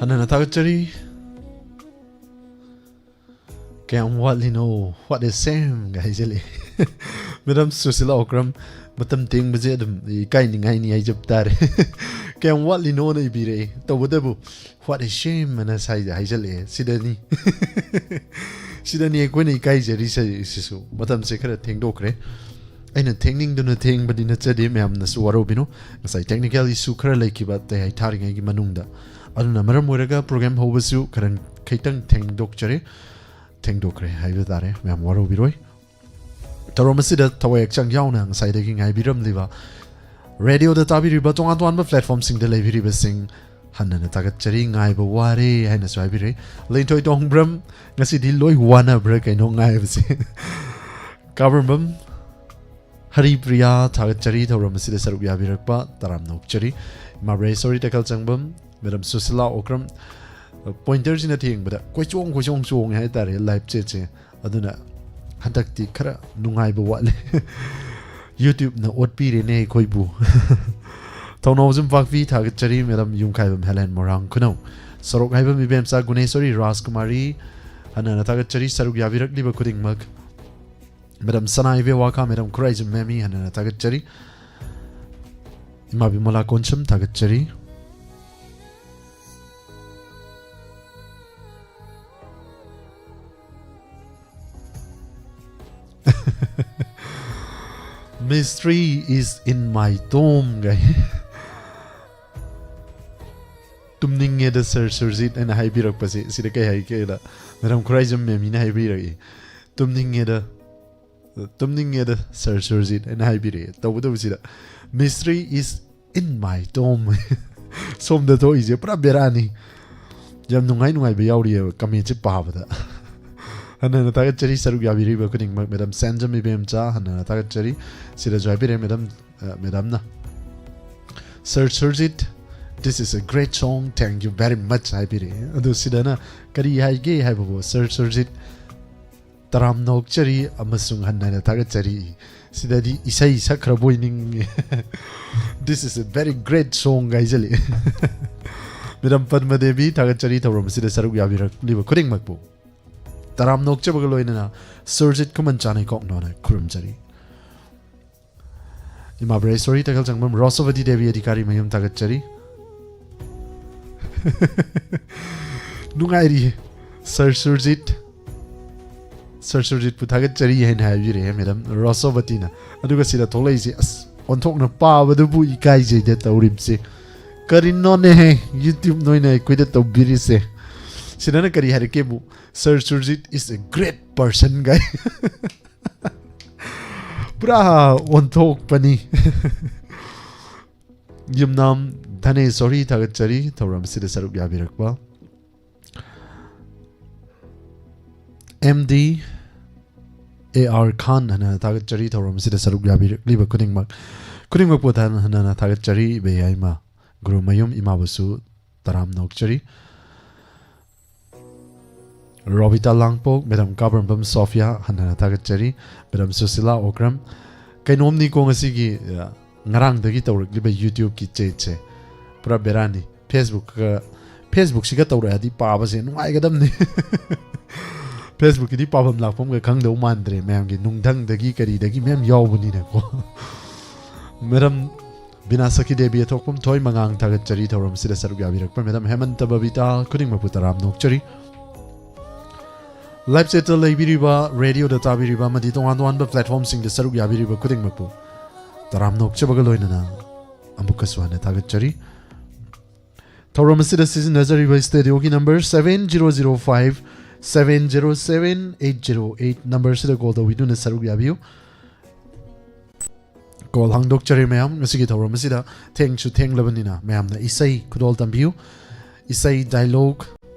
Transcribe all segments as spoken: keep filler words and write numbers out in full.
ꯑꯅꯟꯅ ꯊꯥꯒꯠꯆꯔꯤ꯫ ꯀꯌꯥꯝ ꯋꯥꯠꯂꯤꯅꯣ? What a shame ꯒ ꯍꯥꯏꯖꯜꯂꯛꯑꯦ꯫ ꯃꯦꯗꯥꯝ ꯁꯨꯁꯤꯂꯥ ꯑꯣꯀ꯭ꯔꯝ, ꯃꯇꯝ ꯇꯦꯡꯕꯁꯦ ꯑꯗꯨꯝ ꯏꯀꯥꯏꯅꯤꯡꯉꯥꯏꯅꯤ ꯍꯥꯏꯖꯕ ꯇꯥꯔꯦ꯫ ꯀꯌꯥꯝ ꯋꯥꯠꯂꯤꯅꯣꯅ ꯏꯕꯤꯔꯛꯑꯦ꯫ ꯇꯧꯕꯇꯕꯨ "What a shame" ꯑꯅ ꯁꯥꯏꯗ ꯍꯥꯏꯖꯜꯂꯛꯑꯦ꯫ ꯁꯤꯗꯅꯤ꯫ ꯁꯤꯗꯅꯤ ꯑꯩꯈꯣꯏꯅ ꯏꯀꯥꯏꯖꯔꯤꯁꯤꯁꯨ꯫ ꯃꯇꯝꯁꯦ ꯈꯔ ꯊꯦꯡꯗꯣꯛꯈ꯭ꯔꯦ꯫ ꯑꯩꯅ ꯊꯦꯡꯅꯤꯡꯗꯨꯅ ꯊꯦꯡꯕꯗꯤ ꯅꯠꯆꯗꯦ, ꯃꯌꯥꯝꯅꯁꯨ ꯋꯥꯔꯧꯕꯤꯅꯨ꯫ ꯉꯁꯥꯏ technical issue ꯈꯔ ꯂꯩꯈꯤꯕ ꯑꯇꯩ ꯍꯩꯊꯥꯔꯤꯉꯩꯒꯤ ꯃꯅꯨꯡꯗ꯫ ꯑꯗꯨꯅ ꯃꯔꯝ ꯑꯣꯏꯔꯒ program ꯍꯧꯕꯁꯨ ꯈꯔ ꯈꯤꯇꯪ ꯊꯦꯡꯗꯣꯛꯆꯔꯦ꯫ ꯊꯦꯡꯗꯣꯛꯈ꯭ꯔꯦ ꯍꯥꯏꯕ ꯇꯥꯔꯦ, ꯃꯌꯥꯝ ꯋꯥꯔꯧꯕꯤꯔꯣꯏ꯫ ꯊꯧꯔꯝ ꯑꯁꯤꯗ ꯊꯋꯥꯏ ꯍꯛꯆꯥꯡ ꯌꯥꯎꯅ ꯉꯁꯥꯏꯗꯒꯤ ꯉꯥꯏꯕꯤꯔꯝꯂꯤꯕ ꯔꯦꯗꯤꯑꯣꯗ ꯇꯥꯕꯤꯔꯤꯕ ꯇꯣꯉꯥꯟ ꯇꯣꯉꯥꯟꯕ platformꯁꯤꯡꯗ ꯂꯩꯕꯤꯔꯤꯕꯁꯤꯡ ꯍꯟꯅꯅ ꯊꯥꯒꯠꯆꯔꯤ꯫ "ꯉꯥꯏꯕ ꯋꯥꯔꯦ" ꯍꯥꯏꯅꯁꯨ ꯍꯥꯏꯕꯤꯔꯦ꯫ ꯂꯦꯡꯊꯣꯏ ꯇꯣꯡꯕ꯭ꯔꯝ, "ꯉꯁꯤꯗꯤ ꯂꯣꯏ ꯋꯥꯅꯕ꯭ꯔꯥ ꯀꯩꯅꯣ ꯉꯥꯏꯕꯁꯦ?" ꯀꯥꯕ꯭ꯔꯝꯕꯝ ꯍꯔꯤꯄ꯭ꯔꯤꯌꯥ, ꯊꯥꯒꯠꯆꯔꯤ ꯊꯧꯔꯝ ꯑꯁꯤꯗ ꯁꯔꯨꯛ ꯌꯥꯕꯤꯔꯛꯄ, ꯇꯔꯥꯝꯅ ꯑꯣꯛꯆꯔꯤ꯫ ꯏꯃꯥ ꯕ꯭ꯔꯦꯁꯣꯔꯤ ꯇꯦꯀꯜꯆꯪꯕꯝ, ꯃꯦꯗꯥꯝ ꯁꯨꯁꯤꯂꯥ ꯑꯣꯀ꯭ꯔꯝ, pointerꯁꯤꯅ ꯊꯦꯡꯕꯗ ꯀꯣꯏꯆꯣꯡ ꯀꯣꯏꯆꯣꯡ ꯆꯣꯡꯉꯦ ꯍꯥꯏꯇꯥꯔꯦ live chatꯁꯦ꯫ ꯑꯗꯨꯅ ꯍꯟꯗꯛꯇꯤ ꯈꯔ ꯅꯨꯡꯉꯥꯏꯕ ꯋꯥꯠꯂꯦ꯫ YouTubeꯅ ꯑꯣꯠꯄꯤꯔꯦꯅꯦ ꯑꯩꯈꯣꯏꯕꯨ꯫ ꯊꯧꯅꯥꯎꯖꯝ ꯄꯥꯛꯄꯤ, ꯊꯥꯒꯠꯆꯔꯤ꯫ ꯃꯦꯗꯥꯝ ꯌꯨꯝꯈꯥꯏꯕꯝ ꯍꯦꯂꯦꯟ ꯃꯣꯏꯔꯥꯡ ꯈꯨꯅꯧ, ꯁꯣꯔꯣꯛ ꯍꯥꯏꯕꯝ ꯏꯕꯦꯝꯆꯥ ꯒꯨꯅꯦꯁꯣꯔꯤ ꯔꯥꯖꯀꯨꯃꯥꯔꯤ, ꯍꯟꯅꯅ ꯊꯥꯒꯠꯆꯔꯤ ꯁꯔꯨꯛ ꯌꯥꯕꯤꯔꯛꯂꯤꯕ ꯈꯨꯗꯤꯡꯃꯛ꯫ ꯃꯦꯗꯥꯝ ꯁꯅꯥ ꯏꯕꯦ ꯋꯥꯈꯥ, ꯃꯦꯗꯥꯝ ꯈꯨꯔꯥꯏꯖꯝ ꯃꯦꯃꯤ, ꯍꯟꯅꯅ ꯊꯥꯒꯠꯆꯔꯤ꯫ ꯏꯃꯥ ꯕꯤꯃꯂꯥ ꯀꯣꯟꯁꯝ, ꯊꯥꯒꯠꯆꯔꯤ꯫ "Mystery is in my tomb" ꯒꯥꯏ꯫ "ꯇꯨꯝꯅꯤꯡꯉꯦꯗ ꯁꯔ ꯁꯨꯔꯖꯤꯠ" ꯍꯥꯏꯅ ꯍꯥꯏꯕꯤꯔꯛꯄꯁꯦ, ꯁꯤꯗ ꯀꯩ ꯍꯥꯏꯒꯦꯗ, ꯃꯦꯗꯥꯝ ꯈꯨꯔꯥꯏꯖꯝ ꯃꯦꯃꯤꯅ ꯍꯥꯏꯕꯤꯔꯛꯏ, "ꯇꯨꯝꯅꯤꯡꯉꯦꯗ, ꯇꯨꯝꯅꯤꯡꯉꯦꯗ ꯁꯔ ꯁꯨꯔꯖꯤꯠ" ꯍꯥꯏꯅ ꯍꯥꯏꯕꯤꯔꯛꯑꯦ꯫ ꯇꯧꯕꯇꯕꯨ ꯁꯤꯗ "Mystery is in my tomb" ꯁꯣꯝꯗ ꯊꯣꯛꯏꯁꯦ ꯄꯨꯔꯥ ꯕꯦꯔꯥꯅꯤ꯫ ꯌꯥꯝ ꯅꯨꯡꯉꯥꯏ ꯅꯨꯡꯉꯥꯏꯕ ꯌꯥꯎꯔꯤꯑꯕ commentꯁꯦ ꯄꯥꯕꯗ꯫ ꯍꯟꯅ ꯍꯟꯅ ꯊꯥꯒꯠꯆꯔꯤ ꯁꯔꯨꯛ ꯌꯥꯕꯤꯔꯤꯕ ꯈꯨꯗꯤꯡꯃꯛ꯫ ꯃꯦꯗꯥꯝ ꯁꯦꯟꯖꯝ ꯏꯕꯦꯝꯆꯥ, ꯍꯟꯅ ꯍꯟꯅ ꯊꯥꯒꯠꯆꯔꯤ꯫ ꯁꯤꯗꯁꯨ ꯍꯥꯏꯕꯤꯔꯛꯑꯦ ꯃꯦꯗꯥꯝ, ꯑ, ꯃꯦꯗꯥꯝꯅ, "Sir Surjit, this is a great song, thank you very much" ꯍꯥꯏꯕꯤꯔꯛꯑꯦ꯫ ꯑꯗꯨ ꯁꯤꯗꯅ ꯀꯔꯤ ꯍꯥꯏꯒꯦ ꯍꯥꯏꯕꯕꯨ, "Sir Surjit, ꯇꯔꯥꯝꯅ ꯑꯣꯛꯆꯔꯤ ꯑꯃꯁꯨꯡ ꯍꯟꯅ ꯍꯟꯅ ꯊꯥꯒꯠꯆꯔꯤ"꯫ ꯁꯤꯗꯗꯤ ꯏꯁꯩ ꯁꯛꯈ꯭ꯔꯕꯣꯏ ꯅꯤꯡꯉꯦ꯫ "This is a very great song" ꯍꯥꯏꯖꯜꯂꯛꯑꯦ꯫ ꯃꯦꯗꯥꯝ ꯄꯗꯃ ꯗꯦꯕꯤ, ꯊꯥꯒꯠꯆꯔꯤ ꯊꯧꯔꯝ ꯑꯁꯤꯗ ꯁꯔꯨꯛ ꯌꯥꯕꯤꯔꯛꯂꯤꯕ ꯈꯨꯗꯤꯡꯃꯛꯄꯨ꯫ ꯇꯔꯥꯝꯅ ꯑꯣꯛꯆꯕꯒ ꯂꯣꯏꯅꯅ ꯁꯨꯔꯖꯤꯠ ꯈꯨꯃꯟ ꯆꯥꯅꯩꯀꯣꯛꯅꯣꯅ ꯈꯨꯔꯨꯝꯖꯔꯤ꯫ ꯏꯃꯥ ꯕ꯭ꯔꯦꯁꯣꯔꯤ ꯇꯈꯦꯜ ꯆꯪꯕꯝ, ꯔꯣꯁꯣꯕꯇꯤ ꯗꯦꯕꯤ ꯑꯙꯤꯀꯥꯔꯤ ꯃꯌꯨꯝ ꯊꯥꯒꯠꯆꯔꯤ꯫ ꯅꯨꯡꯉꯥꯏꯔꯤ ꯁꯔ ꯁꯨꯔꯖꯤꯠ꯫ ꯁꯔ ꯁꯨꯔꯖꯤꯠꯄꯨ ꯊꯥꯒꯠꯆꯔꯤ ꯍꯥꯏꯅ ꯍꯥꯏꯕꯤꯔꯛꯑꯦ ꯃꯦꯗꯥꯝ ꯔꯣꯁꯣꯕꯇꯤꯅ꯫ ꯑꯗꯨꯒ ꯁꯤꯗ ꯊꯣꯛꯂꯛꯏꯁꯦ, ꯑꯁ, ꯑꯣꯟꯊꯣꯛꯅ ꯄꯥꯕꯗꯨꯕꯨ ꯏꯀꯥꯏꯖꯩꯗ ꯇꯧꯔꯤꯕꯁꯦ꯫ ꯀꯔꯤꯅꯣꯅꯦꯍꯦ, YouTube ꯅꯣꯏꯅ ꯑꯩꯈꯣꯏꯗ ꯇꯧꯕꯤꯔꯤꯁꯦ? ꯁꯤꯗꯅ ꯀꯔꯤ ꯍꯥꯏꯔꯛꯀꯦꯕꯨ, "Sir Surjit is a great person" ꯒꯥꯏ꯫ ꯄꯨꯔꯥ ꯑꯣꯟꯊꯣꯛꯄꯅꯤ꯫ ꯌꯨꯝꯅꯥꯝ ꯙꯅꯦꯁꯣꯔꯤ, ꯊꯥꯒꯠꯆꯔꯤ ꯊꯧꯔꯝ ꯑꯁꯤꯗ ꯁꯔꯨꯛ ꯌꯥꯕꯤꯔꯛꯄ꯫ ꯑꯦꯝ ꯗꯤ ꯑꯦ ꯑꯥꯔ ꯈꯥꯟ ꯍꯟꯅ ꯊꯥꯒꯠꯆꯔꯤ ꯊꯧꯔꯝ ꯑꯁꯤꯗ ꯁꯔꯨꯛ ꯌꯥꯕꯤꯔꯛꯂꯤꯕ ꯈꯨꯗꯤꯡꯃꯛ, ꯈꯨꯗꯤꯡꯃꯛꯄꯨ ꯊꯥ-, ꯍꯟꯅ ꯊꯥꯒꯠꯆꯔꯤ ꯏꯕꯦꯌꯥꯏꯃ ꯒꯨꯔꯨꯃꯌꯨꯝ ꯏꯃꯥꯕꯨꯁꯨ ꯇꯔꯥꯝꯅ ꯑꯣꯛꯆꯔꯤ꯫ ꯔꯣꯕꯤꯇꯥ ꯂꯥꯡꯄꯣꯛ, ꯃꯦꯗꯥꯝ ꯀꯥꯕ꯭ꯔꯝꯕꯝ ꯁꯣꯐꯤꯌꯥ, ꯍꯟꯅ ꯊꯥꯒꯠꯆꯔꯤ꯫ ꯃꯦꯗꯥꯝ ꯁꯨꯁꯤꯂꯥ ꯑꯣꯀ꯭ꯔꯝ, ꯀꯩꯅꯣꯝꯅꯤꯀꯣ ꯉꯁꯤꯒꯤ, ꯑ, ꯉꯔꯥꯡꯗꯒꯤ ꯇꯧꯔꯛꯂꯤꯕ YouTube-ꯀꯤ chat-ꯁꯦ ꯄꯨꯔꯥ ꯕꯦꯔꯥꯅꯤ꯫ Facebook-ꯀ, Facebook-ꯁꯤꯒ ꯇꯧꯔꯛꯑꯗꯤ ꯄꯥꯕꯁꯦ ꯅꯨꯡꯉꯥꯏꯒꯗꯕꯅꯤ꯫ Facebook-ꯀꯤꯗꯤ ꯄꯥꯐꯝ ꯂꯥꯛꯐꯝꯒ ꯈꯪꯗꯧ ꯃꯥꯟꯗ꯭ꯔꯦ, ꯃꯌꯥꯝꯒꯤ ꯅꯨꯡꯙꯪꯗꯒꯤ ꯀꯔꯤꯗꯒꯤ ꯃꯌꯥꯝ ꯌꯥꯎꯕꯅꯤꯅꯀꯣ꯫ ꯃꯦꯗꯥꯝ ꯕꯤꯅꯥꯁꯀꯤ ꯗꯦꯕꯤ ꯑꯊꯣꯛꯄꯝ ꯊꯣꯏ ꯃꯉꯥꯡ, ꯊꯥꯒꯠꯆꯔꯤ ꯊꯧꯔꯝ ꯑꯁꯤꯗ ꯁꯔꯨꯛ ꯌꯥꯕꯤꯔꯛꯄ꯫ ꯃꯦꯗꯥꯝ ꯍꯦꯃꯟꯇ ꯕꯕꯤꯇꯥ, ꯈꯨꯗꯤꯡꯃꯛꯄꯨ ꯇꯔꯥꯝꯅ ꯑꯣꯛꯆꯔꯤ꯫ Live chat-ꯇ ꯂꯩꯕꯤꯔꯤꯕ, radio-ꯗ ꯇꯥꯕꯤꯔꯤꯕ ꯑꯃꯗꯤ ꯇꯣꯉꯥꯟ ꯇꯣꯉꯥꯟꯕ platform-ꯁꯤꯡꯗ ꯁꯔꯨꯛ ꯌꯥꯕꯤꯔꯤꯕ ꯈꯨꯗꯤꯡꯃꯛꯄꯨ ꯇꯔꯥꯝꯅ ꯑꯣꯛꯆꯕꯒ ꯂꯣꯏꯅꯅ ꯑꯃꯨꯛꯀꯁꯨ ꯍꯟꯅ ꯊꯥꯒꯠꯆꯔꯤ꯫ ꯊꯧꯔꯝ ꯑꯁꯤꯗ ꯁꯤꯖꯤꯟꯅꯖꯔꯤꯕ studio-ꯒꯤ number seven zero zero five seven zero seven eight zero eight number-ꯁꯤꯗ call ꯇꯧꯕꯤꯗꯨꯅ ꯁꯔꯨꯛ ꯌꯥꯕꯤꯌꯨ꯫ Call ꯍꯥꯡꯗꯣꯛꯆꯔꯤ ꯃꯌꯥꯝ꯫ ꯉꯁꯤꯒꯤ ꯊꯧꯔꯝ ꯑꯁꯤꯗ ꯊꯦꯡꯁꯨ ꯊꯦꯡꯂꯕꯅꯤꯅ ꯃꯌꯥꯝꯅ ꯏꯁꯩ ꯈꯨꯗꯣꯜ ꯇꯝꯕꯤꯌꯨ꯫ ꯏꯁꯩ, dialogue,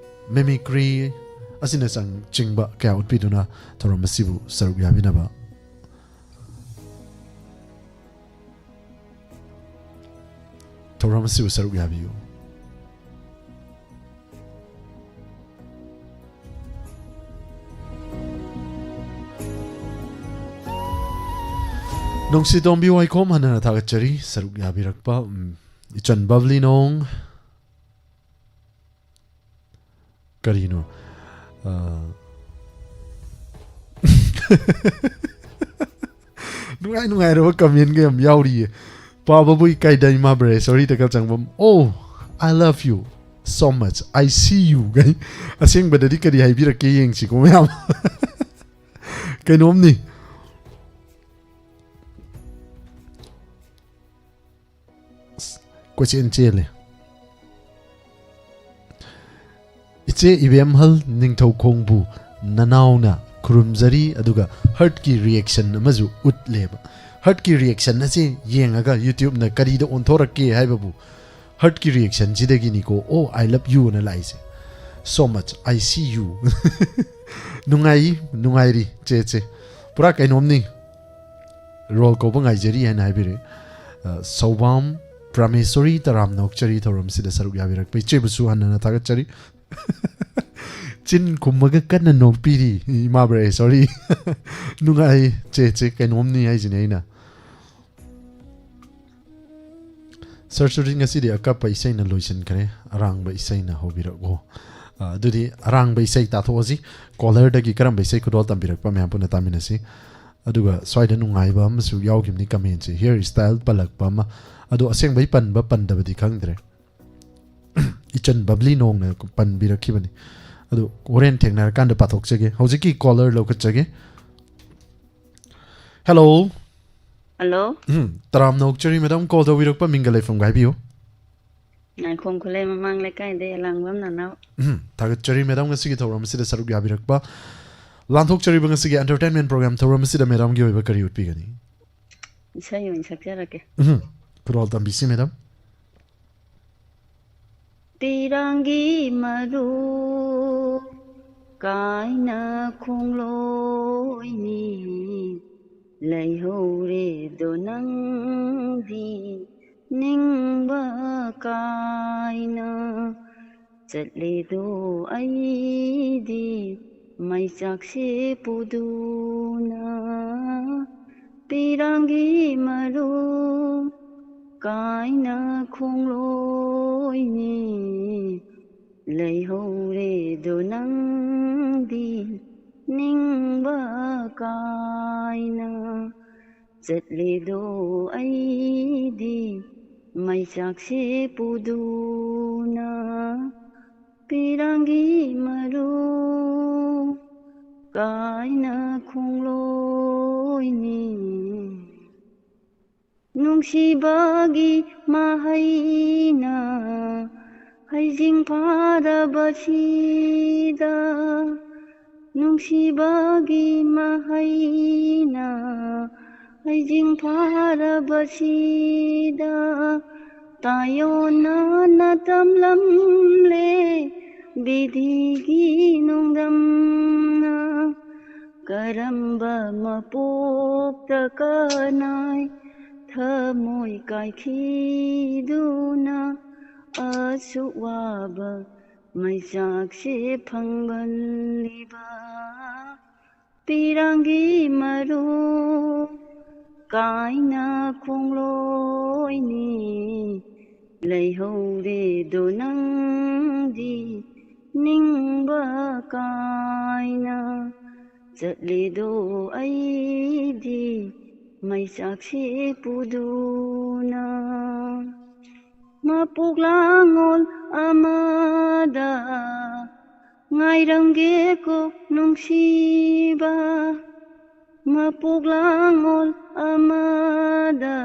mimicry ꯑꯁꯤꯅꯆꯤꯡꯕ ꯀꯌꯥ ꯎꯠꯄꯤꯗꯨꯅ ꯊꯧꯔꯝ ꯑꯁꯤꯕꯨ ꯁꯔꯨꯛ ꯌꯥꯕꯤꯅꯕ, ꯊꯧꯔꯝ ꯑꯁꯤꯕꯨ ꯁꯔꯨꯛ ꯌꯥꯕꯤꯌꯨ꯫ ꯅꯨꯡꯁꯤꯇꯣꯝꯕꯤ ꯋꯥꯏꯈꯣꯝ, ꯍꯟꯅ ꯍꯟꯅ ꯊꯥꯒꯠꯆꯔꯤ ꯁꯔꯨꯛ ꯌꯥꯕꯤꯔꯛꯄ꯫ ꯎꯝ, ꯏꯆꯟ ꯕꯕ꯭ꯂꯤ ꯅꯣꯡ, ꯀꯔꯤꯅꯣ? ꯑꯥ, ꯅꯨꯡꯉꯥꯏ ꯅꯨꯡꯉꯥꯏꯔꯕ comment ꯀ ꯌꯥꯝ ꯌꯥꯎꯔꯤꯌꯦ꯫ ꯄꯥꯕꯕꯨ ꯏꯀꯥꯏꯗ ꯏꯃꯥ ꯕ꯭ꯔꯦꯁꯣꯔꯤꯗꯒ ꯆꯪꯕꯝ꯫ "Oh, I love you so much, I see you" ꯒꯥꯏ꯫ ꯑꯁꯦꯡꯕꯗꯗꯤ ꯀꯔꯤ ꯍꯥꯏꯕꯤꯔꯛꯀꯦ ꯌꯦꯡꯁꯤꯀꯣ ꯃꯌꯥꯝ꯫ ꯀꯩꯅꯣꯝꯅꯤ꯫ ꯑꯁ, ꯀꯣꯏꯆꯦꯟ ꯆꯦꯜꯂꯦ꯫ ꯏꯆꯦ ꯏꯕꯦꯝꯍꯜ ꯅꯤꯡꯊꯧꯈꯣꯡꯕꯨ ꯅꯅꯥꯎꯅ ꯈꯨꯔꯨꯝꯖꯔꯤ, ꯑꯗꯨꯒ heart ꯀꯤ reaction ꯑꯃꯁꯨ ꯎꯠꯂꯦꯕ꯫ Heart ꯀꯤ reaction ꯑꯁꯤ ꯌꯦꯡꯉꯒ YouTube ꯅ ꯀꯔꯤꯗ ꯑꯣꯟꯊꯣꯔꯛꯀꯦ ꯍꯥꯏꯕꯕꯨ heart ꯀꯤ reaction ꯁꯤꯗꯒꯤꯅꯤꯀꯣ "Oh, I love you" ꯑꯅ ꯂꯥꯛꯏꯁꯦ꯫ "So much, I see you" ꯅꯨꯡꯉꯥꯏ, ꯅꯨꯡꯉꯥꯏꯔꯤ ꯆꯦ, ꯆꯦ꯫ ꯄꯨꯔꯥ ꯀꯩꯅꯣꯝꯅꯤ꯫ Roll ꯀꯧꯕ ꯉꯥꯏꯖꯔꯤ ꯍꯥꯏꯅ ꯍꯥꯏꯕꯤꯔꯛꯏ꯫ ꯑ, ꯁꯧꯕꯥꯝ ꯄ꯭ꯔꯃꯦꯁꯣꯔꯤ ꯇꯔꯥꯝꯅ ꯑꯣꯛꯆꯔꯤ ꯊꯧꯔꯝꯁꯤꯗ ꯁꯔꯨꯛ ꯌꯥꯕꯤꯔꯛꯄ ꯏꯆꯦꯕꯨꯁꯨ ꯍꯟꯅ ꯍꯟꯅ ꯊꯥꯒꯠꯆꯔꯤ꯫ ꯆꯤꯟ ꯈꯨꯝꯃꯒ ꯀꯟꯅ ꯅꯣꯛꯄꯤꯔꯤ ꯏꯃꯥ ꯕ꯭ꯔꯦꯁꯣꯔꯤ꯫ ꯅꯨꯡꯉꯥꯏ ꯆꯦ, ꯆꯦ, ꯀꯩꯅꯣꯝꯅꯤ ꯍꯥꯏꯁꯤꯅꯦ ꯑꯩꯅ꯫ Sir ꯁꯨꯔꯖꯤꯠ, ꯉꯁꯤꯗꯤ ꯑꯀꯞꯄ ꯏꯁꯩꯅ ꯂꯣꯏꯁꯤꯟꯈ꯭ꯔꯦ, ꯑꯔꯥꯡꯕ ꯏꯁꯩꯅ ꯍꯧꯕꯤꯔꯛꯎ꯫ ꯑ, ꯑꯗꯨꯗꯤ ꯑꯔꯥꯡꯕ ꯏꯁꯩ ꯇꯥꯊꯣꯛꯑꯁꯤ꯫ Caller ꯗꯒꯤ ꯀꯔꯝꯕ ꯏꯁꯩ ꯈꯨꯗꯣꯜ ꯇꯝꯕꯤꯔꯛꯄ ꯃꯌꯥꯝ ꯄꯨꯟꯅ ꯇꯥꯃꯤꯟꯅꯁꯤ꯫ ꯑꯗꯨꯒ ꯁ꯭ꯋꯥꯏꯗ ꯅꯨꯡꯉꯥꯏꯕ ꯑꯃꯁꯨ ꯌꯥꯎꯈꯤꯕꯅꯤ comment ꯁꯦ, hair style ꯄꯜꯂꯛꯄ ꯑꯃ꯫ ꯑꯗꯣ ꯑꯁꯦꯡꯕꯩ ꯄꯟꯕ ꯄꯟꯗꯕꯗꯤ ꯈꯪꯗ꯭ꯔꯦ꯫ ꯏꯆꯟ ꯕꯕ꯭ꯂꯤ ꯅꯣꯡꯅ ꯄꯟꯕꯤꯔꯛꯈꯤꯕꯅꯤ꯫ ꯑꯗꯨ ꯍꯣꯔꯦꯟ ꯊꯦꯡꯅꯔꯀꯥꯟꯗ ꯄꯥꯊꯣꯛꯆꯒꯦ꯫ ꯍꯧꯖꯤꯛꯀꯤ caller ꯂꯧꯈꯠꯆꯒꯦ꯫ Hello꯫ Hello꯫ ꯎꯝ, ꯇꯔꯥꯝꯅ ꯑꯣꯛꯆꯔꯤ madam, call ꯇꯧꯕꯤꯔꯛꯄ ꯃꯤꯡꯒ ꯂꯩꯐꯝꯒ ꯍꯥꯏꯕꯤꯌꯨ꯫ ꯉꯥꯏꯈꯣꯡ ꯈꯨꯂꯩ ꯃꯃꯥꯡ ꯂꯩꯀꯥꯏꯗꯩ ꯑꯂꯥꯡꯕꯝ ꯅꯅꯥꯎ꯫ ꯎꯝ, ꯊꯥꯒꯠꯆꯔꯤ madam, ꯉꯁꯤꯒꯤ ꯊꯧꯔꯝ ꯑꯁꯤꯗ ꯁꯔꯨꯛ ꯌꯥꯕꯤꯔꯛꯄ꯫ ꯂꯥꯟꯊꯣꯛꯆꯔꯤꯕ ꯉꯁꯤꯒꯤ entertainment program ꯊꯧꯔꯝ ꯑꯁꯤꯗ madam ꯒꯤ ꯑꯣꯏꯕ ꯀꯔꯤ ꯎꯠꯄꯤꯒꯅꯤ? ꯏꯁꯩ ꯑꯣꯏꯅ ꯁꯛꯆꯔꯛꯀꯦ꯫ ꯎꯝ, ꯈꯨꯗꯣꯜ ꯇꯝꯕꯤꯁꯤ madam꯫ ꯄꯤꯔꯥꯡꯒꯤ ꯃꯔꯨ ꯀꯥꯏꯅ ꯈꯣꯡꯂꯣꯏꯅꯤ ꯂꯩꯍꯧꯔꯦꯗꯣ ꯅꯪꯗꯤ ꯅꯤꯡꯕ ꯀꯥꯏꯅ ꯆꯠꯂꯦꯗꯣ ꯑꯩꯗꯤ ꯃꯩꯆꯥꯛꯁꯦ ꯄꯨꯗꯨꯅ꯫ ꯄꯤꯔꯥꯡꯒꯤ ꯃꯔꯨ ꯀꯥꯏꯅ ꯈꯣꯡꯂꯣꯏꯅꯤ ꯂꯩꯍꯧꯔꯦꯗꯣ ꯅꯪꯗꯤ ꯅꯤꯡꯕ ꯀꯥꯏꯅ꯫ ꯆꯠꯂꯦꯗꯣ ꯑꯩꯗꯤ ꯃꯩꯆꯥꯛꯁꯦ ꯄꯨꯗꯨꯅ꯫ ꯄꯤꯔꯥꯡꯒꯤ ꯃꯔꯨ ꯀꯥꯏꯅ ꯈꯣꯡꯂꯣꯏꯅꯤ꯫ ꯅꯨꯡꯁꯤꯕꯒꯤ ꯃꯍꯩꯅ ꯍꯩꯖꯤꯡ ꯐꯥꯔꯕꯁꯤꯗ, ꯅꯨꯡꯁꯤꯕꯒꯤ ꯃꯍꯩꯅ ꯍꯩꯖꯤꯡ ꯐꯥꯔꯕꯁꯤꯗ, ꯇꯥꯏꯌꯣꯟꯅꯅ ꯇꯝꯂꯝꯂꯦ ꯕꯤꯙꯤꯒꯤ ꯅꯣꯡꯗꯝꯅ꯫ ꯀꯔꯝꯕ ꯃꯄꯣꯛꯇ ꯀꯅꯥꯏ ꯊꯃꯣꯏ ꯀꯥꯏꯈꯤꯗꯨꯅ ꯑꯁꯨꯛ ꯋꯥꯕ ꯃꯩꯆꯥꯛꯁꯦ ꯐꯪꯕꯜꯂꯤꯕ? ꯄꯤꯔꯥꯡꯒꯤ ꯃꯔꯨ ꯀꯥꯏꯅ ꯈꯣꯡꯂꯣꯏꯅꯤ꯫ ꯂꯩꯍꯧꯔꯦꯗꯣ ꯅꯪꯗꯤ ꯅꯤꯡꯕ ꯀꯥꯏꯅ꯫ ꯆꯠꯂꯦꯗꯣ ꯑꯩꯗꯤ ꯃꯩꯆꯥꯛꯁꯦ ꯄꯨꯗꯨꯅ꯫ ꯃꯄꯣꯛ ꯂꯥꯡꯉꯣꯜ ꯑꯃꯗ ꯉꯥꯏꯔꯝꯒꯦꯀꯣ ꯅꯨꯡꯁꯤꯕ꯫ ꯃꯄꯣꯛ ꯂꯥꯡꯉꯣꯜ ꯑꯃꯗ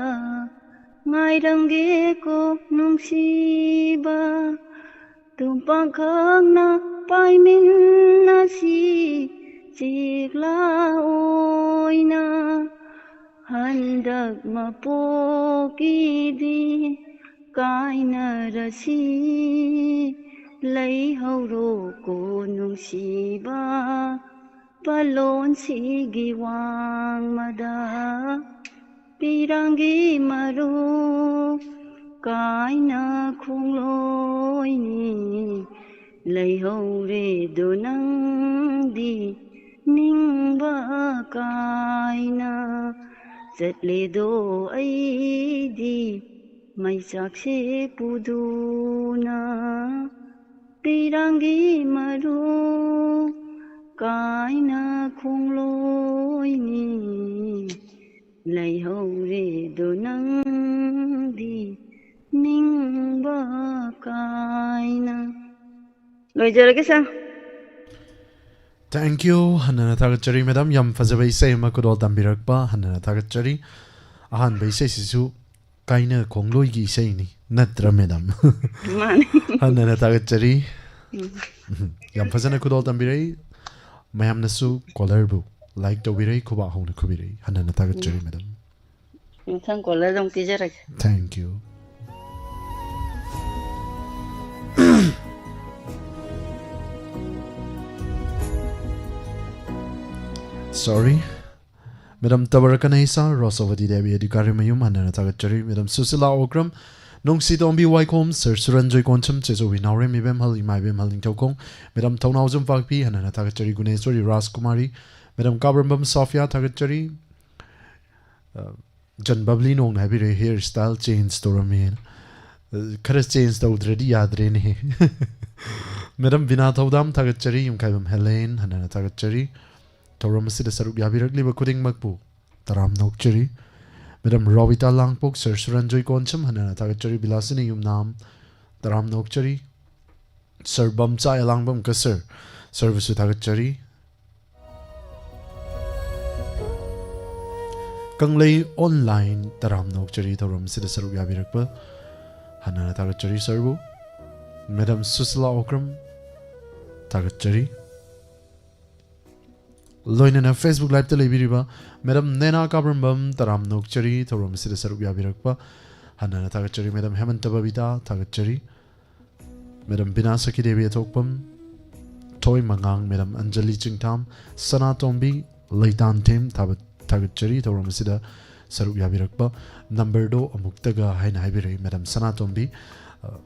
ꯉꯥꯏꯔꯝꯒꯦꯀꯣ ꯅꯨꯡꯁꯤꯕ꯫ ꯇꯨꯝꯄꯥꯡꯈꯛꯅ ꯄꯥꯏꯃꯤꯟꯅꯁꯤ ꯆꯦꯛꯂꯥ ꯑꯣꯏꯅ꯫ ꯍꯟꯗꯛ ꯃꯄꯣꯛꯀꯤꯗꯤ ꯀꯥꯏꯅꯔꯁꯤ꯫ ꯂꯩꯍꯧꯔꯣꯀꯣ ꯅꯨꯡꯁꯤꯕ ꯄꯂꯣꯟꯁꯤꯒꯤ ꯋꯥꯡꯃꯗ꯫ ꯄꯤꯔꯥꯡꯒꯤ ꯃꯔꯨ ꯀꯥꯏꯅ ꯈꯣꯡꯂꯣꯏꯅꯤ꯫ ꯂꯩꯍꯧꯔꯦꯗꯣ ꯅꯪꯗꯤ ꯅꯤꯡꯕ ꯀꯥꯏꯅ꯫ ꯆꯠꯂꯦꯗꯣ ꯑꯩꯗꯤ ꯃꯩꯆꯥꯛꯁꯦ ꯄꯨꯗꯨꯅ꯫ ꯇꯤꯔꯥꯡꯒꯤ ꯃꯔꯨ ꯀꯥꯏꯅ ꯈꯣꯡꯂꯣꯏꯅꯤ ꯂꯩꯍꯧꯔꯦꯗꯣ ꯅꯪꯗꯤ ꯅꯤꯡꯕ ꯀꯥꯏꯅ꯫ ꯂꯣꯏꯖꯔꯒꯦ, ꯁꯥꯔ꯫ Thank you. ꯍꯟꯅꯅ ꯊꯥꯒꯠꯆꯔꯤ ꯃꯦꯗꯥꯝ, ꯌꯥꯝ ꯐꯖꯕ ꯏꯁꯩ ꯑꯃ ꯈꯨꯗꯣꯜ ꯇꯝꯕꯤꯔꯛꯄ ꯍꯟꯅꯅ ꯊꯥꯒꯠꯆꯔꯤ. ꯑꯍꯥꯟꯕ ꯏꯁꯩꯁꯤꯁꯨ ꯀꯥꯏꯅ ꯈꯣꯡꯂꯣꯏꯒꯤ ꯏꯁꯩꯅꯤ, ꯅꯠꯇ꯭ꯔꯥ ꯃꯦꯗꯥꯝ? ꯃꯥꯅꯤ꯫ ꯍꯟꯅꯅ ꯊꯥꯒꯠꯆꯔꯤ. ꯎꯝ꯫ ꯌꯥꯝ ꯐꯖꯅ ꯈꯨꯗꯣꯜ ꯇꯝꯕꯤꯔꯛꯏ. ꯃꯌꯥꯝꯅꯁꯨ ꯀꯣꯂꯔꯕꯨ ꯂꯥꯏꯛ ꯇꯧꯕꯤꯔꯛꯏ, ꯈꯨꯕꯥꯛ ꯍꯧꯅ ꯈꯨꯕꯤꯔꯛꯏ. ꯍꯟꯅꯅ ꯊꯥꯒꯠꯆꯔꯤ ꯃꯦꯗꯥꯝ. ꯃꯊꯪ ꯀꯣꯂꯔꯗ ꯑꯃꯨꯛ ꯄꯤꯖꯔꯒꯦ꯫ Thank you. Sorry. ꯃꯦꯗꯥꯝ ꯇꯕꯔꯀꯅꯩꯁꯥ, ꯔꯣꯁꯣꯕꯇꯤ ꯗꯦꯕꯤ ꯑꯙꯤꯀꯥꯔꯤ ꯃꯌꯨꯝ, ꯍꯟꯅꯅ ꯊꯥꯒꯠꯆꯔꯤ꯫ ꯃꯦꯗꯥꯝ ꯁꯨꯁꯤꯂꯥ ꯑꯣꯀ꯭ꯔꯝ, ꯅꯨꯡꯁꯤ ꯇꯣꯝꯕꯤ ꯋꯥꯏꯈꯣꯝ, ꯁꯔ ꯁꯨꯔꯟꯖꯣꯏ ꯀꯣꯟꯁꯝ, ꯆꯦꯆꯧꯕꯤ ꯅꯥꯎꯔꯦꯝ ꯏꯕꯦꯝꯍꯜ, ꯏꯃꯥ ꯏꯕꯦꯝꯍꯜ ꯅꯤꯡꯊꯧꯈꯣꯡ, ꯃꯦꯗꯥꯝ ꯊꯧꯅꯥꯎꯖꯝ ꯄꯥꯛꯄꯤ, ꯍꯟꯅꯅ ꯊꯥꯒꯠꯆꯔꯤ꯫ ꯒꯨꯅꯦꯁꯣꯔꯤ ꯔꯥꯖꯀꯨꯃꯥꯔꯤ, ꯃꯦꯗꯥꯝ ꯀꯥꯕ꯭ꯔꯝꯕꯝ ꯁꯣꯐꯤꯌꯥ ꯊꯥꯒꯠꯆꯔꯤ꯫ ꯑ, ꯖꯟ ꯕꯕ꯭ꯂꯤ ꯅꯣꯡꯅ ꯍꯥꯏꯕꯤꯔꯛꯏ, ꯍꯤꯌꯔ ꯁ꯭ꯇꯥꯏꯜ ꯆꯦꯟꯖ ꯇꯧꯔꯝꯃꯦꯅ꯫ ꯑ, ꯈꯔ ꯆꯦꯟꯖ ꯇꯧꯗ꯭ꯔꯗꯤ ꯌꯥꯗ꯭ꯔꯦꯅꯦ꯫ ꯃꯦꯗꯥꯝ ꯕꯤꯅꯥ ꯊꯧꯗꯥꯝ ꯊꯥꯒꯠꯆꯔꯤ, ꯌꯨꯝꯈꯥꯏꯕꯝ ꯍꯦꯂꯦꯟ, ꯍꯟꯅꯅ ꯊꯥꯒꯠꯆꯔꯤ꯫ ꯊꯧꯔꯝ ꯑꯁꯤꯗ ꯁꯔꯨꯛ ꯌꯥꯕꯤꯔꯛꯂꯤꯕ ꯈꯨꯗꯤꯡꯃꯛꯄꯨ ꯇꯔꯥꯝꯅ ꯑꯣꯛꯆꯔꯤ꯫ ꯃꯦꯗꯥꯝ ꯔꯣꯕꯤꯇꯥ ꯂꯥꯡꯄꯣꯛ, ꯁꯔ ꯁꯨꯔꯟꯖꯣꯏ ꯀꯣꯟꯁꯝ, ꯍꯟꯅꯅ ꯊꯥꯒꯠꯆꯔꯤ꯫ ꯕꯤꯂꯥꯁꯤꯅꯤ ꯌꯨꯝꯅꯥꯝ, ꯇꯔꯥꯝꯅ ꯑꯣꯛꯆꯔꯤ꯫ ꯁꯔ ꯕꯝꯆꯥ ꯑꯦꯂꯥꯡꯕꯝ ꯀꯁꯔ, ꯁꯔꯕꯨꯁꯨ ꯊꯥꯒꯠꯆꯔꯤ꯫ ꯀꯪꯂꯩ ꯑꯣꯟꯂꯥꯏꯟ, ꯇꯔꯥꯝꯅ ꯑꯣꯛꯆꯔꯤ ꯊꯧꯔꯝ ꯑꯁꯤꯗ ꯁꯔꯨꯛ ꯌꯥꯕꯤꯔꯛꯄ꯫ ꯍꯟꯅꯅ ꯊꯥꯒꯠꯆꯔꯤ ꯁꯔꯕꯨ꯫ ꯃꯦꯗꯥꯝ ꯁꯨꯁꯤꯂꯥ ꯑꯣꯀ꯭ꯔꯝ, ꯊꯥꯒꯠꯆꯔꯤ꯫ ꯂꯣꯏꯅꯅ Facebook Liveꯇ ꯂꯩꯕꯤꯔꯤꯕ ꯃꯦꯗꯥꯝ ꯅꯦꯅꯥ ꯀꯥꯕ꯭ꯔꯝꯕꯝ, ꯇꯔꯥꯝꯅ ꯑꯣꯛꯆꯔꯤ ꯊꯧꯔꯝ ꯑꯁꯤꯗ ꯁꯔꯨꯛ ꯌꯥꯕꯤꯔꯛꯄ꯫ ꯍꯟꯅꯅ ꯊꯥꯒꯠꯆꯔꯤ꯫ ꯃꯦꯗꯥꯝ ꯍꯦꯃꯟꯇ ꯕꯕꯤꯇꯥ, ꯊꯥꯒꯠꯆꯔꯤ꯫ ꯃꯦꯗꯥꯝ ꯕꯤꯅꯥ ꯁꯈꯤꯗꯦꯕꯤ ꯑꯊꯣꯛꯄꯝ, ꯊꯣꯏ ꯃꯉꯥꯡ, ꯃꯦꯗꯥꯝ ꯑꯟꯖꯂꯤ ꯆꯤꯡꯊꯥꯝ, ꯁꯅꯥꯇꯣꯝꯕꯤ ꯂꯩꯇꯥꯟꯊꯦꯝ, ꯊꯥꯕ-, ꯊꯥꯒꯠꯆꯔꯤ ꯊꯧꯔꯝ ꯑꯁꯤꯗ ꯁꯔꯨꯛ ꯌꯥꯕꯤꯔꯛꯄ꯫ ꯅꯝꯕꯔꯗꯣ ꯑꯃꯨꯛꯇꯒ ꯍꯥꯏꯅ ꯍꯥꯏꯕꯤꯔꯛꯏ ꯃꯦꯗꯥꯝ ꯁꯅꯥꯇꯣꯝꯕꯤ꯫ ꯑ,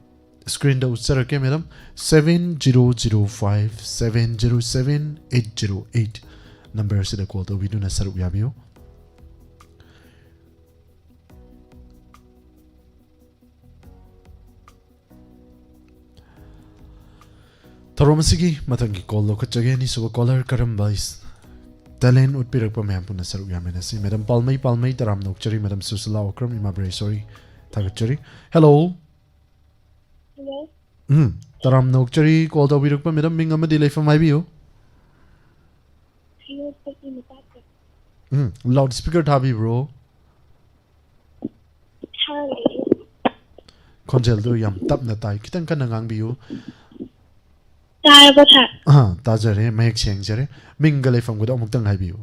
ꯁ꯭ꯀ꯭ꯔꯤꯟꯗ ꯎꯠꯆꯔꯛꯀꯦ madam, seven zero zero five seven zero seven eight zero eight number ꯑꯁꯤꯗ ꯀꯣꯜ ꯇꯧꯕꯤꯗꯨꯅ ꯁꯔꯨꯛ ꯌꯥꯕꯤꯌꯨ꯫ ꯊꯧꯔꯝ ꯑꯁꯤꯒꯤ ꯃꯊꯪꯒꯤ ꯀꯣꯜ ꯂꯧꯈꯠꯆꯒꯦ꯫ ꯑꯅꯤꯁꯨꯕ ꯀꯣꯂꯔ ꯀꯔꯝꯕ ꯏꯁ-, ꯇꯦꯂꯦꯟ ꯎꯠꯄꯤꯔꯛꯄ ꯃꯌꯥꯝ ꯄꯨꯟꯅ ꯁꯔꯨꯛ ꯌꯥꯃꯤꯟꯅꯁꯤ꯫ ꯃꯦꯗꯝ ꯄꯥꯜꯃꯩ, ꯄꯥꯜꯃꯩ, ꯇꯔꯥꯝꯅ ꯑꯣꯛꯆꯔꯤ꯫ ꯃꯦꯗꯝ ꯁꯨꯁꯤꯂꯥ ꯑꯣꯀ꯭ꯔꯝ, ꯏꯃꯥ ꯕ꯭ꯔꯦꯁꯣꯔꯤ, ꯊꯥꯒꯠꯆꯔꯤ꯫ ꯍꯦꯜꯂꯣ꯫ ꯍꯜꯂꯣ꯫ ꯎꯝ, ꯇꯔꯥꯝꯅ ꯑꯣꯛꯆꯔꯤ꯫ ꯀꯣꯜ ꯇꯧꯕꯤꯔꯛꯄ ꯃꯦꯗꯝ, ꯃꯤꯡ ꯑꯃꯗꯤ ꯂꯩꯐꯝ ꯍꯥꯏꯕꯤꯌꯨ꯫ ꯍꯩꯔꯣꯛꯇꯒꯤ ꯃꯆꯥꯁꯤꯡ꯫ ꯎꯝ, ꯂꯥꯎꯠ ꯁ꯭ꯄꯤꯀꯔ ꯊꯥꯕꯤꯕ꯭ꯔꯣ? ꯊꯥꯔꯤ꯫ ꯈꯣꯟꯖꯦꯜꯗꯨ ꯌꯥꯝ ꯇꯞꯅ ꯇꯥꯏ, ꯈꯤꯇꯪ ꯀꯟꯅ ꯉꯥꯡꯕꯤꯌꯨ꯫ ꯇꯥꯔꯕꯣ ꯁꯥꯔ? ꯑꯥ, ꯇꯥꯖꯔꯦ, ꯃꯌꯦꯛ ꯁꯦꯡꯖꯔꯦ꯫ ꯃꯤꯡꯒ ꯂꯩꯐꯝꯒꯗꯣ ꯑꯃꯨꯛꯇꯪ ꯍꯥꯏꯕꯤꯌꯨ꯫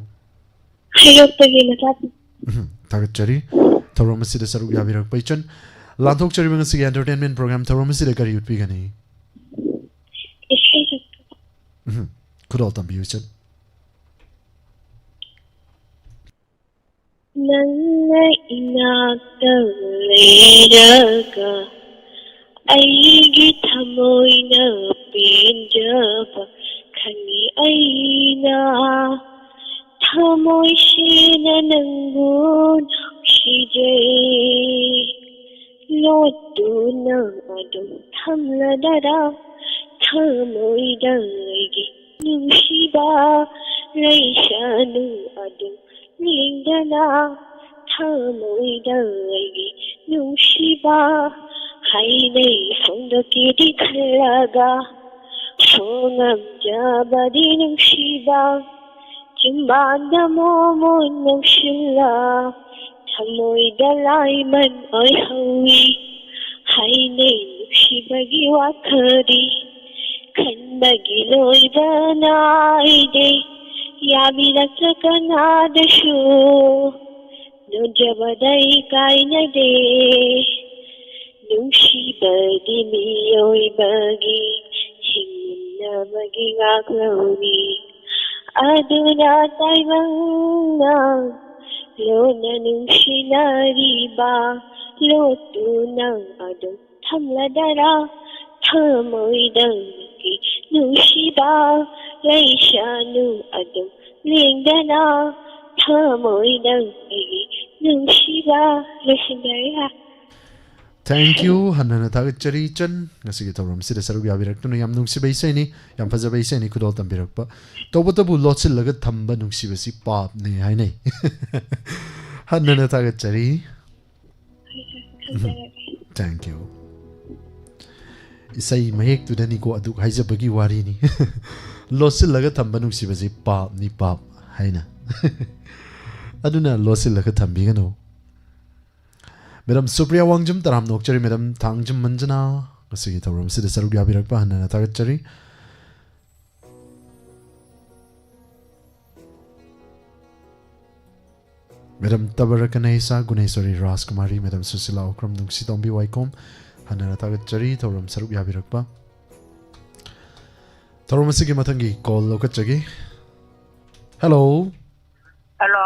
ꯍꯩꯔꯣꯛꯇꯒꯤ ꯃꯆꯥꯁꯤꯡ꯫ ꯎꯝ, ꯊꯥꯒꯠꯆꯔꯤ꯫ ꯊꯧꯔꯝ ꯑꯁꯤꯗ ꯁꯔꯨꯛ ꯌꯥꯕꯤꯔꯛꯄ ꯏꯆꯟ꯫ ꯂꯥꯟꯊꯣꯛꯆꯔꯤꯕ ꯉꯁꯤꯒꯤ ꯑꯦꯟꯇꯔꯇꯦꯟꯃꯦꯟ ꯄ꯭ꯔꯣꯒ꯭ꯔꯥꯝ ꯊꯧꯔꯝ ꯑꯁꯤꯗ ꯀꯔꯤ ꯎꯠꯄꯤꯒꯅꯤ? ꯏꯁꯩ ꯁꯛꯄ꯫ ꯎꯝ, ꯈꯨꯗꯣꯜ ꯇꯝꯕꯤꯌꯨ ꯏꯆꯟ꯫ ꯅꯪꯅ ꯏꯅꯥꯛꯇ ꯂꯩꯔꯒ ꯑꯩꯒꯤ ꯊꯃꯣꯏꯅ ꯄꯦꯟꯖꯕ ꯈꯪꯉꯤ ꯑꯩꯅ꯫ ꯊꯃꯣꯏꯁꯤꯅ ꯅꯪꯕꯨ ꯅꯨꯡꯁꯤꯖꯩ꯫ ꯂꯣꯠꯇꯨꯅ ꯑꯗꯨꯝ ꯊꯝꯂꯗꯔꯥ ꯊꯃꯣꯏꯗ ꯑꯩꯒꯤ ꯅꯨꯡꯁꯤꯕ? ꯂꯩꯁꯅꯨ ꯑꯗꯨꯝ ꯂꯦꯡꯗꯅ ꯊꯃꯣꯏꯗ ꯑꯩꯒꯤ ꯅꯨꯡꯁꯤꯕ꯫ ꯍꯥꯏꯅꯩ ꯐꯣꯡꯗꯣꯛꯀꯦꯗꯤ ꯈꯜꯂꯒ ꯐꯣꯡꯉꯝꯖꯕꯗꯤ ꯅꯨꯡꯁꯤꯕ꯫ ꯆꯤꯝꯕꯥꯟꯗ ꯃꯣꯃꯣꯟ ꯅꯧꯁꯤꯜꯂ ꯊꯃꯣꯏꯗ ꯂꯥꯏꯃꯟ ꯑꯣꯏꯍꯧꯏ꯫ ꯍꯥꯏꯅꯩ ꯅꯨꯡꯁꯤꯕꯒꯤ ꯋꯥꯈꯜꯗꯤ ꯈꯟꯕꯒꯤ ꯂꯣꯏꯕ ꯅꯥꯏꯗꯦ꯫ ꯌꯥꯕꯤꯔꯛꯇ꯭ꯔ ꯀꯅꯥꯗꯁꯨ ꯅꯣꯟꯖꯕꯗ ꯏꯀꯥꯏꯅꯗꯦ꯫ ꯅꯨꯡꯁꯤꯕꯗꯤ ꯃꯤꯑꯣꯏꯕꯒꯤ ꯍꯤꯡꯅꯕꯒꯤ ꯉꯥꯛꯂꯧꯅꯤ꯫ ꯑꯗꯨꯅ ꯇꯥꯏꯕꯪꯅ ꯂꯣꯟꯅ ꯅꯨꯡꯁꯤꯅꯔꯤꯕ ꯂꯣꯠꯇꯨꯅ ꯑꯗꯨꯝ ꯊꯝꯂꯗꯔꯥ ꯊꯃꯣꯏꯗ ꯅꯪꯒꯤ ꯅꯨꯡꯁꯤꯕ? ꯂꯩꯁꯅꯨ ꯑꯗꯨꯝ ꯂꯦꯡꯗꯅ ꯊꯃꯣꯏꯗ ꯑꯩꯒꯤ ꯅꯨꯡꯁꯤꯕ꯫ ꯂꯣꯏꯁꯤꯟꯖꯔꯦ ꯁꯥꯔ꯫ Thank you. ꯍꯟꯅ ꯍꯟꯅ ꯊꯥꯒꯠꯆꯔꯤ, ꯏꯆꯟ꯫ ꯉꯁꯤꯒꯤ ꯊꯧꯔꯝꯁꯤꯗ ꯁꯔꯨꯛ ꯌꯥꯕꯤꯔꯛꯇꯨꯅ ꯌꯥꯝ ꯅꯨꯡꯁꯤꯕ ꯏꯁꯩꯅꯤ, ꯌꯥꯝ ꯐꯖꯕ ꯏꯁꯩꯅꯤ, ꯈꯨꯗꯣꯜ ꯇꯝꯕꯤꯔꯛꯄ꯫ ꯇꯧꯕꯇꯕꯨ ꯂꯣꯠꯁꯤꯜꯂꯒ ꯊꯝꯕ ꯅꯨꯡꯁꯤꯕꯁꯤ ꯄꯥꯞꯅꯤ ꯍꯥꯏꯅꯩ꯫ ꯍꯟꯅ ꯍꯟꯅ ꯊꯥꯒꯠꯆꯔꯤ꯫ Thank you. ꯏꯁꯩ ꯃꯌꯦꯛꯇꯨꯗꯅꯤꯀꯣ ꯑꯗꯨꯛ ꯍꯥꯏꯖꯕꯒꯤ ꯋꯥꯔꯤꯅꯤ꯫ ꯂꯣꯠꯁꯤꯜꯂꯒ ꯊꯝꯕ ꯅꯨꯡꯁꯤꯕꯁꯤ ꯄꯥꯞꯅꯤ, ꯄꯥꯞ ꯍꯥꯏꯅ꯫ ꯑꯗꯨꯅ ꯂꯣꯠꯁꯤꯜꯂꯒ ꯊꯝꯕꯤꯒꯅꯨ꯫ ꯃꯦꯗꯥꯝ ꯁꯨꯄ꯭ꯔꯤꯌꯥ ꯋꯥꯡꯖꯝ, ꯇꯔꯥꯝꯅ ꯑꯣꯛꯆꯔꯤ꯫ ꯃꯦꯗꯥꯝ ꯊꯥꯡꯖꯝ ꯃꯟꯖꯅꯥ, ꯉꯁꯤꯒꯤ ꯊꯧꯔꯝꯁꯤꯗ ꯁꯔꯨꯛ ꯌꯥꯕꯤꯔꯛꯄ ꯍꯟꯅ ꯍꯟꯅ ꯊꯥꯒꯠꯆꯔꯤ꯫ ꯃꯦꯗꯥꯝ ꯇꯕꯔꯀꯅꯦꯁꯥ ꯒꯨꯅꯦꯁꯣꯔꯤ ꯔꯥꯖꯀꯨꯃꯥꯔꯤ, ꯃꯦꯗꯥꯝ ꯁꯨꯁꯤꯂꯥ ꯑꯣꯀ꯭ꯔꯝ, ꯅꯨꯡꯁꯤ ꯇꯣꯝꯕꯤ ꯋꯥꯏꯈꯣꯝ, ꯍꯟꯅ ꯍꯟꯅ ꯊꯥꯒꯠꯆꯔꯤ ꯊꯧꯔꯝ ꯁꯔꯨꯛ ꯌꯥꯕꯤꯔꯛꯄ꯫ ꯊꯧꯔꯝ ꯑꯁꯤꯒꯤ ꯃꯊꯪꯒꯤ ꯀꯣꯜ ꯂꯧꯈꯠꯆꯒꯦ꯫ ꯍꯦꯜꯂꯣ꯫ ꯍꯦꯜꯂꯣ꯫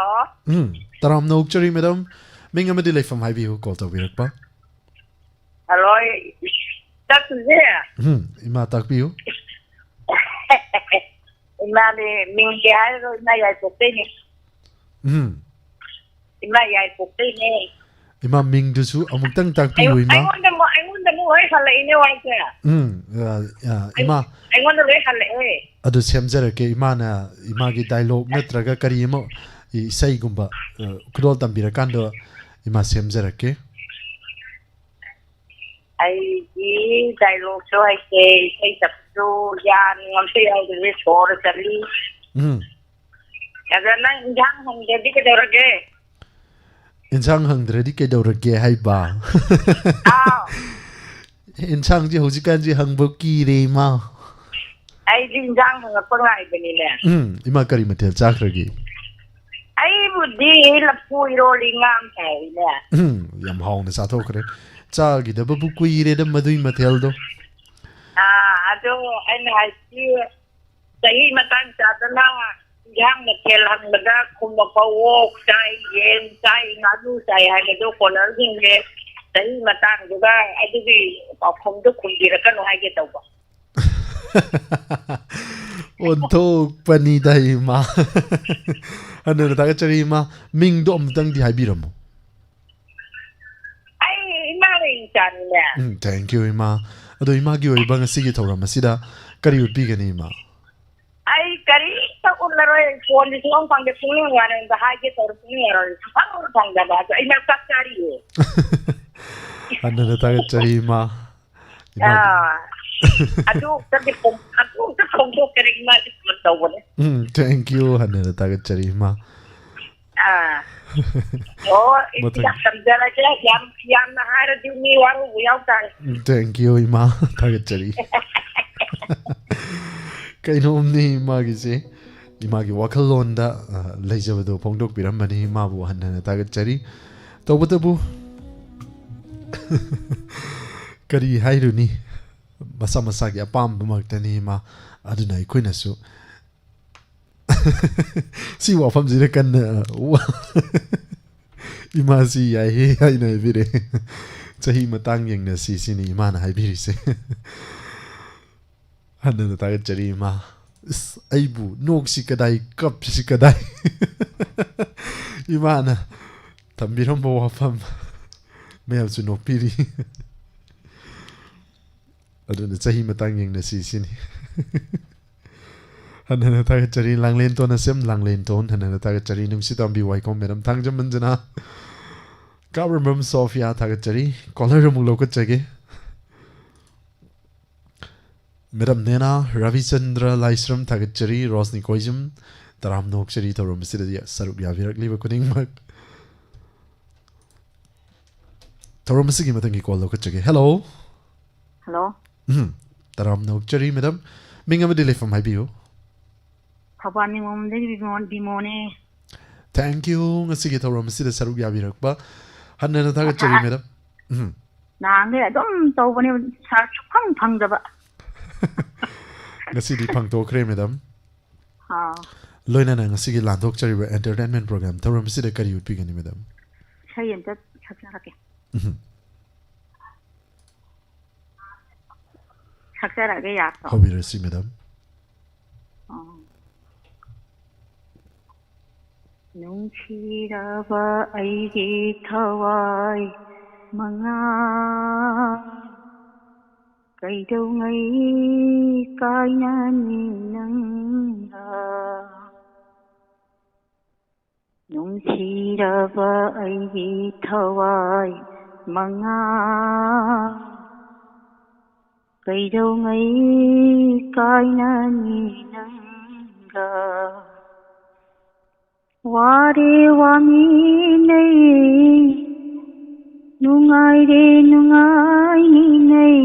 ꯎꯝ, ꯇꯔꯥꯝꯅ ꯑꯣꯛꯆꯔꯤ ꯃꯦꯗꯥꯝ꯫ ꯃꯤꯡ ꯑꯃꯗꯤ ꯂꯩꯐꯝ ꯍꯥꯏꯕꯤꯌꯨ, ꯀꯣꯜ ꯇꯧꯕꯤꯔꯛꯄ꯫ ꯍꯦꯜꯂꯣ, ꯇꯥꯛꯄꯤꯁꯦ? ꯎꯝ, ꯏꯃꯥ ꯇꯥꯛꯄꯤꯌꯨ꯫ ꯏꯃꯥꯗꯤ ꯃꯤꯡꯗꯤ ꯍꯥꯏꯔꯔꯣꯏ, ꯏꯃꯥ ꯌꯥꯏꯄꯣꯛꯇꯩꯅꯦ꯫ ꯎꯝ꯫ ꯏꯃꯥ ꯌꯥꯏꯄꯣꯛꯇꯩꯅꯦ꯫ ꯏꯃꯥ, ꯃꯤꯡꯗꯨꯁꯨ ꯑꯃꯨꯛꯇꯪ ꯇꯥꯛꯄꯤꯌꯨ, ꯑꯩꯉꯣꯟ-, ꯏꯃꯥ꯫ ꯑꯩꯉꯣꯟꯗ ꯑꯃꯨꯛ, ꯑꯩꯉꯣꯟꯗ ꯑꯃꯨꯛ ꯂꯣꯏ ꯍꯜꯂꯛꯏꯅꯦ, ꯋꯥꯏꯁꯦ꯫ ꯎꯝ, ꯑ, ꯑ, ꯑꯩ-, ꯏꯃꯥ꯫ ꯑꯩꯉꯣꯟꯗ ꯂꯣꯏ ꯍꯜꯂꯛꯑꯦ꯫ ꯑꯗꯨ ꯁꯦꯝꯖꯔꯛꯀꯦ, ꯏꯃꯥꯅ, ꯏꯃꯥꯒꯤ ꯗꯥꯏꯂꯣꯛ ꯅꯠꯇ꯭ꯔꯒ ꯀꯔꯤ ꯑꯃ, ꯏ-, ꯏꯁꯩꯒꯨꯝꯕ, ꯑ, ꯈꯨꯗꯣꯜ ꯇꯝꯕꯤꯔꯀꯥꯟꯗ ꯏꯃꯥ ꯁꯦꯝꯖꯔꯛꯀꯦ꯫ ꯑꯩꯗꯤ ꯗꯥꯏꯂꯣꯛꯁꯨ ꯍꯩꯇꯦ, ꯏꯁꯩ ꯁꯛꯄꯁꯨ ꯌꯥ ꯅꯨꯡ ꯑꯝꯇ ꯌꯥꯎꯗꯕꯤ ꯁꯣꯔ ꯆꯠꯂꯤ꯫ ꯎꯝ꯫ ꯑꯗ ꯅꯪ ꯏꯟꯖꯥꯡ ꯍꯪꯗ꯭ꯔꯗꯤ ꯀꯩꯗꯧꯔꯒꯦ? ꯏꯟꯁꯥꯡ ꯍꯪꯗ꯭ꯔꯗꯤ ꯀꯩꯗꯧꯔꯒꯦ ꯍꯥꯏꯕ? ꯑꯥꯎ꯫ ꯏꯟꯁꯥꯡꯁꯦ ꯍꯧꯖꯤꯛꯀꯥꯟꯁꯦ ꯍꯪꯕ ꯀꯤꯔꯦ, ꯏꯃꯥ꯫ ꯑꯩꯗꯤ ꯏꯟꯖꯥꯡ ꯍꯪꯉꯛꯄ ꯉꯥꯏꯕꯅꯤꯅꯦ꯫ ꯎꯝ, ꯏꯃꯥ, ꯀꯔꯤ ꯃꯊꯦꯜ ꯆꯥꯈ꯭ꯔꯒꯦ? ꯑꯩꯕꯨꯗꯤ ꯂꯐꯨ ꯏꯔꯣꯜꯂꯤ, ꯉꯥ ꯑꯃ ꯇꯥꯎꯏꯅꯦ꯫ ꯎꯝ, ꯌꯥꯝ ꯍꯥꯎꯅ ꯆꯥꯊꯣꯛꯈ꯭ꯔꯦ꯫ ꯆꯥꯈꯤꯗꯕꯕꯨ ꯀꯨꯏꯔꯦꯗ ꯃꯗꯨꯏ ꯃꯊꯦꯜꯗꯣ꯫ ꯑꯥ, ꯑꯗꯣ ꯑꯩꯅ ꯍꯥꯏꯗꯤ, ꯆꯍꯤ ꯃꯇꯥꯡ ꯆꯥꯗꯅ ꯏꯟꯖꯥꯡ ꯃꯊꯦꯜ ꯍꯪꯕꯗ ꯈꯨꯝꯃꯛꯄ ꯑꯣꯛ ꯆꯥꯏ, ꯌꯦꯟ ꯆꯥꯏ, ꯉꯥꯅꯨ ꯆꯥꯏ ꯍꯥꯏꯕꯗꯣ ꯀꯣꯂꯔꯁꯤꯡꯁꯦ ꯆꯍꯤ ꯃꯇꯥꯡꯗꯨꯒ ꯑꯗꯨꯒꯤ ꯄꯥꯎꯈꯨꯝꯗꯨ ꯈꯨꯝꯕꯤꯔꯛꯀꯅꯨ ꯍꯥꯏꯒꯦ ꯇꯧꯕ꯫ ꯑꯣꯟꯊꯣꯛꯄꯅꯤꯗ, ꯏꯃꯥ꯫ ꯍꯟꯅ ꯍꯟꯅ ꯊꯥꯒꯠꯆꯔꯤ, ꯏꯃꯥ꯫ ꯃꯤꯡꯗꯣ ꯑꯃꯨꯛꯇꯪꯗꯤ ꯍꯥꯏꯕꯤꯔꯝꯃꯨ꯫ ꯑꯩ ꯏꯃꯥ ꯂꯩ ꯆꯥꯅꯤꯅꯦ꯫ ꯎꯝ, thank you, ꯏꯃꯥ꯫ ꯑꯗꯣ ꯏꯃꯥꯒꯤ ꯑꯣꯏꯕ ꯉꯁꯤꯒꯤ ꯊꯧꯔꯝ ꯑꯁꯤꯗ ꯀꯔꯤ ꯎꯠꯄꯤꯒꯅꯤ, ꯏꯃꯥ? ꯑꯩ ꯀꯔꯤꯝꯇ ꯎꯠꯂꯔꯣꯏ꯫ ꯐꯣꯟꯗꯤ ꯁꯨꯡꯐꯪ ꯐꯪꯗꯦ꯫ ꯄꯨꯡꯅꯤꯡ ꯋꯥꯔꯦꯡꯗ ꯍꯥꯏꯒꯦ ꯇꯧꯔ ꯄꯨꯡꯅꯤꯡ ꯋꯥꯔꯦꯡ ꯁꯨꯡꯐꯪ ꯐꯪꯗꯕ꯫ ꯑꯗꯣ ꯑꯩ ꯆꯥꯛ ꯆꯥꯔꯤꯌꯦ꯫ ꯍꯟꯅꯅ ꯊꯥꯒꯠꯆꯔꯤ, ꯏꯃꯥ꯫ ꯏꯃꯥꯒꯤ ꯑꯥ꯫ ꯑꯗꯨ ꯑꯝꯇꯗꯤ ꯐꯣꯡ-, ꯑꯗꯨ ꯑꯝꯇ ꯐꯣꯡꯗꯣꯛꯆꯔꯒꯦ꯫ ꯏꯃꯥꯗꯤ ꯐꯣꯟ ꯇꯧꯕꯅꯦ꯫ ꯎꯝ, thank you꯫ ꯍꯟꯅꯅ ꯊꯥꯒꯠꯆꯔꯤ, ꯏꯃꯥ꯫ ꯑꯥ꯫ ꯑꯣ, ꯃꯊꯪ꯫ ꯌꯥꯝ ꯊꯝꯖꯔꯒꯦ꯫ ꯌꯥꯝ, ꯌꯥꯝꯅ ꯍꯥꯏꯔꯗꯤ ꯃꯤ ꯋꯥꯔꯧꯕ ꯌꯥꯎ ꯇꯥꯔꯦ꯫ Thank you, ꯏꯃꯥ꯫ ꯊꯥꯒꯠꯆꯔꯤ꯫ ꯀꯩꯅꯣꯝꯅꯤ ꯏꯃꯥꯒꯤꯁꯦ꯫ ꯏꯃꯥꯒꯤ ꯋꯥꯈꯜꯂꯣꯟꯗ, ꯑ, ꯂꯩꯖꯕꯗꯣ ꯐꯣꯡꯗꯣꯛꯄꯤꯔꯝꯕꯅꯤ꯫ ꯏꯃꯥꯕꯨ ꯍꯟꯅ ꯍꯟꯅ ꯊꯥꯒꯠꯆꯔꯤ꯫ ꯇꯧꯕꯇꯕꯨ, ꯀꯔꯤ ꯍꯥꯏꯔꯨꯅꯤ? ꯃꯁꯥ ꯃꯁꯥꯒꯤ ꯑꯄꯥꯝꯕꯃꯛꯇꯅꯤ, ꯏꯃꯥ꯫ ꯑꯗꯨꯅ ꯑꯩꯈꯣꯏꯅꯁꯨ ꯁꯤ ꯋꯥꯐꯝꯁꯤꯗ ꯀꯟꯅ ꯋꯥ-, "ꯏꯃꯥꯁꯤ ꯌꯥꯏꯍꯦ" ꯍꯥꯏꯅ ꯍꯥꯏꯕꯤꯔꯦ꯫ ꯆꯍꯤ ꯃꯇꯥꯡ ꯌꯦꯡꯅꯁꯤ ꯁꯤꯅꯤ ꯏꯃꯥꯅ ꯍꯥꯏꯕꯤꯔꯤꯁꯦ꯫ ꯍꯟꯅꯅ ꯊꯥꯒꯠꯆꯔꯤ, ꯏꯃꯥ꯫ ꯏꯁ, ꯑꯩꯕꯨ ꯅꯣꯛꯁꯤ ꯀꯗꯥꯏ, ꯀꯞꯁꯤ ꯀꯗꯥꯏ? ꯏꯃꯥꯅ ꯊꯝꯕꯤꯔꯝꯕ ꯋꯥꯐꯝ ꯃꯌꯥꯝꯁꯨ ꯅꯣꯛꯄꯤꯔꯤ꯫ ꯑꯗꯨꯅ ꯆꯍꯤ ꯃꯇꯥꯡ ꯌꯦꯡꯅꯁꯤ ꯁꯤꯅꯤ꯫ ꯍꯟꯅ ꯍꯟꯅ ꯊꯥꯒꯠꯆꯔꯤ꯫ ꯂꯥꯡꯂꯦꯟꯇꯣꯟ ꯑꯁꯦꯝ, ꯂꯥꯡꯂꯦꯟꯇꯣꯟ, ꯍꯟꯅ ꯍꯟꯅ ꯊꯥꯒꯠꯆꯔꯤ꯫ ꯅꯨꯡꯁꯤ ꯇꯣꯝꯕꯤ ꯋꯥꯏꯈꯣꯝ ꯃꯦꯗꯝ, ꯊꯥꯡꯖꯝ ꯃꯟꯖꯅꯥ, ꯀꯥꯞꯔꯝꯕꯝ ꯁꯣꯐꯤꯌꯥ, ꯊꯥꯒꯠꯆꯔꯤ꯫ ꯀꯣꯂꯔ ꯑꯃꯨꯛ ꯂꯧꯈꯠꯆꯒꯦ꯫ ꯃꯦꯗꯝ ꯅꯦꯅꯥ ꯔꯕꯤꯆꯟꯗ꯭ꯔ ꯂꯥꯏꯁ꯭ꯔꯝ, ꯊꯥꯒꯠꯆꯔꯤ꯫ ꯔꯣꯁꯅꯤ ꯀꯣꯏꯖꯝ, ꯇꯔꯥꯝꯅ ꯑꯣꯛꯆꯔꯤ ꯊꯧꯔꯝ ꯑꯁꯤꯗ ꯁꯔꯨꯛ ꯌꯥꯕꯤꯔꯛꯂꯤꯕ ꯈꯨꯗꯤꯡꯃꯛ꯫ ꯊꯧꯔꯝ ꯑꯁꯤꯒꯤ ꯃꯊꯪꯒꯤ ꯀꯣꯜ ꯂꯧꯈꯠꯆꯒꯦ꯫ ꯍꯦꯜꯂꯣ꯫ ꯍꯜꯂꯣ꯫ ꯎꯝ, ꯇꯔꯥꯝꯅ ꯑꯣꯛꯆꯔꯤ, ꯃꯦꯗꯥꯝ꯫ ꯃꯤꯡ ꯑꯃꯗꯤ ꯂꯩꯐꯝ ꯍꯥꯏꯕꯤꯌꯨ꯫ ꯊꯧꯕꯥꯜ ꯅꯤꯉꯣꯝꯗꯒꯤ ꯕꯤꯃꯣꯟ-, ꯕꯤꯃꯣꯅꯦ꯫ Thank you, ꯉꯁꯤꯒꯤ ꯊꯧꯔꯝ ꯑꯁꯤꯗ ꯁꯔꯨꯛ ꯌꯥꯕꯤꯔꯛꯄ꯫ ꯍꯟꯅ ꯍꯟꯅ ꯊꯥꯒꯠꯆꯔꯤ, ꯃꯦꯗꯥꯝ꯫ ꯎꯝ꯫ ꯅꯍꯥꯟꯈꯩ ꯑꯗꯨꯝ ꯇꯧꯕꯅꯦ, ꯁꯥꯔ ꯁꯨꯛꯐꯪ ꯐꯪꯗꯕ꯫ ꯉꯁꯤꯗꯤ ꯐꯪꯊꯣꯛꯈ꯭ꯔꯦ, ꯃꯦꯗꯥꯝ꯫ ꯑꯥ꯫ ꯂꯣꯏꯅꯅ ꯉꯁꯤꯒꯤ ꯂꯥꯟꯊꯣꯛꯆꯔꯤꯕ entertainment program ꯊꯧꯔꯝ ꯑꯁꯤꯗ ꯀꯔꯤ ꯎꯠꯄꯤꯒꯅꯤ, ꯃꯦꯗꯥꯝ? ꯏꯁꯩ ꯑꯝꯇ ꯁꯛꯆꯔꯛꯀꯦ꯫ ꯎꯝ꯫ ꯁꯛꯆꯔꯛꯑꯒꯦ, ꯌꯥꯕ꯭ꯔꯣ? ꯍꯧꯕꯤꯔꯁꯤ, ꯃꯦꯗꯥꯝ꯫ ꯑꯥ꯫ ꯅꯨꯡꯁꯤꯔꯕ ꯑꯩꯒꯤ ꯊꯋꯥꯏ, ꯃꯉꯥ, ꯀꯩꯗꯧꯉꯩ ꯀꯥꯏꯅꯅꯤ ꯅꯪꯒ? ꯅꯨꯡꯁꯤꯔꯕ ꯑꯩꯒꯤ ꯊꯋꯥꯏ ꯃꯉꯥ, ꯀꯩꯗꯧꯉꯩ ꯀꯥꯏꯅꯅꯤ ꯅꯪꯒ? ꯋꯥꯔꯦ ꯋꯥꯃꯤꯟꯅꯩ, ꯅꯨꯡꯉꯥꯏꯔꯦ ꯅꯨꯡꯉꯥꯏꯃꯤꯟꯅꯩ,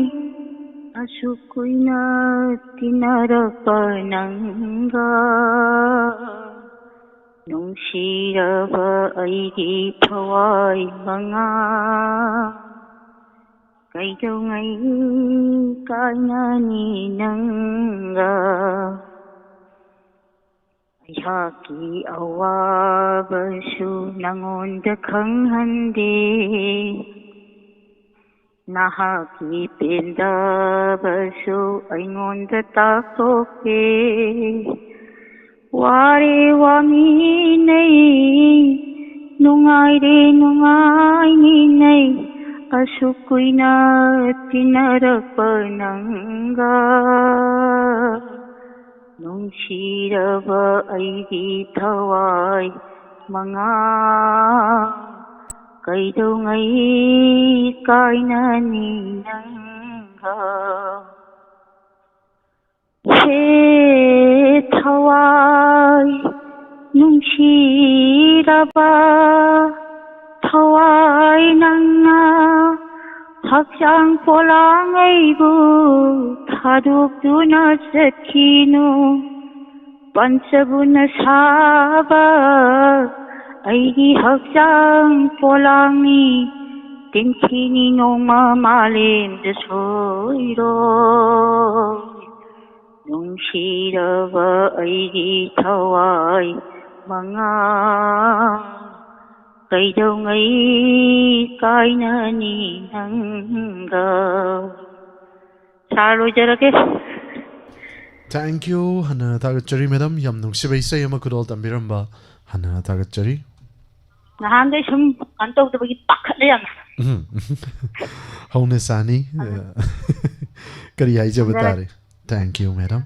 ꯑꯁꯨꯛ ꯀꯨꯏꯅ ꯇꯤꯟꯅꯔꯛꯄ ꯅꯪꯒ꯫ ꯅꯨꯡꯁꯤꯔꯕ ꯑꯩꯒꯤ ꯊꯋꯥꯏ ꯃꯉꯥ, ꯀꯩꯗꯧꯉꯩ ꯀꯥꯏꯅꯅꯤ ꯅꯪꯒ? ꯑꯩꯍꯥꯛꯀꯤ ꯑꯋꯥꯕꯁꯨ ꯅꯉꯣꯟꯗ ꯈꯪꯍꯟꯗꯦ, ꯅꯍꯥꯛꯀꯤ ꯄꯦꯟꯗꯕꯁꯨ ꯑꯩꯉꯣꯟꯗ ꯇꯥꯛꯊꯣꯛꯇꯦ꯫ ꯋꯥꯔꯦ ꯋꯥꯃꯤꯟꯅꯩ, ꯅꯨꯡꯉꯥꯏꯔꯦ ꯅꯨꯡꯉꯥꯏꯃꯤꯟꯅꯩ, ꯑꯁꯨꯛ ꯀꯨꯏꯅ ꯇꯤꯟꯅꯔꯛꯄ ꯅꯪꯒ꯫ ꯅꯨꯡꯁꯤꯔꯕ ꯑꯩꯒꯤ ꯊꯋꯥꯏ ꯃꯉꯥ, ꯀꯩꯗꯧꯉꯩ ꯀꯥꯏꯅꯅꯤ ꯅꯪꯒ? ꯍꯦ ꯊꯋꯥꯏ, ꯅꯨꯡꯁꯤꯔꯕ ꯊꯋꯥꯏ ꯅꯪꯅ, ꯍꯛꯆꯥꯡ ꯄꯣꯂꯥꯡ ꯑꯩꯕꯨ ꯊꯥꯗꯣꯛꯇꯨꯅ ꯆꯠꯈꯤꯅꯨ꯫ ꯄꯟꯆꯕꯨꯅ ꯁꯥꯕ ꯑꯩꯒꯤ ꯍꯛꯆꯥꯡ ꯄꯣꯂꯥꯡꯅꯤ, ꯇꯤꯟꯊꯤꯅꯤ ꯅꯣꯡꯃ ꯃꯥꯂꯦꯝꯗ ꯁꯣꯏꯔꯣꯏ꯫ ꯅꯨꯡꯁꯤꯔꯕ ꯑꯩꯒꯤ ꯊꯋꯥꯏ ꯃꯉꯥ, ꯀꯩꯗꯧꯉꯩ ꯀꯥꯏꯅꯅꯤ ꯅꯪꯒ? ꯁꯥꯔ, ꯂꯣꯏꯖꯔꯒꯦ꯫ Thank you꯫ ꯍꯟꯅ ꯊꯥꯒꯠꯆꯔꯤ ꯃꯦꯗꯥꯝ, ꯌꯥꯝ ꯅꯨꯡꯁꯤꯕ ꯏꯁꯩ ꯑꯃ ꯈꯨꯗꯣꯜ ꯇꯝꯕꯤꯔꯝꯕ꯫ ꯍꯟꯅ ꯊꯥꯒꯠꯆꯔꯤ꯫ ꯅꯍꯥꯟꯗꯩ ꯁꯨꯝ ꯀꯩꯅꯣ ꯇꯧꯗꯕꯒꯤ ꯄꯥꯈꯠꯂꯦ ꯌꯥꯝꯅ꯫ ꯎꯝ꯫ ꯍꯧꯅ ꯁꯥꯅꯤ꯫ ꯀꯔꯤ ꯍꯥꯏꯖꯕ ꯊꯝꯖꯔꯒꯦ꯫ ꯇꯥꯔꯦ? Thank you, madam.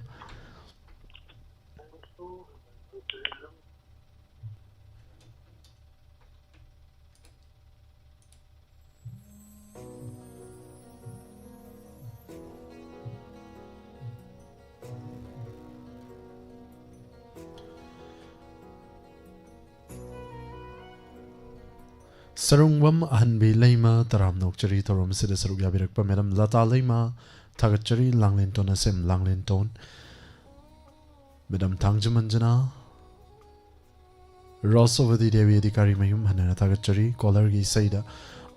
ꯁꯔꯨꯡꯕꯝ ꯑꯍꯟꯕꯤ ꯂꯩꯃ, ꯇꯔꯥꯝꯅ ꯑꯣꯛꯆꯔꯤ ꯊꯧꯔꯝ ꯑꯁꯤꯗ ꯁꯔꯨꯛ ꯌꯥꯕꯤꯔꯛꯄ꯫ Madam ꯂꯇꯥ ꯂꯩꯃ, ꯊꯥꯒꯠꯆꯔꯤ꯫ ꯂꯥꯡꯂꯦꯟꯇꯣꯟ ꯑꯁꯦꯝ ꯂꯥꯡꯂꯦꯟꯇꯣꯟ꯫ Madam ꯊꯥꯡꯖꯃꯟꯖꯅꯥ, ꯔꯣꯁꯣꯕꯗꯤ ꯗꯦꯕꯤ ꯑꯙꯤꯀꯥꯔꯤ ꯃꯌꯨꯝ, ꯍꯟꯅꯅ ꯊꯥꯒꯠꯆꯔꯤ꯫ Callerꯒꯤ ꯏꯁꯩꯗ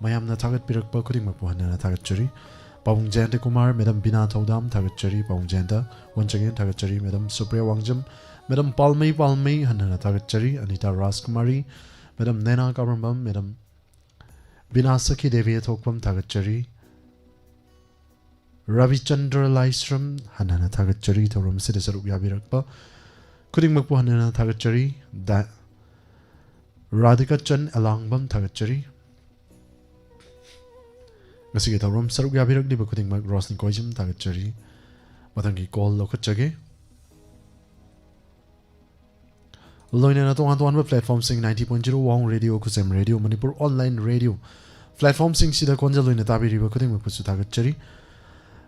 ꯃꯌꯥꯝꯅ ꯊꯥꯒꯠꯄꯤꯔꯛꯄ ꯈꯨꯗꯤꯡꯃꯛꯄꯨ ꯍꯟꯅꯅ ꯊꯥꯒꯠꯆꯔꯤ꯫ ꯄꯥꯕꯨꯡ ꯖꯌꯟꯇ ꯀꯨꯃꯥꯔ, Madam ꯕꯤꯅꯥ ꯊꯧꯗꯥꯝ, ꯊꯥꯒꯠꯆꯔꯤ꯫ ꯄꯥꯕꯨꯡ ꯖꯌꯟꯇ, once again ꯊꯥꯒꯠꯆꯔꯤ꯫ Madam ꯁꯨꯄ꯭ꯔꯤꯌꯥ ꯋꯥꯡꯖꯝ, Madam ꯄꯥꯜꯃꯩ ꯄꯥꯜꯃꯩ, ꯍꯟꯅꯅ ꯊꯥꯒꯠꯆꯔꯤ꯫ ꯑꯅꯤꯇꯥ ꯔꯥꯖꯀꯨꯃꯥꯔꯤ, Madam ꯅꯦꯅꯥ ꯀꯥꯕ꯭ꯔꯝꯕꯝ, Madam ꯕꯤꯅꯥ ꯁꯈꯤ ꯗꯦꯕꯤ ꯑꯊꯣꯛꯄꯝ, ꯊꯥꯒꯠꯆꯔꯤ꯫ ꯔꯕꯤꯆꯟꯗ꯭ꯔ ꯂꯥꯏꯁ꯭ꯔꯝ, ꯍꯟꯅ ꯍꯟꯅ ꯊꯥꯒꯠꯆꯔꯤ꯫ ꯊꯧꯔꯝ ꯑꯁꯤꯗ ꯁꯔꯨꯛ ꯌꯥꯕꯤꯔꯛꯄ ꯈꯨꯗꯤꯡꯃꯛꯄꯨ ꯍꯟꯅ ꯍꯟꯅ ꯊꯥꯒꯠꯆꯔꯤ꯫ ꯗꯥ-, ꯔꯥꯙꯤꯀꯥꯆꯟ ꯑꯦꯂꯥꯡꯕꯝ, ꯊꯥꯒꯠꯆꯔꯤ꯫ ꯉꯁꯤꯒꯤ ꯊꯧꯔꯝ ꯁꯔꯨꯛ ꯌꯥꯕꯤꯔꯛꯂꯤꯕ ꯈꯨꯗꯤꯡꯃꯛ, ꯔꯣꯁꯅꯤ ꯀꯣꯏꯖꯝ, ꯊꯥꯒꯠꯆꯔꯤ꯫ ꯃꯊꯪꯒꯤ call ꯂꯧꯈꯠꯆꯒꯦ꯫ ꯂꯣꯏꯅꯅ ꯇꯣꯉꯥꯟ ꯇꯣꯉꯥꯟꯕ platformꯁꯤꯡ, ninety point zero Waung Radio, ꯈꯨꯖꯦꯝ Radio, Manipur Online Radio platformꯁꯤꯡꯁꯤꯗ ꯈꯣꯟꯖꯦꯜ ꯑꯣꯏꯅ ꯇꯥꯕꯤꯔꯤꯕ ꯈꯨꯗꯤꯡꯃꯛꯄꯨꯁꯨ ꯊꯥꯒꯠꯆꯔꯤ꯫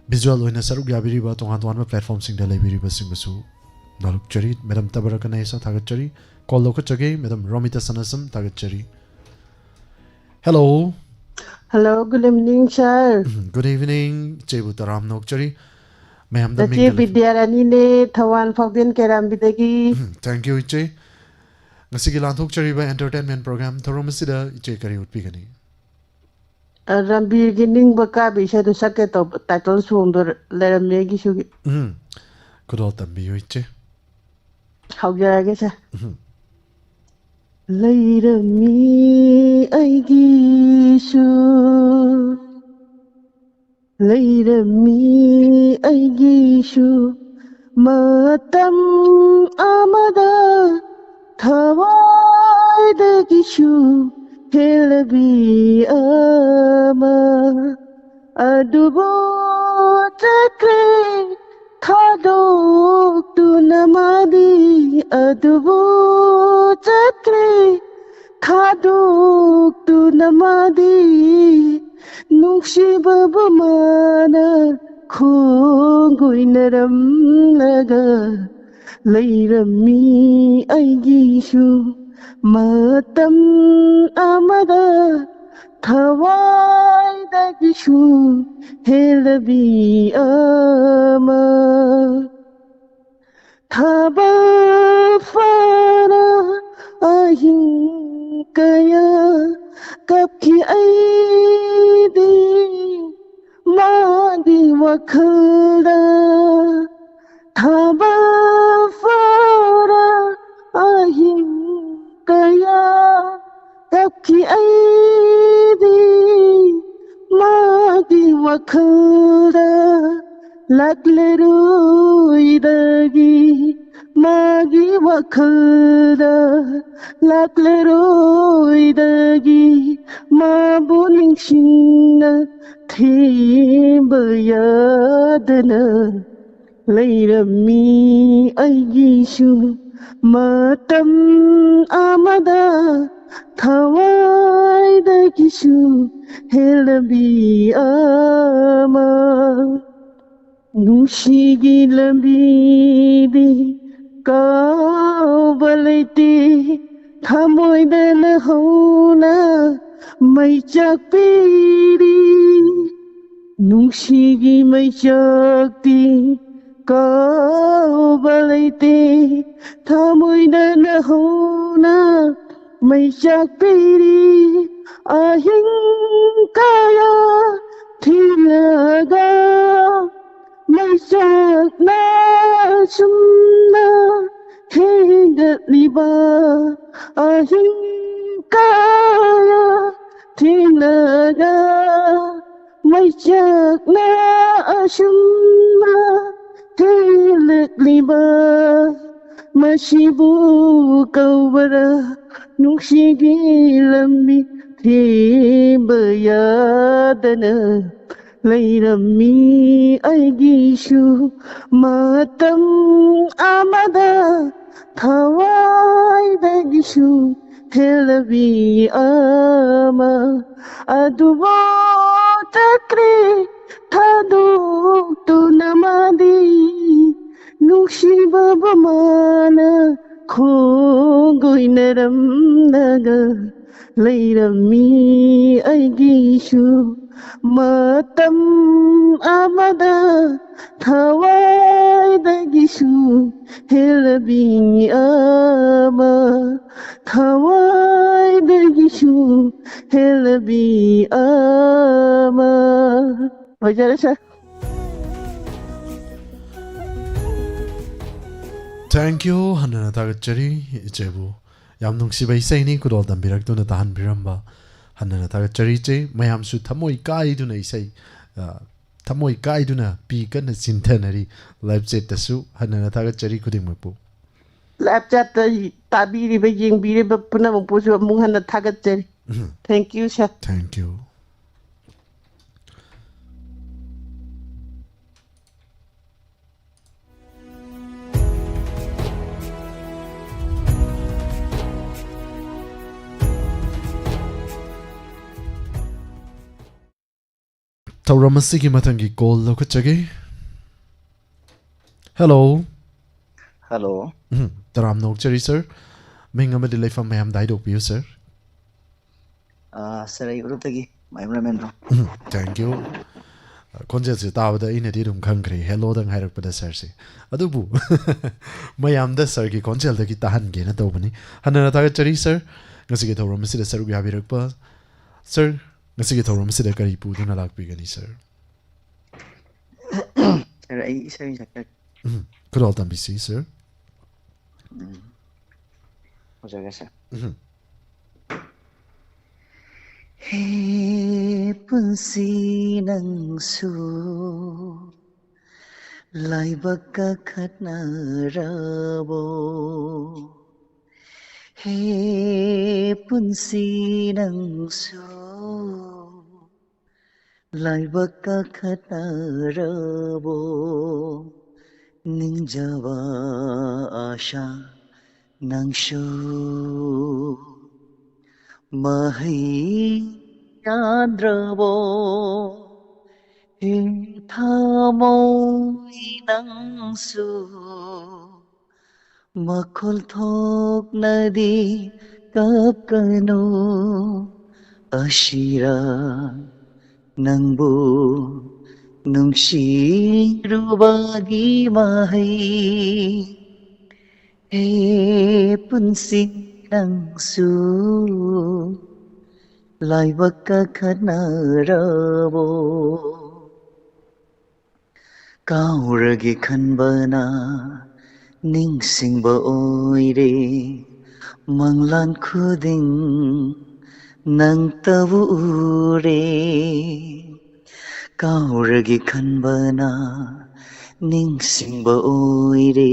Visual ꯑꯣꯏꯅ ꯁꯔꯨꯛ ꯌꯥꯕꯤꯔꯤꯕ ꯇꯣꯉꯥꯟ ꯇꯣꯉꯥꯟꯕ platformꯁꯤꯡꯗ ꯂꯩꯕꯤꯔꯤꯕꯁꯤꯡꯕꯨꯁꯨ ꯅꯣꯂꯨꯛꯆꯔꯤ꯫ Madam ꯇꯕꯔꯀꯅꯦꯁꯥ, ꯊꯥꯒꯠꯆꯔꯤ꯫ Call ꯂꯧꯈꯠꯆꯒꯦ꯫ Madam ꯔꯣꯃꯤꯇꯥ ꯁꯅꯥꯁꯝ, ꯊꯥꯒꯠꯆꯔꯤ꯫ Hello꯫ Hello, good evening, sir. Good evening, ꯏꯆꯦꯕꯨ ꯇꯔꯥꯝꯅ ꯑꯣꯛꯆꯔꯤ꯫ ꯃꯌꯥꯝꯗ ꯅꯆꯦ ꯃꯤꯡꯒ ꯂꯩ- ꯕꯤꯗ꯭ꯌꯥꯔꯥꯅꯤꯅꯦ, ꯊꯧꯕꯥꯜ ꯐꯥꯎꯗꯦꯟ ꯀꯦꯔꯥꯝꯕꯤꯗꯒꯤ꯫ Thank you, ꯏꯆꯦ꯫ ꯉꯁꯤꯒꯤ ꯂꯥꯟꯊꯣꯛꯆꯔꯤꯕ entertainment program ꯊꯧꯔꯝ ꯑꯁꯤꯗ ꯏꯆꯦ ꯀꯔꯤ ꯎꯠꯄꯤꯒꯅꯤ? ꯑ, ꯔꯝꯕꯤꯔꯒꯤ ꯅꯤꯡꯕ ꯀꯥꯕꯤ ꯏꯁꯩꯗꯣ ꯁꯛꯀꯦ ꯇꯧꯕ, title songꯗꯣ ꯂꯩꯔꯝꯃꯦ ꯑꯩꯒꯤꯁꯨ꯫ ꯎꯝ, ꯈꯨꯗꯣꯜ ꯇꯝꯕꯤꯌꯨ, ꯏꯆꯦ꯫ ꯍꯧꯖꯔꯒꯦ, sir꯫ ꯎꯝ꯫ ꯂꯩꯔꯝꯃꯤ ꯑꯩꯒꯤꯁꯨ, ꯂꯩꯔꯝꯃꯤ ꯑꯩꯒꯤꯁꯨ ꯃꯇꯝ ꯑꯃꯗ ꯊꯋꯥꯏꯗꯒꯤꯁꯨ ꯍꯦꯜꯂꯕꯤ ꯑꯃ ꯑꯗꯨꯕꯨ ꯆꯠꯈ꯭ꯔꯦ ꯊꯥꯗꯣꯛꯇꯨꯅ ꯃꯥꯗꯤ, ꯑꯗꯨꯕꯨ ꯆꯠꯈ꯭ꯔꯦ ꯊꯥꯗꯣꯛꯇꯨꯅ ꯃꯥꯗꯤ, ꯅꯨꯡꯁꯤꯕꯕꯨ ꯃꯥꯅ ꯈꯣꯡꯒꯣꯏꯅꯔꯝꯂꯒ ꯂꯩꯔꯝꯃꯤ ꯑꯩꯒꯤꯁꯨ ꯃꯇꯝ ꯑꯃꯗ ꯊꯋꯥꯏꯗꯒꯤꯁꯨ ꯍꯦꯜꯂꯕꯤ ꯑꯃ꯫ ꯊꯥꯕꯜ ꯐꯥꯅ ꯑꯍꯤꯡ ꯀꯌꯥ ꯀꯞꯈꯤ ꯑꯩꯗꯤ ꯃꯥꯒꯤ ꯋꯥꯈꯜꯗ꯫ ꯊꯥꯕꯜ ꯐꯥꯅ ꯑꯍꯤꯡ ꯀꯌꯥ ꯀꯞꯈꯤ ꯑꯩꯗꯤ ꯃꯥꯒꯤ ꯋꯥꯈꯜꯗ꯫ ꯂꯥꯛꯂꯔꯣꯏꯗꯒꯤ ꯃꯥꯒꯤ ꯋꯥꯈꯜꯗ, ꯂꯥꯛꯂꯔꯣꯏꯗꯒꯤ ꯃꯥꯕꯨ ꯅꯤꯡꯁꯤꯡꯅ ꯊꯦꯝꯕ ꯌꯥꯗꯅ ꯂꯩꯔꯝꯃꯤ ꯑꯩꯒꯤꯁꯨ ꯃꯇꯝ ꯑꯃꯗ ꯊꯋꯥꯏꯗꯒꯤꯁꯨ ꯍꯦꯜꯂꯕꯤ ꯑꯃ꯫ ꯅꯨꯡꯁꯤꯒꯤ ꯂꯝꯕꯤꯗꯤ ꯀꯥꯎꯕ ꯂꯩꯇꯦ, ꯊꯃꯣꯏꯗ ꯅꯍꯧꯅ ꯃꯩ ꯆꯥꯛꯄꯤꯔꯤ꯫ ꯅꯨꯡꯁꯤꯒꯤ ꯃꯩꯆꯥꯛꯇꯤ ꯀꯥꯎꯕ ꯂꯩꯇꯦ, ꯊꯃꯣꯏꯗ ꯅꯍꯧꯅ ꯃꯩ ꯆꯥꯛꯄꯤꯔꯤ꯫ ꯑꯍꯤꯡ ꯀꯌꯥ ꯊꯤꯂꯒ ꯃꯩꯆꯥꯛꯅ ꯁꯨꯝꯅ ꯍꯦꯟꯒꯠꯂꯤꯕ꯫ ꯑꯍꯤꯡ ꯀꯌꯥ ꯊꯤꯂꯒ ꯃꯩꯆꯥꯛꯅ ꯑꯁꯨꯝꯅ ꯍꯦꯜꯂꯛꯂꯤꯕ꯫ ꯁꯤꯕꯨ ꯀꯧꯕꯔ ꯅꯨꯡꯁꯤꯒꯤ ꯂꯝꯕꯤ ꯊꯦꯝꯕ ꯌꯥꯗꯅ ꯂꯩꯔꯝꯃꯤ ꯑꯩꯒꯤꯁꯨ ꯃꯇꯝ ꯑꯃꯗ ꯊꯋꯥꯏꯗꯒꯤꯁꯨ ꯍꯦꯜꯂꯕꯤ ꯑꯃ ꯑꯗꯨꯕꯨ ꯆꯠꯈ꯭ꯔꯦ ꯊꯥꯗꯣꯛꯇꯨꯅ ꯃꯥꯗꯤ ꯅꯨꯡꯁꯤꯕꯕꯨ ꯃꯥꯅ ꯈꯣꯡꯒꯣꯏꯅꯔꯝꯂꯒ ꯂꯩꯔꯝꯃꯤ ꯑꯩꯒꯤꯁꯨ ꯃꯇꯝ ꯑꯃꯗ ꯊꯋꯥꯏꯗꯒꯤꯁꯨ ꯍꯦꯜꯂꯕꯤ ꯑꯃ ꯊꯋꯥꯏꯗꯒꯤꯁꯨ ꯍꯦꯜꯂꯕꯤ ꯑꯃ ꯂꯣꯏꯖꯔꯦ ꯁꯥꯔ꯫ Thank you. ꯍꯟꯅꯅ ꯊꯥꯒꯠꯆꯔꯤ ꯏꯆꯦꯕꯨ꯫ ꯌꯥꯝ ꯅꯨꯡꯁꯤꯕ ꯏꯁꯩꯅꯤ, ꯈꯨꯗꯣꯜ ꯇꯝꯕꯤꯔꯛꯇꯨꯅ ꯇꯥꯍꯟꯕꯤꯔꯝꯕ꯫ ꯍꯟꯅꯅ ꯊꯥꯒꯠꯆꯔꯤ ꯏꯆꯦ꯫ ꯃꯌꯥꯝꯁꯨ ꯊꯃꯣꯏ ꯀꯥꯏꯗꯨꯅ ꯏꯁꯩ, ꯑ, ꯊꯃꯣꯏ ꯀꯥꯏꯗꯨꯅ ꯄꯤ ꯀꯟꯅ ꯆꯤꯟꯊꯅꯔꯤ꯫ ꯂꯥꯏꯚ ꯆꯦꯠꯇꯁꯨ ꯍꯟꯅꯅ ꯊꯥꯒꯠꯆꯔꯤ ꯈꯨꯗꯤꯡꯃꯛꯄꯨ꯫ ꯂꯥꯏꯚ ꯆꯦꯠꯇ ꯇꯥꯕꯤꯔꯤꯕ, ꯌꯦꯡꯕꯤꯔꯤꯕ ꯄꯨꯝꯅꯃꯛꯄꯨꯁꯨ ꯑꯃꯨꯛ ꯍꯟꯅ ꯊꯥꯒꯠꯆꯔꯤ꯫ Thank you sir. Thank you. ꯊꯧꯔꯝ ꯑꯁꯤꯒꯤ ꯃꯊꯪꯒꯤ ꯀꯣꯜ ꯂꯧꯈꯠꯆꯒꯦ꯫ ꯍꯦꯜꯂꯣ꯫ ꯍꯜꯂꯣ꯫ ꯎꯝ, ꯇꯔꯥꯝꯅ ꯑꯣꯛꯆꯔꯤ ꯁꯥꯔ꯫ ꯃꯤꯡ ꯑꯃꯗꯤ ꯂꯩꯐꯝ ꯃꯌꯥꯝꯗ ꯍꯥꯏꯗꯣꯛꯄꯤꯌꯨ ꯁꯥꯔ꯫ ꯑꯥ, ꯁꯥꯔ, ꯑꯩ ꯎꯔꯨꯞꯇꯒꯤ ꯃꯌꯨꯝ ꯔꯥꯃꯦꯟꯗ꯭ꯔꯣ꯫ ꯎꯝ, ꯊꯦꯡꯛ ꯌꯨ꯫ ꯈꯣꯟꯖꯦꯜꯁꯦ ꯇꯥꯕꯗ ꯑꯩꯅꯗꯤ ꯑꯗꯨꯝ ꯈꯪꯈ꯭ꯔꯦ, ꯍꯦꯜꯂꯣꯗꯪ ꯍꯥꯏꯔꯛꯄꯗ ꯁꯥꯔꯁꯦ꯫ ꯑꯗꯨꯕꯨ ꯃꯌꯥꯝꯗ ꯁꯥꯔꯒꯤ ꯈꯣꯟꯖꯦꯜꯗꯒꯤ ꯇꯥꯍꯟꯒꯦꯅ ꯇꯧꯕꯅꯤ꯫ ꯍꯟꯅꯅ ꯊꯥꯒꯠꯆꯔꯤ ꯁꯥꯔ, ꯉꯁꯤꯒꯤ ꯊꯧꯔꯝ ꯑꯁꯤꯗ ꯁꯔꯨꯛ ꯌꯥꯕꯤꯔꯛꯄ꯫ ꯁꯥꯔ, ꯉꯁꯤꯒꯤ ꯊꯧꯔꯝ ꯑꯁꯤꯗ ꯀꯔꯤ ꯄꯨꯗꯨꯅ ꯂꯥꯛꯄꯤꯒꯅꯤ ꯁꯥꯔ? ꯁꯥꯔ, ꯑꯩ ꯏꯁꯩ ꯑꯣꯏꯅ ꯁꯛꯆꯒꯦ꯫ ꯎꯝ, ꯈꯨꯗꯣꯜ ꯇꯝꯕꯤꯁꯤ ꯁꯥꯔ꯫ ꯎꯝ꯫ ꯍꯧꯖꯔꯒꯦ ꯁꯥꯔ꯫ ꯎꯝ꯫ ꯍꯦ ꯄꯨꯟꯁꯤ ꯅꯪꯁꯨ ꯂꯥꯏꯕꯛ ꯀꯥꯈꯠꯅꯔꯕꯣ? ꯍꯦ ꯄꯨꯟꯁꯤ ꯅꯪꯁꯨ ꯂꯥꯏꯕꯛ ꯀꯥꯈꯠꯅꯔꯕꯣ? ꯅꯤꯡꯖꯕ ꯑꯥꯁꯥ ꯅꯪꯁꯨ ꯃꯍꯩ ꯌꯥꯟꯗ꯭ꯔꯕꯣ? ꯍꯦ ꯊꯃꯣꯏ ꯅꯪꯁꯨ ꯃꯈꯣꯜ ꯊꯣꯛꯅꯗꯤ ꯀꯞꯀꯅꯨ꯫ ꯑꯁꯤꯔ ꯅꯪꯕꯨ ꯅꯨꯡꯁꯤꯔꯨꯕꯒꯤ ꯃꯍꯩ? ꯍꯦ ꯄꯨꯟꯁꯤ ꯅꯪꯁꯨ ꯂꯥꯏꯕꯛ ꯀꯥꯈꯠꯅꯔꯕꯣ? ꯀꯥꯎꯔꯒꯦ ꯈꯟꯕꯅ ꯅꯤꯡꯁꯤꯡꯕ ꯑꯣꯏꯔꯦ꯫ ꯃꯪꯂꯥꯟ ꯈꯨꯗꯤꯡ ꯅꯪꯇꯕꯨ ꯎꯔꯦ꯫ ꯀꯥꯎꯔꯒꯦ ꯈꯟꯕꯅ ꯅꯤꯡꯁꯤꯡꯕ ꯑꯣꯏꯔꯦ꯫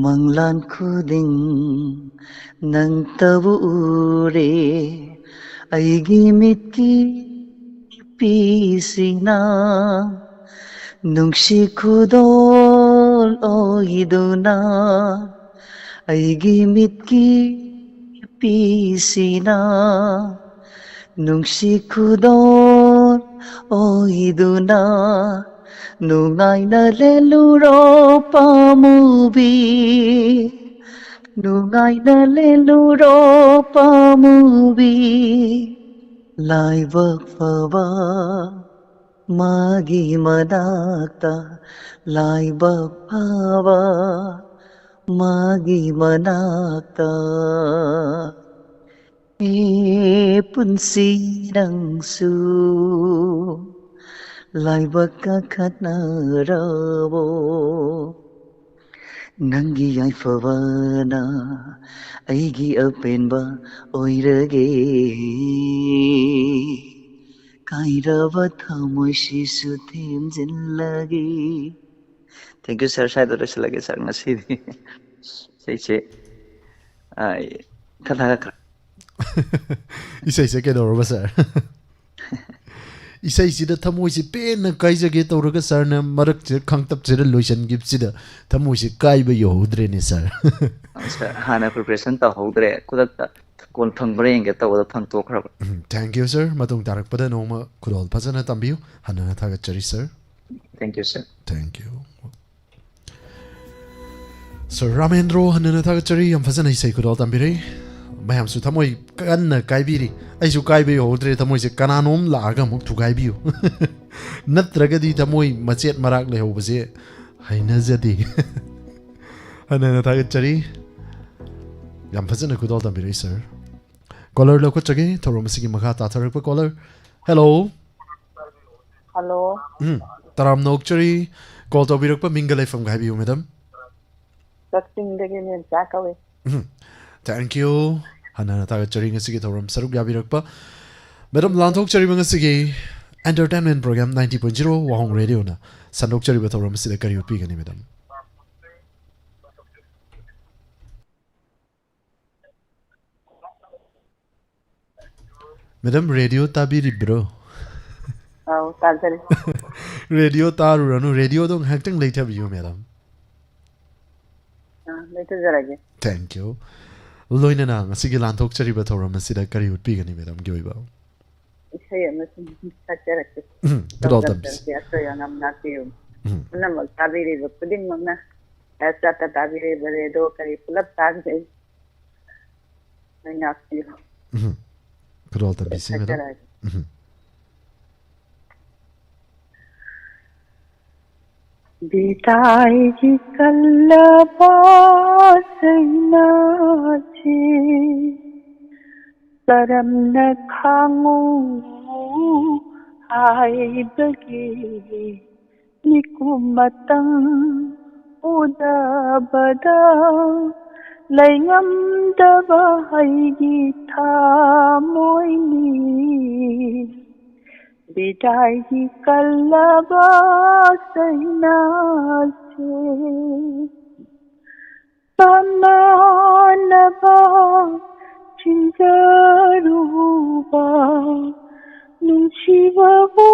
ꯃꯪꯂꯥꯟ ꯈꯨꯗꯤꯡ ꯅꯪꯇꯕꯨ ꯎꯔꯦ꯫ ꯑꯩꯒꯤ ꯃꯤꯠꯀꯤ ꯏꯄꯤꯁꯤꯅ ꯅꯨꯡꯁꯤ ꯈꯨꯗꯣꯜ ꯑꯣꯏꯗꯨꯅ, ꯑꯩꯒꯤ ꯃꯤꯠꯀꯤ ꯏꯄꯤꯁꯤꯅ ꯅꯨꯡꯁꯤ ꯈꯨꯗꯣꯜ ꯑꯣꯏꯗꯨꯅ, ꯅꯨꯡꯉꯥꯏꯅ ꯂꯦꯜꯂꯨꯔꯣ ꯄꯥꯃꯨꯕꯤ, ꯅꯨꯡꯉꯥꯏꯅ ꯂꯦꯜꯂꯨꯔꯣ ꯄꯥꯃꯨꯕꯤ꯫ ꯂꯥꯏꯕꯛ ꯐꯕ ꯃꯥꯒꯤ ꯃꯅꯥꯛꯇ, ꯂꯥꯏꯕꯛ ꯐꯕ ꯃꯥꯒꯤ ꯃꯅꯥꯛꯇ꯫ ꯍꯦ ꯄꯨꯟꯁꯤ ꯅꯪꯁꯨ ꯂꯥꯏꯕꯛ ꯀꯥꯈꯠꯅꯔꯕꯣ? ꯅꯪꯒꯤ ꯌꯥꯏꯐꯕꯅ ꯑꯩꯒꯤ ꯑꯄꯦꯟꯕ ꯑꯣꯏꯔꯒꯦ꯫ ꯀꯥꯏꯔꯕ ꯊꯃꯣꯏꯁꯤꯁꯨ ꯊꯦꯝꯖꯤꯜꯂꯒꯦ꯫ Thank you, sir. ꯁ꯭ꯋꯥꯏꯗ ꯂꯣꯏꯁꯤꯜꯂꯒꯦ, sir, ꯉꯁꯤꯗꯤ꯫ ꯏꯁꯩꯁꯦ, ꯑ, ꯈꯔ ꯊꯥꯒꯠꯈ꯭ꯔꯦ꯫ ꯏꯁꯩꯁꯦ ꯀꯩꯗꯧꯔꯕ, sir? ꯏꯁꯩꯁꯤꯗ ꯊꯃꯣꯏꯁꯤ ꯄꯦꯟꯅ ꯀꯥꯏꯖꯒꯦ ꯇꯧꯔꯒ sirꯅ ꯃꯔꯛꯁꯤꯗ ꯈꯥꯡꯇꯞꯁꯤꯗ ꯂꯣꯏꯁꯤꯟꯈꯤꯕꯁꯤꯗ ꯊꯃꯣꯏꯁꯤ ꯀꯥꯏꯕ ꯌꯧꯍꯧꯗ꯭ꯔꯦꯅꯦ, sir꯫ Sir, ꯍꯥꯟꯅ preparation ꯇꯧꯍꯧꯗ꯭ꯔꯦ, ꯈꯨꯗꯛꯇ ꯀꯣꯟ ꯐꯪꯕ꯭ꯔꯥ ꯌꯦꯡꯒꯦ ꯇꯧꯕꯗ ꯐꯪꯊꯣꯛꯈ꯭ꯔꯕ꯫ ꯎꯝ, thank you, sir꯫ ꯃꯇꯨꯡ ꯇꯥꯔꯛꯄꯗ ꯅꯣꯡꯃ ꯈꯨꯗꯣꯜ ꯐꯖꯅ ꯇꯝꯕꯤꯌꯨ꯫ ꯍꯟꯅꯅ ꯊꯥꯒꯠꯆꯔꯤ, sir꯫ Thank you, sir꯫ Thank you꯫ Sir ꯔꯥꯃꯦꯟꯗ꯭ꯔꯣ, ꯍꯟꯅꯅ ꯊꯥꯒꯠꯆꯔꯤ꯫ ꯌꯥꯝ ꯐꯖꯅ ꯏꯁꯩ ꯈꯨꯗꯣꯜ ꯇꯝꯕꯤꯔꯛꯏ꯫ ꯃꯌꯥꯝꯁꯨ ꯊꯃꯣꯏ ꯀꯟꯅ ꯀꯥꯏꯕꯤꯔꯤ꯫ ꯑꯩꯁꯨ ꯀꯥꯏꯕ ꯌꯧꯍꯧꯗ꯭ꯔꯦ꯫ ꯊꯃꯣꯏꯁꯦ ꯀꯅꯥꯅꯣꯝ ꯂꯥꯛꯑꯒ ꯑꯃꯨꯛ ꯊꯨꯒꯥꯏꯕꯤꯌꯨ꯫ ꯅꯠꯇ꯭ꯔꯒꯗꯤ ꯊꯃꯣꯏ ꯃꯆꯦꯠ ꯃꯔꯥꯛ ꯂꯩꯍꯧꯕꯁꯦ ꯍꯩꯅꯖꯗꯦ꯫ ꯍꯟꯅ ꯍꯟꯅ ꯊꯥꯒꯠꯆꯔꯤ꯫ ꯌꯥꯝ ꯐꯖꯅ ꯈꯨꯗꯣꯜ ꯇꯝꯕꯤꯔꯛꯏ, sir꯫ Caller ꯂꯧꯈꯠꯆꯒꯦ, ꯊꯧꯔꯝ ꯑꯁꯤꯒꯤ ꯃꯈꯥ ꯇꯥꯊꯔꯛꯄ caller꯫ Hello꯫ ꯍꯜꯂꯣ꯫ ꯎꯝ, ꯇꯔꯥꯝꯅ ꯑꯣꯛꯆꯔꯤ꯫ Call ꯇꯧꯕꯤꯔꯛꯄ ꯃꯤꯡꯒ ꯂꯩꯐꯝꯒ ꯍꯥꯏꯕꯤꯌꯨ, madam꯫ ꯀꯛꯆꯤꯡꯗꯒꯤ ꯃꯦꯝꯆꯥ ꯀꯧꯏ꯫ ꯎꯝ, thank you꯫ ꯍꯟꯅ ꯍꯟꯅ ꯊꯥꯒꯠꯆꯔꯤ ꯉꯁꯤꯒꯤ ꯊꯧꯔꯝ ꯁꯔꯨꯛ ꯌꯥꯕꯤꯔꯛꯄ꯫ Madam, ꯂꯥꯟꯊꯣꯛꯆꯔꯤꯕ ꯉꯁꯤꯒꯤ entertainment program ninety point zero ꯋꯥꯍꯣꯡ ꯔꯦꯗꯤꯑꯣꯅ ꯁꯟꯗꯣꯛꯆꯔꯤꯕ ꯊꯧꯔꯝ ꯑꯁꯤꯗ ꯀꯔꯤ ꯎꯠꯄꯤꯒꯅꯤ, madam? Madam, radio ꯇꯥꯕꯤꯔꯤꯕ꯭ꯔꯣ? ꯑꯧ, ꯇꯥꯖꯔꯤ꯫ Radio ꯇꯥꯔꯨꯔꯅꯨ, radioꯗꯣ ꯉꯥꯏꯍꯥꯛꯇꯪ ꯂꯩꯊꯕꯤꯌꯨ, madam꯫ ꯑꯥ, ꯂꯩꯊꯖꯔꯒꯦ꯫ Thank you꯫ ꯂꯣꯏꯅꯅ ꯉꯁꯤꯒꯤ ꯂꯥꯟꯊꯣꯛꯆꯔꯤꯕ ꯊꯧꯔꯝ ꯑꯁꯤꯗ ꯀꯔꯤ ꯎꯠꯄꯤꯒꯅꯤ, madamꯒꯤ ꯑꯣꯏꯕ? ꯏꯁꯩ ꯑꯃ ꯁꯨꯝ ꯁꯛꯆꯔꯛꯀꯦ꯫ ꯎꯝ, ꯈꯨꯗꯣꯜ ꯇꯝꯕꯤꯁꯤ꯫ ꯗꯣꯛꯇꯔꯒꯤ ꯑꯁꯣꯏ ꯑꯉꯥꯝ ꯉꯥꯛꯄꯤꯌꯨ꯫ ꯎꯝ, ꯄꯨꯝꯅꯃꯛ ꯇꯥꯕꯤꯔꯤꯕ ꯈꯨꯗꯤꯡꯃꯛꯅ, ꯂꯥꯏꯐ ꯆꯥꯠꯇ ꯇꯥꯕꯤꯔꯤꯕ ꯔꯦꯗꯤꯑꯣ ꯀꯔꯤ ꯄꯨꯂꯞ ꯇꯥꯕꯤꯔꯤ꯫ ꯂꯣꯏ ꯉꯥꯛꯄꯤꯌꯨ꯫ ꯎꯝ, ꯈꯨꯗꯣꯜ ꯇꯝꯕꯤꯁꯤ, madam꯫ ꯁꯛꯆꯔꯛꯑꯒꯦ꯫ ꯎꯝ꯫ ꯕꯤꯗꯥꯏꯒꯤ ꯀꯜꯂꯕ ꯆꯩꯅꯥꯁꯤ ꯀꯔꯝꯅ ꯈꯥꯡꯉꯨ ꯍꯥꯏꯕꯒꯤ ꯃꯤꯀꯨꯞ ꯑꯃꯇꯪ ꯎꯗꯕꯗ ꯂꯩꯉꯝꯗꯕ ꯑꯩꯒꯤ ꯊꯃꯣꯏꯅꯤ꯫ ꯕꯤꯗꯥꯏꯒꯤ ꯀꯜꯂꯕ ꯆꯩꯅꯥꯁꯤ ꯄꯥꯝꯅꯅꯕ ꯆꯤꯟꯖꯔꯨꯕ ꯅꯨꯡꯁꯤꯕꯕꯨ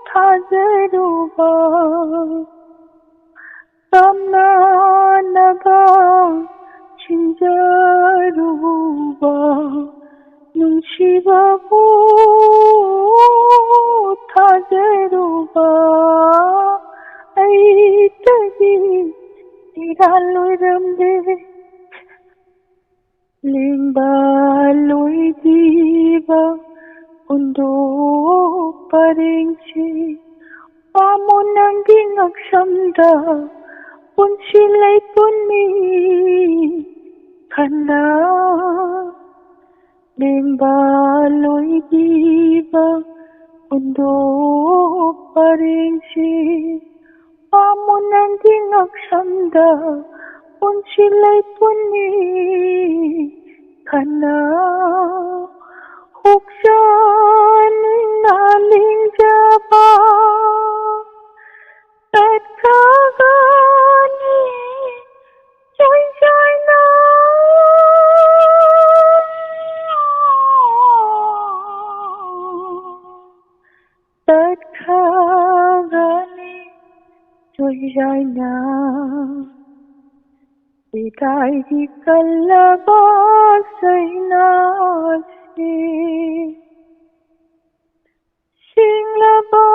ꯊꯥꯖꯔꯨꯕ, ꯄꯥꯝꯅꯅꯕ ꯆꯤꯟꯖꯔꯨꯕ ꯅꯨꯡꯁꯤꯕꯕꯨ ꯊꯥꯖꯔꯨꯕ ꯑꯩꯇꯗꯤ ꯏꯔꯥꯜ ꯑꯣꯏꯔꯝꯂꯦ꯫ ꯂꯦꯡꯕ ꯂꯣꯏꯗ꯭ꯔꯤꯕ ꯍꯨꯟꯗꯣꯛ ꯄꯔꯦꯡꯁꯤ ꯄꯥꯝꯃꯨ ꯅꯪꯒꯤ ꯉꯛꯁꯝꯗ ꯄꯨꯟꯁꯤ ꯂꯩꯄꯨꯟꯅꯤ ꯈꯟꯅ꯫ ꯂꯦꯡꯕ ꯂꯣꯏꯗ꯭ꯔꯤꯕ ꯍꯨꯟꯗꯣꯛ ꯄꯔꯦꯡꯁꯤ ꯄꯥꯝꯃꯨ ꯅꯪꯒꯤ ꯉꯛꯁꯝꯗ ꯄꯨꯟꯁꯤ ꯂꯩꯄꯨꯟꯅꯤ ꯈꯟꯅ꯫ ꯍꯨꯛꯆꯥꯅꯤꯡꯅ ꯂꯦꯡꯖꯕ ꯇꯠꯈ꯭ꯔꯒꯅꯤ ꯆꯣꯏꯖꯥꯏꯅ꯫ ꯇꯠꯈ꯭ꯔꯒꯅꯤ ꯆꯣꯏꯖꯥꯏꯅ꯫ ꯏꯀꯥꯏꯒꯤ ꯀꯜꯂꯕ ꯆꯩꯅꯥꯁꯤ ꯁꯤꯡꯂꯕ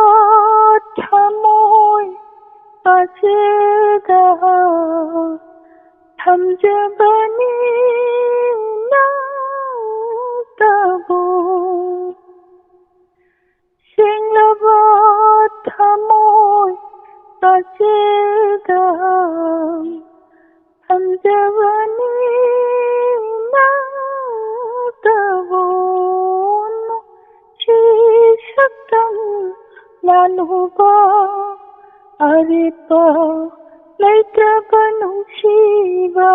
ꯊꯃꯣꯏ ꯄꯥꯆꯦꯗ ꯊꯝꯖꯕꯅꯤ ꯅꯪꯇꯕꯨ꯫ ꯁꯤꯡꯂꯕ ꯊꯃꯣꯏ ꯄꯥꯆꯦꯗ ꯊꯝꯖꯕꯅꯤ ꯅꯪꯇꯕꯨ꯫ ꯅꯨꯡꯁꯤ ꯁꯛꯇꯝ ꯂꯥꯜꯂꯨꯕ ꯑꯔꯦꯞꯄ ꯂꯩꯇ꯭ꯔꯕ ꯅꯨꯡꯁꯤꯕ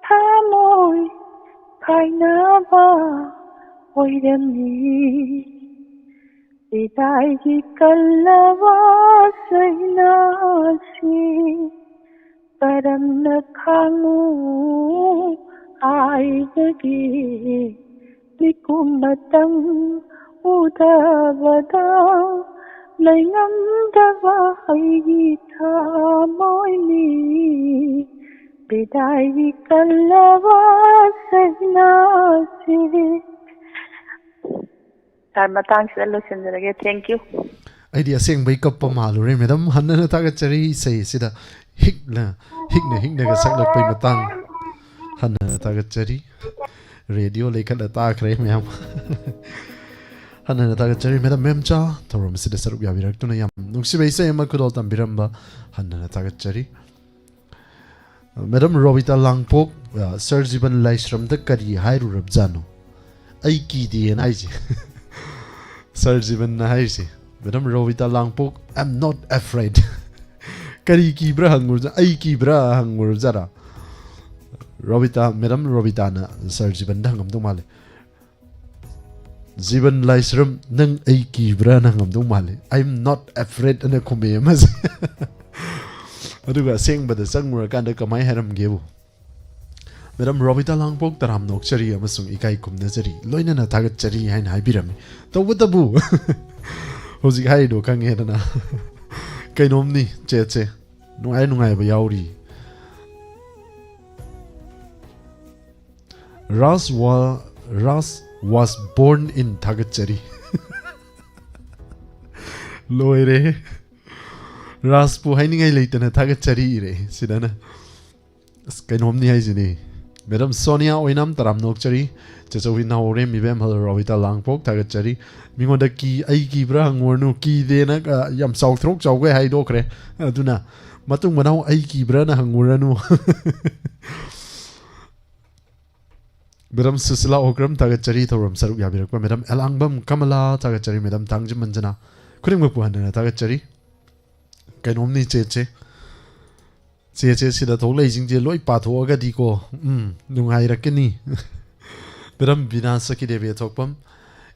ꯊꯃꯣꯏ ꯀꯥꯏꯅꯕ ꯑꯣꯏꯔꯝꯃꯤ꯫ ꯏꯗꯥꯏꯒꯤ ꯀꯜꯂꯕ ꯆꯩꯅꯥꯁꯤ ꯀꯔꯝꯅ ꯈꯥꯡꯉꯨ ꯍꯥꯏꯕꯒꯦ? ꯃꯤꯀꯨꯝ ꯃꯇꯝ ꯎꯗꯕꯗ ꯂꯩꯉꯝꯗꯕ ꯑꯩꯒꯤ ꯊꯃꯣꯏꯅꯤ꯫ ꯏꯗꯥꯏꯒꯤ ꯀꯜꯂꯕ ꯆꯩꯅꯥꯁꯤ꯫ ꯁꯥꯔ, ꯃꯇꯥꯡꯁꯤꯗ ꯂꯣꯏꯁꯤꯟꯖꯔꯒꯦ꯫ Thank you꯫ ꯑꯩꯗꯤ ꯑꯁꯦꯡꯕꯩ ꯀꯞꯄ ꯃꯥꯜꯂꯨꯔꯦ, ꯃꯦꯗꯥꯝ꯫ ꯍꯟꯅꯅ ꯊꯥꯒꯠꯆꯔꯤ ꯏꯁꯩ ꯑꯁꯤꯗ ꯍꯤꯛꯅ, ꯍꯤꯛꯅ, ꯍꯤꯛꯅꯒ ꯁꯛꯂꯛꯄꯩ ꯃꯇꯥꯡ꯫ ꯍꯟꯅꯅ ꯊꯥꯒꯠꯆꯔꯤ꯫ ꯔꯦꯗꯤꯑꯣ ꯂꯩꯈꯠꯂ ꯇꯥꯈ꯭ꯔꯦ ꯃꯌꯥꯝ꯫ ꯍꯟꯅꯅ ꯊꯥꯒꯠꯆꯔꯤ, ꯃꯦꯗꯥꯝ ꯃꯦꯝꯆꯥ, ꯊꯧꯔꯝ ꯑꯁꯤꯗ ꯁꯔꯨꯛ ꯌꯥꯕꯤꯔꯛꯇꯨꯅ ꯌꯥꯝ ꯅꯨꯡꯁꯤꯕ ꯏꯁꯩ ꯑꯃ ꯈꯨꯗꯣꯜ ꯇꯝꯕꯤꯔꯝꯕ꯫ ꯍꯟꯅꯅ ꯊꯥꯒꯠꯆꯔꯤ꯫ ꯃꯦꯗꯥꯝ ꯔꯣꯕꯤꯇꯥ ꯂꯥꯡꯄꯣꯛ, ꯑ, ꯁꯥꯔ ꯖꯤꯕꯟ ꯂꯥꯏꯁ꯭ꯔꯝꯗ ꯀꯔꯤ ꯍꯥꯏꯔꯨꯔꯕꯖꯥꯠꯅꯣ? "ꯑꯩ ꯀꯤꯗꯦꯅ" ꯍꯥꯏꯁꯦ꯫ ꯁꯥꯔ ꯖꯤꯕꯟꯅ ꯍꯥꯏꯔꯤꯁꯦ, "madam Robita Langpok, I am not afraid." ꯀꯔꯤ ꯀꯤꯕ꯭ꯔꯥ ꯍꯪꯉꯨꯔꯖꯥ-, "ꯑꯩ ꯀꯤꯕ꯭ꯔꯥ?" ꯍꯪꯉꯨꯔꯕꯖꯥꯠꯔꯥ? ꯔꯣꯕꯤꯇꯥ, ꯃꯦꯗꯥꯝ ꯔꯣꯕꯤꯇꯥꯅ ꯁꯥꯔ ꯖꯤꯕꯟꯗ ꯍꯪꯉꯝꯗꯧ ꯃꯥꯜꯂꯦ꯫ "ꯖꯤꯕꯟ ꯂꯥꯏꯁ꯭ꯔꯝ, ꯅꯪ ꯑꯩ ꯀꯤꯕ꯭ꯔꯥꯅ?" ꯍꯪꯉꯝꯗꯧ ꯃꯥꯜꯂꯦ꯫ "I am not afraid" ꯑꯅ ꯈꯨꯝꯃꯦ ꯑꯃꯁꯦ꯫ ꯑꯗꯨꯒ ꯑꯁꯦꯡꯕꯗ ꯆꯪꯉꯨꯔꯀꯥꯟꯗ ꯀꯃꯥꯏ ꯍꯥꯏꯔꯝꯒꯦꯕꯨ? "ꯃꯦꯗꯥꯝ ꯔꯣꯕꯤꯇꯥ ꯂꯥꯡꯄꯣꯛ, ꯇꯔꯥꯝꯅ ꯑꯣꯛꯆꯔꯤ ꯑꯃꯁꯨꯡ ꯏꯀꯥꯏ ꯈꯨꯝꯅꯖꯔꯤ, ꯂꯣꯏꯅꯅ ꯊꯥꯒꯠꯆꯔꯤ" ꯍꯥꯏꯅ ꯍꯥꯏꯕꯤꯔꯝꯃꯤ꯫ ꯇꯧꯕꯇꯕꯨ ꯍꯧꯖꯤꯛ ꯍꯥꯏꯔꯤꯗꯣ ꯈꯪꯉꯦꯗꯅ꯫ ꯀꯩꯅꯣꯝꯅꯤ ꯆꯦꯠꯁꯦ, ꯅꯨꯡꯉꯥꯏ ꯅꯨꯡꯉꯥꯏꯕ ꯌꯥꯎꯔꯤ꯫ "Raj wa-, Raj was born in" ꯊꯥꯒꯠꯆꯔꯤ꯫ ꯂꯣꯏꯔꯦ꯫ ꯔꯥꯖꯄꯨ ꯍꯥꯏꯅꯤꯡꯉꯥꯏ ꯂꯩꯇꯅ ꯊꯥꯒꯠꯆꯔꯤ ꯏꯔꯦ ꯁꯤꯗꯅ꯫ ꯑꯁ, ꯀꯩꯅꯣꯝꯅꯤ ꯍꯥꯏꯁꯤꯅꯤ꯫ ꯃꯦꯗꯥꯝ ꯁꯣꯅꯤꯌꯥ ꯑꯣꯏꯅꯥꯝ, ꯇꯔꯥꯝꯅ ꯑꯣꯛꯆꯔꯤ꯫ ꯆꯦꯆꯧꯕꯤ ꯅꯥꯎꯔꯦꯝ, ꯏꯕꯦꯝꯍꯜ ꯔꯣꯕꯤꯇꯥ ꯂꯥꯡꯄꯣꯛ, ꯊꯥꯒꯠꯆꯔꯤ꯫ ꯃꯤꯉꯣꯟꯗ ꯀꯤ-, "ꯑꯩ ꯀꯤꯕ꯭ꯔꯥ ꯍꯪꯉꯨꯔꯅꯨ", ꯀꯤꯗꯦꯅ, ꯑ, ꯌꯥꯝ ꯆꯥꯎꯊꯣꯛ ꯆꯥꯎꯈꯩ ꯍꯥꯏꯗꯣꯛꯈ꯭ꯔꯦ꯫ ꯑꯗꯨꯅ ꯃꯇꯨꯡ ꯃꯅꯥꯎ "ꯑꯩ ꯀꯤꯕ꯭ꯔꯥꯅ" ꯍꯪꯉꯨꯔꯅꯨ꯫ ꯃꯦꯗꯥꯝ ꯁꯨꯁꯤꯂꯥ ꯑꯣꯀ꯭ꯔꯝ, ꯊꯥꯒꯠꯆꯔꯤ꯫ ꯊꯧꯔꯝ ꯁꯔꯨꯛ ꯌꯥꯕꯤꯔꯛꯄ ꯃꯦꯗꯥꯝ ꯑꯦꯂꯥꯡꯕꯝ ꯀꯃꯂꯥ, ꯊꯥꯒꯠꯆꯔꯤ꯫ ꯃꯦꯗꯥꯝ ꯊꯥꯡꯖꯤꯡ ꯃꯟꯖꯅꯥ, ꯈꯨꯗꯤꯡꯃꯛꯄꯨ ꯍꯟꯅ ꯊꯥꯒꯠꯆꯔꯤ꯫ ꯀꯩꯅꯣꯝꯅꯤ ꯆꯦꯠꯁꯦ꯫ ꯆꯦꯠꯁꯦ ꯁꯤꯗ ꯊꯣꯛꯂꯛꯏꯁꯤꯡꯁꯦ ꯂꯣꯏ ꯄꯥꯊꯣꯛꯑꯒꯗꯤꯀꯣ, ꯎꯝ, ꯅꯨꯡꯉꯥꯏꯔꯛꯀꯅꯤ꯫ ꯃꯦꯗꯥꯝ ꯕꯤꯅꯥ ꯁꯈꯤꯗꯦꯕꯤ ꯊꯣꯛꯄꯝ,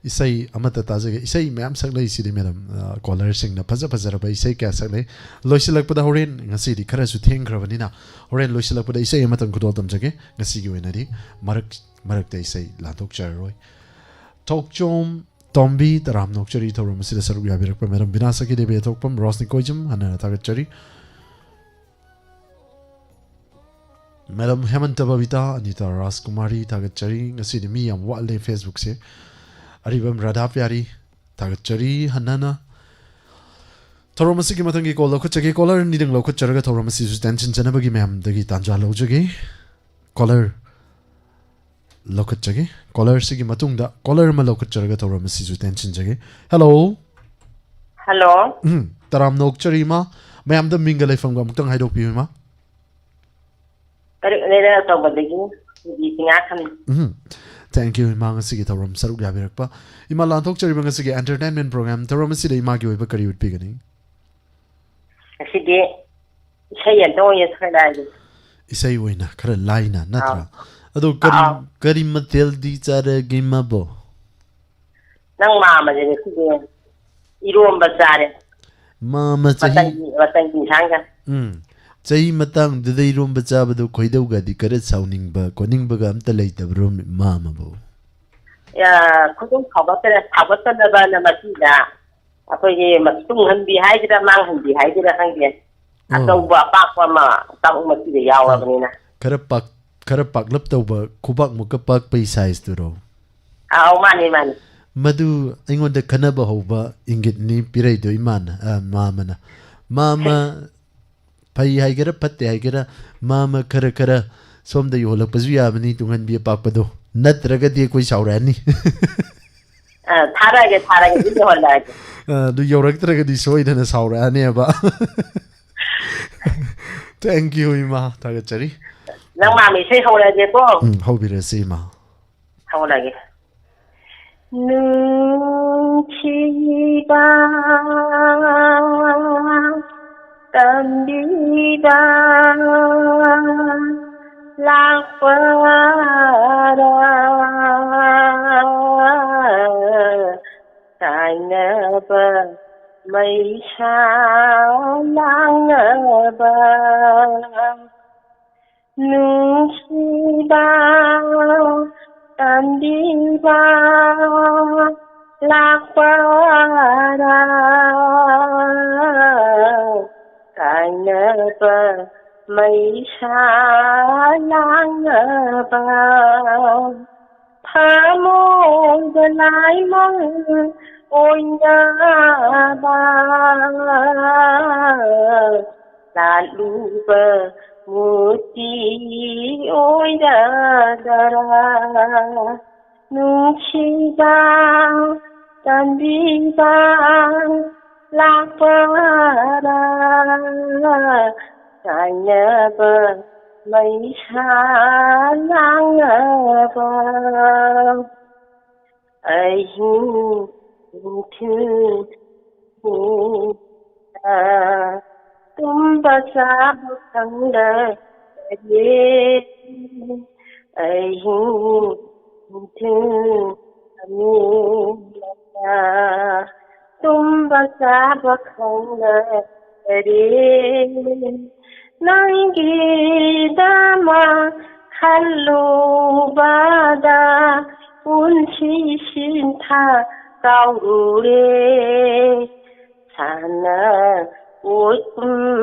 ꯏꯁꯩ ꯑꯃꯠꯇ ꯇꯥꯖꯒꯦ꯫ ꯏꯁꯩ ꯃꯌꯥꯝ ꯁꯛꯂꯛꯏꯁꯤꯗꯤ, ꯃꯦꯗꯝ, ꯑ, ꯀꯣꯂꯔꯁꯤꯡꯅ ꯐꯖ ꯐꯖꯔꯕ ꯏꯁꯩ ꯀꯌꯥ ꯁꯛꯂꯛꯏ꯫ ꯂꯣꯏꯁꯤꯜꯂꯛꯄꯗ ꯍꯣꯔꯦꯟ, ꯉꯁꯤꯗꯤ ꯈꯔꯁꯨ ꯊꯦꯡꯈ꯭ꯔꯕꯅꯤꯅ, ꯍꯣꯔꯦꯟ ꯂꯣꯏꯁꯤꯜꯂꯛꯄꯗ ꯏꯁꯩ ꯑꯃꯇꯪ ꯈꯨꯗꯣꯜ ꯇꯝꯖꯒꯦ꯫ ꯉꯁꯤꯒꯤ ꯑꯣꯏꯅꯗꯤ ꯃꯔꯛ ꯃꯔꯛꯇ ꯏꯁꯩ ꯂꯥꯟꯊꯣꯛꯆꯔꯔꯣꯏ꯫ ꯊꯣꯛꯆꯣꯝ ꯇꯣꯝꯕꯤ, ꯇꯔꯥꯝꯅ ꯑꯣꯛꯆꯔꯤ ꯊꯧꯔꯝ ꯑꯁꯤꯗ ꯁꯔꯨꯛ ꯌꯥꯕꯤꯔꯛꯄ ꯃꯦꯗꯝ ꯕꯤꯅꯥ ꯁꯈꯤ ꯗꯦꯕꯤ ꯊꯣꯛꯄꯝ, ꯔꯣꯁꯅꯤ ꯀꯣꯏꯖꯝ, ꯍꯟꯅ ꯍꯟꯅ ꯊꯥꯒꯠꯆꯔꯤ꯫ ꯃꯦꯗꯝ ꯍꯦꯃꯟꯇ ꯕꯕꯤꯇꯥ, ꯑꯅꯤꯇꯥ ꯔꯥꯖꯀꯨꯃꯥꯔꯤ, ꯊꯥꯒꯠꯆꯔꯤ꯫ ꯉꯁꯤꯗꯤ ꯃꯤ ꯌꯥꯝ ꯋꯥꯠꯂꯦ Facebook-ꯁꯦ꯫ ꯑꯔꯤꯕꯝ ꯔꯥꯙꯥ ꯄ꯭ꯌꯥꯔꯤ, ꯊꯥꯒꯠꯆꯔꯤ ꯍꯟꯅ ꯍꯟꯅ꯫ ꯊꯧꯔꯝ ꯑꯁꯤꯒꯤ ꯃꯊꯪꯒꯤ ꯀꯣꯜ ꯂꯧꯈꯠꯆꯒꯦ꯫ ꯀꯣꯂꯔ ꯑꯅꯤꯗꯪ ꯂꯧꯈꯠꯆꯔꯒ ꯊꯧꯔꯝ ꯑꯁꯤꯁꯨ ꯇꯦꯟꯁꯤꯟꯖꯅꯕꯒꯤ ꯃꯌꯥꯝꯗꯒꯤ ꯇꯥꯟꯖꯥ ꯂꯧꯖꯒꯦ꯫ ꯀꯣꯂꯔ ꯂꯧꯈꯠꯆꯒꯦ꯫ ꯀꯣꯂꯔꯁꯤꯒꯤ ꯃꯇꯨꯡꯗ ꯀꯣꯂꯔ ꯑꯃ ꯂꯧꯈꯠꯆꯔꯒ ꯊꯧꯔꯝ ꯑꯁꯤꯁꯨ ꯇꯦꯟꯁꯤꯟꯖꯒꯦ꯫ ꯍꯦꯜꯂꯣ꯫ ꯍꯜꯂꯣ꯫ ꯎꯝ, ꯇꯔꯥꯝꯅ ꯑꯣꯛꯆꯔꯤ, ꯏꯃꯥ꯫ ꯃꯌꯥꯝꯗ ꯃꯤꯡꯒ ꯂꯩꯐꯝꯒ ꯑꯃꯨꯛꯇꯪ ꯍꯥꯏꯗꯣꯛꯄꯤꯌꯨ, ꯏꯃꯥ꯫ ꯀꯔꯤꯅꯦꯅ ꯇꯧꯕꯗꯒꯤ ꯁꯤꯡꯉꯥꯈꯝ꯫ ꯎꯝ, thank you, ꯏꯃꯥ, ꯉꯁꯤꯒꯤ ꯊꯧꯔꯝ ꯁꯔꯨꯛ ꯌꯥꯕꯤꯔꯛꯄ꯫ ꯏꯃꯥ, ꯂꯥꯟꯊꯣꯛꯆꯔꯤꯕ ꯉꯁꯤꯒꯤ entertainment program ꯊꯧꯔꯝ ꯑꯁꯤꯗ ꯏꯃꯥꯒꯤ ꯑꯣꯏꯕ ꯀꯔꯤ ꯎꯠꯄꯤꯒꯅꯤ? ꯉꯁꯤꯗꯤ ꯏꯁꯩ ꯑꯝꯇ ꯑꯣꯏꯅ ꯁꯛꯂꯛꯑꯒꯦ꯫ ꯏꯁꯩ ꯑꯣꯏꯅ ꯈꯔ ꯂꯥꯏꯅ, ꯅꯠꯇ꯭ꯔꯥ? ꯑꯥꯎ꯫ ꯑꯗꯣ ꯀꯔꯤ, ꯑꯥꯎ꯫ ꯀꯔꯤ ꯃꯊꯦꯜꯗꯤ ꯆꯥꯔꯒꯦ, ꯏꯃꯥꯕꯣ? ꯅꯪ ꯃꯥꯝꯃꯁꯦ ꯉꯁꯤꯗꯤ ꯏꯔꯣꯝꯕ ꯆꯥꯔꯦ꯫ ꯃꯥꯝꯃ ꯆꯍꯤ ꯃꯆꯜꯒꯤ, ꯃꯆꯜꯒꯤ ꯏꯟꯁꯥꯡꯒ꯫ ꯎꯝ꯫ ꯆꯍꯤ ꯃꯇꯥꯡꯗꯨꯗ ꯏꯔꯣꯝꯕ ꯆꯥꯕꯗꯣ ꯈꯣꯏꯗꯧꯒꯗꯤ ꯈꯔ ꯁꯥꯎꯅꯤꯡꯕ ꯈꯣꯠꯅꯤꯡꯕꯒ ꯑꯝꯇ ꯂꯩꯇꯕ꯭ꯔꯣ, ꯃꯥꯝꯃꯕꯨ? ꯌꯥ, ꯈꯣꯏꯗꯧ ꯁꯥꯎꯒꯠꯇꯅ, ꯁꯥꯎꯒꯠꯇꯅꯕꯅ ꯃꯁꯤꯗ ꯑꯩꯈꯣꯏꯒꯤ ꯃ-, ꯇꯨꯡꯍꯟꯕꯤ ꯍꯥꯏꯒꯦꯔꯥ, ꯃꯥꯡꯍꯟꯕꯤ ꯍꯥꯏꯒꯦꯔꯥ ꯈꯪꯗꯦ꯫ ꯑꯣ꯫ ꯑꯆꯧꯕ ꯑꯄꯥꯛꯄ ꯑꯃ ꯇꯥꯃꯨꯛ ꯃꯁꯤꯗ ꯌꯥꯎꯔꯕꯅꯤꯅ꯫ ꯈꯔ ꯄꯥꯛ-, ꯈꯔ ꯄꯥꯛꯂꯞ ꯇꯧꯕ, ꯈꯨꯕꯥꯛꯃꯨꯛꯀ ꯄꯥꯛꯄꯩ size-ꯇꯨꯔꯣ? ꯑꯥꯎ, ꯃꯥꯅꯤ, ꯃꯥꯅꯤ꯫ ꯃꯗꯨ ꯑꯩꯉꯣꯟꯗ ꯈꯟꯅꯕ ꯍꯧꯕ ꯏꯪꯒꯤꯠꯅꯤ ꯄꯤꯔꯛꯏꯗꯣ ꯏꯃꯥꯅ, ꯑ, ꯃꯥꯝꯃꯅ꯫ ꯃꯥꯝꯃ, ꯐꯩ ꯍꯥꯏꯒꯦꯔꯥ ꯐꯠꯇꯦ ꯍꯥꯏꯒꯦꯔꯥ, ꯃꯥꯝꯃ ꯈꯔ ꯈꯔ ꯁꯣꯝꯗ ꯌꯣꯜꯂꯛꯄꯁꯨ ꯌꯥꯕꯅꯤ ꯇꯨꯡꯍꯟꯕꯤ ꯑꯄꯥꯛꯄꯗꯣ꯫ ꯅꯠꯇ꯭ꯔꯒꯗꯤ ꯑꯩꯈꯣꯏ ꯁꯥꯎꯔꯛꯑꯅꯤ꯫ ꯑ, ꯊꯥꯔꯛꯑꯒꯦ, ꯊꯥꯔꯛꯑꯒꯦ, ꯑꯗꯨꯝ ꯌꯧꯍꯜꯂꯛꯑꯒꯦ꯫ ꯑ, ꯑꯗꯨ ꯌꯧꯔꯛꯇ꯭ꯔꯒꯗꯤ ꯁꯣꯏꯗꯅ ꯁꯥꯎꯔꯛꯑꯅꯦꯕ꯫ Thank you, ꯏꯃꯥ꯫ ꯊꯥꯒꯠꯆꯔꯤ꯫ ꯅꯪ ꯃꯥꯝꯃ ꯏꯁꯩ ꯍꯧꯔꯛꯑꯒꯦꯀꯣ꯫ ꯎꯝ, ꯍꯧꯕꯤꯔꯁꯤ, ꯏꯃꯥ꯫ ꯍꯧꯔꯛꯑꯒꯦ꯫ ꯅꯨꯡꯁꯤꯕ ꯇꯝꯕꯤꯕ ꯂꯥꯛꯄꯔꯥ? ꯃꯩꯁꯥ ꯂꯥꯡꯅꯕ ꯅꯨꯡꯁꯤꯕ ꯇꯝꯕꯤꯕ ꯂꯥꯛꯄꯔꯥ? ꯀꯥꯏꯅꯕ ꯃꯩꯁꯥ ꯂꯥꯡꯅꯕ ꯊꯃꯣꯏꯗ ꯂꯥꯏꯃꯪ ꯑꯣꯏꯅꯕ ꯂꯥꯠꯂꯨꯕ ꯃꯨꯔꯇꯤ ꯑꯣꯏꯔꯗꯔꯥ? ꯅꯨꯡꯁꯤꯕ ꯇꯝꯕꯤꯕ ꯂꯥꯛꯄꯔꯥ? ꯀꯥꯏꯅꯕ ꯃꯩꯁꯥ ꯂꯥꯡꯅꯕ ꯑꯍꯤꯡ ꯅꯨꯡꯊꯤꯜ ꯇꯨꯝꯕ ꯆꯥꯕ ꯈꯪꯗꯔꯦ꯫ ꯑꯍꯤꯡ ꯅꯨꯡꯊꯤꯜ ꯑꯅꯤꯃꯛꯇ ꯇꯨꯝꯕ ꯆꯥꯕ ꯈꯪꯗꯔꯦ꯫ ꯅꯪꯒꯤꯗꯃꯛ ꯈꯜꯂꯨꯕꯗ ꯄꯨꯟꯁꯤ ꯁꯤꯟꯊꯥ ꯀꯥꯎꯔꯨꯔꯦ꯫ ꯁꯥꯟꯅ ꯑꯣꯏ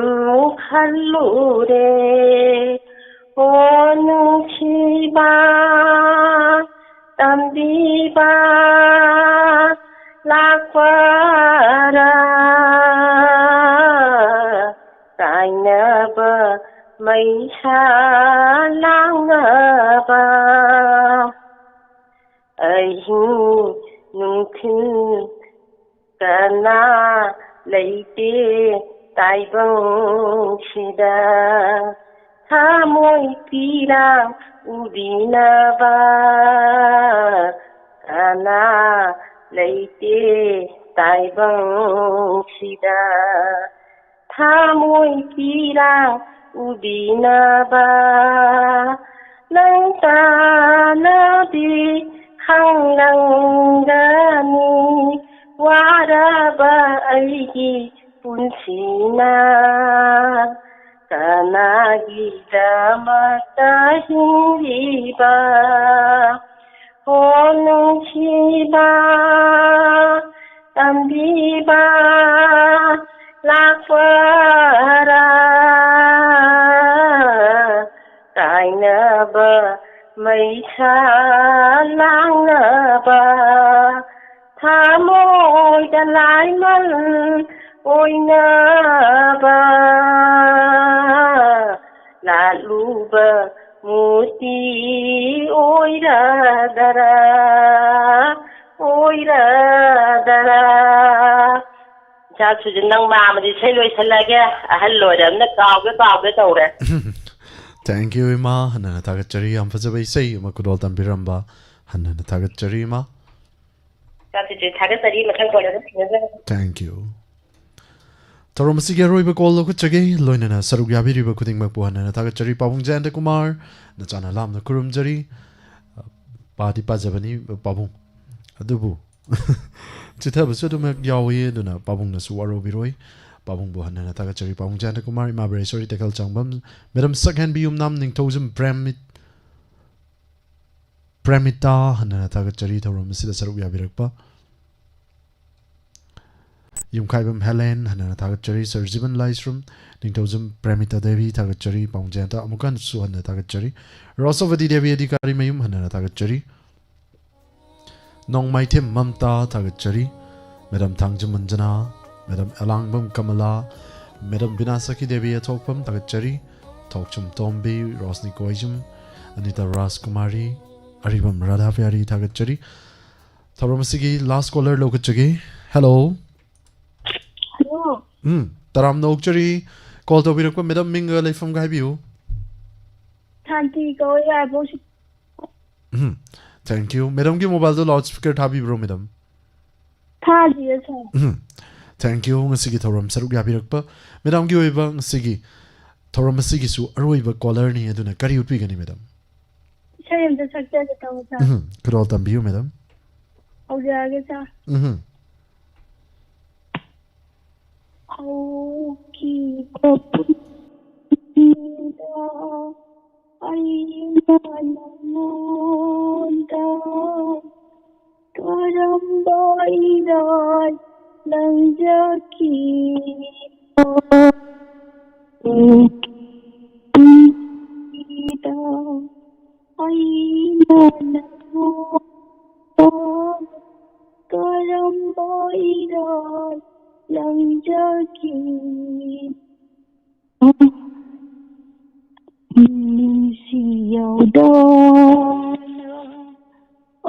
ꯈꯜꯂꯨꯔꯦ꯫ ꯑꯣ ꯅꯨꯡꯁꯤꯕ ꯇꯝꯕꯤꯕ ꯂꯥꯛꯄꯔꯥ? ꯀꯥꯏꯅꯕ ꯃꯩꯁꯥ ꯂꯥꯡꯅꯕ ꯑꯍꯤꯡ ꯅꯨꯡꯊꯤꯜ ꯀꯅꯥ ꯂꯩꯇꯦ ꯇꯥꯏꯕꯪꯁꯤꯗ꯫ ꯊꯃꯣꯏ ꯄꯤꯔꯥꯡ ꯎꯕꯤꯅꯕ ꯀꯅꯥ ꯂꯩꯇꯦ ꯇꯥꯏꯕꯪꯁꯤꯗ꯫ ꯊꯃꯣꯏ ꯄꯤꯔꯥꯡ ꯎꯕꯤꯅꯕ ꯅꯪ ꯇꯥꯅꯗꯤ ꯈꯪꯂꯝꯒꯅꯤ꯫ ꯋꯥꯔꯕ ꯑꯩꯒꯤ ꯄꯨꯟꯁꯤꯅ ꯀꯅꯥꯒꯤꯗꯃꯛꯇ ꯍꯤꯡꯂꯤꯕ? ꯍꯣ ꯅꯨꯡꯁꯤꯕ, ꯇꯝꯕꯤꯕ ꯂꯥꯛꯄꯔꯥ? ꯀꯥꯏꯅꯕ ꯃꯩꯁꯥ ꯂꯥꯡꯅꯕ ꯊꯃꯣꯏꯗ ꯂꯥꯏꯃꯜ ꯑꯣꯏꯅꯕ ꯂꯥꯠꯂꯨꯕ ꯃꯨꯔꯇꯤ ꯑꯣꯏꯔꯗꯔꯥ, ꯑꯣꯏꯔꯗꯔꯥ? ꯏꯆꯥ ꯁꯨꯖꯤꯟ, ꯅꯪ ꯃꯥꯃꯗꯤ ꯏꯁꯩ ꯂꯣꯏꯁꯜꯂꯒꯦ꯫ ꯑꯍꯜ ꯑꯣꯏꯔꯕꯅ ꯀꯥꯎꯒꯦ ꯀꯥꯎꯒꯦ ꯇꯧꯔꯦ꯫ Thank you, ꯏꯃꯥ꯫ ꯍꯟꯅ ꯍꯟꯅ ꯊꯥꯒꯠꯆꯔꯤ꯫ ꯌꯥꯝ ꯐꯖꯕ ꯏꯁꯩ ꯑꯃ ꯈꯨꯗꯣꯜ ꯇꯝꯕꯤꯔꯝꯕ꯫ ꯍꯟꯅ ꯍꯟꯅ ꯊꯥꯒꯠꯆꯔꯤ, ꯏꯃꯥ꯫ ꯏꯆꯥ ꯁꯨꯖꯤꯟ, ꯊꯥꯒꯠꯆꯔꯤ꯫ ꯃꯊꯪ ꯀꯣꯟꯅꯗ ꯊꯦꯡꯅꯖꯔꯒꯦ꯫ Thank you꯫ ꯊꯧꯔꯝ ꯑꯁꯤꯒꯤ ꯑꯔꯣꯏꯕ ꯀꯣꯜ ꯂꯧꯈꯠꯆꯒꯦ꯫ ꯂꯣꯏꯅꯅ ꯁꯔꯨꯛ ꯌꯥꯕꯤꯔꯤꯕ ꯈꯨꯗꯤꯡꯃꯛꯄꯨ ꯍꯟꯅ ꯍꯟꯅ ꯊꯥꯒꯠꯆꯔꯤ꯫ ꯄꯥꯕꯨꯡ ꯖꯌꯟꯇ ꯀꯨꯃꯥꯔ, ꯅꯆꯥꯅ ꯂꯥꯞꯅ ꯈꯨꯔꯨꯝꯖꯔꯤ꯫ ꯄꯥꯗꯤ ꯄꯥꯖꯕꯅꯤ, ꯄꯥꯕꯨꯡ꯫ ꯑꯗꯨꯕꯨ ꯆꯤꯊꯕꯁꯨ ꯑꯗꯨꯃꯛ ꯌꯥꯎꯏ, ꯑꯗꯨꯅ ꯄꯥꯕꯨꯡꯅꯁꯨ ꯋꯥꯔꯧꯕꯤꯔꯣꯏ꯫ ꯄꯥꯕꯨꯡꯕꯨ ꯍꯟꯅ ꯍꯟꯅ ꯊꯥꯒꯠꯆꯔꯤ꯫ ꯄꯥꯕꯨꯡ ꯖꯌꯟꯇ ꯀꯨꯃꯥꯔ, ꯏꯃꯥ ꯕ꯭ꯔꯦꯁꯣꯔꯤ ꯇꯦꯀꯜ ꯆꯥꯡꯕꯝ, ꯃꯦꯗꯝ ꯁꯛꯍꯦꯟꯕꯤ ꯌꯨꯝꯅꯥꯝ ꯅꯤꯡꯊꯧꯖꯝ ꯄ꯭ꯔꯦꯝꯃꯤꯠ-, ꯄ꯭ꯔꯦꯃꯤꯇꯥ, ꯍꯟꯅ ꯍꯟꯅ ꯊꯥꯒꯠꯆꯔꯤ ꯊꯧꯔꯝ ꯑꯁꯤꯗ ꯁꯔꯨꯛ ꯌꯥꯕꯤꯔꯛꯄ꯫ ꯌꯨꯝꯈꯥꯏꯕꯝ ꯍꯦꯂꯦꯟ, ꯍꯟꯅ ꯍꯟꯅ ꯊꯥꯒꯠꯆꯔꯤ꯫ ꯁꯔ ꯖꯤꯕꯟ ꯂꯥꯏꯁ꯭ꯔꯝ, ꯅꯤꯡꯊꯧꯖꯝ ꯄ꯭ꯔꯦꯃꯤꯇꯥ ꯗꯦꯕꯤ, ꯊꯥꯒꯠꯆꯔꯤ꯫ ꯄꯥꯕꯨꯡ ꯖꯌꯟꯇ ꯑꯃꯨꯛꯀ ꯍꯟꯅꯁꯨ ꯍꯟꯅ ꯊꯥꯒꯠꯆꯔꯤ꯫ ꯔꯣꯁꯣꯕꯗꯤ ꯗꯦꯕꯤ ꯑꯙꯤꯀꯥꯔꯤ ꯃꯌꯨꯝ, ꯍꯟꯅ ꯍꯟꯅ ꯊꯥꯒꯠꯆꯔꯤ꯫ ꯅꯣꯡꯃꯥꯏꯊꯦꯝ ꯃꯝꯇꯥ, ꯊꯥꯒꯠꯆꯔꯤ꯫ Madam Thangjam Anjana, madam Elangbam Kamala, madam Binaskhi Devi Athokpam, ꯊꯥꯒꯠꯆꯔꯤ꯫ ꯊꯣꯛꯆꯨꯝ ꯇꯣꯝꯕꯤ, ꯔꯣꯁꯅꯤ ꯀꯣꯏꯖꯝ, ꯑꯅꯤꯇꯥ ꯔꯥꯖꯀꯨꯃꯥꯔꯤ, ꯑꯔꯤꯕꯝ ꯔꯥꯙꯥ ꯄꯤꯌꯥꯔꯤ, ꯊꯥꯒꯠꯆꯔꯤ꯫ ꯊꯧꯔꯝ ꯑꯁꯤꯒꯤ last caller ꯂꯧꯈꯠꯆꯒꯦ꯫ Hello꯫ Hello꯫ ꯎꯝ, ꯇꯔꯥꯝꯅ ꯑꯣꯛꯆꯔꯤ꯫ Call ꯇꯧꯕꯤꯔꯛꯄ ꯃꯦꯗꯝ ꯃꯤꯡꯒ ꯂꯩꯐꯝꯒ ꯍꯥꯏꯕꯤꯌꯨ꯫ ꯁꯥꯟꯇꯤ ꯀꯧꯋꯦ, ꯌꯥꯏꯔꯤꯄꯣꯛ ꯁꯤ-, ꯎꯝ, thank you꯫ ꯃꯦꯗꯝꯒꯤ mobileꯗꯣ loudspeaker ꯊꯥꯕꯤꯕ꯭ꯔꯣ, ꯃꯦꯗꯝ? ꯊꯥꯗꯤꯌꯦ, sir꯫ Um, thank you꯫ ꯉꯁꯤꯒꯤ ꯊꯧꯔꯝ ꯁꯔꯨꯛ ꯌꯥꯕꯤꯔꯛꯄ꯫ ꯃꯦꯗꯥꯝꯒꯤ ꯑꯣꯏꯕ ꯉꯁꯤꯒꯤ ꯊꯧꯔꯝ ꯑꯁꯤꯒꯤꯁꯨ ꯑꯔꯣꯏꯕ callerꯅꯤ, ꯑꯗꯨꯅ ꯀꯔꯤ ꯎꯠꯄꯤꯒꯅꯤ, ꯃꯦꯗꯥꯝ? ꯏꯁꯩ ꯑꯝꯇ ꯁꯛꯆꯒꯦ ꯇꯧꯕ, sir꯫ ꯎꯝ, ꯈꯨꯗꯣꯜ ꯇꯝꯕꯤꯌꯨ, ꯃꯦꯗꯥꯝ꯫ ꯍꯧꯖꯔꯛꯑꯒꯦ, sir꯫ ꯎꯝ꯫ ꯍꯧꯈꯤꯕ ꯄꯨꯟꯁꯤꯗ ꯑꯩꯅ ꯅꯉꯣꯟꯗ ꯀꯔꯝꯕ ꯏꯔꯥꯜ ꯂꯪꯖꯈꯤꯕ? ꯄꯨꯟꯁꯤꯗ ꯑꯩꯅ ꯅꯉꯣꯟꯗ ꯀꯔꯝꯕ ꯏꯔꯥꯜ ꯂꯪꯖꯈꯤꯕ? ꯃꯤꯅꯨꯡꯁꯤ ꯌꯥꯎꯗꯅ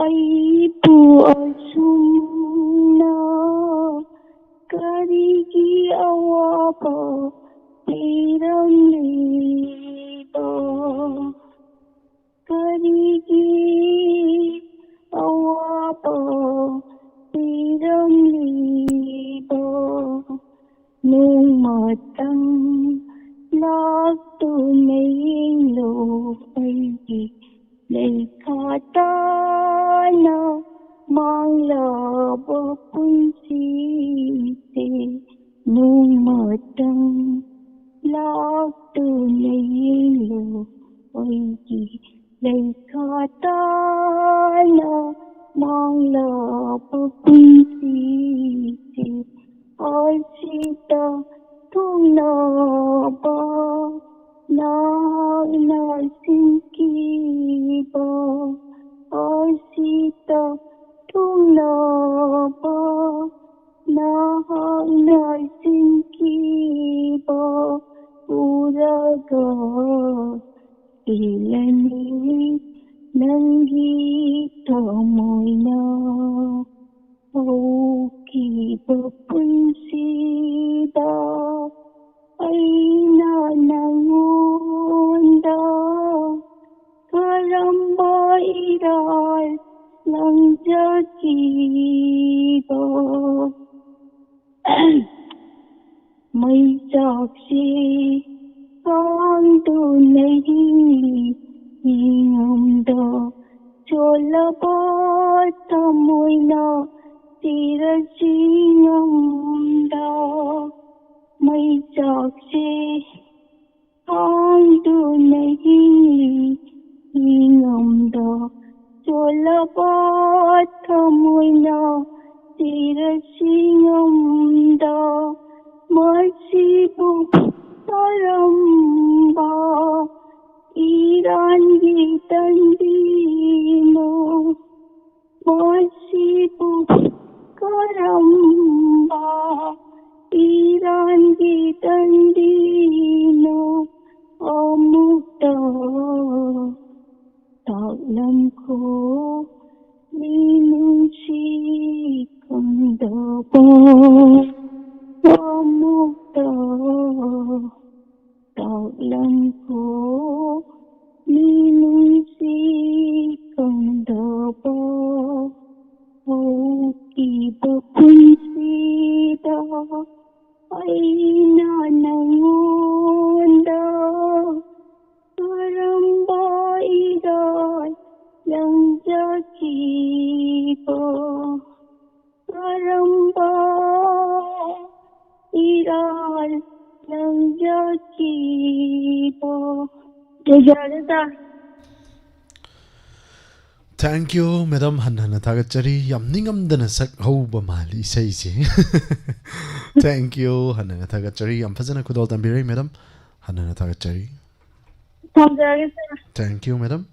ꯑꯩꯕꯨ ꯑꯁꯨꯝꯅ ꯀꯔꯤꯒꯤ ꯑꯋꯥꯕ ꯄꯤꯔꯝꯂꯤꯕ? ꯀꯔꯤꯒꯤ ꯑꯋꯥꯕ ꯄꯤꯔꯝꯂꯤꯕ? ꯅꯣꯡꯃꯇꯪ ꯂꯥꯛꯇꯨꯅ ꯌꯦꯡꯂꯣ ꯑꯩꯒꯤ ꯂꯩꯈꯥ ꯇꯥꯅ ꯃꯥꯡꯂꯕ ꯄꯨꯟꯁꯤꯁꯦ꯫ ꯅꯣꯡꯃꯇꯪ ꯂꯥꯛꯇꯨꯅ ꯌꯦꯡꯂꯣ ꯑꯩꯒꯤ ꯂꯩꯈꯥ ꯇꯥꯅ ꯃꯥꯡꯂꯕ ꯄꯨꯟꯁꯤꯁꯦ꯫ ꯑꯁꯤꯗ ꯊꯨꯡꯅꯕ ꯅꯍꯥꯛꯅ ꯁꯤꯟꯈꯤꯕ, ꯑꯁꯤꯗ ꯊꯨꯡꯅꯕ ꯅꯍꯥꯛꯅ ꯁꯤꯟꯈꯤꯕ ꯎꯔꯒ ꯏꯜꯂꯅꯤ ꯅꯪꯒꯤ ꯊꯃꯣꯏꯅ꯫ ꯍꯧꯈꯤꯕ ꯄꯨꯟꯁꯤꯗ ꯑꯩꯅ ꯅꯉꯣꯟꯗ ꯀꯔꯝꯕ ꯏꯔꯥꯜ ꯂꯪꯖꯈꯤꯕ? ꯃꯩꯆꯥꯛꯁꯤ ꯈꯥꯡꯗꯨꯅ ꯍꯤꯡꯂꯤ ꯏꯉꯝꯗ, ꯆꯣꯠꯂꯕ ꯊꯃꯣꯏꯅ ꯁꯤꯔꯁꯤ ꯉꯝꯗ꯫ ꯏꯔꯥꯟꯒꯤ ꯇꯟꯕꯤꯅꯣ, ꯃꯁꯤꯕꯨ ꯀꯔꯝꯕ ꯏꯔꯥꯟꯒꯤ ꯇꯟꯕꯤꯅꯣ? ꯑꯃꯨꯛꯇ ꯇꯥꯛꯂꯝꯈꯣ, ꯃꯤꯅꯨꯡꯁꯤ ꯈꯪꯗꯕ꯫ ꯑꯃꯨꯛꯇ ꯇꯥꯛꯂꯝꯈꯣ, ꯃꯤꯅꯨꯡꯁꯤ ꯈꯪꯗꯕ꯫ ꯍꯧꯈꯤꯕ ꯄꯨꯟꯁꯤꯗ ꯑꯩꯅ ꯅꯉꯣꯟꯗ ꯀꯔꯝꯕ ꯏꯔꯥꯜ ꯂꯪꯖꯈꯤꯕ? ꯀꯔꯝꯕ ꯏꯔꯥꯜ ꯂꯪꯖꯈꯤꯕ? ꯌꯥꯔꯦꯗ꯫ Thank you, madam. ꯍꯟꯅ ꯍꯟꯅ ꯊꯥꯒꯠꯆꯔꯤ꯫ ꯌꯥꯝ ꯅꯤꯡꯉꯝꯗꯅ ꯁꯛꯍꯧꯕ ꯃꯥꯜꯂꯤ ꯏꯁꯩꯁꯦ꯫ Thank you. ꯍꯟꯅ ꯍꯟꯅ ꯊꯥꯒꯠꯆꯔꯤ꯫ ꯌꯥꯝ ꯐꯖꯅ ꯈꯨꯗꯣꯜ ꯇꯝꯕꯤꯔꯛꯏ, madam. ꯍꯟꯅ ꯍꯟꯅ ꯊꯥꯒꯠꯆꯔꯤ꯫ ꯊꯝꯖꯔꯒꯦ, sir꯫ Thank you, madam.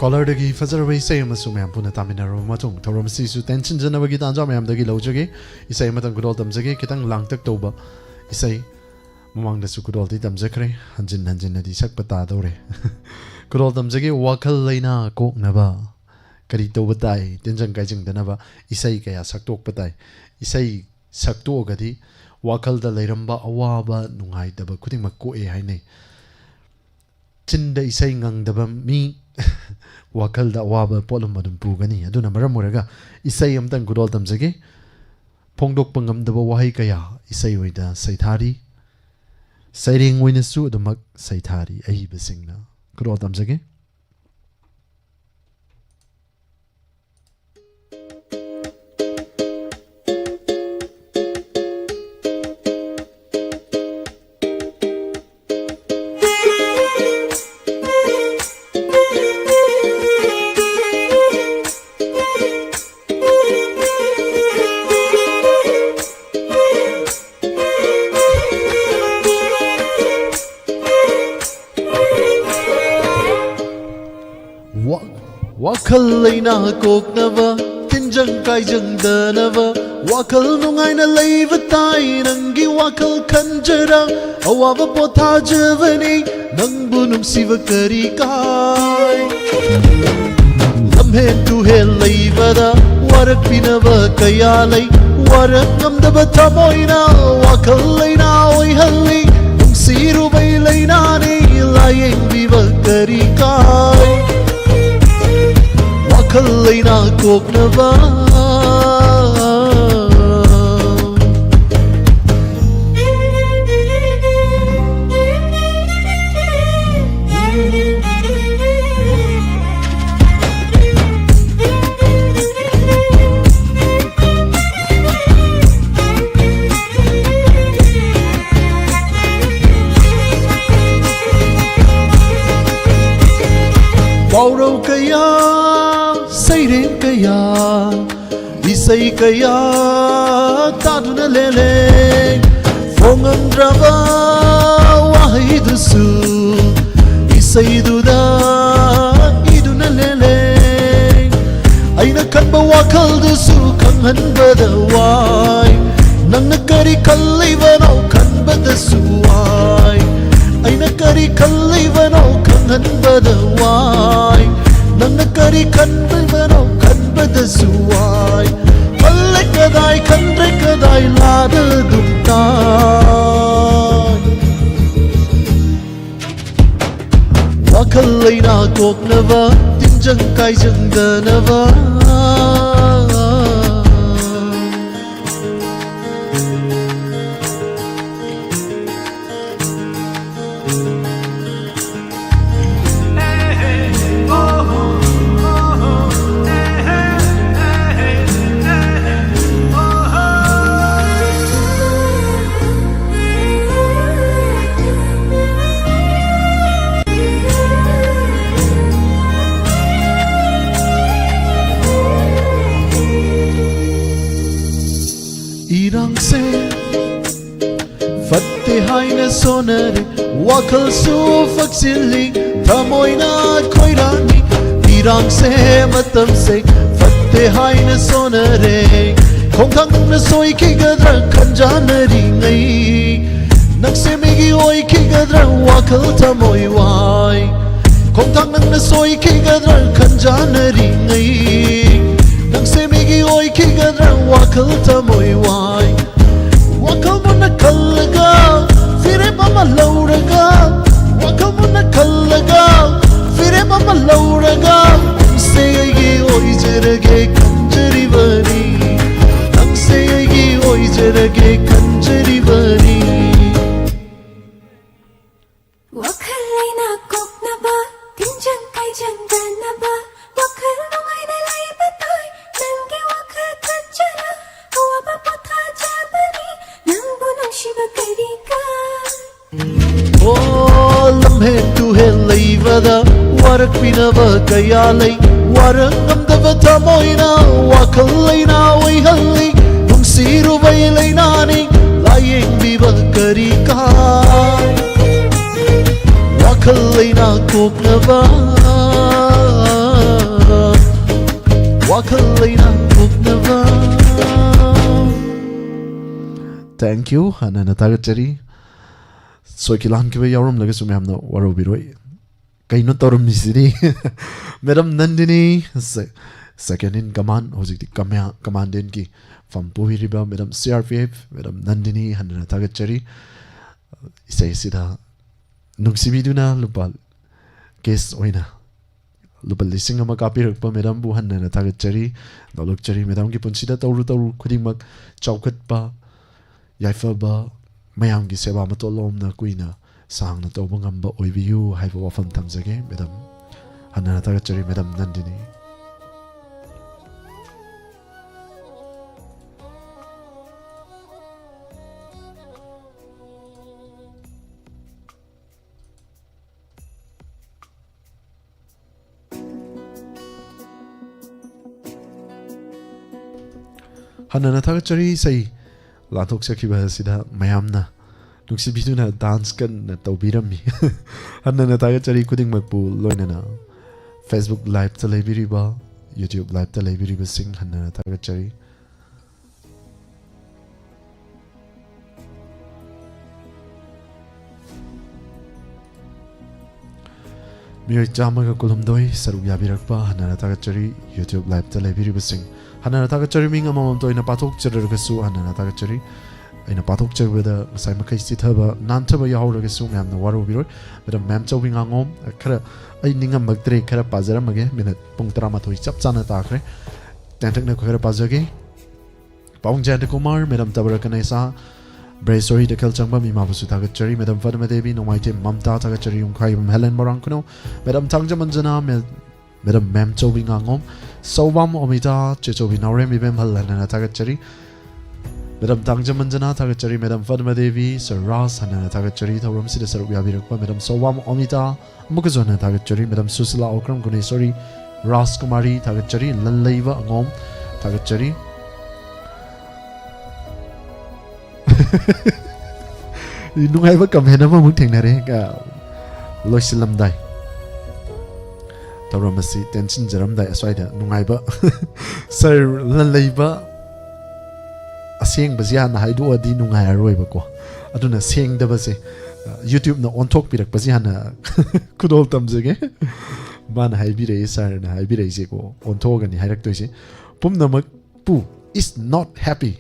Caller ꯗꯒꯤ ꯐꯖꯔꯕ ꯏꯁꯩ ꯑꯃꯁꯨ ꯃꯌꯥꯝ ꯄꯨꯟꯅ ꯇꯥꯃꯤꯟꯅꯔꯕ ꯃꯇꯨꯡ, ꯊꯧꯔꯝ ꯑꯁꯤꯁꯨ ꯇꯦꯟꯁꯤꯟꯖꯅꯕꯒꯤ ꯇꯥꯟꯖꯥ ꯃꯌꯥꯝꯗꯒꯤ ꯂꯧꯖꯒꯦ꯫ ꯏꯁꯩ ꯑꯃꯇꯪ ꯈꯨꯗꯣꯜ ꯇꯝꯖꯒꯦ, ꯈꯤꯇꯪ ꯂꯥꯡꯇꯛ ꯇꯧꯕ ꯏꯁꯩ꯫ ꯃꯃꯥꯡꯗꯁꯨ ꯈꯨꯗꯣꯜꯗꯤ ꯇꯝꯖꯈ꯭ꯔꯦ, ꯍꯟꯖꯤꯟ ꯍꯟꯖꯤꯟꯅꯗꯤ ꯁꯛꯄ ꯇꯥꯗꯧꯔꯦ꯫ ꯈꯨꯗꯣꯜ ꯇꯝꯖꯒꯦ, ꯋꯥꯈꯜ ꯂꯩꯅꯥ ꯀꯣꯛꯅꯕ꯫ ꯀꯔꯤ ꯇꯧꯕ ꯇꯥꯏ? ꯇꯤꯟꯖꯪ ꯀꯥꯏꯖꯪꯗꯅꯕ ꯏꯁꯩ ꯀꯌꯥ ꯁꯛꯇꯣꯛꯄ ꯇꯥꯏ꯫ ꯏꯁꯩ ꯁꯛꯇꯣꯛꯑꯒꯗꯤ ꯋꯥꯈꯜꯗ ꯂꯩꯔꯝꯕ ꯑꯋꯥꯕ, ꯅꯨꯡꯉꯥꯏꯇꯕ ꯈꯨꯗꯤꯡꯃꯛ ꯀꯣꯛꯑꯦ ꯍꯥꯏꯅꯩ꯫ ꯆꯤꯟꯗ ꯏꯁꯩ ꯉꯪꯗꯕ ꯃꯤ ꯋꯥꯈꯜꯗ ꯑꯋꯥꯕ ꯄꯣꯠꯂꯨꯝ ꯑꯗꯨꯝ ꯄꯨꯒꯅꯤ꯫ ꯑꯗꯨꯅ ꯃꯔꯝ ꯑꯣꯏꯔꯒ ꯏꯁꯩ ꯑꯃꯇꯪ ꯈꯨꯗꯣꯜ ꯇꯝꯖꯒꯦ꯫ ꯐꯣꯡꯗꯣꯛꯄ ꯉꯝꯗꯕ ꯋꯥꯍꯩ ꯀꯌꯥ ꯏꯁꯩ ꯑꯣꯏꯅ ꯁꯩꯊꯥꯔꯤ꯫ ꯁꯩꯔꯦꯡ ꯑꯣꯏꯅꯁꯨ ꯑꯗꯨꯃꯛ ꯁꯩꯊꯥꯔꯤ ꯑꯏꯕꯁꯤꯡꯅ꯫ ꯈꯨꯗꯣꯜ ꯇꯝꯖꯒꯦ꯫ ꯋꯥꯈꯜ ꯂꯩꯅꯥ ꯀꯣꯛꯅꯕ, ꯇꯤꯟꯖꯪ ꯀꯥꯏꯖꯪꯗꯅꯕ, ꯋꯥꯈꯜ ꯅꯨꯡꯉꯥꯏꯅ ꯂꯩꯕ ꯇꯥꯏ꯫ ꯅꯪꯒꯤ ꯋꯥꯈꯜ ꯈꯟꯖꯔ, ꯑꯋꯥꯕ ꯄꯣꯊꯥꯖꯕꯅꯤ꯫ ꯅꯪꯕꯨ ꯅꯨꯡꯁꯤꯕ ꯀꯔꯤ ꯀꯥꯏ? ꯂꯝꯍꯦꯟ ꯇꯨꯍꯦꯟ ꯂꯩꯕꯗ ꯋꯥꯔꯛꯄꯤꯅꯕ ꯀꯌꯥ ꯂꯩ꯫ ꯋꯥꯔꯛ ꯉꯝꯗꯕ ꯊꯃꯣꯏꯅ ꯋꯥꯈꯜ ꯂꯩꯅꯥ ꯑꯣꯏꯍꯜꯂꯤ꯫ ꯅꯨꯡꯁꯤꯔꯨꯕꯩ ꯂꯩꯅꯥꯅꯤ, ꯂꯥꯌꯦꯡꯕꯤꯕ ꯀꯔꯤ ꯀꯥꯏ? ꯋꯥꯈꯜ ꯂꯩꯅꯥ ꯀꯣꯛꯅꯕ꯫ ꯄꯥꯎꯔꯧ ꯀꯌꯥ, ꯁꯩꯔꯦꯡ ꯀꯌꯥ, ꯏꯁꯩ ꯀꯌꯥ ꯇꯥꯗꯨꯅ ꯂꯦꯜꯂꯦ꯫ ꯐꯣꯡꯉꯝꯗ꯭ꯔꯕ ꯋꯥꯍꯩꯗꯨꯁꯨ ꯏꯁꯩꯗꯨꯗ ꯏꯗꯨꯅ ꯂꯦꯜꯂꯦ꯫ ꯑꯩꯅ ꯈꯟꯕ ꯋꯥꯈꯜꯗꯨꯁꯨ ꯈꯪꯍꯟꯕꯗ ꯋꯥꯏ꯫ ꯅꯪꯅ ꯀꯔꯤ ꯈꯜꯂꯤꯕꯅꯣ ꯈꯟꯕꯗꯁꯨ ꯋꯥꯏ꯫ ꯑꯩꯅ ꯀꯔꯤ ꯈꯜꯂꯤꯕꯅꯣ ꯈꯪꯍꯟꯕꯗ ꯋꯥꯏ꯫ ꯅꯪꯅ ꯀꯔꯤ ꯈꯟꯕꯅꯣ ꯈꯟꯕꯗꯁꯨ ꯋꯥꯏ꯫ ꯈꯜꯂꯦ ꯀꯗꯥꯏ, ꯈꯟꯗ꯭ꯔꯦ ꯀꯗꯥꯏ, ꯂꯥꯗ ꯑꯗꯨꯝ ꯇꯥꯏ꯫ ꯋꯥꯈꯜ ꯂꯩꯅꯥ ꯀꯣꯛꯅꯕ, ꯇꯤꯟꯖꯪ ꯀꯥꯏꯖꯪꯗꯅꯕ꯫ ꯏꯔꯥꯡꯁꯦ ꯐꯠꯇꯦ ꯍꯥꯏꯅ ꯁꯣꯟꯅꯔꯦ, ꯋꯥꯈꯜꯁꯨ ꯐꯛꯆꯤꯜꯂꯤ, ꯊꯃꯣꯏꯅ ꯈꯣꯏꯔꯥꯡꯉꯤ꯫ ꯏꯔꯥꯡꯁꯦ ꯃꯇꯝꯁꯦ ꯐꯠꯇꯦ ꯍꯥꯏꯅ ꯁꯣꯟꯅꯔꯦ꯫ ꯈꯣꯡꯊꯥꯡ ꯅꯪꯅ ꯁꯣꯏꯈꯤꯒꯗ꯭ꯔꯥ ꯈꯟꯖꯥꯟꯅꯔꯤꯉꯩ, ꯅꯪꯁꯦ ꯃꯤꯒꯤ ꯑꯣꯏꯈꯤꯒꯗ꯭ꯔꯥ ꯋꯥꯈꯜ ꯊꯃꯣꯏ ꯋꯥꯏ꯫ ꯈꯣꯡꯊꯥꯡ ꯅꯪꯅ ꯁꯣꯏꯈꯤꯒꯗ꯭ꯔꯥ ꯈꯟꯖꯥꯟꯅꯔꯤꯉꯩ, ꯅꯪꯁꯦ ꯃꯤꯒꯤ ꯑꯣꯏꯈꯤꯒꯗ꯭ꯔꯥ ꯋꯥꯈꯜ ꯊꯃꯣꯏ ꯋꯥꯏ꯫ ꯋꯥꯈꯜ ꯃꯨꯟꯅ ꯈꯜꯂꯒ, ꯐꯤꯔꯦꯞ ꯑꯃ ꯂꯧꯔꯒ, ꯋꯥꯈꯜ ꯃꯨꯟꯅ ꯈꯜꯂꯒ, ꯐꯤꯔꯦꯞ ꯑꯃ ꯂꯧꯔꯒ, ꯅꯪꯁꯦ ꯑꯩꯒꯤ ꯑꯣꯏꯖꯔꯒꯦ ꯈꯟꯖꯔꯤꯕꯅꯤ, ꯅꯪꯁꯦ ꯑꯩꯒꯤ ꯑꯣꯏꯖꯔꯒꯦ ꯈꯟꯖꯔꯤꯕꯅꯤ꯫ ꯋꯥꯈꯜ ꯂꯩꯅꯥ ꯀꯣꯛꯅꯕ, ꯇꯤꯟꯖꯪ ꯀꯥꯏꯖꯪꯗꯅꯕ, ꯋꯥꯈꯜ ꯅꯨꯡꯉꯥꯏꯅ ꯂꯩꯕ ꯇꯥꯏ꯫ ꯅꯪꯒꯤ ꯋꯥꯈꯜ ꯈꯟꯖꯅ, ꯑꯋꯥꯕ ꯄꯣꯊꯥꯖꯕꯅꯤ꯫ ꯅꯪꯕꯨ ꯅꯨꯡꯁꯤꯕ ꯀꯔꯤ ꯀꯥꯏ? ꯑꯣ, ꯂꯝꯍꯦꯟ ꯇꯨꯍꯦꯟ ꯂꯩꯕꯗ ꯋꯥꯔꯛꯄꯤꯅꯕ ꯀꯌꯥ ꯂꯩ꯫ ꯋꯥꯔꯛ ꯉꯝꯗꯕ ꯊꯃꯣꯏꯅ ꯋꯥꯈꯜ ꯂꯩꯅꯥ ꯑꯣꯏꯍꯜꯂꯤ꯫ ꯅꯨꯡꯁꯤꯔꯨꯕꯩ ꯂꯩꯅꯥꯅꯤ, ꯂꯥꯌꯦꯡꯕꯤꯕ ꯀꯔꯤ ꯀꯥꯏ? ꯋꯥꯈꯜ ꯂꯩꯅꯥ ꯀꯣꯛꯅꯕ, ꯋꯥꯈꯜ ꯂꯩꯅꯥ ꯀꯣꯛꯅꯕ꯫ Thank you, ꯍꯟꯅ ꯍꯟꯅ ꯊꯥꯒꯠꯆꯔꯤ꯫ ꯁꯣꯏꯈꯤ ꯂꯥꯟꯈꯤꯕ ꯌꯥꯎꯔꯝꯂꯒꯁꯨ ꯃꯌꯥꯝꯅ ꯋꯥꯔꯧꯕꯤꯔꯣꯏ꯫ ꯀꯩꯅꯣ ꯇꯧꯔꯝꯃꯤꯁꯤꯗꯤ? Madam Nandini, se-, second in command, ꯍꯧꯖꯤꯛꯇꯤ ꯀꯃꯥ-, commandant ꯀꯤ ꯐꯝ ꯄꯨꯕꯤꯔꯤꯕ Madam C R P F, Madam Nandini, ꯍꯟꯅ ꯍꯟꯅ ꯊꯥꯒꯠꯆꯔꯤ꯫ ꯏꯁꯩ ꯑꯁꯤꯗ ꯅꯨꯡꯁꯤꯕꯤꯗꯨꯅ ꯂꯨꯄꯥ cash ꯑꯣꯏꯅ ꯂꯨꯄꯥ ꯂꯤꯁꯤꯡ ꯑꯃ ꯀꯥꯞꯄꯤꯔꯛꯄ Madam ꯕꯨ ꯍꯟꯅ ꯍꯟꯅ ꯊꯥꯒꯠꯆꯔꯤ, ꯅꯣꯛꯂꯛꯆꯔꯤ꯫ Madam ꯒꯤ ꯄꯨꯟꯁꯤꯗ ꯇꯧꯔꯨ ꯇꯧꯔꯨ ꯈꯨꯗꯤꯡꯃꯛ ꯆꯥꯎꯈꯠꯄ, ꯌꯥꯏꯐꯕ, ꯃꯌꯥꯝꯒꯤ ꯁꯦꯕꯥ ꯃꯇꯣꯟ ꯂꯣꯝꯅ ꯀꯨꯏꯅ ꯁꯥꯡꯅ ꯇꯧꯕ ꯉꯝꯕ ꯑꯣꯏꯕꯤꯌꯨ ꯍꯥꯏꯕ ꯋꯥꯐꯝ ꯊꯝꯖꯒꯦ, Madam꯫ ꯍꯟꯅ ꯍꯟꯅ ꯊꯥꯒꯠꯆꯔꯤ, Madam ꯅꯟꯗꯤꯅꯤ꯫ ꯍꯟꯅ ꯍꯟꯅ ꯊꯥꯒꯠꯆꯔꯤ, ꯏꯁꯩ ꯂꯥꯟꯊꯣꯛꯆꯈꯤꯕ ꯑꯁꯤꯗ ꯃꯌꯥꯝꯅ ꯅꯨꯡꯁꯤꯕꯤꯗꯨꯅ dance ꯀꯟꯅ ꯇꯧꯕꯤꯔꯝꯃꯤ꯫ ꯍꯟꯅ ꯍꯟꯅ ꯊꯥꯒꯠꯆꯔꯤ ꯈꯨꯗꯤꯡꯃꯛꯄꯨ ꯂꯣꯏꯅꯅ꯫ Facebook Live-ꯇ ꯂꯩꯕꯤꯔꯤꯕ, YouTube Live-ꯇ ꯂꯩꯕꯤꯔꯤꯕꯁꯤꯡ ꯍꯟꯅꯅ ꯊꯥꯒꯠꯆꯔꯤ꯫ ꯃꯤꯑꯣꯏ ꯆꯥꯝꯃꯒ ꯀꯨꯟꯍꯨꯝꯗꯣꯏ ꯁꯔꯨꯛ ꯌꯥꯕꯤꯔꯛꯄ ꯍꯟꯅꯅ ꯊꯥꯒꯠꯆꯔꯤ꯫ YouTube Live-ꯇ ꯂꯩꯕꯤꯔꯤꯕꯁꯤꯡ ꯍꯟꯅꯅ ꯊꯥꯒꯠꯆꯔꯤ꯫ ꯃꯤꯡ ꯑꯃꯃꯝꯇ ꯑꯣꯏꯅ ꯄꯥꯊꯣꯛꯆꯔꯒꯁꯨ ꯍꯟꯅꯅ ꯊꯥꯒꯠꯆꯔꯤ꯫ ꯑꯩꯅ ꯄꯥꯊꯣꯛꯆꯕꯗ ꯉꯁꯥꯏ ꯃꯈꯩ ꯆꯤꯊꯕ, ꯅꯥꯟꯊꯕ ꯌꯥꯎꯍꯧꯔꯒꯁꯨ ꯃꯌꯥꯝꯅ ꯋꯥꯔꯧꯕꯤꯔꯣꯏ꯫ ꯃꯦꯗꯥꯝ ꯃꯦꯝꯆꯧꯕꯤ ꯉꯥꯉꯣꯝ, ꯈꯔ ꯑꯩ ꯅꯤꯡꯉꯝꯃꯛꯇ꯭ꯔꯦ, ꯈꯔ ꯄꯥꯖꯔꯝꯃꯒꯦ꯫ ꯃꯤꯅꯠ ꯄꯨꯡ ꯇꯔꯥꯃꯥꯊꯣꯏ ꯆꯞ ꯆꯥꯅ ꯇꯥꯈ꯭ꯔꯦ꯫ ꯇꯦꯟꯇꯛꯅ ꯈꯔ ꯄꯥꯖꯒꯦ꯫ ꯄꯥꯕꯨꯡ ꯖꯌꯟꯇ ꯀꯨꯃꯥꯔ, ꯃꯦꯗꯥꯝ ꯇꯕꯔ ꯀꯅꯩꯁꯥ, ꯕ꯭ꯔꯦꯁꯣꯔꯤ ꯇꯈꯦꯜ ꯆꯪꯕꯝ, ꯏꯃꯥꯕꯨꯁꯨ ꯊꯥꯒꯠꯆꯔꯤ꯫ ꯃꯦꯗꯥꯝ ꯄꯗꯃ ꯗꯦꯕꯤ, ꯅꯣꯡꯃꯥꯏꯊꯦꯝ ꯃꯝꯇꯥ ꯊꯥꯒꯠꯆꯔꯤ꯫ ꯌꯨꯝꯈꯥꯏꯕꯝ ꯍꯦꯂꯦꯟ ꯃꯣꯏꯔꯥꯡ ꯈꯨꯅꯧ, ꯃꯦꯗꯥꯝ ꯊꯥꯡꯖꯃꯟꯖꯅꯥ, ꯃꯦ-, ꯃꯦꯗꯥꯝ ꯃꯦꯝꯆꯧꯕꯤ ꯉꯥꯉꯣꯝ, ꯁꯧꯕꯥꯝ ꯑꯣꯃꯤꯇꯥ, ꯆꯦꯆꯧꯕꯤ ꯅꯥꯎꯔꯦꯝ ꯏꯕꯦꯝꯍꯜ ꯍꯟꯅꯅ ꯊꯥꯒꯠꯆꯔꯤ꯫ ꯃꯦꯗꯥꯝ ꯊꯥꯡꯖꯃꯟꯖꯅꯥ ꯊꯥꯒꯠꯆꯔꯤ꯫ ꯃꯦꯗꯥꯝ ꯄꯗꯃ ꯗꯦꯕꯤ, ꯁꯔ ꯔꯥꯖ ꯍꯟꯅꯅ ꯊꯥꯒꯠꯆꯔꯤ꯫ ꯊꯧꯔꯝꯁꯤꯗ ꯁꯔꯨꯛ ꯌꯥꯕꯤꯔꯛꯄ ꯃꯦꯗꯥꯝ ꯁꯧꯕꯥꯝ ꯑꯣꯃꯤꯇꯥ, ꯑꯃꯨꯛꯀꯁꯨ ꯍꯟꯅ ꯊꯥꯒꯠꯆꯔꯤ꯫ ꯃꯦꯗꯥꯝ ꯁꯨꯁꯤꯂꯥ ꯑꯣꯀ꯭ꯔꯝ, ꯒꯨꯅꯦꯁꯣꯔꯤ ꯔꯥꯖꯀꯨꯃꯥꯔꯤ ꯊꯥꯒꯠꯆꯔꯤ꯫ ꯂꯟꯂꯩꯕ ꯑꯉꯣꯝ ꯊꯥꯒꯠꯆꯔꯤ꯫ ꯅꯨꯡꯉꯥꯏꯕ comment ꯑꯃꯃꯨꯛ ꯊꯦꯡꯅꯔꯦ꯫ ꯑ, ꯂꯣꯏꯁꯤꯜꯂꯝꯗꯥꯏ, ꯊꯧꯔꯝ ꯑꯁꯤ ꯇꯦꯟꯁꯤꯟꯖꯔꯝꯗꯥꯏ ꯑꯁ꯭ꯋꯥꯏꯗ ꯅꯨꯡꯉꯥꯏꯕ ꯁꯥꯔ ꯂꯟꯂꯩꯕ ꯑꯁꯦꯡꯕꯁꯤ ꯍꯥꯟꯅ ꯍꯥꯏꯗꯣꯛꯑꯗꯤ ꯅꯨꯡꯉꯥꯏꯔꯔꯣꯏꯕꯀꯣ꯫ ꯑꯗꯨꯅ ꯁꯦꯡꯗꯕꯁꯦ, ꯑ, YouTube-ꯅ ꯑꯣꯟꯊꯣꯛꯄꯤꯔꯛꯄꯁꯤ ꯍꯥꯟꯅ ꯈꯨꯗꯣꯜ ꯇꯝꯖꯒꯦ꯫ ꯃꯥꯅ ꯍꯥꯏꯕꯤꯔꯛꯏ, ꯁꯥꯔꯅ ꯍꯥꯏꯕꯤꯔꯛꯏꯁꯦꯀꯣ, ꯑꯣꯟꯊꯣꯛꯑꯒꯅꯤ ꯍꯥꯏꯔꯛꯇꯣꯏꯁꯦ꯫ "ꯄꯨꯝꯅꯃꯛꯄꯨ is not happy꯫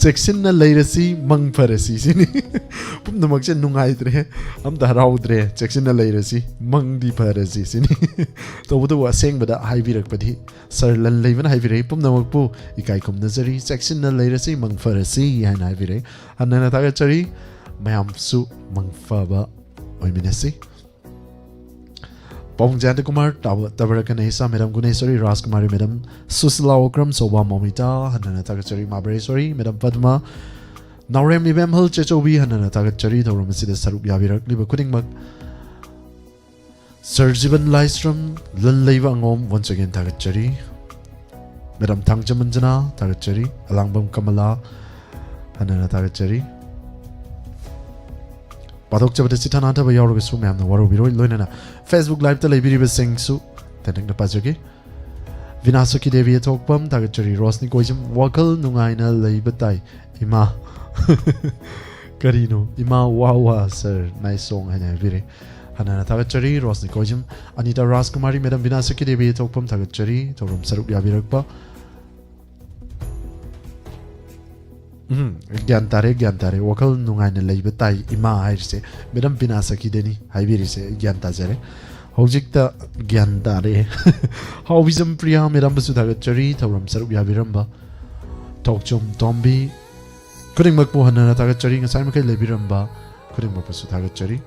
ꯆꯦꯛꯁꯤꯟꯅ ꯂꯩꯔꯁꯤ, ꯃꯪ ꯐꯔꯁꯤ" ꯁꯤꯅꯤ꯫ ꯄꯨꯝꯅꯃꯛꯁꯦ ꯅꯨꯡꯉꯥꯏꯇ꯭ꯔꯦ, ꯑꯝꯇ ꯍꯔꯥꯎꯗ꯭ꯔꯦ, ꯆꯦꯛꯁꯤꯟꯅ ꯂꯩꯔꯁꯤ, ꯃꯪꯗꯤ ꯐꯔꯁꯤ ꯁꯤꯅꯤ꯫ ꯇꯧꯕꯇꯕꯨ ꯑꯁꯦꯡꯕꯗ ꯍꯥꯏꯕꯤꯔꯛꯄꯗꯤ, ꯁꯥꯔ ꯂꯟꯂꯩꯕꯅ ꯍꯥꯏꯕꯤꯔꯛꯏ, "ꯄꯨꯝꯅꯃꯛꯄꯨ ꯏꯀꯥꯏ ꯈꯨꯝꯅꯖꯔꯤ, ꯆꯦꯛꯁꯤꯟꯅ ꯂꯩꯔꯁꯤ, ꯃꯪ ꯐꯔꯁꯤ" ꯍꯥꯏꯅ ꯍꯥꯏꯕꯤꯔꯛꯏ꯫ ꯍꯟꯅꯅ ꯊꯥꯒꯠꯆꯔꯤ꯫ ꯃꯌꯥꯝꯁꯨ ꯃꯪ ꯐꯕ ꯑꯣꯏꯃꯤꯟꯅꯁꯤ꯫ ꯄꯥꯕꯨꯡ ꯖꯌꯟꯇ ꯀꯨꯃꯥꯔ, ꯇꯥꯕ-, ꯇꯕꯔ ꯀꯅꯩꯁꯥ, ꯃꯦꯗꯥꯝ ꯒꯨꯅꯦꯁꯣꯔꯤ ꯔꯥꯖꯀꯨꯃꯥꯔꯤ, ꯃꯦꯗꯥꯝ ꯁꯨꯁꯤꯂꯥ ꯑꯣꯀ꯭ꯔꯝ, ꯁꯧꯕꯥꯝ ꯃꯣꯃꯤꯇꯥ, ꯍꯟꯅꯅ ꯊꯥꯒꯠꯆꯔꯤ꯫ ꯃꯥꯕ꯭ꯔꯦꯁꯣꯔꯤ, ꯃꯦꯗꯥꯝ ꯄꯗꯃ, ꯅꯥꯎꯔꯦꯝ ꯏꯕꯦꯝꯍꯜ ꯆꯦꯆꯧꯕꯤ, ꯍꯟꯅꯅ ꯊꯥꯒꯠꯆꯔꯤ꯫ ꯊꯧꯔꯝ ꯑꯁꯤꯗ ꯁꯔꯨꯛ ꯌꯥꯕꯤꯔꯛꯂꯤꯕ ꯈꯨꯗꯤꯡꯃꯛ꯫ ꯁꯔ ꯖꯤꯕꯟ ꯂꯥꯏꯁ꯭ꯔꯝ, ꯂꯟꯂꯩꯕ ꯑꯉꯣꯝ, once again ꯊꯥꯒꯠꯆꯔꯤ꯫ ꯃꯦꯗꯥꯝ ꯊꯥꯡꯖꯃꯟꯖꯅꯥ, ꯊꯥꯒꯠꯆꯔꯤ꯫ ꯑꯂꯥꯡꯕꯝ ꯀꯃꯂꯥ, ꯍꯟꯅꯅ ꯊꯥꯒꯠꯆꯔꯤ꯫ ꯄꯥꯊꯣꯛꯆꯕꯗ ꯆꯤꯊ ꯅꯥꯊꯕ ꯌꯥꯎꯔꯒꯁꯨ ꯃꯌꯥꯝꯅ ꯋꯥꯔꯧꯕꯤꯔꯣꯏ꯫ ꯂꯣꯏꯅꯅ Facebook Liveꯇ ꯂꯩꯕꯤꯔꯤꯕꯁꯤꯡꯁꯨ ꯇꯦꯟꯇꯛꯅ ꯄꯥꯖꯒꯦ꯫ ꯕꯤꯅꯥ ꯁꯈꯤ ꯗꯦꯕꯤ ꯊꯣꯛꯄꯝ ꯊꯥꯒꯠꯆꯔꯤ꯫ ꯔꯣꯁꯅꯤ ꯀꯣꯏꯖꯝ, "ꯋꯥꯈꯜ ꯅꯨꯡꯉꯥꯏꯅ ꯂꯩꯕ ꯇꯥꯏ ꯏꯃꯥ"꯫ ꯀꯔꯤꯅꯣ? "ꯏꯃꯥ ꯋꯥ ꯋꯥ ꯁꯔ, ꯅꯥꯏꯁ ꯁꯣꯡ" ꯍꯥꯏꯅ ꯍꯥꯏꯕꯤꯔꯦ꯫ ꯍꯟꯅ ꯍꯟꯅ ꯊꯥꯒꯠꯆꯔꯤ ꯔꯣꯁꯅꯤ ꯀꯣꯏꯖꯝ꯫ ꯑꯅꯤꯇꯥ ꯔꯥꯖꯀꯨꯃꯥꯔꯤ, "ꯃꯦꯗꯥꯝ ꯕꯤꯅꯥ ꯁꯈꯤ ꯗꯦꯕꯤ ꯊꯣꯛꯄꯝ ꯊꯥꯒꯠꯆꯔꯤ ꯊꯧꯔꯝ ꯁꯔꯨꯛ ꯌꯥꯕꯤꯔꯛꯄ"꯫ ꯎꯝ, ꯒ꯭ꯌꯥꯟ ꯇꯥꯔꯦ, ꯒ꯭ꯌꯥꯟ ꯇꯥꯔꯦ꯫ "ꯋꯥꯈꯜ ꯅꯨꯡꯉꯥꯏꯅ ꯂꯩꯕ ꯇꯥꯏ ꯏꯃꯥ" ꯍꯥꯏꯔꯤꯁꯦ ꯃꯦꯗꯥꯝ ꯕꯤꯅꯥ ꯁꯈꯤꯗꯅꯤ ꯍꯥꯏꯕꯤꯔꯤꯁꯦ꯫ ꯑꯩ ꯒ꯭ꯌꯥꯟ ꯇꯥꯖꯔꯦ꯫ ꯍꯧꯖꯤꯛꯇ ꯒ꯭ꯌꯥꯟ ꯇꯥꯔꯦ꯫ ꯍꯥꯎꯕꯤꯖꯝ ꯄ꯭ꯔꯤꯌꯥ ꯃꯦꯗꯥꯝꯕꯨꯁꯨ ꯊꯥꯒꯠꯆꯔꯤ ꯊꯧꯔꯝ ꯁꯔꯨꯛ ꯌꯥꯕꯤꯔꯝꯕ꯫ ꯊꯣꯛꯆꯣꯝ ꯇꯣꯝꯕꯤ, ꯈꯨꯗꯤꯡꯃꯛꯄꯨ ꯍꯟꯅ ꯍꯟꯅ ꯊꯥꯒꯠꯆꯔꯤ꯫ ꯉꯁꯥꯏ ꯃꯈꯩ ꯂꯩꯕꯤꯔꯝꯕ ꯈꯨꯗꯤꯡꯃꯛꯄꯨꯁꯨ ꯊꯥꯒꯠꯆꯔꯤ꯫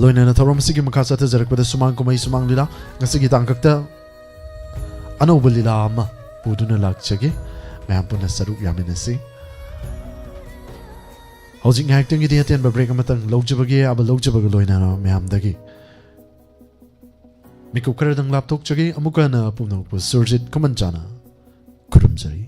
ꯂꯣꯏꯅꯅ ꯊꯧꯔꯝ ꯑꯁꯤꯒꯤ ꯃꯈꯥ ꯆꯠꯊꯖꯔꯛꯄꯗ ꯁꯨꯃꯥꯡ ꯀꯨꯝꯍꯩ ꯁꯨꯃꯥꯡ ꯂꯤꯂꯥ ꯉꯁꯤꯒꯤ ꯇꯥꯡꯀꯛꯇ ꯑꯅꯧꯕ ꯂꯤꯂꯥ ꯑꯃ ꯄꯨꯗꯨꯅ ꯂꯥꯛꯆꯒꯦ꯫ ꯃꯌꯥꯝ ꯄꯨꯟꯅ ꯁꯔꯨꯛ ꯌꯥꯃꯤꯟꯅꯁꯤ꯫ ꯍꯧꯖꯤꯛ ꯉꯥꯏꯍꯥꯛꯇꯪꯒꯤꯗꯤ ꯑꯇꯦꯟꯕ ꯕ꯭ꯔꯦꯛ ꯑꯃꯇꯪ ꯂꯧꯖꯕꯒꯦ꯫ ꯑꯕ ꯂꯧꯖꯕꯒ ꯂꯣꯏꯅꯅ ꯃꯌꯥꯝꯗꯒꯤ ꯃꯤꯀꯨꯞ ꯈꯔꯗꯪ ꯂꯥꯞꯊꯣꯛꯆꯒꯦ꯫ ꯑꯃꯨꯛꯀ ꯍꯟꯅ ꯄꯨꯝꯅꯃꯛꯄꯨ ꯁꯨꯔꯖꯤꯠ ꯈꯨꯃꯟꯆꯥꯅ ꯈꯨꯔꯨꯝꯖꯔꯤ꯫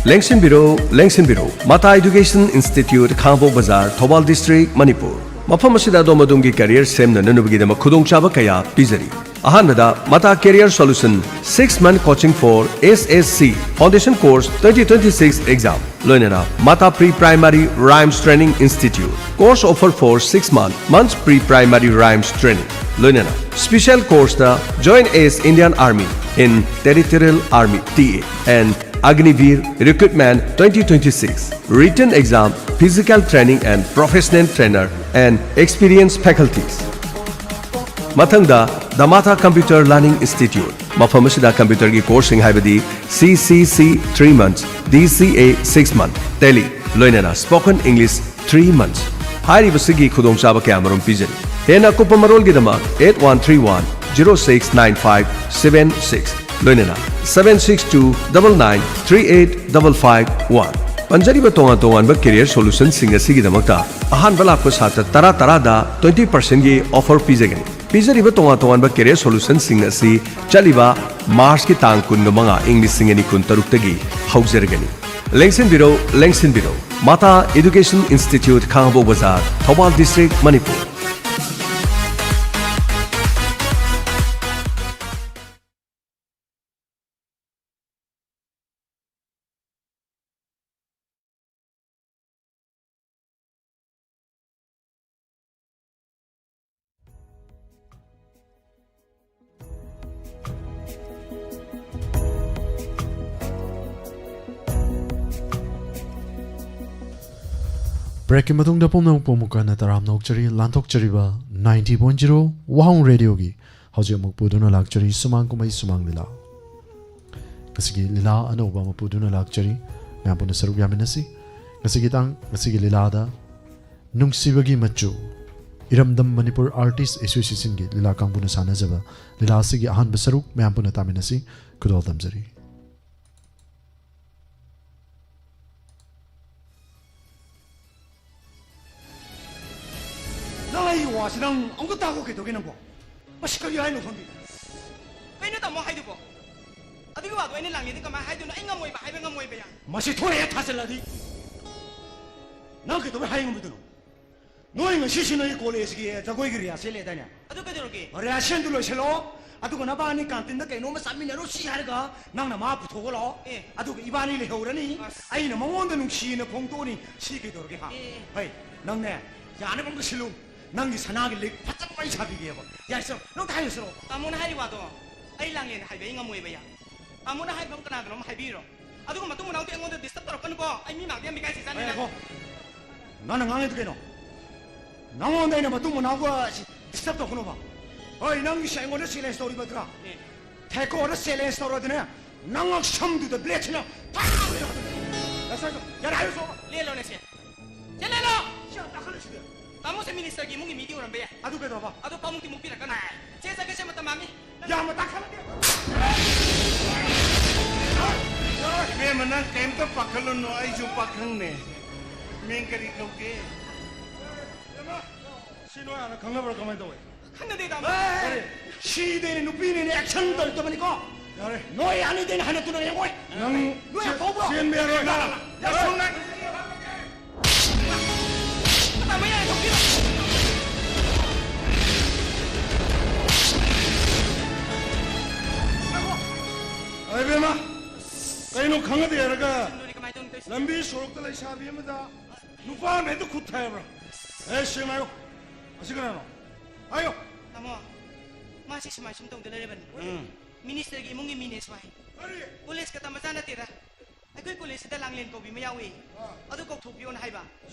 ꯂꯦꯡꯁꯤꯟꯕꯤꯔꯣ, ꯂꯦꯡꯁꯤꯟꯕꯤꯔꯣ꯫ ꯃꯇꯥ Education Institute, ꯈꯥꯡꯉꯕꯣꯛ ꯕꯖꯥꯔ, ꯊꯧꯕꯥꯜ District, ꯃꯅꯤꯄꯨꯔ꯫ ꯃꯐꯝ ꯑꯁꯤꯗ ꯑꯗꯣꯝ ꯑꯗꯣꯝꯒꯤ career ꯁꯦꯝꯅꯅꯕꯒꯤꯗꯃꯛ ꯈꯨꯗꯣꯡꯆꯥꯕ ꯀꯌꯥ ꯄꯤꯖꯔꯤ꯫ ꯑꯍꯥꯟꯕꯗ, ꯃꯇꯥ Career Solution, six month coaching for S S C Foundation Course twenty twenty-six exam꯫ ꯂꯣꯏꯅꯅ ꯃꯇꯥ Pre Primary Rhymes Training Institute, course offer for six month, months Pre Primary Rhymes Training꯫ ꯂꯣꯏꯅꯅ special course ꯇ Join as Indian Army in Territorial Army, T A, and Agniveer Recruitment twenty twenty-six, written exam, physical training and professional trainer and experienced faculties꯫ ꯃꯊꯪꯗ, The Mata Computer Learning Institute꯫ ꯃꯐꯝ ꯑꯁꯤꯗ computer ꯒꯤ course ꯁꯤꯡ ꯍꯥꯏꯕꯗꯤ C C C three months, D C A six month, Tally, ꯂꯣꯏꯅꯅ Spoken English three months ꯍꯥꯏꯔꯤꯕꯁꯤꯒꯤ ꯈꯨꯗꯣꯡꯆꯥꯕ ꯀꯌꯥꯃꯔꯨꯝ ꯄꯤꯖꯔꯤ꯫ ꯍꯦꯟꯅ ꯑꯀꯨꯞꯄ ꯃꯔꯣꯜꯒꯤꯗꯃꯛ eight one three one zero six nine five seven six, ꯂꯣꯏꯅꯅ seven six two double nine three eight double five one꯫ ꯄꯟꯖꯔꯤꯕ ꯇꯣꯉꯥꯟ ꯇꯣꯉꯥꯟꯕ career solutionꯁꯤꯡ ꯑꯁꯤꯒꯤꯗꯃꯛꯇ ꯑꯍꯥꯟꯕ ꯂꯥꯛꯄ ꯁꯥꯇ꯭ꯔ ꯇꯔꯥ ꯇꯔꯥꯗ twenty percentꯒꯤ offer ꯄꯤꯖꯒꯅꯤ꯫ ꯄꯤꯖꯔꯤꯕ ꯇꯣꯉꯥꯟ ꯇꯣꯉꯥꯟꯕ career solutionꯁꯤꯡ ꯑꯁꯤ ꯆꯠꯂꯤꯕ Marchꯀꯤ ꯇꯥꯡ ꯀꯨꯟꯃꯉꯥ, ꯏꯪ ꯂꯤꯁꯤꯡ ꯑꯅꯤ ꯀꯨꯟꯇꯔꯨꯛꯇꯒꯤ ꯍꯧꯖꯔꯒꯅꯤ꯫ ꯂꯦꯡꯁꯤꯟꯕꯤꯔꯧ, ꯂꯦꯡꯁꯤꯟꯕꯤꯔꯧ꯫ Mata Education Institute, ꯈꯥꯉꯕꯣꯛ ꯕꯖꯥꯔ, ꯊꯧꯕꯥꯜ district, ꯃꯅꯤꯄꯨꯔ꯫ Breakꯀꯤ ꯃꯇꯨꯡꯗ ꯄꯨꯝꯅꯃꯛꯄꯨ ꯑꯃꯨꯛ ꯍꯟꯅ ꯇꯔꯥꯝꯅ ꯑꯣꯛꯆꯔꯤ꯫ ꯂꯥꯟꯊꯣꯛꯆꯔꯤꯕ ninety point zero ꯋꯥꯍꯣꯡ ꯔꯦꯗꯤꯑꯣꯒꯤ ꯍꯧꯖꯤꯛ ꯑꯃꯨꯛ ꯄꯨꯗꯨꯅ ꯂꯥꯛꯆꯔꯤ ꯁꯨꯃꯥꯡ ꯀꯨꯝꯍꯩ ꯁꯨꯃꯥꯡ ꯂꯤꯂꯥ꯫ ꯉꯁꯤꯒꯤ ꯂꯤꯂꯥ ꯑꯅꯧꯕ ꯑꯃ ꯄꯨꯗꯨꯅ ꯂꯥꯛꯆꯔꯤ꯫ ꯃꯌꯥꯝ ꯄꯨꯟꯅ ꯁꯔꯨꯛ ꯌꯥꯃꯤꯟꯅꯁꯤ꯫ ꯉꯁꯤꯒꯤ ꯇꯥꯡ, ꯉꯁꯤꯒꯤ ꯂꯤꯂꯥꯗ ꯅꯨꯡꯁꯤꯕꯒꯤ ꯃꯆꯨ, ꯏꯔꯝꯗꯝ ꯃꯅꯤꯄꯨꯔ Artist Associationꯒꯤ ꯂꯤꯂꯥ ꯀꯥꯡꯕꯨꯅ ꯁꯥꯟꯅꯖꯕ ꯂꯤꯂꯥ ꯑꯁꯤꯒꯤ ꯑꯍꯥꯟꯕ ꯁꯔꯨꯛ ꯃꯌꯥꯝ ꯄꯨꯟꯅ ꯇꯥꯃꯤꯟꯅꯁꯤ꯫ ꯈꯨꯗꯣꯜ ꯇꯝꯖꯔꯤ꯫ ꯅꯪ ꯑꯩꯒꯤ ꯋꯥꯁꯤ ꯅꯪ ꯑꯃꯨꯛꯀ ꯇꯥꯛꯈꯣ, ꯀꯩꯗꯧꯒꯦ ꯅꯪꯕꯣ? ꯃꯁꯤ ꯀꯔꯤ ꯍꯥꯏꯅꯣ ꯈꯪꯗꯦ꯫ ꯀꯩꯅꯣ ꯇꯥꯃꯣ ꯍꯥꯏꯗꯨꯕꯣ? ꯑꯗꯨꯒꯤ ꯋꯥꯗꯣ ꯑꯩꯅ ꯂꯥꯡꯂꯦꯟꯗ ꯀꯃꯥꯏꯅ ꯍꯥꯏꯗꯣꯏꯅꯣ? ꯑꯩ ꯉꯝꯃꯣꯏꯕ, ꯍꯥꯏꯕ ꯉꯝꯃꯣꯏꯕ ꯌꯥ꯫ ꯃꯁꯤ ꯊꯣꯛꯑꯦ ꯊꯥꯖꯤꯜꯂꯗꯤ꯫ ꯅꯪ ꯀꯩꯗꯧꯕꯩ ꯍꯥꯏ ꯉꯝꯃꯣꯏꯗꯣꯏꯅꯣ? ꯅꯣꯏ ꯉꯁꯤꯁꯤ ꯅꯣꯏ ꯀꯣꯂꯦꯖꯀꯤ ꯖꯒꯣꯏꯒꯤ ꯔꯤꯍꯥꯔꯁꯦꯜ ꯂꯩꯗꯥꯏꯅꯦ? ꯑꯗꯨ ꯀꯩꯗꯧꯔꯒꯦ? ꯔꯤꯍꯥꯔꯁꯦꯜꯗꯨ ꯂꯣꯏꯁꯤꯜꯂꯣ, ꯑꯗꯨꯒ ꯅꯕꯥꯅꯤ ꯀꯥꯟꯇꯤꯟꯗ ꯀꯩꯅꯣꯝꯃ ꯆꯥꯃꯤꯟꯅꯔꯨꯁꯤ ꯍꯥꯏꯔꯒ ꯅꯪꯅ ꯃꯥ ꯄꯨꯊꯣꯛꯑ ꯂꯥꯛꯑꯣ꯫ ꯑꯦ꯫ ꯑꯗꯨꯒ ꯏꯕꯥꯅꯤ ꯂꯩꯍꯧꯔꯅꯤ꯫ ꯑꯁ꯫ ꯑꯩꯅ ꯃꯉꯣꯟꯗ ꯅꯨꯡꯁꯤꯅ ꯐꯣꯡꯗꯣꯛꯑꯅꯤ꯫ ꯁꯤ ꯀꯩꯗꯧꯔꯒꯦ, ꯍꯥ? ꯑꯦ꯫ ꯍꯩ, ꯅꯪꯅꯦ, ꯌꯥꯅꯕ ꯑꯝꯇ ꯁꯤꯜꯂꯨ꯫ ꯅꯪꯒꯤ ꯁꯅꯥꯒꯤ ꯂꯤꯛ ꯐꯖꯕ ꯑꯃ ꯑꯩ ꯁꯥꯕꯤꯒꯦꯕ꯫ ꯌꯥꯏꯁ꯭ꯔꯣ, ꯅꯪ ꯊꯥꯏꯔꯨꯁꯤꯔꯣ? ꯇꯥꯃꯣꯅ ꯍꯥꯏꯔꯤ ꯋꯥꯗꯣ ꯑꯩ ꯂꯥꯡꯂꯦꯟꯗ ꯍꯥꯏꯕ ꯑꯩ ꯉꯝꯃꯣꯏꯕ ꯌꯥ꯫ ꯇꯥꯃꯣꯅ ꯍꯥꯏꯕ ꯑꯃ ꯀꯅꯥꯗꯅꯣ ꯑꯃ ꯍꯥꯏꯕꯤꯔꯣ꯫ ꯑꯗꯨꯒ ꯃꯇꯨꯡ ꯃꯅꯥꯎꯗꯤ ꯑꯩꯉꯣꯟꯗ ꯗꯤꯁꯇꯔꯕ ꯇꯧꯔꯛꯀꯅꯨꯀꯣ꯫ ꯑꯩ ꯃꯤ ꯃꯥꯡꯗ ꯌꯥꯝ ꯏꯀꯥꯏ ꯆꯥꯅꯤ ꯅꯪ꯫ ꯉꯥꯏꯈꯣ꯫ ꯅꯪꯅ ꯉꯥꯡꯉꯤꯗꯨ ꯀꯩꯅꯣ? ꯅꯉꯣꯟꯗ ꯑꯩꯅ ꯃꯇꯨꯡ ꯃꯅꯥꯎꯒ ꯗꯤꯁꯇꯔꯕ ꯇꯧꯔꯛꯀꯅꯣꯕ꯫ ꯍꯣꯏ, ꯅꯪꯒꯤꯁꯦ ꯑꯩꯉꯣꯟꯗ ꯆꯦꯂꯦꯟꯖ ꯇꯧꯔꯤꯕꯗꯨꯔꯥ? ꯑꯦ꯫ ꯊꯦꯀꯣꯗ ꯆꯦꯂꯦꯟꯖ ꯇꯧꯔꯗꯤꯅꯦ, ꯅꯉꯛ ꯁꯝꯗꯨꯗ ꯕ꯭ꯂꯦꯗꯁꯤꯅ ꯐꯥ! ꯁꯥꯏꯗꯣ, ꯌꯥꯔꯦ, ꯍꯥꯏꯔꯨ ꯆꯣ꯫ ꯂꯦꯜꯂꯣꯅꯦ ꯁꯦ꯫ ꯁꯦ ꯂꯦꯜꯂꯣ! ꯁꯤ ꯌꯥꯝ ꯇꯥꯈꯠꯂꯦ ꯁꯤꯗꯤ꯫ ꯇꯥꯃꯣꯁꯦ ꯃꯤꯅꯤꯁꯇꯔꯒꯤ ꯏꯃꯨꯡꯒꯤ ꯃꯤꯗꯤ ꯑꯣꯏꯔꯝꯕ ꯌꯥꯏ꯫ ꯑꯗꯨ ꯀꯩꯗꯧꯕ? ꯑꯗꯣ ꯄꯥꯃꯨꯡꯗꯤ ꯃꯨꯛꯄꯤꯔꯛꯀꯅꯨ꯫ ꯆꯦ ꯆꯠꯀꯦꯁꯦ, ꯃꯇꯝ ꯃꯥꯡꯉꯤ꯫ ꯌꯥꯝꯅ ꯇꯥꯈꯠꯂꯦ꯫ ꯏꯕꯦꯝꯃ, ꯅꯪ ꯀꯩꯝꯇ ꯄꯥꯈꯠꯂꯨꯅꯨ, ꯑꯩꯁꯨ ꯄꯥꯈꯪꯅꯦ꯫ ꯃꯤꯡ ꯀꯔꯤ ꯀꯧꯒꯦ? ꯏꯕꯦꯝꯃ, ꯁꯤ ꯅꯣꯏ ꯍꯥꯟꯅ ꯈꯪꯅꯕ꯭ꯔꯥ, ꯀꯃꯥꯏꯅ ꯇꯧꯋꯦ? ꯈꯪꯅꯗꯦ, ꯇꯥꯃꯣ꯫ ꯀꯔꯤ? ꯁꯤꯗꯩꯅ ꯅꯨꯄꯤꯅꯤꯅꯦ, ꯑꯦꯛꯁꯟ ꯇꯧꯔꯛꯇꯕꯅꯤꯀꯣ꯫ ꯌꯥꯔꯦ꯫ ꯅꯣꯏ ꯑꯅꯤꯗꯩꯅ ꯍꯟꯅ ꯇꯨꯅ ꯌꯦꯡꯉꯣꯏ꯫ ꯅꯪ ꯅꯣꯏ ꯆꯦ-, ꯑꯐꯥꯎꯕ꯭ꯔꯣ? ꯆꯦꯟꯕ ꯌꯥꯔꯣꯏ, ꯅꯪ꯫ ꯌꯥꯔꯣꯏ, ꯅꯪ꯫ ꯇꯥꯃꯣ, ꯌꯥꯔꯦ, ꯊꯣꯛꯄꯤꯔꯣ꯫ ꯑꯔꯦ ꯏꯕꯦꯝꯃ, ꯀꯩꯅꯣ ꯈꯪꯉꯗꯦ ꯍꯥꯏꯔꯒ ꯅꯣꯏꯅ ꯀꯃꯥꯏꯅ ꯇꯧꯅꯤ ꯇꯧꯔꯤꯁꯦ? ꯂꯝꯕꯤ ꯁꯣꯔꯣꯛꯇ ꯂꯩꯁꯥꯕꯤ ꯑꯃꯗ ꯅꯨꯄꯥ ꯑꯃꯅ ꯍꯦꯛꯇ ꯈꯨꯠ ꯊꯥꯏꯕ꯭ꯔꯥ? ꯑꯦ, ꯁꯦꯡꯅ ꯍꯥꯏꯌꯣ꯫ ꯑꯁꯤ ꯀꯅꯥꯅꯣ? ꯍꯥꯏꯌꯣ꯫ ꯇꯥꯃꯣ, ꯃꯥꯁꯤ ꯁꯨꯃꯥꯏ ꯁꯨꯝ ꯇꯧꯗ ꯂꯩꯔꯕꯅꯤ꯫ ꯎꯝ꯫ ꯃꯤꯅꯤꯁꯇꯔꯒꯤ ꯏꯃꯨꯡꯒꯤ ꯃꯤꯅꯦꯁꯨ ꯍꯥꯏ꯫ ꯀꯔꯤ? ꯀꯣꯂꯦꯖꯀ ꯇꯝꯕꯖꯥꯠ ꯅꯠꯇꯦꯗ꯫ ꯑꯩꯈꯣꯏ ꯀꯣꯂꯦꯖꯁꯤꯗ ꯂꯥꯡꯂꯦꯟ ꯀꯧꯕꯤ ꯑꯃ ꯌꯥꯎꯏ꯫ ꯑꯥ꯫ ꯑꯗꯨ ꯀꯧꯊꯣꯛꯄꯤꯌꯣꯅ ꯍꯥꯏꯕ꯫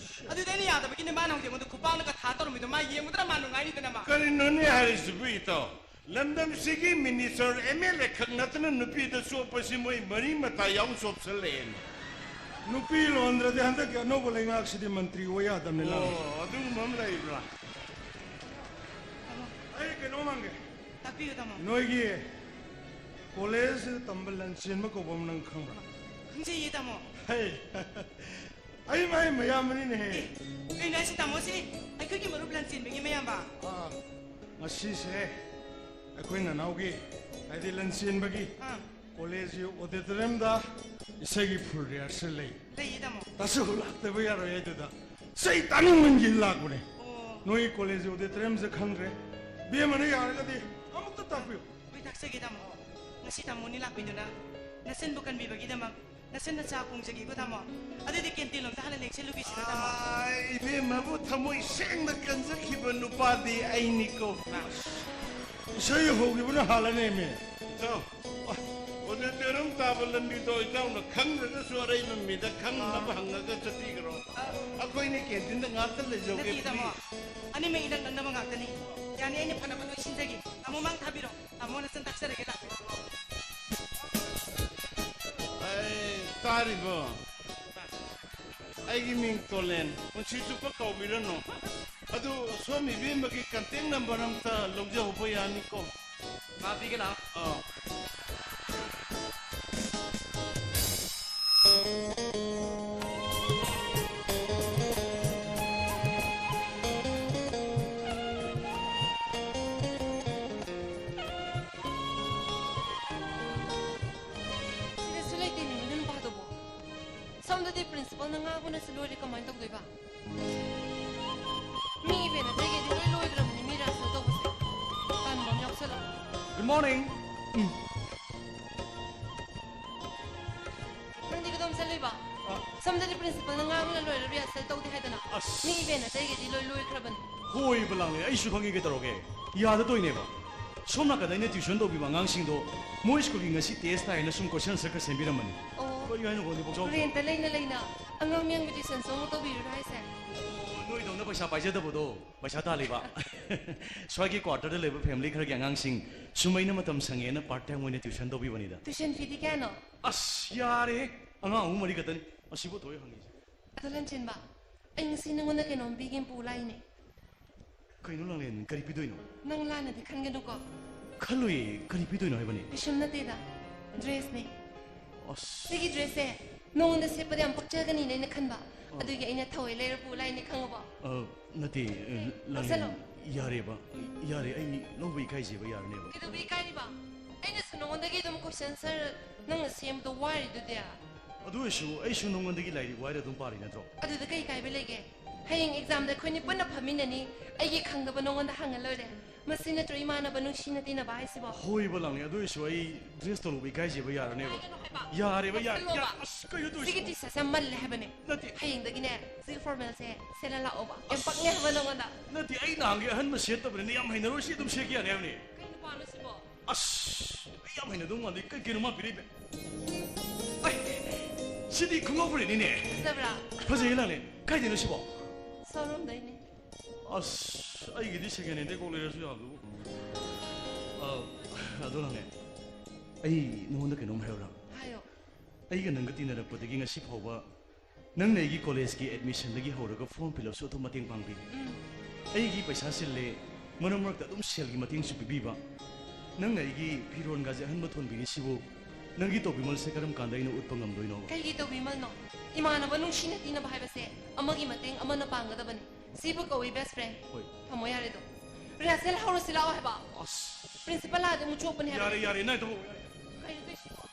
ꯑꯗꯨꯗ ꯑꯩꯅ ꯌꯥꯗꯕꯒꯤꯅꯦ ꯃꯥꯅ ꯍꯧꯖꯤꯛ ꯑꯩꯉꯣꯟꯗ ꯈꯨꯄꯥꯛꯅꯒ ꯊꯥ ꯇꯧꯔꯝꯃꯤꯗꯣ꯫ ꯃꯥ ꯌꯦꯡꯕꯗ ꯃꯥ ꯅꯨꯡꯉꯥꯏꯅꯤꯗꯅ ꯃꯥ꯫ ꯀꯔꯤꯅꯣꯅꯦ ꯍꯥꯏꯔꯤꯁꯤꯕꯨ, ꯏꯇꯥꯎ? ꯂꯝꯗꯝꯁꯤꯒꯤ ꯃꯤꯅꯤꯁꯇꯔ, ꯑꯦꯝ ꯑꯦꯜ ꯑꯦ ꯈꯛ ꯅꯠꯇꯅ ꯅꯨꯄꯤꯗ ꯆꯣꯞꯄꯁꯤ ꯃꯣꯏ ꯃꯔꯤ ꯃꯇꯥ ꯌꯥꯎ ꯆꯣꯞꯁꯜꯂꯛꯑꯦꯅꯦ꯫ ꯅꯨꯄꯤ ꯂꯣꯟꯗ꯭ꯔꯗꯤ ꯍꯟꯗꯛꯀꯤ ꯑꯅꯧꯕ ꯂꯩꯉꯥꯛꯁꯤꯗꯤ ꯃꯟꯇ꯭ꯔꯤ ꯑꯣꯏ ꯌꯥꯗꯕꯅꯤꯅ꯫ ꯑꯣ, ꯑꯗꯨꯒꯨꯝꯕ ꯑꯃ ꯂꯩꯕ꯭ꯔꯥ? ꯑꯩ ꯀꯩꯅꯣꯝ ꯍꯪꯒꯦ꯫ ꯇꯥꯛꯄꯤꯌꯨ, ꯇꯥꯃꯣ꯫ ꯅꯣꯏꯒꯤ ꯀꯣꯂꯦꯖꯁꯤꯗ ꯇꯝꯕ ꯂꯟꯆꯦꯟꯕ ꯀꯧꯕ ꯑꯃ ꯅꯪ ꯈꯪꯕ꯭ꯔꯥ? ꯈꯪꯖꯩꯌꯦ, ꯇꯥꯃꯣ꯫ ꯍꯩ, ꯑꯩ ꯃꯥꯏ ꯃꯌꯥꯝꯕꯅꯤꯅꯦꯍꯦ꯫ ꯑꯦ, ꯀꯩꯅꯣ ꯍꯥꯏꯁꯦ, ꯇꯥꯃꯣꯁꯤ ꯑꯩꯈꯣꯏꯒꯤ ꯃꯔꯨꯞ ꯂꯟꯆꯦꯟꯕꯒꯤ ꯃꯌꯥꯝꯕ? ꯑꯥ, ꯉꯁꯤꯁꯦ ꯑꯩꯈꯣꯏ ꯅꯅꯥꯎꯒꯤ, ꯍꯥꯏꯗꯤ ꯂꯟꯆꯦꯟꯕꯒꯤ ꯑꯥ꯫ ꯀꯣꯂꯦꯖꯀꯤ ꯑꯣꯗꯤꯇꯣꯔꯤꯌꯝꯗ ꯏꯁꯩꯒꯤ ꯐꯨꯜ ꯔꯤꯍꯔꯁꯦꯜ ꯂꯩ꯫ ꯂꯩꯌꯦ, ꯇꯥꯃꯣ꯫ ꯇꯥꯁꯨ ꯂꯥꯛꯇꯕ ꯌꯥꯔꯣꯏ ꯍꯥꯏꯗꯨꯗ ꯏꯁꯩ ꯇꯥꯅꯤꯡꯃꯟꯒꯤ ꯂꯥꯛꯄꯅꯦ꯫ ꯑꯣ꯫ ꯅꯣꯏꯒꯤ ꯀꯣꯂꯦꯖꯀꯤ ꯑꯣꯗꯤꯇꯣꯔꯤꯌꯝꯁꯦ ꯈꯪꯗ꯭ꯔꯦ꯫ ꯕꯦꯝꯃꯅ ꯌꯥꯔꯒꯗꯤ ꯑꯃꯨꯛꯇ ꯇꯥꯛꯄꯤꯌꯨ꯫ ꯍꯣꯏ, ꯇꯥꯛꯆꯒꯦ, ꯇꯥꯃꯣ꯫ ꯉꯁꯤ ꯇꯥꯃꯣꯅꯤ ꯂꯥꯛꯄꯤꯗꯨꯅ ꯅꯆꯟꯕꯨ ꯀꯟꯕꯤꯕꯒꯤꯗꯃꯛ ꯅꯆꯟꯅ ꯆꯥ ꯀꯣꯡꯖꯒꯦꯀꯣ, ꯇꯥꯃꯣ꯫ ꯑꯗꯨꯗꯤ ꯀꯦꯟꯇꯤꯟ ꯂꯣꯝꯗ ꯍꯥꯟꯅ ꯂꯦꯡꯁꯤꯜꯂꯨꯒꯦꯁꯤꯔꯣ, ꯇꯥꯃꯣ? ꯑꯥꯏ, ꯏꯕꯦꯝꯃꯕꯨ ꯊꯃꯣꯏ ꯁꯦꯡꯅ ꯀꯟꯖꯈꯤꯕ ꯅꯨꯄꯥꯗꯤ ꯑꯩꯅꯤꯀꯣ꯫ ꯏꯁꯩ ꯍꯧꯈꯤꯕꯅ ꯍꯥꯜꯂꯅꯦꯃꯤ꯫ ꯏꯇꯥꯎ, ꯑꯣꯗꯤꯇꯣꯔꯤꯌꯝ ꯇꯥꯕ ꯂꯝꯕꯤꯗꯣ ꯏꯇꯥꯎꯅ ꯈꯪꯗ꯭ꯔꯒꯁꯨ ꯑꯔꯩꯕ ꯃꯤꯗ ꯈꯪꯅꯕ ꯍꯪꯉꯒ ꯆꯠꯄꯤꯈ꯭ꯔꯣ꯫ ꯑꯩꯈꯣꯏꯅꯤ ꯀꯦꯟꯇꯤꯟꯗ ꯉꯥꯛꯇ ꯂꯩꯖꯧꯒꯦ, ꯅꯠꯇꯦ, ꯇꯥꯃꯣ꯫ Please꯫ ꯑꯅꯤꯃꯛ ꯏꯅꯛ ꯅꯛꯅꯕ ꯉꯥꯛꯇꯅꯤ꯫ ꯌꯥꯅꯤ, ꯑꯩꯅ ꯐꯅꯕ ꯂꯣꯏ ꯁꯤꯟꯖꯒꯦ꯫ ꯇꯥꯃꯣ ꯃꯥꯡ ꯊꯥꯕꯤꯔꯣ꯫ ꯇꯥꯃꯣ ꯅꯆꯟ ꯇꯥꯛꯆꯔꯒꯦ, ꯂꯥꯛꯄꯤꯔꯣ꯫ ꯑꯩ ꯇꯥꯔꯤꯕꯣ? ꯑꯩꯒꯤ ꯃꯤꯡ ꯇꯣꯂꯦꯟ꯫ ꯄꯨꯟꯁꯤ ꯆꯨꯞꯄ ꯀꯥꯎꯕꯤꯔꯅꯨ꯫ ꯑꯗꯨ ꯁꯣꯝ ꯏꯕꯦꯝꯃꯒꯤ contact number ꯑꯝꯇ ꯂꯧꯖꯍꯧꯕ ꯌꯥꯅꯤꯀꯣ? ꯃꯥ ꯄꯤꯒꯦ ꯂꯥꯛꯑꯣ꯫ ꯑꯥ꯫ ꯁꯤꯗꯁꯨ ꯂꯩꯇꯦꯅꯦ, ꯃꯗꯨ ꯅꯨꯄꯥꯗꯨꯕꯨ꯫ ꯁꯣꯝꯗꯗꯤ ꯄ꯭ꯔꯤꯟꯁꯤꯄꯜꯅ ꯉꯥꯡꯕꯅꯁꯨ ꯂꯣꯏꯔꯦ, ꯀꯃꯥꯏꯅ ꯇꯧꯗꯣꯏꯕ? ꯃꯤ ꯏꯚꯦꯟ ꯑꯇꯩꯒꯤꯗꯤ ꯂꯣꯏ ꯂꯣꯏꯈ꯭ꯔꯕꯅꯤ, ꯃꯤ ꯔꯤꯍꯔꯁꯦꯜ ꯇꯧꯕꯁꯦ꯫ ꯇꯟꯕ ꯑꯃ ꯌꯥꯎꯁꯜꯂꯛꯑꯦ꯫ Good morning. ꯎꯝ꯫ ꯅꯪꯗꯤ ꯀꯗꯣꯝ ꯆꯠꯂꯨꯏꯕ? ꯑ꯫ ꯁꯣꯝꯗꯗꯤ ꯄ꯭ꯔꯤꯟꯁꯤꯄꯜꯅ ꯉꯥꯡꯕꯅ ꯂꯣꯏꯔꯦ, ꯔꯤꯍꯔꯁꯦꯜ ꯇꯧꯗꯦ ꯍꯥꯏꯗꯅ꯫ ꯑꯁ꯫ ꯃꯤ ꯏꯚꯦꯟ ꯑꯇꯩꯒꯤꯗꯤ ꯂꯣꯏ ꯂꯣꯏꯈ꯭ꯔꯕꯅꯤ꯫ ꯍꯣꯏꯕ ꯂꯥꯡꯂꯦ, ꯑꯩꯁꯨ ꯈꯪꯉꯤ ꯀꯩꯗꯧꯔꯒꯦ꯫ ꯌꯥꯗꯗꯣꯏꯅꯦꯕ꯫ ꯁꯣꯝ ꯅꯥꯀꯟꯗ ꯑꯩꯅ ꯇ꯭ꯌꯨꯁꯟ ꯇꯧꯕꯤꯕ ꯑꯉꯥꯡꯁꯤꯡꯗꯣ ꯃꯣꯏ ꯁ꯭ꯀꯨꯜꯒꯤ ꯉꯁꯤ ꯇꯦꯁ ꯇꯥꯏꯅ ꯁꯨꯝ ꯀꯣꯏꯁꯟ ꯑꯟꯁꯔ ꯈꯔ ꯁꯦꯝꯕꯤꯔꯝꯕꯅꯤ꯫ ꯑꯣ꯫ ꯀꯔꯤ ꯍꯥꯏꯅꯣ ꯈꯪꯗꯦ, ꯄꯣꯛꯆꯥꯎ ꯔꯦꯟꯇ ꯂꯩꯅ ꯂꯩꯅ ꯑꯉꯥꯡ ꯃꯌꯥꯝꯒꯤ ꯇ꯭ꯌꯨꯁꯟꯁꯨ ꯑꯃꯨꯛ ꯇꯧꯕꯤꯔꯨꯔꯣ ꯍꯥꯏꯁꯦ? ꯑꯣ, ꯅꯣꯏꯗꯧꯅ ꯄꯩꯁꯥ ꯄꯥꯏꯖꯗꯕꯗꯣ, ꯄꯩꯁꯥ ꯇꯥꯜꯂꯤꯕ꯫ ꯁ꯭ꯋꯥꯏꯒꯤ ꯀ꯭ꯋꯥꯇꯔꯗ ꯂꯩꯕ ꯐꯦꯃꯤꯂꯤ ꯈꯔꯒꯤ ꯑꯉꯥꯡꯁꯤꯡ ꯁꯨꯝ ꯑꯩꯅ ꯃꯇꯝ ꯁꯪꯉꯦꯅ ꯄꯥꯔꯠ ꯇꯥꯏꯝ ꯑꯣꯏꯅ ꯇ꯭ꯌꯨꯁꯟ ꯇꯧꯕꯤꯕꯅꯤꯗ꯫ ꯇ꯭ꯌꯨꯁꯟ ꯐꯤꯗꯤ ꯀꯌꯥꯅꯣ? ꯑꯁ, ꯌꯥꯔꯦꯍꯦ, ꯑꯉꯥꯡ ꯑꯍꯨꯝ ꯃꯔꯤ ꯈꯛꯇꯅꯤ꯫ ꯑꯁꯤꯕꯨ ꯊꯣꯛꯑꯦ ꯍꯪꯉꯤꯁꯦ꯫ ꯑꯗꯣ ꯂꯟꯆꯦꯟꯕ, ꯑꯩ ꯉꯁꯤ ꯅꯉꯣꯟꯗ ꯀꯩꯅꯣꯝ ꯄꯤꯒꯦꯅ ꯄꯨ ꯂꯥꯛꯏꯅꯦ꯫ ꯀꯩꯅꯣ ꯂꯥꯡꯂꯦꯟ, ꯀꯔꯤ ꯄꯤꯗꯣꯏꯅꯣ? ꯅꯪ ꯂꯥꯟꯅꯗꯤ ꯈꯟꯒꯅꯨꯀꯣ꯫ ꯈꯜꯂꯨꯏ, ꯀꯔꯤ ꯄꯤꯗꯣꯏꯅꯣ ꯍꯥꯏꯕꯅꯤ? ꯀꯩꯁꯨꯝ ꯅꯠꯇꯦꯗ, ꯗ꯭ꯔꯦꯁꯅꯦ꯫ ꯑꯁ꯫ ꯁꯤꯒꯤ ꯗ꯭ꯔꯦꯁꯁꯦ ꯅꯉꯣꯟꯗ ꯁꯦꯠꯄꯗ ꯌꯥꯝ ꯄꯛꯆꯒꯅꯤꯅ ꯑꯩꯅ ꯈꯟꯕ꯫ ꯑ꯫ ꯑꯗꯨꯒꯤ ꯑꯩꯅ ꯊꯧꯋꯦ ꯂꯩꯔ ꯄꯨ ꯂꯥꯛꯏꯅꯦ, ꯈꯪꯉꯕꯣ? ꯑ, ꯅꯠꯇꯦ, ꯑ, ꯂꯥꯡꯂꯦꯟ, ꯂꯧꯁꯜꯂꯣ꯫ ꯌꯥꯔꯦꯕ, ꯌꯥꯔꯦ, ꯑꯩ ꯂꯧꯕ ꯏꯀꯥꯏꯖꯩꯕ, ꯌꯥꯔꯅꯦꯕ꯫ ꯀꯩꯗꯧꯕ ꯏꯀꯥꯏꯔꯤꯕ? ꯑꯩꯅꯁꯨ ꯅꯉꯣꯟꯗꯒꯤ ꯑꯗꯨꯝ ꯀꯣꯏꯁꯟ ꯑꯟꯁꯔ ꯅꯪꯅ ꯁꯦꯝꯕꯗꯣ ꯋꯥꯔꯤꯗꯨꯗꯤ꯫ ꯑꯗꯨ ꯑꯣꯏꯔꯁꯨ ꯑꯩꯁꯨ ꯅꯉꯣꯟꯗꯒꯤ ꯂꯥꯏꯔꯤꯛ ꯋꯥꯏꯔ ꯑꯗꯨꯝ ꯄꯥꯔꯤ ꯅꯠꯇ꯭ꯔꯣ? ꯑꯗꯨꯗ ꯀꯩ ꯀꯥꯏꯕ ꯂꯩꯒꯦ? ꯍꯌꯦꯡ ꯑꯦꯛꯖꯥꯝꯗ ꯑꯩꯈꯣꯏꯅꯤ ꯄꯨꯟꯅ ꯐꯝꯃꯤꯟꯅꯅꯤ, ꯑꯩꯒꯤ ꯈꯪꯗꯕ ꯅꯉꯣꯟꯗ ꯍꯪꯉ ꯂꯣꯏꯔꯦ꯫ ꯃꯁꯤ ꯅꯠꯇ꯭ꯔꯣ ꯏꯃꯥꯟꯅꯕ ꯅꯨꯡꯁꯤꯅ ꯇꯤꯟꯅꯕ ꯍꯥꯏꯁꯤꯕꯣ? ꯍꯣꯏꯕ ꯂꯥꯡꯂꯦꯟ, ꯑꯗꯨ ꯑꯣꯏꯔꯁꯨ ꯑꯩ ꯗ꯭ꯔꯦꯁ ꯇꯧꯔꯨꯕ ꯏꯀꯥꯏꯖꯩꯕ, ꯌꯥꯔꯅꯦꯕ꯫ ꯏꯀꯥꯏꯒꯅꯨ ꯍꯥꯏꯕ꯫ ꯌꯥꯔꯦꯕ, ꯌꯥ-, ꯂꯧꯁꯜꯂꯣꯕ꯫ ꯌꯥ-, ꯑꯁ, ꯀꯩꯅꯣ ꯇꯧꯔꯤꯁꯤꯕꯣ? ꯁꯤꯒꯤ ꯇꯤ ꯁꯥꯔꯠꯁꯦ ꯌꯥꯝ ꯃꯜꯂꯦ ꯍꯥꯏꯕꯅꯦ꯫ ꯅꯠꯇꯦ꯫ ꯍꯌꯦꯡꯗꯒꯤꯅꯦ ꯁꯤꯒꯤ ꯐꯣꯔꯃꯦꯜꯁꯦ ꯁꯦꯠꯂ ꯂꯥꯛꯑꯣꯕ꯫ ꯌꯥꯝ ꯑꯁ꯫ ꯄꯛꯅꯦ ꯍꯥꯏꯕ ꯅꯉꯣꯟꯗ꯫ ꯅꯠꯇꯦ, ꯑꯩ ꯅꯍꯥꯟꯒꯤ ꯑꯍꯟꯕ ꯁꯦꯠꯇꯕꯅꯤꯅ ꯌꯥꯝ ꯍꯩꯅꯔꯣꯏ, ꯁꯤ ꯑꯗꯨꯝ ꯁꯦꯠꯀꯦ ꯌꯥꯅꯤ ꯍꯥꯏꯕꯅꯤ꯫ ꯀꯩ ꯅꯨꯄꯥꯅꯣ ꯁꯤꯕꯣ? ꯑꯁ, ꯑꯩ ꯌꯥꯝ ꯍꯩꯅꯗꯧ ꯃꯥꯟꯗꯦ꯫ ꯀꯩ ꯀꯩꯅꯣ ꯃꯥ ꯄꯤꯔꯛꯏꯕ? ꯑꯩ, ꯁꯤꯗꯤ ꯈꯣꯡꯒ꯭ꯔꯥꯎ ꯐꯨꯔꯤꯠꯅꯤꯅꯦ꯫ ꯐꯖꯕ꯭ꯔꯥ? ꯐꯖꯩꯌꯦ ꯂꯥꯡꯂꯦꯟ꯫ ꯀꯥꯏꯗꯩꯅꯣ ꯁꯤꯕꯣ? ꯁꯣꯔꯨꯝꯗꯩꯅꯦ꯫ ꯑꯁ, ꯑꯩꯒꯤꯗꯤ ꯁꯦꯀꯦꯟ ꯍꯦꯟꯗꯩ ꯀꯣꯛ ꯂꯩꯔꯁꯨ ꯌꯥꯕꯗꯨꯕꯨ꯫ ꯑ, ꯑꯗꯣ ꯂꯥꯡꯂꯦꯟ, ꯑꯩ ꯅꯉꯣꯟꯗ ꯀꯩꯅꯣꯝ ꯍꯥꯏꯌꯨꯔꯥ? ꯍꯥꯏꯌꯣ꯫ ꯑꯩꯒ ꯅꯪꯒ ꯇꯤꯟꯅꯔꯛꯄꯗꯒꯤ ꯉꯁꯤ ꯐꯥꯎꯕ ꯅꯪꯅ ꯑꯩꯒꯤ ꯀꯣꯂꯦꯖꯀꯤ ꯑꯦꯗꯃꯤꯁꯟꯗꯒꯤ ꯍꯧꯔꯒ ꯐꯣꯔꯝ ꯐꯤꯜ ꯑꯞꯁꯨ ꯑꯗꯨꯝ ꯃꯇꯦꯡ ꯄꯥꯡꯕꯤ꯫ ꯑꯩꯒꯤ ꯄꯩꯁꯥ ꯆꯤꯜꯂꯦ, ꯃꯔꯛ ꯃꯔꯛꯇ ꯑꯗꯨꯝ ꯁꯦꯜꯒꯤ ꯃꯇꯦꯡꯁꯨ ꯄꯤꯕꯤꯕ꯫ ꯅꯪꯅ ꯑꯩꯒꯤ ꯐꯤꯔꯣꯟꯒꯥꯁꯦ ꯑꯍꯟꯕ ꯊꯣꯟꯕꯤꯔꯤꯁꯤꯕꯨ ꯅꯪꯒꯤ ꯇꯧꯕꯤꯃꯜꯁꯦ ꯀꯔꯝ ꯀꯥꯟꯗ ꯑꯩꯅ ꯎꯠꯄ ꯉꯝꯗꯣꯏꯅꯣ? ꯀꯩꯒꯤ ꯇꯧꯕꯤꯃꯜꯅꯣ? ꯏꯃꯥꯟꯅꯕ ꯅꯨꯡꯁꯤꯅ ꯇꯤꯟꯅꯕ ꯍꯥꯏꯕꯁꯦ ꯑꯃꯒꯤ ꯃꯇꯦꯡ ꯑꯃꯅ ꯄꯥꯡꯒꯗꯕꯅꯤ꯫ ꯁꯤꯕꯨ ꯀꯧꯏ ꯕꯦꯁ ꯐ꯭ꯔꯦꯟ꯫ ꯍꯣꯏ꯫ ꯊꯝꯃꯣ ꯌꯥꯔꯦꯗꯣ꯫ ꯔꯤꯍꯥꯔꯁꯦꯜ ꯍꯧꯔꯁꯤ ꯂꯥꯛꯑꯣ ꯍꯥꯏꯕ꯫ ꯑꯁ꯫ ꯄ꯭ꯔꯤꯟꯁꯤꯄꯥꯜ ꯂꯥꯛꯑꯗꯤ ꯑꯃꯨꯛ ꯆꯣꯞꯄꯅꯤ ꯍꯥꯏꯕ꯫ ꯌꯥꯔꯦ, ꯌꯥꯔꯦ, ꯅꯪ ꯇꯣꯛꯑꯣ, ꯌꯥꯔꯦ꯫ ꯀꯩꯅꯣ ꯇꯧꯏꯁꯤꯕꯣ?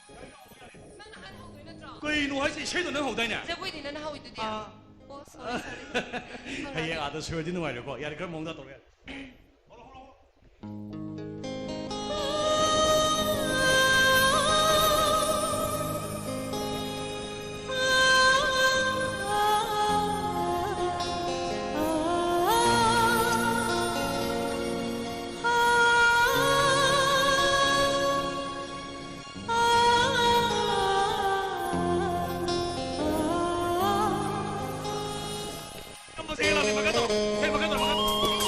ꯅꯪꯅ ꯍꯥꯟꯅ ꯍꯧꯗꯣꯏ ꯅꯠꯇ꯭ꯔꯣ? ꯀꯩꯅꯣ ꯍꯥꯏꯁꯦ? ꯏꯁꯩꯗꯣ ꯅꯪ ꯍꯧꯗꯥꯏꯅꯦ? ꯖꯒꯣꯏꯗꯤ ꯅꯪꯅ ꯍꯧꯏꯗꯨꯗꯤ꯫ ꯑꯥ꯫ ꯑꯣ, ꯁꯣꯔꯤ, ꯁꯣꯔꯤ꯫ ꯍꯌꯦꯡ ꯑꯥꯗ ꯁꯣꯏꯔꯗꯤ ꯅꯨꯡꯉꯥꯏꯔꯣꯏꯀꯣ꯫ ꯌꯥꯔꯦ, ꯈꯔ ꯃꯑꯣꯡꯗ ꯇꯧꯔꯣ, ꯌꯥꯔꯦ꯫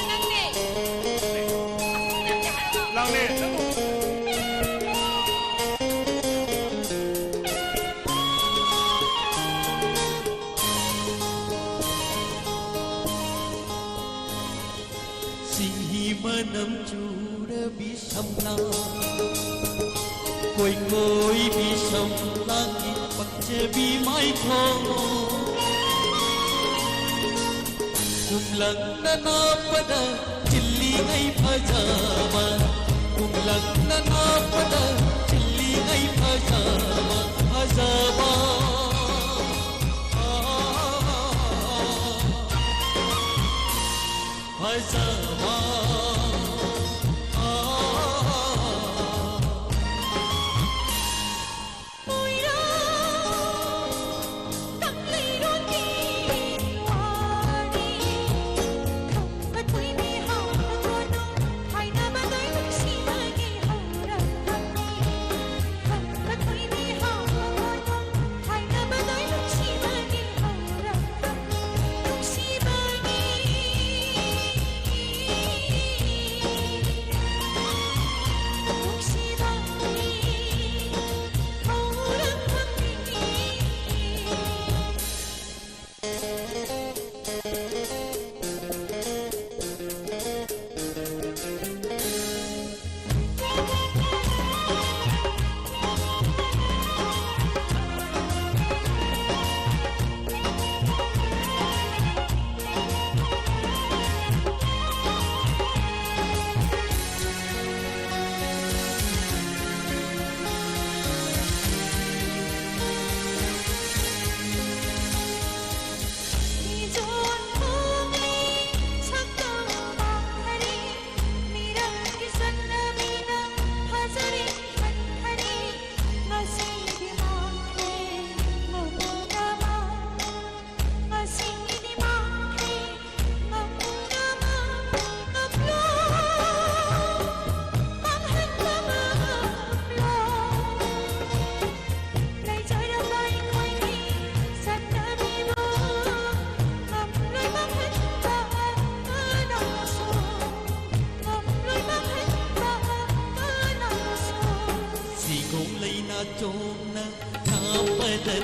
ꯅꯪꯅꯦ꯫ ꯂꯥꯛꯅꯦ꯫ ꯆꯤꯡꯍꯤ ꯃꯅꯝ ꯆꯨꯔꯕꯤ ꯁꯝꯂꯥꯡ, ꯀꯣꯏ ꯀꯣꯏꯕꯤ ꯁꯝꯂꯥꯡꯒꯤ ꯄꯛꯆꯕꯤ ꯃꯥꯏꯊꯣꯡ꯫ ꯀꯨꯝꯂꯪꯅ ꯅꯥꯞꯄꯗ ꯆꯤꯜꯂꯤꯉꯩ ꯐꯖꯕ, ꯀꯨꯝꯂꯪꯅ ꯅꯥꯞꯄꯗ ꯆꯤꯜꯂꯤꯉꯩ ꯐꯖꯕ, ꯐꯖꯕ꯫ ꯐꯖꯕ꯫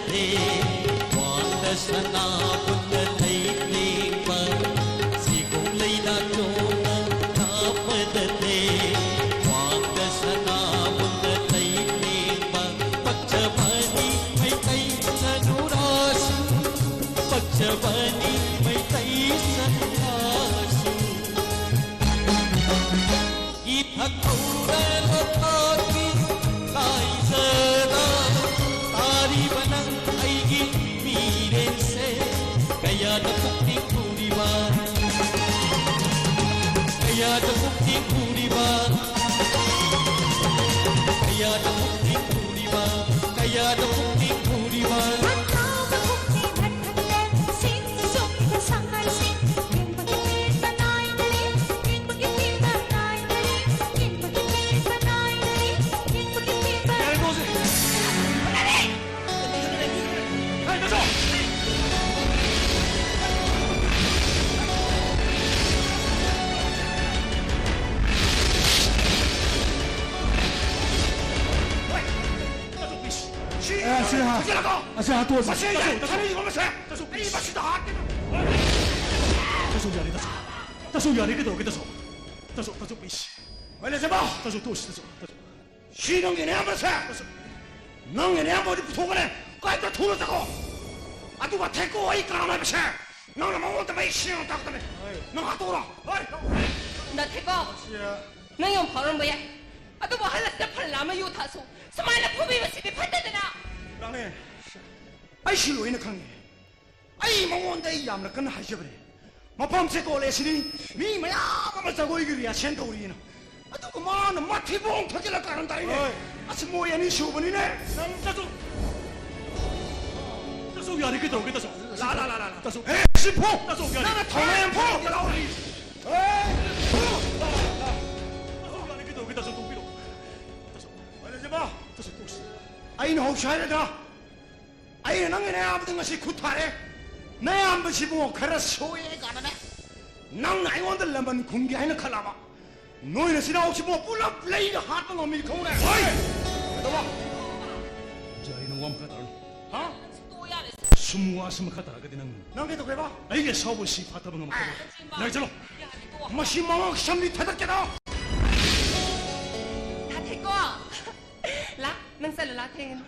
ꯊꯦ, ꯋꯥꯡꯗ ꯁꯅꯥꯕꯨꯟꯗ ꯂꯩꯇꯦꯡꯕ, ꯁꯤꯒꯨꯝ ꯂꯩꯅꯥ ꯆꯣꯝꯅ ꯀꯥꯞꯄꯗ ꯊꯦ, ꯋꯥꯡꯗ ꯁꯅꯥꯕꯨꯟꯗ ꯂꯩꯇꯦꯡꯕ, ꯄꯛꯆꯕꯅꯤ ꯃꯩꯇꯩ ꯆꯅꯨꯔꯥꯁꯨ, ꯄꯛꯆꯕꯅꯤ ꯃꯩꯇꯩ ꯆꯅꯨꯔꯥꯁꯨ꯫ ꯏꯊꯛ ꯍꯧꯔ ꯂꯣꯛꯇꯥꯛꯀꯤ ꯂꯥꯏꯖꯗ ꯇꯥꯔꯤꯕ ꯅꯪ ꯑꯩꯒꯤ ꯃꯤꯔꯦꯜꯁꯦ, ꯀꯌꯥꯗ ꯄꯨꯛꯅꯤꯡ ꯍꯨꯔꯤꯕ, ꯀꯌꯥꯗ ꯄꯨꯛꯅꯤꯡ ꯍꯨꯔꯤꯕ, ꯀꯌꯥꯗ ꯄꯨꯛꯅꯤꯡ ꯍꯨꯔꯤꯕ, ꯀꯌꯥꯗ ꯄꯨꯛꯅꯤꯡ ꯍꯨꯔꯤꯕ꯫ ꯑꯦ, ꯑꯁꯤ ꯍꯥ-, ꯑꯁꯤ ꯍꯥꯠꯇꯣꯛꯑꯁꯤ꯫ ꯃꯁꯤ ꯌꯥꯝ ꯊꯥꯅꯩꯀꯣ, ꯃꯁꯦ꯫ ꯑꯩ ꯃꯁꯤꯗ ꯍꯥꯠꯀꯦ꯫ ꯇꯥꯁꯨ, ꯌꯥꯔꯦ, ꯇꯥꯁꯨ꯫ ꯇꯥꯁꯨ, ꯌꯥꯔꯦ, ꯀꯩꯗꯧꯔꯒꯦ, ꯇꯥꯁꯨ? ꯇꯥꯁꯨ, ꯇꯥꯁꯨ, please꯫ ꯍꯣꯏ, ꯂꯩꯖꯕ꯫ ꯇꯥꯁꯨ, ꯇꯣꯛꯑꯁꯤ, ꯇꯥꯁꯨ, ꯇꯥꯁꯨ꯫ ꯁꯤ ꯅꯪꯒꯤ ꯅꯌꯥꯝꯕꯁꯦ꯫ ꯇꯥꯁꯨ꯫ ꯅꯪꯒꯤ ꯅꯌꯥꯝꯕꯗꯤ ꯄꯨꯊꯣꯛꯀꯅꯦ꯫ ꯀꯥꯏꯗ ꯊꯨꯅ ꯆꯠꯈꯣ꯫ ꯑꯗꯨꯒ ꯊꯦꯛꯀꯣ ꯑꯩ ꯀꯅꯥꯅꯣ ꯍꯥꯏꯕꯁꯦ ꯅꯪꯅ ꯃꯉꯣꯟꯗ ꯃꯌꯦꯛ ꯁꯦꯡꯅ ꯇꯥꯛꯀꯗꯕꯅꯤ꯫ ꯍꯣꯏ꯫ ꯅꯪ ꯍꯥꯠꯇꯣꯛꯑꯣꯔꯣ? ꯍꯣꯏ꯫ ꯅ ꯊꯦꯛꯀꯣ꯫ ꯁꯤ꯫ ꯅꯪ ꯌꯥꯝ ꯐꯥꯎꯔꯝꯕ ꯌꯥꯏ꯫ ꯑꯗꯨꯕꯨ ꯑꯍꯜ ꯑꯁꯤꯗ ꯐꯅ ꯂꯥꯝꯅ ꯌꯨ ꯊꯛꯑꯁꯨ ꯁꯨꯃꯥꯏꯅ ꯐꯨꯕꯤꯕꯁꯤꯗꯤ ꯐꯠꯇꯦꯗꯅ꯫ ꯂꯥꯛꯅꯦ꯫ ꯑꯩꯁꯨ ꯂꯣꯏꯅ ꯈꯪꯉꯤ꯫ ꯑꯩ ꯃꯉꯣꯟꯗ ꯑꯩ ꯌꯥꯝꯅ ꯀꯟꯅ ꯍꯥꯏꯖꯕꯅꯦ꯫ ꯃꯐꯝꯁꯦ ꯀꯣꯂꯦꯖꯁꯤꯅꯤ, ꯃꯤ ꯃꯌꯥꯝ ꯑꯃ ꯖꯒꯣꯏꯒꯤ rehearsal ꯇꯧꯔꯤꯅ꯫ ꯑꯗꯨꯒ ꯃꯥꯅ ꯃꯊꯤꯕꯣꯡ ꯊꯛꯆꯤꯜꯂ ꯀꯥꯔꯟ ꯇꯥꯔꯤꯅꯦ꯫ ꯍꯣꯏ꯫ ꯑꯁ, ꯃꯣꯏ ꯑꯅꯤ ꯁꯨꯕꯅꯤꯅꯦ꯫ ꯅꯪ ꯆꯠꯁꯨ꯫ ꯆꯠꯁꯨ ꯌꯥꯔꯦ, ꯀꯩꯗꯧꯔꯒꯦ, ꯆꯠꯁꯨ꯫ ꯂꯥ, ꯂꯥ, ꯂꯥ, ꯂꯥ, ꯂꯥ꯫ ꯆꯠꯁꯨ꯫ ꯑꯦ, ꯁꯤ ꯐꯨ! ꯆꯠꯁꯨ ꯌꯥꯔꯦ꯫ ꯅꯪꯅ ꯊꯧꯅꯥ ꯌꯥꯝ ꯐꯨ! ꯂꯥꯎꯔꯤ꯫ ꯑꯦ! ꯆꯠꯁꯨ ꯌꯥꯔꯦ, ꯀꯩꯗꯧꯔꯒꯦ, ꯆꯠꯁꯨ, ꯇꯣꯛꯄꯤꯔꯣ꯫ ꯆꯠꯁꯨ꯫ ꯍꯣꯏ, ꯂꯩꯖꯕ꯫ ꯆꯠꯁꯨ, ꯇꯣꯛꯁꯤ꯫ ꯑꯩꯅ ꯍꯧꯁꯤ ꯍꯥꯏꯔꯗ꯭ꯔꯥ? ꯑꯩꯅ ꯅꯪꯒꯤ ꯅꯌꯥꯝꯕꯗ ꯉꯁꯤ ꯈꯨꯠ ꯊꯥꯔꯦ꯫ ꯅꯌꯥꯝꯕꯁꯤꯕꯨ ꯈꯔ ꯁꯣꯛꯑꯦ ꯀꯥꯏꯅꯅꯦ꯫ ꯅꯪꯅ ꯑꯩꯉꯣꯟꯗ ꯂꯃꯟ ꯈꯨꯝꯒꯦ ꯍꯥꯏꯅ ꯈꯜꯂꯕ? ꯅꯣꯏ ꯅꯆꯤꯟ ꯅꯅꯥꯎꯁꯤꯕꯨ ꯄꯨꯂꯞ ꯂꯩꯒ ꯍꯥꯠꯄ ꯉꯝꯃꯤ ꯈꯪꯉꯨꯅꯦ꯫ ꯍꯣꯏ! ꯀꯩꯗꯧꯕ? ꯌꯥꯔꯦ, ꯅꯪ ꯋꯥ ꯃꯈꯥ ꯇꯥꯔꯅꯨ꯫ ꯍꯥ? ꯁꯨꯝ ꯋꯥꯁꯤ ꯃꯈꯥ ꯇꯥꯔꯒꯗꯤ ꯅꯪ, ꯅꯪ ꯀꯩꯗꯧꯒꯦꯕ? ꯑꯩꯒꯤ ꯑꯁꯥꯎꯕꯁꯤ ꯐꯥꯊꯕ ꯉꯝꯃꯛꯀꯅꯤ꯫ ꯂꯥꯛꯆꯔꯣ꯫ ꯃꯁꯤ ꯃꯉꯛ ꯁꯝꯅꯤ ꯊꯥꯗꯠꯀꯦꯗꯣ꯫ ꯊꯥꯊꯦꯀꯣ꯫ ꯂꯥ, ꯅꯪ ꯆꯠꯂꯣ, ꯂꯥ, ꯊꯦꯡꯉꯅꯤ꯫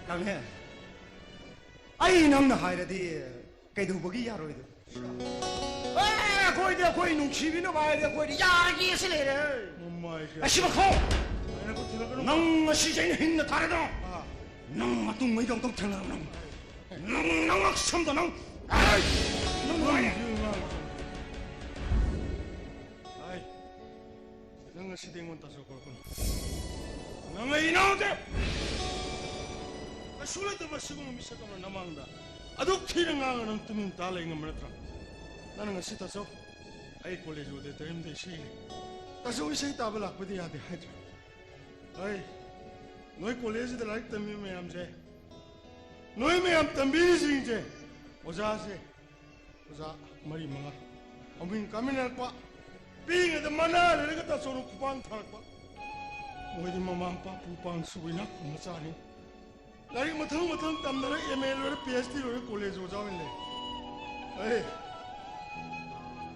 ꯂꯥꯡꯍꯦ, ꯑꯩ ꯅꯪꯅ ꯍꯥꯏꯔꯗꯤ ꯀꯩꯗꯧꯕꯒꯤ ꯌꯥꯔꯣꯏꯗꯣꯏꯅꯣ? ꯑꯦ, ꯑꯩꯈꯣꯏꯗꯤ, ꯑꯩꯈꯣꯏ ꯅꯨꯡꯁꯤꯕꯤꯅꯕ ꯍꯥꯏꯔꯗꯤ ꯑꯩꯈꯣꯏꯗꯤ ꯌꯥꯔꯒꯦ ꯑꯁꯤ ꯂꯩꯔꯦ꯫ ꯃꯃꯥꯏꯁꯦ꯫ ꯑꯁꯤ ꯃꯈꯣ꯫ ꯑꯩꯅ ꯈꯨꯠ ꯊꯤꯜꯂꯛꯀꯅꯨ꯫ ꯅꯪ ꯉꯁꯤꯁꯦ ꯑꯩꯅ ꯍꯤꯡꯅ ꯊꯥꯔꯗ꯭ꯔꯣ? ꯑꯥ꯫ ꯅꯪ ꯃꯇꯨꯡꯉꯩꯗ ꯑꯃꯨꯛꯇꯪ ꯊꯦꯡꯅꯔꯕ ꯅꯪ꯫ ꯅꯪ, ꯅꯪ ꯁꯝꯗ ꯅꯪ꯫ ꯑꯩ! ꯅꯪ ꯅꯨꯡꯉꯥꯏꯌꯦ꯫ ꯅꯪ ꯍꯥꯏ꯫ ꯅꯪ ꯉꯁꯤꯗꯤ ꯑꯩꯉꯣꯟꯗ ꯇꯥꯖꯧ ꯀꯧꯔꯛꯀꯅꯨ꯫ ꯅꯪ ꯑꯩ ꯏꯅꯥꯎꯗꯤ꯫ ꯀꯩꯁꯨ ꯂꯩꯇꯕ ꯁꯤꯒꯨꯝꯕ ꯃꯤꯁꯛ ꯑꯃ ꯅꯃꯥꯡꯗ ꯑꯗꯨꯛ ꯊꯤꯅ ꯉꯥꯡꯉ ꯅꯪ ꯇꯨꯃꯤꯟ ꯇꯥ ꯂꯩ ꯉꯝꯕ ꯅꯠꯇ꯭ꯔꯥ? ꯅꯪ ꯉꯁꯤ ꯇꯥꯖꯧ꯫ ꯑꯩ ꯀꯣꯂꯦꯖ ꯑꯣꯗꯤꯇꯣꯔꯤꯌꯝꯗ ꯏꯁꯩ ꯂꯩ꯫ ꯇꯥꯖꯧ, ꯏꯁꯩ ꯇꯥꯕ ꯂꯥꯛꯄꯗꯤ ꯌꯥꯗꯦ ꯍꯥꯏꯗ꯭ꯔꯣ? ꯑꯩ, ꯅꯣꯏ ꯀꯣꯂꯦꯖꯁꯤꯗ ꯂꯥꯏꯔꯤꯛ ꯇꯝꯃꯤꯕ ꯃꯌꯥꯝꯁꯦ, ꯅꯣꯏ ꯃꯌꯥꯝ ꯇꯝꯕꯤꯔꯤꯁꯤꯡꯁꯦ, ꯑꯣꯖꯥꯁꯦ, ꯑꯣꯖꯥ ꯃꯔꯤ ꯃꯉꯥ ꯍꯧꯃꯤꯟ ꯀꯥꯃꯤꯟꯅꯔꯛꯄ, ꯄꯤꯛꯏꯉꯩꯗ ꯃꯅꯥ ꯂꯩꯔꯒ ꯇꯥꯆꯧꯅ ꯈꯨꯄꯥꯡ ꯊꯥꯔꯛꯄ꯫ ꯃꯣꯏꯗꯤ ꯃꯃꯥ ꯃꯄꯥ ꯄꯨ ꯄꯥꯡ ꯁꯨꯕ ꯏꯅꯥꯛ ꯈꯨꯟꯕ ꯃꯆꯥꯅꯤ꯫ ꯂꯥꯏꯔꯤꯛ ꯃꯊꯪ ꯃꯊꯪ ꯇꯝꯗꯅ ꯑꯦꯝ ꯑꯦ ꯂꯣꯏꯔꯦ, ꯄꯤ ꯑꯩꯆ ꯗꯤ ꯂꯣꯏꯔꯦ, ꯀꯣꯂꯦꯖ ꯑꯣꯖꯥ ꯑꯣꯏꯅ ꯂꯩ꯫ ꯑꯩ,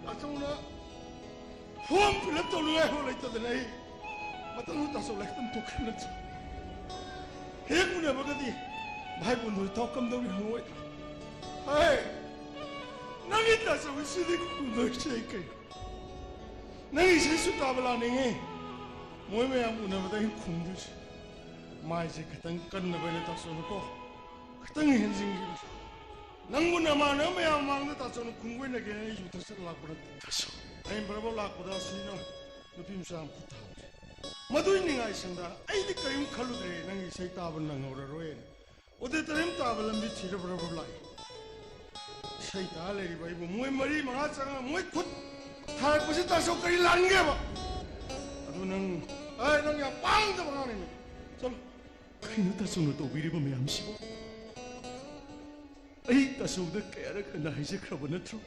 ꯇꯥꯆꯧꯅ ꯐꯣꯔꯝ ꯐꯤꯜ ꯑꯞ ꯇꯧꯅꯤꯡꯉꯥꯏ ꯍꯣ ꯂꯩꯇꯗꯅ ꯑꯩ ꯃꯇꯝꯗꯨ ꯇꯥꯆꯧ ꯂꯥꯏꯔꯤꯛ ꯇꯝ ꯇꯣꯛꯈꯤꯕ ꯅꯠꯇ꯭ꯔꯣ? ꯍꯦꯛ ꯎꯅꯕꯒꯗꯤ, "ꯚꯥꯏ ꯕꯣꯟꯗꯣꯏ ꯇꯥꯎ ꯀꯝꯗꯧꯔꯤ?" ꯍꯪꯉꯣꯏꯗ꯭ꯔꯥ? ꯍꯦ! ꯅꯪꯒꯤ ꯇꯥꯆꯧꯒꯤ ꯁꯤꯗꯤ ꯈꯨꯝꯗꯣꯏꯁꯦ ꯑꯩ ꯀꯩꯅꯣ? ꯅꯪꯒꯤ ꯏꯁꯩꯁꯨ ꯇꯥꯕ ꯂꯥꯛꯅꯤꯡꯉꯤ꯫ ꯃꯣꯏ ꯃꯌꯥꯝ ꯎꯅꯕꯗ ꯑꯩꯅ ꯈꯨꯝꯗꯣꯏꯁꯦ꯫ ꯃꯥꯏꯁꯦ ꯈꯤꯇꯪ ꯀꯟꯅꯕ ꯑꯩꯅ ꯇꯥꯆꯧꯅꯀꯣ꯫ ꯈꯤꯇꯪ ꯍꯦꯟꯖꯤꯟꯈꯤꯕ꯫ ꯅꯪꯕꯨ ꯅꯃꯥꯟꯅꯕ ꯃꯌꯥꯝ ꯃꯃꯥꯡꯗ ꯇꯥꯆꯧꯅ ꯈꯨꯡꯒꯣꯏꯅꯒꯦꯅ ꯑꯩ ꯌꯨ ꯊꯛꯆꯜꯂ ꯂꯥꯛꯄ ꯅꯠꯇꯦ꯫ ꯑꯩꯅ ꯕꯔꯕꯔ ꯂꯥꯛꯄꯗ ꯑꯁꯤꯅ ꯅꯨꯄꯤ ꯃꯆꯥ ꯑꯃ ꯈꯨꯠ ꯊꯥꯕꯅꯤ꯫ ꯃꯗꯨꯏ ꯅꯤꯡꯉꯥꯏ ꯁꯪꯗ ꯑꯩꯗꯤ ꯀꯔꯤꯝ ꯈꯜꯂꯨꯗ꯭ꯔꯦ꯫ ꯅꯪꯒꯤ ꯏꯁꯩ ꯇꯥꯕ ꯅꯪꯍꯧꯔꯔꯣꯏꯅ ꯑꯣꯗꯤꯇꯣꯔꯤꯌꯝ ꯇꯥꯕ ꯂꯝꯕꯤ ꯊꯤꯔ ꯕꯔꯕꯔ ꯂꯥꯛꯏ꯫ ꯏꯁꯩ ꯇꯥ ꯂꯩꯔꯤꯕ ꯑꯩꯕꯨ ꯃꯣꯏ ꯃꯔꯤ ꯃꯉꯥ ꯆꯪꯉ ꯃꯣꯏ ꯈꯨꯠ ꯊꯥꯔꯛꯄꯁꯤ ꯇꯥꯆꯧ ꯀꯔꯤ ꯂꯥꯟꯒꯦꯕ? ꯑꯗꯨ ꯅꯪ, ꯑꯦ, ꯅꯪ ꯌꯥꯝ ꯄꯥꯡꯗꯕ ꯑꯉꯥꯡꯅꯤꯅꯦ꯫ ꯆꯠꯂꯣ꯫ ꯀꯩꯅꯣ ꯇꯥꯆꯧꯅ ꯇꯧꯕꯤꯔꯤꯕ ꯃꯌꯥꯝꯁꯤꯕꯣ? ꯑꯩ ꯇꯥꯆꯧꯗ ꯀꯌꯥꯔꯛ ꯍꯟꯅ ꯍꯥꯏꯖꯈ꯭ꯔꯕ ꯅꯠꯇ꯭ꯔꯣ?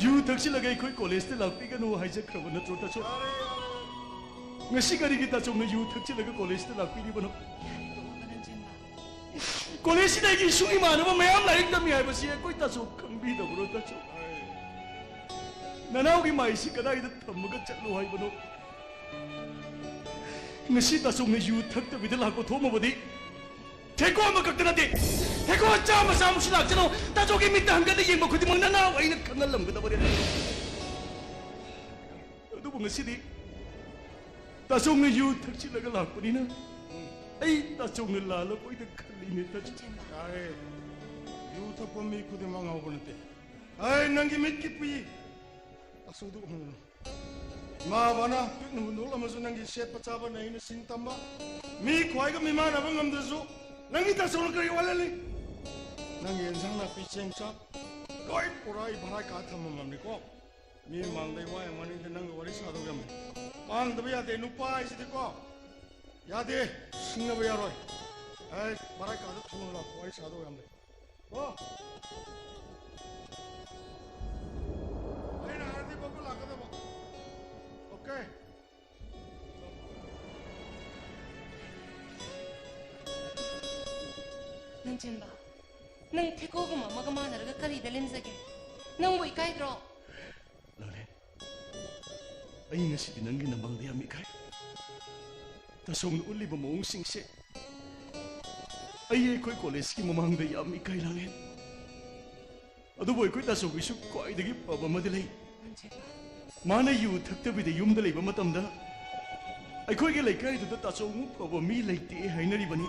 ꯌꯨ ꯊꯛꯆꯤꯜꯂꯒ ꯑꯩꯈꯣꯏ ꯀꯣꯂꯦꯖꯇ ꯂꯥꯛꯄꯤꯒꯅꯨ ꯍꯥꯏꯖꯈ꯭ꯔꯕ ꯅꯠꯇ꯭ꯔꯣ, ꯇꯥꯆꯧ? ꯌꯥꯔꯦ, ꯌꯥꯔꯦ꯫ ꯉꯁꯤ ꯀꯔꯤꯒꯤ ꯇꯥꯆꯧꯅ ꯌꯨ ꯊꯛꯆꯤꯜꯂꯒ ꯀꯣꯂꯦꯖꯇ ꯂꯥꯛꯄꯤꯔꯤꯕꯅꯣ? ꯀꯣꯂꯦꯖꯁꯤꯗ ꯑꯩꯒꯤ ꯏꯁꯨꯡ ꯏꯃꯥꯟꯅꯕ ꯃꯌꯥꯝ ꯂꯥꯏꯔꯤꯛ ꯇꯝꯃꯤ ꯍꯥꯏꯕꯁꯤ ꯑꯩꯈꯣꯏ ꯇꯥꯆꯧ ꯈꯪꯕꯤꯗꯕ꯭ꯔꯣ, ꯇꯥꯆꯧ? ꯅꯅꯥꯎꯒꯤ ꯃꯥꯏꯁꯤ ꯀꯗꯥꯏꯗ ꯊꯝꯃꯒ ꯆꯠꯂꯨ ꯍꯥꯏꯕꯅꯣ? ꯉꯁꯤ ꯇꯥꯆꯧꯅ ꯌꯨ ꯊꯛꯇꯕꯤꯗ ꯂꯥꯛꯄ ꯊꯣꯛꯑꯝꯃꯕꯗꯤ ꯊꯦꯀꯣ ꯑꯃꯈꯛꯇ ꯅꯠꯇꯦ, ꯊꯦꯀꯣ ꯆꯥꯝꯃ ꯆꯥꯝꯃꯁꯨ ꯂꯥꯛꯆꯅꯣ, ꯇꯥꯆꯧꯒꯤ ꯃꯤꯠꯇ ꯍꯪꯒꯠꯅ ꯌꯦꯡꯕ ꯈꯨꯗꯤꯡꯃꯛ ꯅꯅꯥꯎ ꯑꯩꯅ ꯈꯪꯍꯜꯂꯝꯒꯗꯕꯅꯤ꯫ ꯑꯗꯨꯕꯨ ꯉꯁꯤꯗꯤ ꯇꯥꯆꯧꯅ ꯌꯨ ꯊꯛꯆꯤꯜꯂꯒ ꯂꯥꯛꯄꯅꯤꯅ ꯑꯩ ꯇꯥꯆꯧꯅ ꯂꯥꯜꯂꯕꯣꯏꯗ ꯈꯜꯂꯤꯅꯦ, ꯇꯥꯆꯧ꯫ ꯌꯥꯔꯦ, ꯌꯨ ꯊꯛꯄ ꯃꯤ ꯈꯨꯗꯤꯡꯃꯛ ꯉꯥꯎꯕ ꯅꯠꯇꯦ꯫ ꯑꯩ ꯅꯪꯒꯤ ꯃꯤꯠꯀꯤ ꯄꯨꯏ ꯑꯆꯧꯗꯨ ꯎꯍꯟꯒꯅꯨ꯫ ꯏꯃꯥ ꯕꯕꯥꯅ ꯄꯤꯛꯅ ꯍꯨꯟꯗꯣꯛꯂꯝꯃꯁꯨ ꯅꯪꯒꯤ ꯁꯦꯠꯄ ꯆꯥꯕ ꯅꯩꯅ ꯁꯤꯡ ꯇꯝꯕ, ꯃꯤ ꯈ꯭ꯋꯥꯏꯒ ꯃꯤꯃꯥꯟꯅꯕ ꯉꯝꯗ꯭ꯔꯁꯨ ꯅꯪꯒꯤ ꯇꯥꯆꯧꯅ ꯀꯔꯤ ꯋꯥꯠꯍꯜꯂꯤ? ꯅꯪꯒꯤ ꯑꯦꯟꯁꯥꯡ ꯅꯥꯄꯤ ꯆꯦꯡ ꯆꯥꯛ ꯂꯣꯏ ꯄꯨꯔꯥ ꯑꯩ ꯚꯔꯥ ꯀꯥ ꯊꯝꯃꯝꯃꯕꯅꯤꯀꯣ꯫ ꯃꯤ ꯃꯥꯡꯗ ꯏꯋꯥ ꯃꯅꯤꯡꯗ ꯅꯪꯒ ꯋꯥꯔꯤ ꯁꯥꯗꯧ ꯌꯥꯝ ꯂꯩ꯫ ꯃꯥꯡꯗꯕ ꯌꯥꯗꯦ, ꯅꯨꯄꯥ ꯍꯥꯏꯁꯤꯗꯤꯀꯣ꯫ ꯌꯥꯗꯦ, ꯁꯤꯡꯅꯕ ꯌꯥꯔꯣꯏ꯫ ꯑꯩ ꯚꯔꯥ ꯀꯥꯗ ꯊꯨꯅ ꯂꯥꯛꯄ ꯋꯥꯔꯤ ꯁꯥꯗꯧ ꯌꯥꯝ ꯂꯩ꯫ ꯀꯣ꯫ ꯑꯩꯅ ꯍꯥꯏꯔꯗꯤ ꯕꯕꯨ ꯂꯥꯛꯀꯗꯕ꯫ ꯑꯣꯀꯦ꯫ ꯅꯪ ꯆꯦꯟꯕ, ꯅꯪ ꯊꯦꯀꯣꯒꯨꯝꯕ ꯑꯃꯒ ꯃꯥꯟꯅꯔꯒ ꯀꯔꯤꯗ ꯂꯦꯝꯖꯒꯦ? ꯅꯪꯕꯨ ꯏꯀꯥꯏꯗ꯭ꯔꯣ? ꯂꯥꯡꯂꯦꯟ, ꯑꯩ ꯉꯁꯤꯗꯤ ꯅꯪꯒꯤ ꯅꯃꯥꯡꯗ ꯌꯥꯝ ꯏꯀꯥꯏ꯫ ꯇꯥꯆꯧꯅ ꯎꯠꯂꯤꯕ ꯃꯑꯣꯡꯁꯤꯡꯁꯦ ꯑꯩ ꯑꯩꯈꯣꯏ ꯀꯣꯂꯦꯖꯀꯤ ꯃꯃꯥꯡꯗ ꯌꯥꯝ ꯏꯀꯥꯏ, ꯂꯥꯡꯂꯦꯟ꯫ ꯑꯗꯨꯕꯨ ꯑꯩꯈꯣꯏ ꯇꯥꯆꯧꯒꯤꯁꯨ ꯈ꯭ꯋꯥꯏꯗꯒꯤ ꯐꯕ ꯑꯃꯗꯤ ꯂꯩ꯫ ꯃꯥꯅ ꯌꯨ ꯊꯛꯇꯕꯤꯗ ꯌꯨꯝꯗ ꯂꯩꯕ ꯃꯇꯝꯗ ꯑꯩꯈꯣꯏꯒꯤ ꯂꯩꯀꯥꯏꯗꯨꯗ ꯇꯥꯆꯧꯃꯨꯛ ꯐꯕ ꯃꯤ ꯂꯩꯇꯦ ꯍꯥꯏꯅꯔꯤꯕꯅꯤ꯫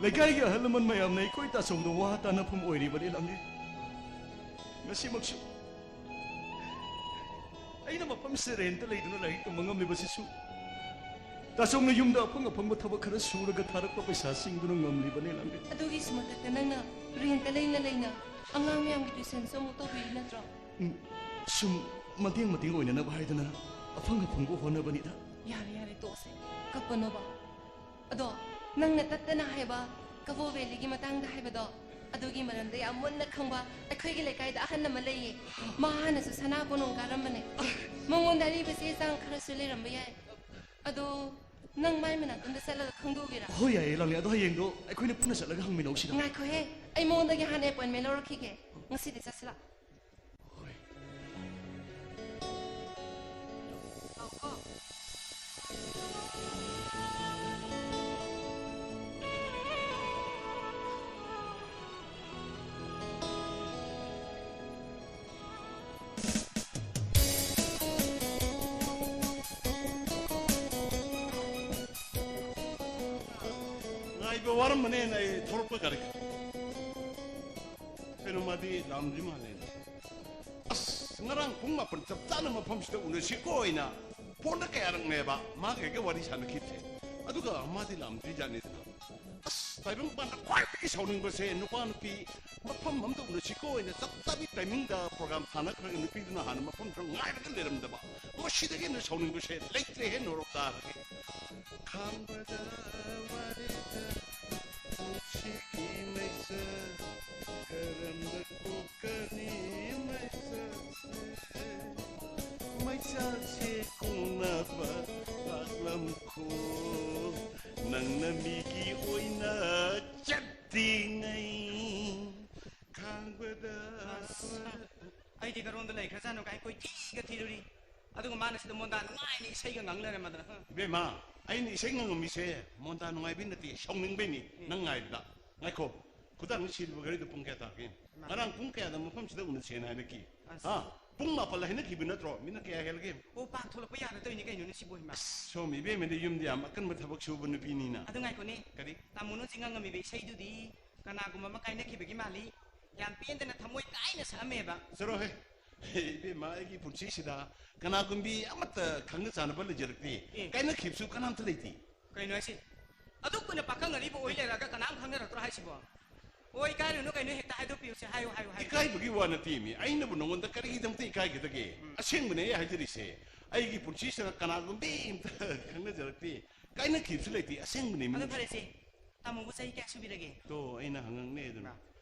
ꯂꯩꯀꯥꯏꯒꯤ ꯑꯍꯜ ꯂꯃꯟ ꯃꯌꯥꯝꯅ ꯑꯩꯈꯣꯏ ꯇꯥꯆꯧꯗ ꯋꯥ ꯇꯥꯅꯐꯝ ꯑꯣꯏꯔꯤꯕꯅꯤ, ꯂꯥꯡꯂꯦꯟ꯫ ꯉꯁꯤꯃꯛꯁꯨ ꯑꯩꯅ ꯃꯐꯝꯁꯤꯗ ꯔꯦꯟꯇ ꯂꯩꯗꯨꯅ ꯂꯥꯏꯔꯤꯛ ꯇꯝꯕ ꯉꯝꯂꯤꯕꯁꯤꯁꯨ ꯇꯥꯆꯧꯅ ꯌꯨꯝꯗ ꯑꯐꯪ ꯑꯐꯪꯕ ꯊꯕꯛ ꯈꯔ ꯁꯨꯔꯒ ꯊꯥꯔꯛꯄ ꯄꯩꯁꯥꯁꯤꯡꯗꯨꯅ ꯉꯝꯂꯤꯕꯅꯤ, ꯂꯥꯡꯂꯦꯟ꯫ ꯑꯗꯨꯒꯤꯁꯨ ꯃꯊꯛꯇ ꯅꯪꯅ ꯔꯦꯟꯇ ꯂꯩꯅ ꯂꯩꯅ ꯑꯉꯥꯡ ꯃꯌꯥꯝꯒꯤ ꯇ꯭ꯌꯨꯁꯟꯁꯨ ꯑꯃꯨꯛ ꯇꯧꯕꯤꯔꯤ ꯅꯠꯇ꯭ꯔꯣ? ꯎꯝ, ꯁꯨꯝ ꯃꯇꯦꯡ ꯃꯇꯦꯡ ꯑꯣꯏꯅꯅꯕ ꯍꯥꯏꯗꯅ ꯑꯐꯪ ꯑꯐꯪꯕ ꯍꯣꯠꯅꯕꯅꯤꯗ꯫ ꯌꯥꯔꯦ, ꯌꯥꯔꯦ, ꯇꯣꯛꯑꯁꯦ꯫ ꯀꯞꯄꯅꯣꯕ꯫ ꯑꯗꯣ ꯅꯪꯅ ꯇꯠꯇꯅ ꯍꯥꯏꯕ ꯀꯕꯣ ꯚꯦꯂꯤꯒꯤ ꯃꯇꯥꯡꯗ ꯍꯥꯏꯕꯗꯣ, ꯑꯗꯨꯒꯤ ꯃꯔꯝꯗ ꯌꯥꯝ ꯃꯨꯟꯅ ꯈꯪꯕ ꯑꯩꯈꯣꯏꯒꯤ ꯂꯩꯀꯥꯏꯗ ꯑꯍꯟ ꯑꯃ ꯂꯩꯌꯦ꯫ ꯃꯥ ꯍꯥꯟꯅꯁꯨ ꯁꯅꯥ ꯀꯣꯅꯨꯡ ꯀꯥꯔꯝꯕꯅꯦ꯫ ꯃꯉꯣꯟꯗ ꯑꯔꯤꯕ ꯆꯦ ꯆꯥꯡ ꯈꯔꯁꯨ ꯂꯩꯔꯝꯕ ꯌꯥꯏ꯫ ꯑꯗꯣ ꯅꯪ ꯃꯥꯏ ꯃꯅꯥꯛꯇ ꯑꯝꯇ ꯆꯠꯂꯒ ꯈꯪꯗꯣꯛꯎꯒꯦꯔꯥ? ꯍꯣꯏ, ꯌꯥꯏꯌꯦ, ꯂꯥꯡꯂꯦ꯫ ꯑꯗꯣ ꯍꯌꯦꯡꯗꯣ ꯑꯩꯈꯣꯏꯅ ꯄꯨꯟꯅ ꯆꯠꯂꯒ ꯍꯪꯃꯤꯟꯅꯧꯁꯤꯗ꯫ ꯉꯥꯏꯈꯣꯍꯦ, ꯑꯩ ꯃꯉꯣꯟꯗꯒꯤ ꯍꯥꯟꯅ ꯑꯦꯄꯣꯏꯟꯃꯦꯟ ꯂꯧꯔꯛꯈꯤꯒꯦ꯫ ꯉꯁꯤꯗꯤ ꯆꯠꯁꯤꯂꯥ꯫ ꯍꯣꯏ꯫ ꯉꯥꯏꯕ ꯋꯥꯔꯝꯃꯅꯦꯅ ꯑꯩ ꯊꯣꯛꯂꯛꯄ ꯒꯥꯔꯤ꯫ ꯀꯩꯅꯣ, ꯃꯥꯗꯤ ꯂꯥꯛꯑꯝꯗ꯭ꯔꯤ ꯃꯥꯜꯂꯦꯅꯦ꯫ ꯑꯁ, ꯉꯔꯥꯡ ꯄꯨꯡ ꯃꯥꯄꯟ ꯆꯞ ꯆꯥꯅ ꯃꯐꯝꯁꯤꯗ ꯎꯅꯁꯤꯀꯣ ꯍꯥꯏꯅ ꯐꯣꯟꯗ ꯀꯌꯥꯔꯛꯅꯦꯕ ꯃꯥꯒ ꯑꯩꯒ ꯋꯥꯔꯤ ꯁꯥꯟꯅꯈꯤꯕꯁꯦ꯫ ꯑꯗꯨꯒ ꯃꯥꯗꯤ ꯂꯥꯛꯑꯝꯗ꯭ꯔꯤꯖꯥꯠꯅꯤꯗꯅ꯫ ꯑꯁ, ꯇꯥꯏꯕꯪꯄꯥꯟꯗ ꯈ꯭ꯋꯥꯏꯗꯒꯤ ꯁꯥꯎꯅꯤꯡꯕꯁꯦ, ꯅꯨꯄꯥ ꯅꯨꯄꯤ ꯃꯐꯝ ꯑꯃꯗ ꯎꯅꯁꯤꯀꯣ ꯍꯥꯏꯅ ꯆꯞ ꯆꯥꯕꯤ ꯇꯥꯏꯃꯤꯡꯗ ꯄ꯭ꯔꯣꯒ꯭ꯔꯥꯝ ꯊꯥꯅꯈ꯭ꯔꯒ ꯅꯨꯄꯤꯗꯨꯅ ꯍꯥꯟꯅ ꯃꯐꯝꯗꯨꯗ ꯉꯥꯏꯔꯒ ꯂꯩꯔꯝꯗꯕ꯫ ꯃꯁꯤꯗꯒꯤ ꯍꯦꯟꯅ ꯁꯥꯎꯅꯤꯡꯕꯁꯦ ꯂꯩꯇ꯭ꯔꯦꯍꯦ, ꯅꯣꯔꯣꯛ ꯇꯥꯔꯒꯦ꯫ ꯈꯥꯡꯕꯗ ꯋꯥꯔꯦꯗ ꯄꯨꯟꯁꯤꯒꯤ ꯃꯩꯁꯥ, ꯀꯔꯝꯅ ꯀꯣꯛꯀꯅꯤ ꯃꯩꯁꯥꯁꯦ? ꯃꯩꯁꯥꯁꯦ ꯀꯣꯛꯅꯕ ꯂꯥꯛꯂꯝꯈꯣ, ꯅꯪꯅ ꯃꯤꯒꯤ ꯑꯣꯏꯅ ꯆꯠꯇ꯭ꯔꯤꯉꯩ꯫ ꯈꯥꯡꯕꯗ ꯑꯁ, ꯑꯩꯗꯤ ꯀꯔꯣꯝꯗ ꯂꯩꯈ꯭ꯔꯖꯥꯠꯅꯣ ꯀꯥꯏ ꯀꯣꯏꯊꯤꯒ ꯊꯤꯔꯨꯔꯤ꯫ ꯑꯗꯨꯒ ꯃꯥꯅ ꯁꯤꯗ ꯃꯣꯟꯗꯥ ꯅꯨꯡꯉꯥꯏꯅ ꯏꯁꯩꯒ ꯉꯪ ꯂꯩꯔꯝꯃꯗꯅ, ꯍ? ꯏꯕꯦꯝꯃ, ꯑꯩꯅ ꯏꯁꯩ ꯉꯪꯉꯝꯃꯤꯁꯦ ꯃꯣꯟꯗꯥ ꯅꯨꯡꯉꯥꯏꯕꯩ ꯅꯠꯇꯦ, ꯁꯥꯎꯅꯤꯡꯕꯩꯅꯤ꯫ ꯅꯪ ꯉꯥꯏꯕꯗ꯫ ꯉꯥꯏꯈꯣ, ꯈꯨꯗꯥꯡ ꯁꯤꯔꯤꯕ ꯘꯔꯤꯗꯣ ꯄꯨꯡ ꯀꯌꯥ ꯇꯥꯒꯦ? ꯉꯔꯥꯡ ꯄꯨꯡ ꯀꯌꯥꯗ ꯃꯐꯝꯁꯤꯗ ꯎꯅꯁꯦꯅ ꯍꯥꯏꯅꯈꯤ? ꯑꯁ꯫ ꯍꯥ? ꯄꯨꯡ ꯃꯥꯄꯜ ꯍꯥꯏꯅꯈꯤꯕ ꯅꯠꯇ꯭ꯔꯣ? ꯃꯤꯅꯠ ꯀꯌꯥ ꯍꯦꯜꯒꯦ? ꯑꯣ, ꯄꯥꯛ ꯊꯣꯛꯂꯛꯄ ꯌꯥꯗ ꯇꯧꯔꯤꯅꯤ ꯀꯩꯅꯣꯅꯦ ꯁꯤꯕꯨ, ꯍꯩꯃꯥ꯫ ꯁꯣꯝ ꯏꯕꯦꯝꯃꯗꯤ ꯌꯨꯝꯗ ꯌꯥꯝ ꯑꯀꯟꯕ ꯊꯕꯛ ꯁꯨꯕ ꯅꯨꯄꯤꯅꯤꯅ꯫ ꯑꯗꯨ ꯉꯥꯏꯈꯣꯅꯦ꯫ ꯀꯔꯤ? ꯇꯥꯃꯣꯅ ꯍꯧꯖꯤꯛ ꯉꯪꯉꯝꯃꯤꯕ ꯏꯁꯩꯗꯨꯗꯤ ꯀꯅꯥꯒꯨꯝꯕ ꯑꯃ ꯀꯥꯏꯅꯈꯤꯕꯒꯤ ꯃꯥꯜꯂꯤ꯫ ꯌꯥꯝ ꯄꯦꯟꯗꯅ ꯊꯃꯣꯏ ꯀꯥꯏꯅ ꯁꯛꯑꯝꯃꯦꯕ꯫ ꯆꯠꯂꯣꯍꯦ꯫ ꯏꯕꯦꯝꯃ, ꯑꯩꯒꯤ ꯄꯨꯟꯁꯤꯁꯤꯗ ꯀꯅꯥꯒꯨꯝꯕꯤ ꯑꯃꯠꯇ ꯈꯪꯅ ꯆꯥꯟꯅꯕ ꯂꯩꯖꯔꯛꯇꯦ꯫ ꯑꯦ꯫ ꯀꯥꯏꯅꯈꯤꯕꯁꯨ ꯀꯅꯥꯝꯇ ꯂꯩꯇꯦ꯫ ꯀꯩꯅꯣ ꯍꯥꯏꯁꯤ? ꯑꯗꯨꯛ ꯀꯨꯏꯅ ꯄꯥꯈꯪ ꯑꯔꯤꯕ ꯑꯣꯏ ꯂꯩꯔꯒ ꯀꯅꯥꯝ ꯈꯪꯅꯔꯛꯇ꯭ꯔꯣ ꯍꯥꯏꯁꯤꯕꯣ? ꯑꯣ, ꯏꯀꯥꯏꯔꯨꯅꯨ ꯀꯩꯅꯣ, ꯍꯦꯛꯇ ꯍꯥꯏꯗꯣꯛꯄꯤꯌꯨꯁꯦ, ꯍꯥꯏꯌꯨ, ꯍꯥꯏꯌꯨ, ꯍꯥꯏꯌꯨ꯫ ꯏꯀꯥꯏꯕꯒꯤ ꯋꯥ ꯅꯠꯇꯦꯃꯤ, ꯑꯩꯅꯕꯨ ꯅꯉꯣꯟꯗ ꯀꯔꯤꯒꯤꯗꯃꯛꯇ ꯏꯀꯥꯏꯒꯗꯒꯦ? ꯑꯁꯦꯡꯕꯅꯦ ꯑꯩ ꯍꯥꯏꯖꯔꯤꯁꯦ꯫ ꯑꯩꯒꯤ ꯄꯨꯟꯁꯤꯁꯤꯗ ꯀꯅꯥꯒꯨꯝꯕꯤ ꯑꯝꯇ ꯈꯪꯅꯖꯔꯛꯇꯦ, ꯀꯥꯏꯅꯈꯤꯕꯁꯨ ꯂꯩꯇꯦ, ꯑꯁꯦꯡꯕꯅꯦ꯫ ꯑꯗꯣ ꯐꯔꯦꯁꯦ, ꯇꯥꯃꯣꯕꯨ ꯆꯍꯤ ꯀꯌꯥ ꯁꯨꯕꯤꯔꯒꯦ? ꯇꯣ, ꯑꯩꯅ ꯍꯪꯉꯛꯅꯦ ꯑꯗꯨꯅ꯫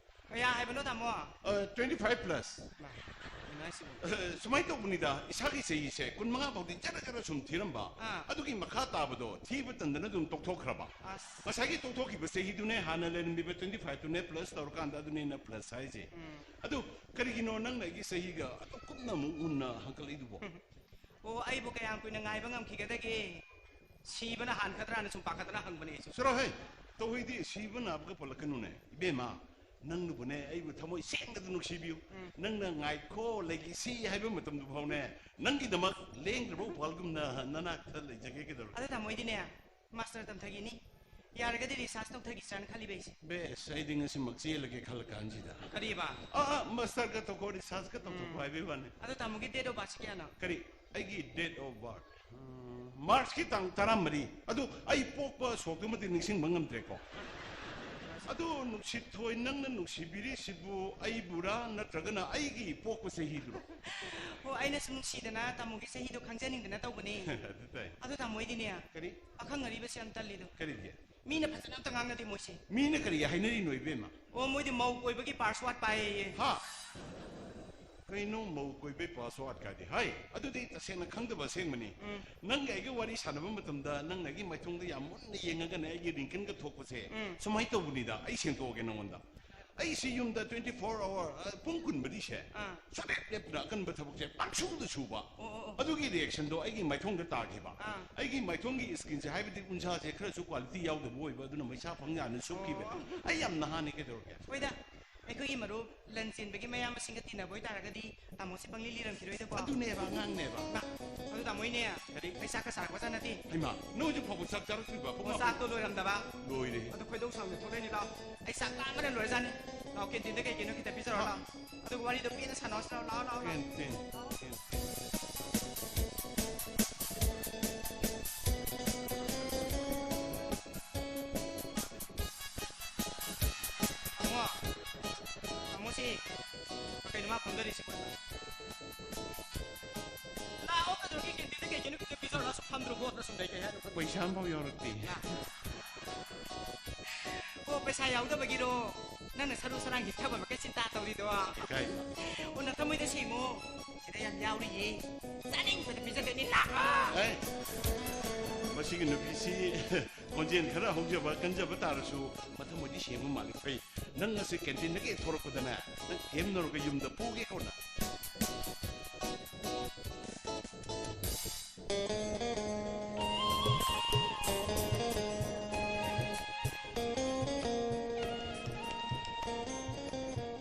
ꯃꯥ꯫ ꯀꯌꯥ ꯍꯥꯏꯕꯅꯣ, ꯇꯥꯃꯣ? Twenty five plus. ꯀꯩꯅꯣ ꯍꯥꯏꯁꯤꯕꯣ? ꯁꯨꯃꯥꯏꯅ ꯇꯧꯕꯅꯤꯗ, ꯏꯁꯥꯒꯤ ꯆꯍꯤꯁꯦ ꯀꯨꯟ ꯃꯉꯥ ꯐꯥꯎꯗꯤ ꯖꯔ ꯖꯔ ꯁꯨꯝ ꯊꯤꯔꯝꯕ꯫ ꯑꯥ꯫ ꯑꯗꯨꯒꯤ ꯃꯈꯥ ꯇꯥꯕꯗꯣ ꯊꯤꯕ ꯇꯟꯗꯅ ꯑꯗꯨꯝ ꯇꯣꯛꯊꯣꯛꯈ꯭ꯔꯕ꯫ ꯑꯁ꯫ ꯉꯁꯥꯏꯒꯤ ꯇꯣꯛꯊꯣꯛꯈꯤꯕ ꯆꯍꯤꯗꯨꯅꯦ, ꯍꯥꯟꯅ ꯂꯩꯔꯝꯃꯤꯕ ꯇ꯭ꯋꯦꯟꯇꯤ ꯐꯥꯏꯚꯇꯨꯅꯦ ꯄ꯭ꯂꯁ ꯇꯧꯔꯀꯥꯟꯗ, ꯑꯗꯨꯅꯦꯅ ꯄ꯭ꯂꯁ ꯍꯥꯏꯁꯦ꯫ ꯑꯗꯨ ꯀꯔꯤꯒꯤꯅꯣ ꯅꯪꯅ ꯑꯩꯒꯤ ꯆꯍꯤꯒ ꯑꯗꯨ ꯀꯨꯞꯅ ꯑꯃꯨꯛ ꯃꯨꯟꯅ ꯍꯪꯀꯠꯂꯛꯏꯗꯨꯕꯣ? ꯑꯣ, ꯑꯩꯕꯨ ꯀꯌꯥꯝ ꯀꯨꯏꯅ ꯉꯥꯏꯕ ꯉꯝꯈꯤꯒꯗꯒꯦ? ꯁꯤꯕꯅ ꯍꯥꯟꯒꯗ꯭ꯔꯥꯅ ꯁꯨꯝ ꯄꯥꯈꯠꯇꯅ ꯍꯪꯕꯅꯦ ꯑꯩꯁꯨ꯫ ꯆꯠꯂꯣ ꯍꯦ, ꯇꯧꯍꯩꯗꯤ, ꯁꯤꯕ ꯅꯥꯕꯒ ꯄꯜꯂꯛꯀꯅꯨꯅꯦ꯫ ꯏꯕꯦꯝꯃ, ꯅꯪꯅꯕꯨꯅꯦ ꯑꯩꯕꯨ ꯊꯃꯣꯏ ꯁꯦꯡꯅ ꯅꯨꯡꯁꯤꯕꯤꯌꯨ꯫ ꯅꯪꯅ ꯉꯥꯏꯈꯣ, ꯂꯩꯈꯤꯁꯤ ꯍꯥꯏꯕ ꯃꯇꯝꯗꯨ ꯐꯥꯎꯅꯦ, ꯅꯪꯒꯤꯗꯃꯛ ꯂꯦꯡꯗ꯭ꯔꯕ ꯎꯄꯥꯜꯒꯨꯝꯅ ꯅꯅꯥꯛꯇ ꯂꯩꯖꯒꯦ꯫ ꯀꯩꯗꯧꯔꯒꯦ? ꯑꯗꯣ ꯇꯥꯃꯣ, ꯑꯩꯗꯤꯅꯦ, ꯃꯥꯁꯇꯔ ꯇꯝꯊꯒꯤꯅꯤ꯫ ꯌꯥꯔꯒꯗꯤ ꯔꯤꯁꯥꯔꯁ ꯇꯧꯊꯈꯤꯁꯤꯔꯥꯅ ꯈꯜꯂꯤꯕ ꯑꯩꯁꯦ꯫ ꯕꯦꯁ, ꯑꯩꯗꯤ ꯉꯁꯤꯃꯛ ꯆꯦꯜꯂꯒꯦ ꯈꯜꯂ ꯀꯥꯟꯁꯤꯗ꯫ ꯀꯔꯤꯕ? ꯑꯥ ꯑꯥ, ꯃꯥꯁꯇꯔꯒ ꯇꯧꯊꯣꯛ, ꯔꯤꯁꯥꯔꯁꯀ ꯇꯧꯊꯣꯛꯄ ꯍꯥꯏꯕꯒꯤ ꯋꯥꯅꯤ꯫ ꯑꯗꯣ ꯇꯥꯃꯣꯒꯤ ꯗꯦꯠ ꯑꯣꯐ ꯕꯥꯔꯠꯁꯦ ꯀꯌꯥꯅꯣ? ꯀꯔꯤ? ꯑꯩꯒꯤ ꯗꯦꯠ ꯑꯣꯐ ꯕꯥꯔꯠ ꯃꯥꯔꯆꯀꯤ ꯇꯥꯡ ꯇꯔꯥꯃꯔꯤ꯫ ꯑꯗꯨ ꯑꯩ ꯄꯣꯛꯄ ꯁꯣꯛꯇꯨꯃꯗꯤ ꯅꯤꯡꯁꯤꯡꯕ ꯉꯝꯗ꯭ꯔꯦꯀꯣ꯫ ꯑꯗꯨ ꯅꯨꯡꯁꯤꯠ ꯊꯣꯏ, ꯅꯪꯅ ꯅꯨꯡꯁꯤꯕꯤꯔꯤꯁꯤꯕꯨ ꯑꯩꯕꯨꯔꯥ, ꯅꯠꯇ꯭ꯔꯒꯅ ꯑꯩꯒꯤ ꯄꯣꯛꯄ ꯆꯍꯤꯗꯨꯔꯣ? ꯑꯣ, ꯑꯩꯅꯁꯨ ꯅꯨꯡꯁꯤꯗꯅ ꯇꯥꯃꯣꯒꯤ ꯆꯍꯤꯗꯣ ꯈꯪꯖꯅꯤꯡꯗꯅ ꯇꯧꯕꯅꯦ꯫ ꯑꯗꯨ ꯇꯥꯏ꯫ ꯑꯗꯣ ꯇꯥꯃꯣ, ꯑꯩꯗꯤꯅꯦ, ꯀꯔꯤ? ꯑꯈꯪ ꯑꯔꯤꯕꯁꯦ ꯌꯥꯝ ꯇꯜꯂꯤꯗꯣ꯫ ꯀꯔꯤꯒꯤ? ꯃꯤꯅ ꯐꯖꯅ ꯑꯝꯇ ꯉꯥꯡꯅꯗꯦ ꯃꯣꯏꯁꯦ꯫ ꯃꯤꯅ ꯀꯔꯤ ꯍꯥꯏꯅꯔꯤꯅꯣ, ꯏꯕꯦꯝꯃ? ꯑꯣ, ꯃꯣꯏꯗꯤ ꯃꯧ ꯀꯣꯏꯕꯒꯤ ꯄꯥꯁꯋꯥꯔꯗ ꯄꯥꯏꯌꯦ꯫ ꯍꯥ? ꯀꯩꯅꯣ ꯃꯧ ꯀꯣꯏꯕꯩ ꯄꯥꯁꯋꯥꯔꯗ ꯀꯥꯏꯗꯤ? ꯍꯥꯏ, ꯑꯗꯨꯗꯤ ꯇꯁꯦꯡꯅ ꯈꯪꯗꯕ ꯑꯁꯦꯡꯕꯅꯤ꯫ ꯅꯪꯒ ꯑꯩꯒ ꯋꯥꯔꯤ ꯁꯥꯟꯅꯕ ꯃꯇꯝꯗ ꯅꯪꯅ ꯑꯩꯒꯤ ꯃꯥꯏꯊꯣꯡꯗ ꯌꯥꯝ ꯃꯨꯟꯅ ꯌꯦꯡꯉꯒꯅꯦ ꯑꯩꯒꯤ ꯔꯤꯡꯀꯟꯒ ꯊꯣꯛꯄꯁꯦ, ꯁꯨꯃꯥꯏꯅ ꯇꯧꯕꯅꯤꯗ꯫ ꯑꯩ ꯁꯦꯡꯗꯣꯛꯑꯒꯦ ꯅꯉꯣꯟꯗ꯫ ꯑꯩꯁꯤ ꯌꯨꯝꯗ twenty four hour, ꯑ, ꯄꯨꯡ ꯀꯨꯟꯃꯔꯤꯁꯦ ꯑꯥ꯫ ꯁꯨꯡꯂꯦꯞ ꯂꯦꯞꯇꯅ ꯑꯀꯟꯕ ꯊꯕꯛꯁꯦ ꯄꯪꯁꯨꯗ ꯁꯨꯕ꯫ ꯑꯣ, ꯑꯣ, ꯑꯣ꯫ ꯑꯗꯨꯒꯤ ꯔꯤꯌꯦꯛꯁꯟꯗꯣ ꯑꯩꯒꯤ ꯃꯥꯏꯊꯣꯡꯗ ꯇꯥꯈꯤꯕ꯫ ꯑꯥ꯫ ꯑꯩꯒꯤ ꯃꯥꯏꯊꯣꯡꯒꯤ ꯁ꯭ꯀꯤꯟꯁꯦ, ꯍꯥꯏꯕꯗꯤ ꯎꯟꯁꯥꯁꯦ ꯈꯔꯁꯨ ꯀ꯭ꯋꯥꯂꯤꯇꯤ ꯌꯥꯎꯗꯕ ꯑꯣꯏꯕ, ꯑꯗꯨꯅ ꯃꯩꯁꯥ ꯐꯪ ꯌꯥꯅ ꯁꯨꯞꯈꯤꯕ꯫ ꯑꯣ꯫ ꯑꯩ ꯌꯥꯝ ꯅꯍꯥꯅꯤ, ꯀꯩꯗꯧꯔꯒꯦ? ꯍꯣꯏꯗ, ꯑꯩꯈꯣꯏꯒꯤ ꯃꯔꯨꯞ ꯂꯟ ꯆꯦꯟꯕꯒꯤ ꯃꯌꯥꯝꯕꯁꯤꯡꯒ ꯇꯤꯟꯅꯕ ꯑꯣꯏꯇꯥꯔꯒꯗꯤ ꯇꯥꯃꯣꯁꯦ ꯄꯪꯂꯤ ꯂꯤꯔꯝꯈꯤꯔꯣꯏꯗꯀꯣ꯫ ꯑꯗꯨꯅꯦꯕ, ꯑꯉꯥꯡꯅꯦꯕ꯫ ꯃꯥ, ꯑꯗꯨ ꯇꯥꯃꯣ, ꯏꯅꯦ, ꯀꯔꯤ? ꯑꯩ ꯆꯥꯛꯀ ꯆꯥꯔꯛꯄ ꯆꯥꯅꯗꯦ꯫ ꯍꯩꯃꯥ, ꯅꯣꯏ ꯍꯧꯖꯤꯛ ꯐꯥꯎꯕ ꯆꯥꯛ ꯆꯥꯔꯛꯇ꯭ꯔꯤꯕ? ꯄꯨꯡ ꯑꯣ, ꯃꯥꯄꯟ ꯆꯥꯛꯇꯣ ꯂꯣꯏꯔꯝꯗꯕ꯫ ꯂꯣꯏꯔꯦ꯫ ꯑꯗꯨ ꯈꯣꯏꯗꯧ ꯁꯥꯎꯅ ꯊꯣꯛꯂꯛꯏꯅꯤ꯫ ꯂꯥꯛꯑꯣ, ꯑꯩ ꯆꯥꯛ ꯂꯥꯝꯕꯅ ꯂꯣꯏꯔꯖꯥꯠꯅꯤ꯫ ꯂꯥꯛꯑꯣ, ꯀꯦꯟꯇꯤꯟꯗ ꯀꯩ ꯀꯩꯅꯣ ꯈꯤꯇ ꯄꯤꯖꯔꯣ, ꯂꯥꯛꯑꯣ꯫ ꯑꯗꯨꯒ ꯋꯥꯔꯤꯗꯣ ꯄꯦꯟꯅ ꯁꯥꯟꯅꯍꯧꯁꯤ, ꯂꯥꯛꯑꯣ, ꯂꯥꯛꯑꯣ, ꯂꯥꯛꯑꯣ꯫ Canteen, canteen. ꯇꯥꯃꯣ, ꯇꯥꯃꯣꯁꯤ ꯀꯩꯅꯣ ꯃꯥ ꯐꯝꯗꯔꯤꯁꯤꯕꯣ? ꯂꯥꯛꯑꯣ, ꯀꯩꯗꯧꯔꯒꯦ? ꯀꯦꯟꯇꯤꯟꯗ ꯀꯩ ꯀꯩꯅꯣ ꯈꯤꯇ ꯄꯤꯖꯔꯣ, ꯂꯥꯛꯑꯣ, ꯁꯨꯝ ꯐꯝꯗ꯭ꯔꯣ, ꯃꯣꯠꯅ ꯁꯨꯝ ꯂꯩ ꯀꯩ ꯍꯥꯏꯅꯣ? ꯄꯩꯁꯥ ꯑꯃꯐꯥꯎ ꯌꯥꯎꯔꯛꯇꯦ꯫ ꯑꯣ, ꯄꯩꯁꯥ ꯌꯥꯎꯗꯕꯒꯤꯔꯣ? ꯅꯪꯅ ꯁꯔꯨ ꯁꯔꯥꯡ ꯍꯤꯞꯊꯕ ꯃꯈꯩ ꯆꯤꯟꯇꯥ ꯇꯧꯔꯤꯗꯣ꯫ ꯀꯥꯏꯗ? ꯑꯣ, ꯅꯊꯃꯣꯏꯗ ꯁꯦꯡꯉꯨ꯫ ꯁꯤꯗ ꯌꯥꯝ ꯌꯥꯎꯔꯤꯌꯦ꯫ ꯆꯥꯅꯤꯡꯕꯗ ꯄꯤꯖꯗꯣꯏꯅꯤ, ꯂꯥꯛꯑꯣ꯫ ꯑꯦ, ꯃꯁꯤꯒꯤ ꯅꯨꯄꯤꯁꯤ ꯈꯣꯟꯖꯦꯜ ꯈꯔ ꯍꯧꯖꯕ, ꯀꯟꯖꯕ ꯇꯥꯔꯁꯨ ꯃꯊꯃꯣꯏꯗꯤ ꯁꯦꯡꯕ ꯃꯥꯜꯂꯤ꯫ ꯐꯩ, ꯅꯪ ꯉꯁꯤ ꯀꯦꯟꯇꯤꯟꯗꯒꯤ ꯍꯦꯛ ꯊꯣꯔꯛꯄꯗꯅꯦ, ꯅꯪ ꯊꯦꯝꯅꯔꯒ ꯌꯨꯝꯗ ꯄꯨꯒꯦ ꯀꯧꯅ꯫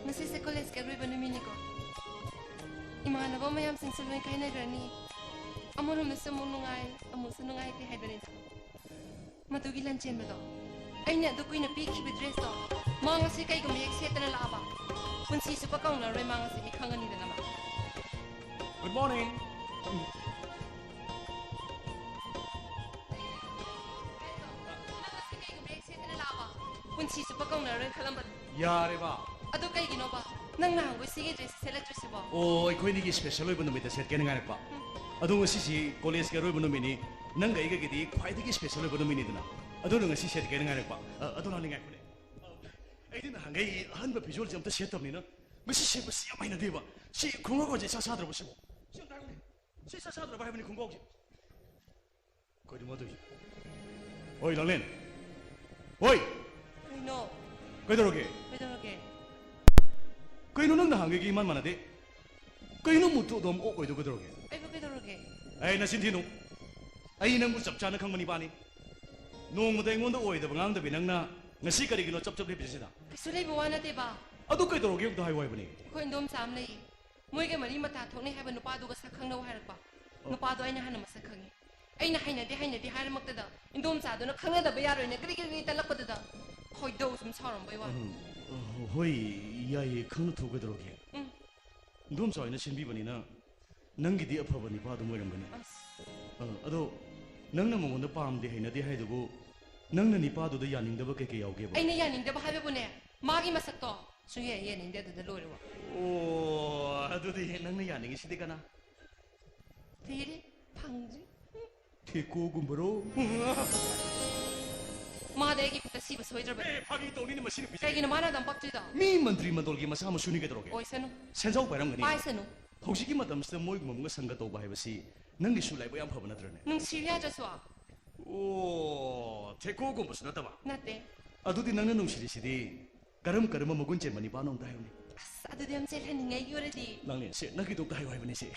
ꯉꯁꯤꯁꯦ ꯀꯣꯂꯦꯖꯀꯤ ꯑꯔꯣꯏꯕ ꯅꯨꯃꯤꯠꯅꯤꯀꯣ꯫ ꯏꯃꯥꯟꯅꯕ ꯃꯌꯥꯝꯁꯤꯡꯁꯨ ꯂꯣꯏ ꯀꯥꯏꯅꯈ꯭ꯔꯅꯤ꯫ ꯑꯃꯔꯣꯝꯗꯁꯨ ꯑꯃꯨꯛ ꯅꯨꯡꯉꯥꯏ, ꯑꯃꯨꯛꯁꯨ ꯅꯨꯡꯉꯥꯏꯇꯦ ꯍꯥꯏꯗꯨꯅꯤꯗ꯫ ꯃꯗꯨꯒꯤ ꯂꯟꯆꯦꯟꯕꯗꯣ, ꯑꯩꯅ ꯑꯗꯨ ꯀꯨꯏꯅ ꯄꯤꯈꯤꯕ ꯗ꯭ꯔꯦꯁꯇꯣ, ꯃꯥ ꯉꯁꯤ ꯀꯩꯒꯨꯝꯕ ꯍꯦꯛ ꯁꯦꯠꯇꯅ ꯂꯥꯛꯑꯕ, ꯄꯨꯟꯁꯤ ꯆꯨꯞꯄ ꯀꯥꯎꯅꯔꯣꯏ ꯃꯥ ꯉꯁꯤ, ꯑꯩ ꯈꯪꯉꯅꯤꯗꯅ ꯃꯥ꯫ Good morning. ꯅꯪ ꯉꯁꯤ ꯀꯩꯒꯨꯝꯕ ꯍꯦꯛ ꯁꯦꯠꯇꯅ ꯂꯥꯛꯑꯕ, ꯄꯨꯟꯁꯤ ꯆꯨꯞꯄ ꯀꯥꯎꯅꯔꯣꯏ ꯈꯜꯂꯝꯕꯅꯤ꯫ ꯌꯥꯔꯦꯕ꯫ ꯑꯗꯨ ꯀꯩꯒꯤꯅꯣꯕ ꯅꯪ ꯅꯍꯥꯟꯈꯣꯏ ꯁꯤꯒꯤ ꯗ꯭ꯔꯦꯁ ꯁꯦꯠꯂꯛꯇ꯭ꯔꯤꯁꯤꯕꯣ? ꯑꯣ, ꯑꯩꯈꯣꯏꯅꯤꯒꯤ ꯁ꯭ꯄꯦꯁꯦꯜ ꯑꯣꯏꯕ ꯅꯨꯃꯤꯠꯇ ꯁꯦꯠꯀꯦꯅ ꯉꯥꯏꯔꯛꯄ꯫ ꯎꯝ꯫ ꯑꯗꯣ ꯉꯁꯤꯁꯤ ꯀꯣꯂꯦꯖꯀꯤ ꯑꯔꯣꯏꯕ ꯅꯨꯃꯤꯠꯅꯤ, ꯅꯪꯒ ꯑꯩꯒꯒꯤꯗꯤ ꯈ꯭ꯋꯥꯏꯗꯒꯤ ꯁ꯭ꯄꯦꯁꯦꯜ ꯑꯣꯏꯕ ꯅꯨꯃꯤꯠꯅꯤꯗꯅ꯫ ꯑꯗꯨꯅ ꯉꯁꯤ ꯁꯦꯠꯀꯦꯅ ꯉꯥꯏꯔꯛꯄ꯫ ꯑ, ꯑꯗꯣ ꯂꯥꯂꯤ, ꯉꯥꯏꯈꯣꯅꯦ꯫ ꯑ, ꯑꯩꯗꯤ ꯅꯍꯥꯟꯈꯩ ꯑꯍꯟꯕ ꯐꯤꯖꯣꯜꯁꯦ ꯑꯝꯇ ꯁꯦꯠꯇꯕꯅꯤꯅ ꯉꯁꯤ ꯁꯦꯠꯄꯁꯤ ꯌꯥꯝ ꯍꯩꯅꯗꯦꯕ꯫ ꯁꯤ ꯈꯣꯡꯒ꯭ꯔꯥꯎꯒꯁꯦ ꯏꯁꯥ ꯁꯥꯗ꯭ꯔꯕ ꯁꯤꯕꯣ? ꯁꯤ ꯑꯝꯇ ꯍꯥꯏꯌꯨꯅꯦ꯫ ꯁꯤ ꯏꯁꯥ ꯁꯥꯗ꯭ꯔꯕ ꯍꯥꯏꯕꯅꯤ ꯈꯣꯡꯒ꯭ꯔꯥꯎꯁꯦ꯫ ꯀꯩꯅꯣ ꯃꯥ ꯇꯧꯔꯤꯁꯦ? ꯍꯣꯏ, ꯂꯥꯡꯂꯦꯟ꯫ ꯍꯣꯏ! ꯀꯩꯅꯣ? ꯀꯩꯗꯧꯔꯒꯦ? ꯀꯩꯗꯧꯔꯒꯦ? ꯀꯩꯅꯣ ꯅꯪ ꯅꯍꯥꯟꯈꯩꯒ ꯏꯃꯥꯟ ꯃꯥꯟꯅꯗꯦ? ꯀꯩꯅꯣ ꯃꯨꯠꯇꯨ ꯑꯗꯨꯝ ꯑꯣꯛ ꯑꯣꯏꯗꯣ ꯀꯩꯗꯧꯔꯒꯦ? ꯑꯩꯕꯨ ꯀꯩꯗꯧꯔꯒꯦ? ꯑꯩ ꯅꯆꯤꯟ ꯊꯤꯅꯨ꯫ ꯑꯩ ꯅꯪꯕꯨ ꯆꯞ ꯆꯥꯅ ꯈꯪꯕ ꯅꯤꯄꯥꯅꯤ꯫ ꯅꯣꯡꯃꯗ ꯑꯩꯉꯣꯟꯗ ꯑꯣꯏꯗꯕ ꯉꯥꯡꯗꯕꯤ ꯅꯪꯅ ꯉꯁꯤ ꯀꯔꯤꯒꯤꯅꯣ ꯆꯞ ꯆꯞ ꯂꯦꯞꯄꯤꯁꯤꯗ? ꯀꯩꯁꯨ ꯂꯩꯕ ꯋꯥ ꯅꯠꯇꯦꯕ꯫ ꯑꯗꯨ ꯀꯩꯗꯧꯔꯒꯦ ꯑꯝꯇ ꯍꯥꯏꯌꯨ ꯍꯥꯏꯕꯅꯦ꯫ ꯑꯩꯈꯣꯏ ꯏꯟꯗꯣꯝꯆꯥ ꯑꯃ ꯂꯩꯌꯦ꯫ ꯃꯣꯏꯒ ꯃꯔꯤ ꯃꯇꯥ ꯊꯣꯛꯅꯩ ꯍꯥꯏꯕ ꯅꯨꯄꯥꯗꯨꯒ ꯁꯛ ꯈꯪꯅꯧ ꯍꯥꯏꯔꯛꯄ꯫ ꯑꯣ꯫ ꯅꯨꯄꯥꯗꯣ ꯑꯩꯅ ꯍꯥꯟꯅ ꯃꯁꯛ ꯈꯪꯉꯤ꯫ ꯑꯩꯅ ꯍꯩꯅꯗꯦ, ꯍꯩꯅꯗꯦ ꯍꯥꯏꯔꯃꯛꯇꯗ ꯏꯟꯗꯣꯝꯆꯥꯗꯨꯅ ꯈꯪꯅꯗꯕ ꯌꯥꯔꯣꯏꯅ ꯒ꯭ꯔꯤ ꯒ꯭ꯔꯤ ꯒ꯭ꯔꯤ ꯇꯠꯂꯛꯄꯗꯨꯗ ꯈꯣꯏꯗꯧ ꯁꯨꯝ ꯁꯥꯎꯔꯝꯕꯩ ꯋꯥꯅꯤ꯫ ꯎꯝ, ꯑ, ꯍꯣꯏ, ꯌꯥꯏꯌꯦ, ꯈꯪꯅ ꯊꯣꯛꯀꯗꯧꯔꯒꯦ꯫ ꯎꯝ꯫ ꯏꯟꯗꯣꯝꯆꯥ ꯍꯣꯏꯅ ꯁꯤꯟꯕꯤꯕꯅꯤꯅ ꯅꯪꯒꯤꯗꯤ ꯑꯐꯕ ꯅꯤꯄꯥ ꯑꯗꯨꯝ ꯑꯣꯏꯔꯝꯒꯅꯤ꯫ ꯑꯁ꯫ ꯑ, ꯑꯗꯣ ꯅꯪꯅ ꯃꯉꯣꯟꯗ ꯄꯥꯝꯗꯦ, ꯍꯩꯅꯗꯦ ꯍꯥꯏꯗꯨꯕꯨ ꯅꯪꯅ ꯅꯤꯄꯥꯗꯨꯗ ꯌꯥꯅꯤꯡꯗꯕ ꯀꯩꯀꯩ ꯌꯥꯎꯒꯦꯕ? ꯑꯩꯅ ꯌꯥꯅꯤꯡꯗꯕ ꯍꯥꯏꯕꯕꯨꯅꯦ, ꯃꯥꯒꯤ ꯃꯁꯛꯇꯣ ꯁꯨꯡꯌꯥ ꯌꯦꯡꯅꯤꯡꯗꯦ, ꯑꯗꯨꯗ ꯂꯣꯏꯔꯦ ꯋꯥ꯫ ꯑꯣ, ꯑꯗꯨꯗꯤ ꯅꯪꯅ ꯌꯥꯅꯤꯡꯉꯤꯁꯤꯗꯤ ꯀꯅꯥ? ꯊꯤꯔꯤ, ꯐꯪꯗ꯭ꯔꯤ꯫ ꯊꯦꯀꯣꯒꯨꯝꯕꯔꯣ? ꯃꯥꯗꯤ ꯑꯩꯒꯤ ꯈꯨꯠꯇ ꯁꯤꯕ ꯁꯣꯏꯗ꯭ꯔꯕꯅꯤ꯫ ꯑꯦ, ꯐꯥꯒꯤ ꯇꯧꯅꯤꯅꯦ, ꯃꯁꯤ ꯅꯨꯄꯤꯁꯦ꯫ ꯀꯩꯒꯤꯅꯣ ꯃꯥꯅ ꯑꯗꯨꯝ ꯄꯛꯇ꯭ꯔꯤꯗꯣ? ꯃꯤ ꯃꯟꯇ꯭ꯔꯤ ꯃꯟꯗꯣꯜꯒꯤ ꯃꯆꯥ ꯃꯁꯨꯅꯤ ꯀꯩꯗꯧꯔꯒꯦ? ꯑꯣꯏꯁꯅꯨ꯫ ꯁꯦꯟꯖꯥꯎ ꯄꯥꯏꯔꯝꯒꯅꯤ꯫ ꯄꯥꯏꯁꯅꯨ꯫ ꯍꯧꯖꯤꯛꯀꯤ ꯃꯇꯝꯁꯤꯗ ꯃꯣꯏꯒꯨꯝꯕ ꯑꯃꯒ ꯁꯪꯒ ꯇꯧꯕ ꯍꯥꯏꯕꯁꯤ ꯅꯪꯒꯤꯁꯨ ꯂꯥꯏꯕꯛ ꯌꯥꯝ ꯐꯕ ꯅꯠꯇ꯭ꯔꯅꯦ? ꯅꯨꯡꯁꯤꯕ ꯌꯥꯗ꯭ꯔꯁꯨ? ꯑꯣ, ꯊꯦꯀꯣꯒꯨꯝꯕꯁꯨ ꯅꯠꯇꯕ? ꯅꯠꯇꯦ꯫ ꯑꯗꯨꯗꯤ ꯅꯪꯅ ꯅꯨꯡꯁꯤꯔꯤꯁꯤꯗꯤ ꯀꯔꯝ ꯀꯔꯝꯕ ꯃꯒꯨꯟ ꯆꯦꯟꯕ ꯅꯤꯄꯥꯅꯣ ꯑꯝꯇ ꯍꯥꯏꯌꯨꯅꯦ꯫ ꯑꯁ, ꯑꯗꯨꯗꯤ ꯌꯥꯝ ꯆꯦꯜꯍꯟꯅꯤꯡꯉꯦ ꯑꯩꯒꯤ ꯑꯣꯏꯔꯗꯤ꯫ ꯅꯪꯅꯦ, ꯁꯦ, ꯅꯪꯒꯤꯗꯣ ꯑꯝꯇ ꯍꯥꯏꯌꯨ ꯍꯥꯏꯕꯅꯦ, ꯁꯦ꯫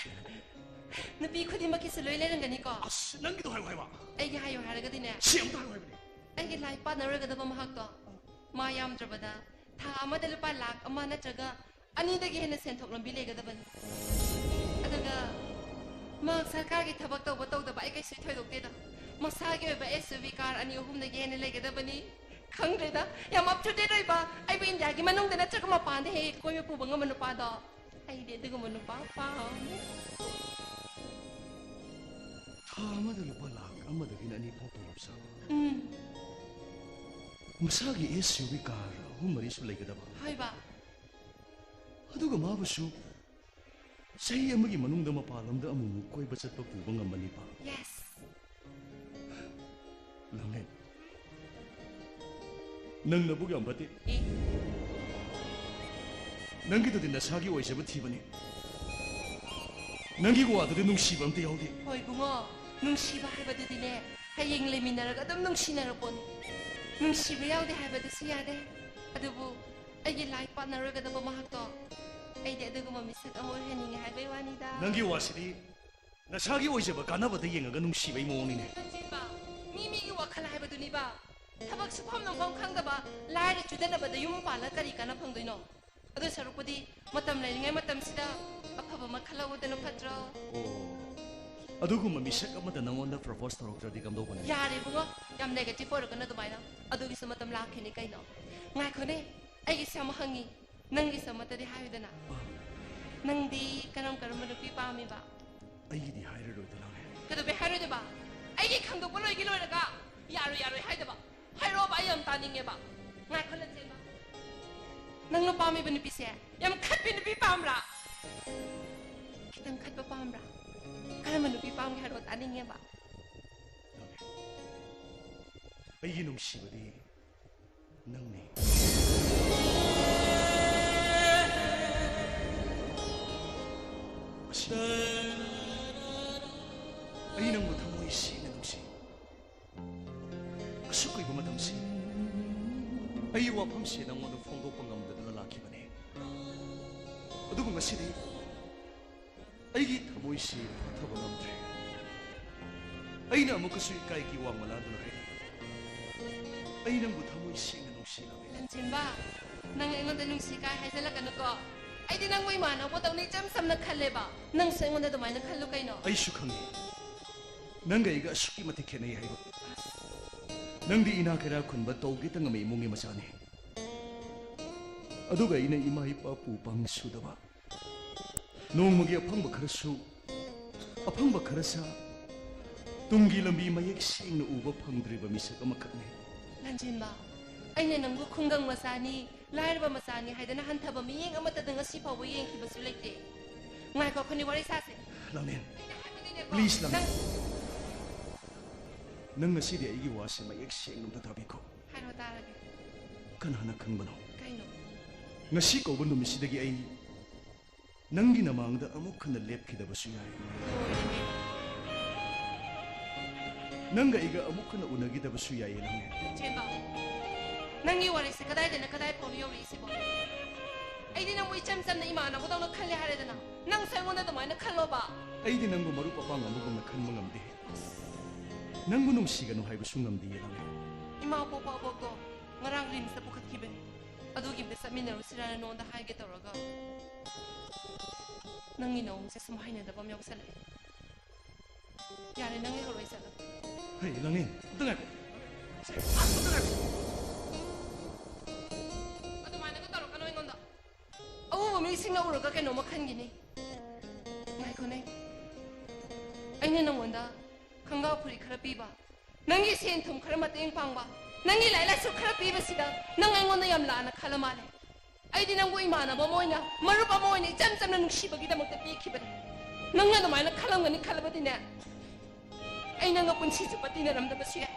ꯅꯨꯄꯤ ꯈꯨꯗꯤꯡꯃꯛꯀꯤꯁꯨ ꯂꯣꯏ ꯂꯩꯔꯝꯒꯅꯤꯀꯣ꯫ ꯑꯁ, ꯅꯪꯒꯤꯗꯣ ꯍꯥꯏꯌꯨ ꯍꯥꯏꯕ꯫ ꯑꯩꯒꯤ ꯍꯥꯏꯌꯨ ꯍꯥꯏꯔꯒꯗꯤꯅꯦ, ꯁꯦ, ꯑꯝꯇ ꯍꯥꯏꯌꯨ ꯍꯥꯏꯕꯅꯦ꯫ ꯑꯩꯒꯤ ꯂꯥꯏꯐ ꯄꯥꯔꯠꯅꯔ ꯑꯣꯏꯒꯗꯕ ꯃꯍꯥꯛꯇꯣ ꯃꯥ ꯌꯥꯝꯗ꯭ꯔꯕꯗ ꯊꯥ ꯑꯃꯗ ꯂꯨꯄꯥ ꯂꯥꯈ ꯑꯃ ꯅꯠꯇ꯭ꯔꯒ ꯑꯅꯤꯗꯒꯤ ꯍꯦꯟꯅ ꯁꯦꯟꯊꯣꯛ ꯂꯝꯕꯤ ꯂꯩꯒꯗꯕꯅꯤ꯫ ꯑꯗꯨꯒ ꯃꯍꯥꯛ ꯁꯔꯀꯥꯔꯒꯤ ꯊꯕꯛ ꯇꯧꯕ ꯇꯧꯗꯕ ꯑꯩ ꯀꯩꯁꯨ ꯊꯣꯏꯗꯣꯛꯇꯦꯗ꯫ ꯃꯁꯥꯒꯤ ꯑꯣꯏꯕ ꯑꯦꯁ ꯌꯨ ꯚꯤ ꯀꯥꯔ ꯑꯅꯤ ꯑꯍꯨꯝꯗꯒꯤ ꯍꯦꯟꯅ ꯂꯩꯒꯗꯕꯅꯤ꯫ ꯈꯪꯗ꯭ꯔꯦꯗ, ꯌꯥꯝ ꯑꯞ ꯇꯨ ꯗꯦꯠ ꯑꯣꯏꯕ, ꯑꯩꯕꯨ ꯏꯟꯗꯤꯌꯥꯒꯤ ꯃꯅꯨꯡꯗ ꯅꯠꯇ꯭ꯔꯒ ꯃꯄꯥꯟꯗ ꯍꯦꯛ ꯍꯦꯛ ꯀꯣꯏꯕ ꯄꯨꯕ ꯉꯝꯕ ꯅꯨꯄꯥꯗꯣ꯫ ꯑꯩꯗꯤ ꯑꯗꯨꯒꯨꯝꯕ ꯅꯨꯄꯥ ꯄꯥꯝꯃꯦ꯫ ꯊꯥ ꯑꯃꯗ ꯂꯨꯄꯥ ꯂꯥꯈ ꯑꯃꯗꯒꯤꯅ ꯑꯅꯤ ꯐꯥꯎ ꯇꯣꯂꯣꯞ ꯆꯥꯕ꯫ ꯎꯝ꯫ ꯃꯁꯥꯒꯤ ꯑꯦꯁ ꯌꯨ ꯚꯤ ꯀꯥꯔ ꯑꯍꯨꯝ ꯃꯔꯤꯁꯨ ꯂꯩꯒꯗꯕ꯫ ꯍꯣꯏꯕ꯫ ꯑꯗꯨꯒ ꯃꯥꯕꯨꯁꯨ ꯆꯍꯤ ꯑꯃꯒꯤ ꯃꯅꯨꯡꯗ ꯃꯄꯥꯟ ꯂꯝꯗ ꯑꯃꯨꯛꯃꯨꯛ ꯀꯣꯏꯕ ꯆꯠꯄ ꯄꯨꯕ ꯉꯝꯕ ꯅꯤꯄꯥ꯫ ꯌꯦꯁ꯫ ꯂꯥꯡꯂꯦꯟ, ꯅꯪ ꯅꯕꯨꯛ ꯌꯥꯝ ꯐꯠꯇꯦ꯫ ꯑꯦ꯫ ꯅꯪꯒꯤꯗꯨꯗꯤ ꯅꯁꯥꯒꯤ ꯑꯣꯏꯖꯕ ꯊꯤꯕꯅꯤ꯫ ꯅꯪꯒꯤ ꯋꯥꯗꯨꯗꯤ ꯅꯨꯡꯁꯤꯕ ꯑꯝꯇ ꯌꯥꯎꯗꯦ꯫ ꯍꯣꯏ ꯏꯕꯨꯡꯉꯣ, ꯅꯨꯡꯁꯤꯕ ꯍꯥꯏꯕꯗꯨꯗꯤꯅꯦ, ꯍꯌꯦꯡ ꯂꯩꯃꯤꯟꯅꯔꯒ ꯑꯗꯨꯝ ꯅꯨꯡꯁꯤꯅꯔꯛꯄꯣꯠꯅꯤ꯫ ꯅꯨꯡꯁꯤꯕ ꯌꯥꯎꯗꯦ ꯍꯥꯏꯕꯗꯨꯁꯨ ꯌꯥꯗꯦ꯫ ꯑꯗꯨꯕꯨ ꯑꯩꯒꯤ ꯂꯥꯏꯐ ꯄꯥꯔꯠꯅꯔ ꯑꯣꯏꯒꯗꯕ ꯃꯍꯥꯛꯇꯣ ꯑꯩꯗꯤ ꯑꯗꯨꯒꯨꯝꯕ ꯃꯤꯁꯛ ꯑꯃ ꯑꯣꯏꯍꯟꯅꯤꯡꯉꯦ ꯍꯥꯏꯕꯩ ꯋꯥꯅꯤꯗ꯫ ꯅꯪꯒꯤ ꯋꯥꯁꯤꯗꯤ ꯅꯁꯥꯒꯤ ꯑꯣꯏꯖꯕ ꯀꯥꯟꯅꯕꯗ ꯌꯦꯡꯉꯒ ꯅꯨꯡꯁꯤꯕꯩ ꯃꯑꯣꯡꯅꯤꯅꯦ꯫ ꯅꯆꯤꯟꯕ, ꯃꯤ ꯃꯤꯒꯤ ꯋꯥꯈꯜ ꯍꯥꯏꯕꯗꯨꯅꯤꯕ꯫ ꯊꯕꯛ ꯁꯨꯐꯝ ꯅꯣꯝꯐꯝ ꯈꯪꯗꯕ ꯂꯥꯏꯔ ꯆꯨꯗꯅꯕꯗ ꯌꯨꯝ ꯄꯥꯜꯂ ꯀꯔꯤ ꯀꯥꯟꯅ ꯐꯪꯗꯣꯏꯅꯣ? ꯑꯗꯨ ꯁꯔꯨꯛꯄꯨꯗꯤ ꯃꯇꯝ ꯂꯩꯔꯤꯉꯩ ꯃꯇꯝꯁꯤꯗ ꯑꯐꯕ ꯑꯃ ꯈꯜꯍꯧꯕꯗꯨꯅ ꯐꯠꯇ꯭ꯔꯣ? ꯑꯣ, ꯑꯗꯨꯒꯨꯝꯕ ꯃꯤꯁꯛ ꯑꯃꯗ ꯅꯪꯉꯣꯟꯗ ꯄ꯭ꯔꯄꯣꯁ ꯇꯧꯔꯛꯇ꯭ꯔꯗꯤ ꯀꯝꯗꯧꯕꯅꯤ? ꯌꯥꯔꯦ ꯏꯕꯨꯡꯉꯣ, ꯌꯥꯝ ꯅꯦꯒꯦꯇꯤꯚ ꯑꯣꯏꯔꯛꯀꯅꯨ ꯑꯗꯨꯃꯥꯏꯅ꯫ ꯑꯗꯨꯒꯤꯁꯨ ꯃꯇꯝ ꯂꯥꯛꯈꯤꯅꯤ ꯀꯩꯅꯣ꯫ ꯉꯥꯏꯈꯣꯅꯦ, ꯑꯩꯒꯤꯁꯨ ꯑꯃ ꯍꯪꯉꯤ, ꯅꯪꯒꯤꯁꯨ ꯑꯃꯠꯇꯗꯤ ꯍꯥꯏꯌꯨꯗꯅ꯫ ꯅꯪꯗꯤ ꯀꯔꯝ ꯀꯔꯝꯕ ꯅꯨꯄꯤ ꯄꯥꯝꯃꯤꯕ? ꯑꯩꯒꯤꯗꯤ ꯍꯥꯏꯔꯔꯣꯏꯗ, ꯂꯥꯡꯂꯦꯟ꯫ ꯀꯩꯗꯧꯕꯩ ꯍꯥꯏꯔꯣꯏꯗꯕ? ꯑꯩꯒꯤ ꯈꯪꯗꯣꯛꯄ ꯂꯣꯏꯒꯤ ꯂꯣꯏꯔꯒ ꯌꯥꯔꯣꯏ ꯌꯥꯔꯣꯏ ꯍꯥꯏꯗꯕ? ꯍꯥꯏꯔꯛꯑꯣꯕ, ꯑꯩ ꯌꯥꯝ ꯇꯥꯅꯤꯡꯉꯦꯕ꯫ ꯉꯥꯏꯈꯣ ꯂꯟꯆꯦꯟꯕ, ꯅꯪꯅ ꯄꯥꯝꯃꯤꯕ ꯅꯨꯄꯤꯁꯦ ꯌꯥꯝ ꯈꯠꯄꯤ ꯅꯨꯄꯤ ꯄꯥꯝꯕ꯭ꯔꯥ? ꯈꯤꯇꯪ ꯈꯠꯄ ꯄꯥꯝꯕ꯭ꯔꯥ? ꯀꯔꯝꯕ ꯅꯨꯄꯤ ꯄꯥꯝꯒꯦ ꯍꯥꯏꯔꯣ, ꯇꯥꯅꯤꯡꯉꯦꯕ꯫ ꯑꯩꯒꯤ ꯅꯨꯡꯁꯤꯕꯗꯤ ꯅꯪꯅꯤ꯫ ꯑꯁꯤ ꯑꯩ ꯅꯪꯕꯨ ꯊꯃꯣꯏ ꯁꯦꯡꯅ ꯅꯨꯡꯁꯤ꯫ ꯑꯁꯨꯛ ꯀꯨꯏꯕ ꯃꯇꯝꯁꯤ ꯑꯩ ꯋꯥꯐꯝꯁꯦ ꯅꯪꯉꯣꯟꯗ ꯐꯣꯡꯗꯣꯛꯄ ꯉꯝꯗꯗꯨꯅ ꯂꯥꯛꯈꯤꯕꯅꯤ꯫ ꯑꯗꯨꯕꯨ ꯉꯁꯤꯗꯤ ꯑꯩꯒꯤ ꯊꯃꯣꯏꯁꯤ ꯐꯥꯊꯕ ꯉꯝꯗ꯭ꯔꯦ꯫ ꯑꯩꯅ ꯑꯃꯨꯛꯀꯁꯨ ꯏꯀꯥꯏꯒꯤ ꯋꯥꯡꯃ ꯂꯥꯟꯗꯨꯅ ꯍꯥꯏꯔꯤ, ꯑꯩ ꯅꯪꯕꯨ ꯊꯃꯣꯏ ꯁꯦꯡꯅ ꯅꯨꯡꯁꯤꯂꯝꯃꯤ꯫ ꯂꯟꯆꯦꯟꯕ, ꯅꯪ ꯑꯩꯉꯣꯟꯗ ꯅꯨꯡꯁꯤ ꯀꯥꯏ ꯍꯥꯏꯖꯜꯂꯛꯀꯅꯨꯀꯣ꯫ ꯑꯩꯗꯤ ꯅꯪꯕꯨ ꯏꯃꯥꯟꯅꯕꯗꯧꯅ ꯏꯆꯝ ꯆꯝꯅ ꯈꯜꯂꯦꯕ꯫ ꯅꯪꯁꯨ ꯑꯩꯉꯣꯟꯗ ꯑꯗꯨꯃꯥꯏꯅ ꯈꯜꯂꯨ ꯀꯩꯅꯣ? ꯑꯩꯁꯨ ꯈꯪꯉꯤ, ꯅꯪꯒ ꯑꯩꯒ ꯑꯁꯨꯛꯀꯤ ꯃꯇꯤꯛ ꯈꯦꯠꯅꯩ ꯍꯥꯏꯕ꯫ ꯅꯪꯗꯤ ꯏꯅꯥ ꯀꯩꯔꯥ ꯈꯨꯟꯕ ꯇꯧꯒꯦ ꯇꯉꯝꯕ ꯏꯃꯨꯡꯒꯤ ꯃꯆꯥꯅꯤ, ꯑꯗꯨꯒ ꯑꯩꯅ ꯏꯃꯥ ꯏꯄꯥ ꯄꯨ ꯄꯥꯡ ꯁꯨꯗꯕ, ꯅꯣꯡꯃꯒꯤ ꯑꯐꯪꯕ ꯈꯔꯁꯨ, ꯑꯐꯪꯕ ꯈꯔ ꯁꯥ, ꯇꯨꯡꯒꯤ ꯂꯝꯕꯤ ꯃꯌꯦꯛ ꯁꯦꯡꯅ ꯎꯕ ꯐꯪꯗ꯭ꯔꯤꯕ ꯃꯤꯁꯛ ꯑꯃꯈꯛꯅꯤ꯫ ꯂꯟꯆꯦꯟꯕ, ꯑꯩꯅ ꯅꯪꯕꯨ ꯈꯨꯡꯒꯪ ꯃꯆꯥꯅꯤ, ꯂꯥꯏꯔꯕ ꯃꯆꯥꯅꯤ ꯍꯥꯏꯗꯅ ꯍꯟꯊꯕ ꯃꯤꯠꯌꯦꯡ ꯑꯃꯠꯇꯗ ꯉꯁꯤ ꯐꯥꯎꯕ ꯌꯦꯡꯈꯤꯕꯁꯨ ꯂꯩꯇꯦ꯫ ꯉꯥꯏꯈꯣ, ꯑꯩꯈꯣꯏꯅꯤ ꯋꯥꯔꯤ ꯁꯥꯁꯦ꯫ ꯂꯥꯡꯂꯦꯟ, ꯑꯩꯅ ꯍꯥꯏꯕꯗꯤꯅꯦꯀꯣ, please, ꯂꯥꯡꯂꯦꯟ꯫ ꯅꯪ ꯅꯪ ꯉꯁꯤꯗꯤ ꯑꯩꯒꯤ ꯋꯥꯁꯦ ꯃꯌꯦꯛ ꯁꯦꯡꯅ ꯑꯝꯇ ꯇꯥꯕꯤꯈꯣ꯫ ꯍꯥꯏꯔꯣ, ꯇꯥꯔꯒꯦ꯫ ꯀꯅꯥꯅ ꯈꯪꯕꯅꯣ? ꯀꯩꯅꯣ? ꯉꯁꯤ ꯀꯧꯕ ꯅꯨꯃꯤꯠꯁꯤꯗꯒꯤ ꯑꯩ ꯅꯪꯒꯤ ꯅꯃꯥꯡꯗ ꯑꯃꯨꯛ ꯍꯟꯅ ꯂꯦꯞꯈꯤꯗꯕꯁꯨ ꯌꯥꯏ꯫ ꯂꯣꯏꯔꯦꯍꯦ꯫ ꯅꯪꯒ ꯑꯩꯒ ꯑꯃꯨꯛ ꯍꯟꯅ ꯎꯅꯈꯤꯗꯕꯁꯨ ꯌꯥꯏꯌꯦ ꯅꯪ꯫ ꯆꯦꯟꯕ, ꯅꯪꯒꯤ ꯋꯥꯔꯤꯁꯦ ꯀꯗꯥꯏꯗꯩꯅ ꯀꯗꯥꯏ ꯐꯥꯎꯅꯣ ꯌꯧꯔꯛꯏꯁꯤꯕꯣ? ꯑꯩꯗꯤ ꯅꯪꯕꯨ ꯏꯆꯝ ꯆꯝꯅ ꯏꯃꯥꯟꯅꯕꯗꯧꯅ ꯈꯜꯂꯦ ꯍꯥꯏꯔꯦꯗꯅ, ꯅꯪꯁꯨ ꯑꯩꯉꯣꯟꯗ ꯑꯗꯨꯃꯥꯏꯅ ꯈꯜꯂꯣꯕ꯫ ꯑꯩꯗꯤ ꯅꯪꯕꯨ ꯃꯔꯨꯞ ꯑꯄꯥꯡ ꯑꯃꯒꯨꯝꯅ ꯈꯟꯕ ꯉꯝꯗꯦ꯫ ꯅꯪꯕꯨ ꯅꯨꯡꯁꯤꯒꯅꯨ ꯍꯥꯏꯕꯁꯨ ꯉꯝꯗꯦ ꯅꯪ꯫ ꯏꯃꯥ ꯄꯣꯛꯄ ꯑꯕꯣꯛꯇꯣ ꯉꯔꯥꯡ ꯔꯤꯝꯁꯇ ꯄꯨꯈꯠꯈꯤꯕꯅꯤ꯫ ꯑꯗꯨꯒꯤ ꯑꯝꯇ ꯆꯠꯃꯤꯟꯅꯔꯨꯁꯤꯔꯥꯅ ꯅꯉꯣꯟꯗ ꯍꯥꯏꯒꯦ ꯇꯧꯔꯒ, ꯅꯪꯒꯤ ꯅꯑꯣꯡꯁꯦ ꯁꯨꯝ ꯍꯩꯅꯗꯕ ꯑꯃ ꯌꯥꯎꯁꯜꯂꯛꯑꯦ꯫ ꯌꯥꯔꯦ, ꯅꯪ ꯂꯩꯍꯧꯔꯣ, ꯑꯩ ꯆꯠꯂꯒꯦ꯫ ꯍꯩ, ꯂꯥꯡꯂꯦꯟ, ꯑꯝꯇ ꯉꯥꯏꯈꯣ꯫ ꯑꯝꯇ ꯉꯥꯏꯈꯣ꯫ ꯑꯗꯨꯃꯥꯏꯅꯒ ꯇꯧꯔꯛꯀꯅꯣ ꯑꯩꯉꯣꯟꯗ꯫ ꯑꯎꯕ ꯃꯤꯁꯤꯡꯅ ꯎꯔꯒ ꯀꯩꯅꯣꯝꯃ ꯈꯟꯈꯤꯅꯤ꯫ ꯉꯥꯏꯈꯣꯅꯦ, ꯑꯩꯅ ꯅꯪꯉꯣꯟꯗ ꯈꯪꯒꯥꯎ ꯐꯨꯔꯤ ꯈꯔ ꯄꯤꯕ, ꯅꯪꯒꯤ ꯁꯦꯟ ꯊꯨꯝ ꯈꯔ ꯃꯇꯦꯡ ꯄꯥꯡꯕ, ꯅꯪꯒꯤ ꯂꯥꯏꯔꯤꯛ ꯂꯥꯏꯁꯨ ꯈꯔ ꯄꯤꯕꯁꯤꯗ ꯅꯪ ꯑꯩꯉꯣꯟꯗ ꯌꯥꯝ ꯂꯥꯟꯅ ꯈꯜꯂ ꯃꯥꯜꯂꯦ꯫ ꯑꯩꯗꯤ ꯅꯪꯕꯨ ꯏꯃꯥꯟꯅꯕ ꯑꯃ ꯑꯣꯏꯅ, ꯃꯔꯨꯞ ꯑꯃ ꯑꯣꯏꯅ ꯏꯆꯝ ꯆꯝꯅ ꯅꯨꯡꯁꯤꯕꯒꯤꯗꯃꯛꯇ ꯄꯤꯈꯤꯕꯅꯦ꯫ ꯅꯪꯅ ꯑꯗꯨꯃꯥꯏꯅ ꯈꯜꯂꯝꯒꯅꯤ ꯈꯜꯂꯕꯗꯤꯅꯦ, ꯑꯩ ꯅꯪꯒ ꯄꯨꯟꯁꯤ ꯆꯨꯞꯄ ꯇꯤꯟꯅꯔꯝꯗꯕꯁꯨ ꯌꯥꯏ꯫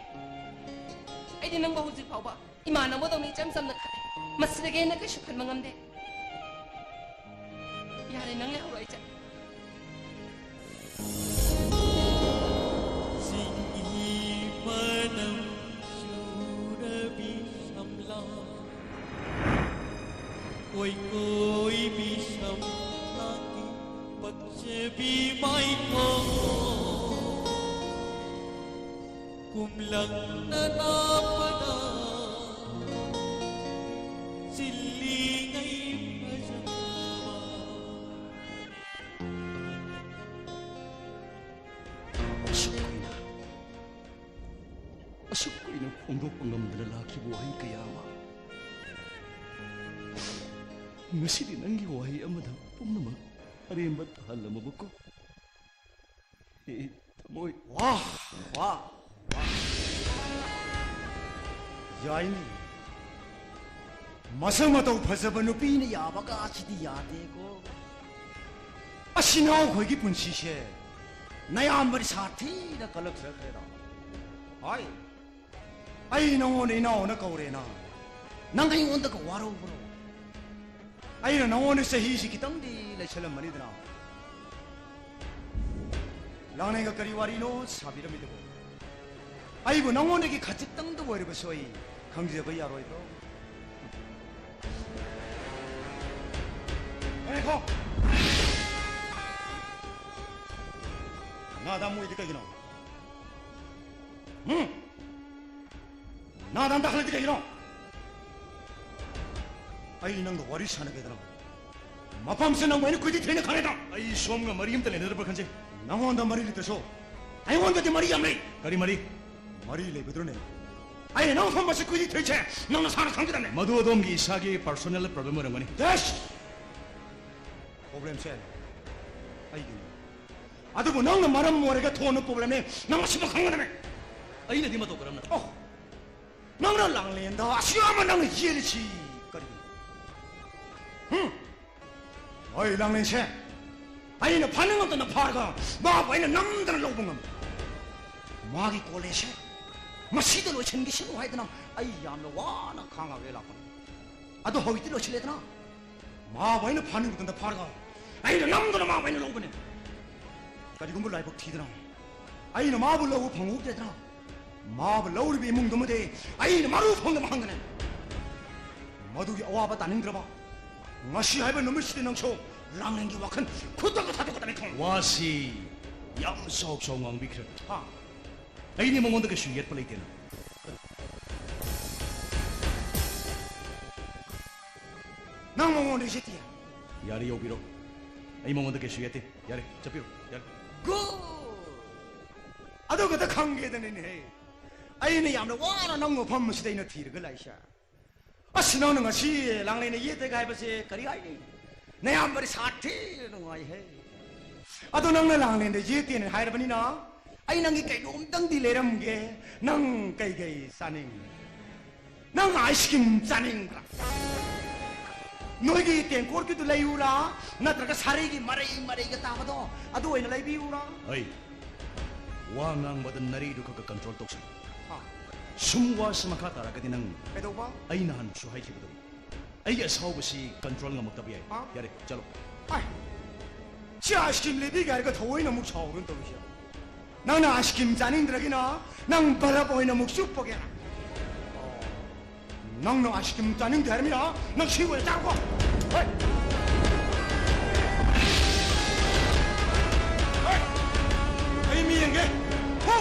ꯑꯩꯗꯤ ꯅꯪꯕꯨ ꯍꯧꯖꯤꯛ ꯐꯥꯎꯕ ꯏꯃꯥꯟꯅꯕꯗꯧꯅ ꯏꯆꯝ ꯆꯝꯅ ꯈꯜꯂꯤ꯫ ꯃꯁꯤꯗꯒꯤ ꯍꯦꯟꯅ ꯀꯩꯁꯨ ꯈꯟꯕ ꯉꯝꯗꯦ꯫ ꯌꯥꯔꯦ, ꯅꯪ ꯂꯩꯍꯧꯔꯣ, ꯑꯩ ꯆꯠ- ꯆꯤꯡꯍꯤ ꯃꯅꯝ ꯆꯨꯔꯕꯤ ꯁꯝꯂꯥꯡ, ꯀꯣꯏꯀꯣꯏꯕꯤ ꯁꯝꯂꯥꯡꯒꯤ ꯄꯛꯆꯕꯤ ꯃꯥꯏꯊꯣꯡ꯫ ꯀꯨꯝꯂꯪꯅ ꯅꯥꯞꯄꯗ ꯆꯤꯜꯂꯤꯉꯩ ꯐꯖꯕ꯫ ꯑꯁꯨꯛ ꯀꯨꯏꯅ, ꯑꯁꯨꯛ ꯀꯨꯏꯅ ꯐꯣꯡꯗꯣꯛꯄ ꯉꯝꯗꯅ ꯂꯥꯛꯈꯤꯕ ꯋꯥꯍꯩ ꯀꯌꯥ ꯑꯃ ꯉꯁꯤꯗꯤ ꯅꯪꯒꯤ ꯋꯥꯍꯩ ꯑꯃꯗ ꯄꯨꯝꯅꯃꯛ ꯑꯔꯦꯝꯕ ꯇꯥꯍꯜꯂꯝꯃꯕꯀꯣ꯫ ꯍꯦ, ꯊꯃꯣꯏ꯫ ꯋꯥ, ꯋꯥ, ꯋꯥ꯫ ꯌꯥꯏꯅꯦ꯫ ꯃꯁꯛ ꯃꯇꯧ ꯐꯖꯕ ꯅꯨꯄꯤꯅ ꯌꯥꯕ ꯀꯥꯁꯤꯗꯤ ꯌꯥꯗꯦꯀꯣ꯫ ꯑꯁꯤ ꯅꯅꯥꯎꯈꯣꯏꯒꯤ ꯄꯨꯟꯁꯤꯁꯦ ꯅꯌꯥꯝꯕꯗꯤ ꯁꯥꯊꯤꯅ ꯀꯜꯂꯛꯆꯈ꯭ꯔꯦꯗ꯫ ꯍꯣꯏ꯫ ꯑꯩ ꯅꯉꯣꯟꯗ ꯏꯅꯥꯎꯅ ꯀꯧꯔꯦꯅ ꯅꯪ ꯑꯩꯉꯣꯟꯗꯒ ꯋꯥꯔꯧꯕ꯭ꯔꯣ? ꯑꯩꯅ ꯅꯉꯣꯟꯗ ꯆꯍꯤꯁꯤ ꯈꯤꯇꯪꯗꯤ ꯂꯩꯁꯜꯂꯝꯃꯅꯤꯗꯅ꯫ ꯂꯥꯡꯂꯦꯟꯒ ꯀꯔꯤ ꯋꯥꯔꯤꯅꯣ ꯁꯥꯕꯤꯔꯝꯃꯤꯗꯨꯕꯣ? ꯑꯩꯕꯨ ꯅꯉꯣꯟꯗꯒꯤ ꯈꯖꯤꯛꯇꯪꯗ ꯑꯣꯏꯔꯕꯁꯨ ꯑꯩ ꯈꯪꯖꯕ ꯌꯥꯔꯣꯏꯗ꯭ꯔꯣ? ꯉꯥꯏꯈꯣ! ꯅꯥꯗꯥ ꯃꯣꯏꯗꯤ ꯀꯩꯒꯤꯅꯣ? ꯍꯨꯝ? ꯅꯥꯗꯥ ꯑꯝꯇ ꯍꯜꯂꯛꯇꯦ ꯀꯩꯒꯤꯅꯣ? ꯑꯩ ꯅꯪꯒ ꯋꯥꯔꯤ ꯁꯥꯟꯅꯒꯦꯗꯅ ꯃꯐꯝꯁꯦ ꯅꯪꯕꯨ ꯑꯩꯅ ꯀꯨꯏꯗꯤ ꯊꯦꯡꯅ ꯈꯪꯉꯦꯗ꯫ ꯑꯩ ꯁꯣꯝꯒ ꯃꯔꯤ ꯑꯝꯇ ꯂꯩꯅꯗꯕ꯭ꯔꯥ ꯈꯟꯖꯩ꯫ ꯅꯉꯣꯟꯗ ꯃꯔꯤ ꯂꯩꯇ꯭ꯔꯁꯨ ꯑꯩꯉꯣꯟꯗꯗꯤ ꯃꯔꯤ ꯌꯥꯝ ꯂꯩ꯫ ꯀꯔꯤ ꯃꯔꯤ? ꯃꯔꯤ ꯂꯩꯕꯗꯨꯅꯅꯦ ꯑꯩꯅ ꯅꯪ ꯃꯐꯝ ꯑꯁꯤ ꯀꯨꯏꯗꯤ ꯊꯦꯡꯁꯦ ꯅꯪ ꯅꯁꯥꯅ ꯈꯪꯒꯗꯕꯅꯦ꯫ ꯃꯗꯨ ꯑꯗꯣꯝꯒꯤ ꯏꯁꯥꯒꯤ personal problem ꯑꯣꯏꯔꯝꯒꯅꯤ꯫ Yes! Problemꯁꯦ ꯑꯩꯒꯤꯅꯤ꯫ ꯑꯗꯨꯕꯨ ꯅꯪꯅ ꯃꯔꯝ ꯑꯣꯏꯔꯒ ꯊꯣꯛꯍꯟꯕ problemꯅꯦ꯫ ꯅꯪ ꯑꯁꯤꯃ ꯈꯪꯒꯗꯕꯅꯦ꯫ ꯑꯩꯅꯗꯤ ꯃꯇꯧ ꯀꯔꯝꯅ? ꯑꯣ! ꯅꯪꯅ ꯂꯥꯡꯂꯦꯟꯗ ꯑꯁꯤ ꯑꯃ ꯅꯪꯅ ꯌꯦꯜꯂꯤꯁꯤ ꯀꯔꯤꯒꯤꯅꯣ? ꯍꯨꯝ? ꯍꯣꯏ, ꯂꯥꯡꯂꯦꯟꯁꯦ ꯑꯩꯅ ꯐꯥꯅꯤꯡꯉꯛꯇꯅ ꯐꯥꯔꯒ ꯃꯥꯕꯨ ꯑꯩꯅ ꯅꯝꯗꯅ ꯂꯧꯕ ꯉꯝꯃꯤ꯫ ꯃꯥꯒꯤ ꯀꯣꯂꯦꯖꯁꯦ ꯃꯁꯤꯗ ꯂꯣꯏꯁꯤꯟꯈꯤꯁꯅꯨ ꯍꯥꯏꯗꯅ ꯑꯩ ꯌꯥꯝꯅ ꯋꯥꯅ ꯈꯥꯡꯉꯒ ꯂꯥꯛꯄꯅꯤ꯫ ꯑꯗꯣ ꯍꯧꯖꯤꯛꯇꯤ ꯂꯣꯏꯁꯤꯜꯂꯦꯗꯅ, ꯃꯥꯕꯨ ꯑꯩꯅ ꯐꯥꯅꯤꯡꯕꯗ ꯐꯥꯔꯒ ꯑꯩꯅ ꯅꯝꯗꯨꯅ ꯃꯥꯕꯨ ꯑꯩꯅ ꯂꯧꯕꯅꯦ꯫ ꯀꯔꯤꯒꯨꯝꯕ ꯂꯥꯏꯕꯛ ꯊꯤꯗꯅ ꯑꯩꯅ ꯃꯥꯕꯨ ꯂꯧꯕ ꯐꯪꯍꯧꯗ꯭ꯔꯦꯗꯅ, ꯃꯥꯕꯨ ꯂꯧꯔꯤꯕ ꯏꯃꯨꯡꯗꯨꯃꯗꯤ ꯑꯩꯅ ꯃꯔꯨ ꯐꯪꯅꯕ ꯍꯪꯒꯅꯤ꯫ ꯃꯗꯨꯒꯤ ꯑꯋꯥꯕ ꯇꯥꯅꯤꯡꯗ꯭ꯔꯕ ꯉꯁꯤ ꯍꯥꯏꯕ ꯅꯨꯃꯤꯠꯁꯤꯗꯤ ꯅꯪꯁꯨ ꯂꯥꯡꯂꯦꯟꯒꯤ ꯋꯥꯈꯜ ꯈꯨꯗꯛꯇ ꯊꯥꯗꯣꯛꯀꯗꯕꯅꯤ ꯈꯪꯉꯨ꯫ ꯋꯥꯁꯤ ꯌꯥꯝ ꯆꯥꯎ ꯆꯥꯎ ꯉꯥꯡꯕꯤꯈ꯭ꯔꯦ꯫ ꯍꯥ? ꯑꯩꯗꯤ ꯃꯉꯣꯟꯗ ꯀꯩꯁꯨ ꯌꯦꯠꯄ ꯂꯩꯇꯦꯅ꯫ ꯅꯪ ꯃꯉꯣꯟꯗ ꯌꯦꯠꯇꯦ? ꯌꯥꯔꯦ, ꯌꯧꯕꯤꯔꯣ꯫ ꯑꯩ ꯃꯉꯣꯟꯗ ꯀꯩꯁꯨ ꯌꯦꯠꯇꯦ꯫ ꯌꯥꯔꯦ, ꯆꯠꯄꯤꯔꯣ꯫ ꯌꯥꯔꯦ꯫ ꯒꯨꯗ! ꯑꯗꯨ ꯈꯛꯇ ꯈꯪꯒꯦꯗꯅꯤꯅꯦꯍꯦ ꯑꯩꯅ ꯌꯥꯝꯅ ꯋꯥꯅ ꯅꯪ ꯃꯐꯝ ꯑꯁꯤꯗ ꯑꯩꯅ ꯊꯤꯔꯒ ꯂꯥꯛꯏꯁꯦ꯫ ꯑꯁ, ꯅꯪꯅ ꯉꯁꯤ ꯂꯥꯡꯂꯦꯟꯗ ꯌꯦꯠꯇꯦꯒ ꯍꯥꯏꯕꯁꯦ ꯀꯔꯤ ꯍꯥꯏꯅꯤ? ꯅꯌꯥꯝꯕꯗꯤ ꯁꯥꯊꯤꯅ ꯅꯨꯡꯉꯥꯏꯍꯦ꯫ ꯑꯗꯣ ꯅꯪꯅ ꯂꯥꯡꯂꯦꯟꯗ ꯌꯦꯠꯇꯦꯅ ꯍꯥꯏꯔꯕꯅꯤꯅ ꯑꯩ ꯅꯪꯒꯤ ꯀꯩꯅꯣꯝꯇꯪꯗꯤ ꯂꯩꯔꯝꯒꯦ꯫ ꯅꯪ ꯀꯩꯀꯩ ꯆꯥꯅꯤꯡꯉꯤ? ꯅꯪ ꯑꯥꯏꯁ ꯀ꯭ꯔꯤꯝ ꯆꯥꯅꯤꯡꯕ꯭ꯔꯥ? ꯅꯣꯏꯒꯤ ꯇꯦꯡꯀꯣꯠꯀꯤꯗꯨ ꯂꯩꯌꯨꯔꯥ? ꯅꯠꯇ꯭ꯔꯒ ꯁꯥꯔꯩꯒꯤ ꯃꯔꯩ ꯃꯔꯩꯒ ꯇꯥꯕꯗꯣ, ꯑꯗꯨ ꯑꯣꯏꯅ ꯂꯩꯕꯤꯌꯨꯔꯥ? ꯑꯩ ꯋꯥ ꯉꯥꯡꯕꯗ ꯅꯔꯤꯗꯨ ꯈꯛ ꯈꯛ ꯀꯟꯇ꯭ꯔꯣꯜ ꯇꯧꯁꯤ꯫ ꯍꯥ? ꯁꯨꯝ ꯋꯥꯁꯤ ꯃꯈꯥ ꯇꯥꯔꯒꯗꯤ ꯅꯪ ꯀꯩꯗꯧꯕ? ꯑꯩ ꯅꯍꯥꯟꯁꯨ ꯍꯥꯏꯈꯤꯕꯗꯣ, ꯑꯩꯒꯤ ꯑꯁꯥꯎꯕꯁꯤ ꯀꯟꯇ꯭ꯔꯣꯜ ꯉꯝꯃꯛꯇꯕ ꯌꯥꯏ꯫ ꯍꯥ? ꯌꯥꯔꯦ, ꯆꯠꯂꯣ꯫ ꯑꯥꯏ, ꯁꯤ ꯑꯥꯏꯁ ꯀ꯭ꯔꯤꯝ ꯂꯩꯕꯤꯒꯦ ꯍꯥꯏꯔꯒ ꯊꯑꯣꯏꯅ ꯑꯃꯨꯛ ꯁꯥꯎꯗꯅ ꯇꯧꯔꯤꯁꯦ꯫ ꯅꯪꯅ ꯑꯥꯏꯁ ꯀ꯭ꯔꯤꯝ ꯆꯥꯅꯤꯡꯗ꯭ꯔꯒꯅ ꯅꯪ ꯕꯔꯞ ꯑꯣꯏꯅ ꯑꯃꯨꯛ ꯆꯨꯞꯄꯒꯦ꯫ ꯅꯪꯅ ꯑꯥꯏꯁ ꯀ꯭ꯔꯤꯝ ꯆꯥꯅꯤꯡꯗꯦ ꯍꯥꯏꯔꯃꯤꯅ ꯅꯪ ꯁꯤ ꯑꯣꯏꯅ ꯆꯥꯔꯣꯀꯣ꯫ ꯍꯣꯏ꯫ ꯍꯣꯏ꯫ ꯑꯩ ꯃꯤ ꯌꯦꯡꯒꯦ꯫ ꯍꯣ꯫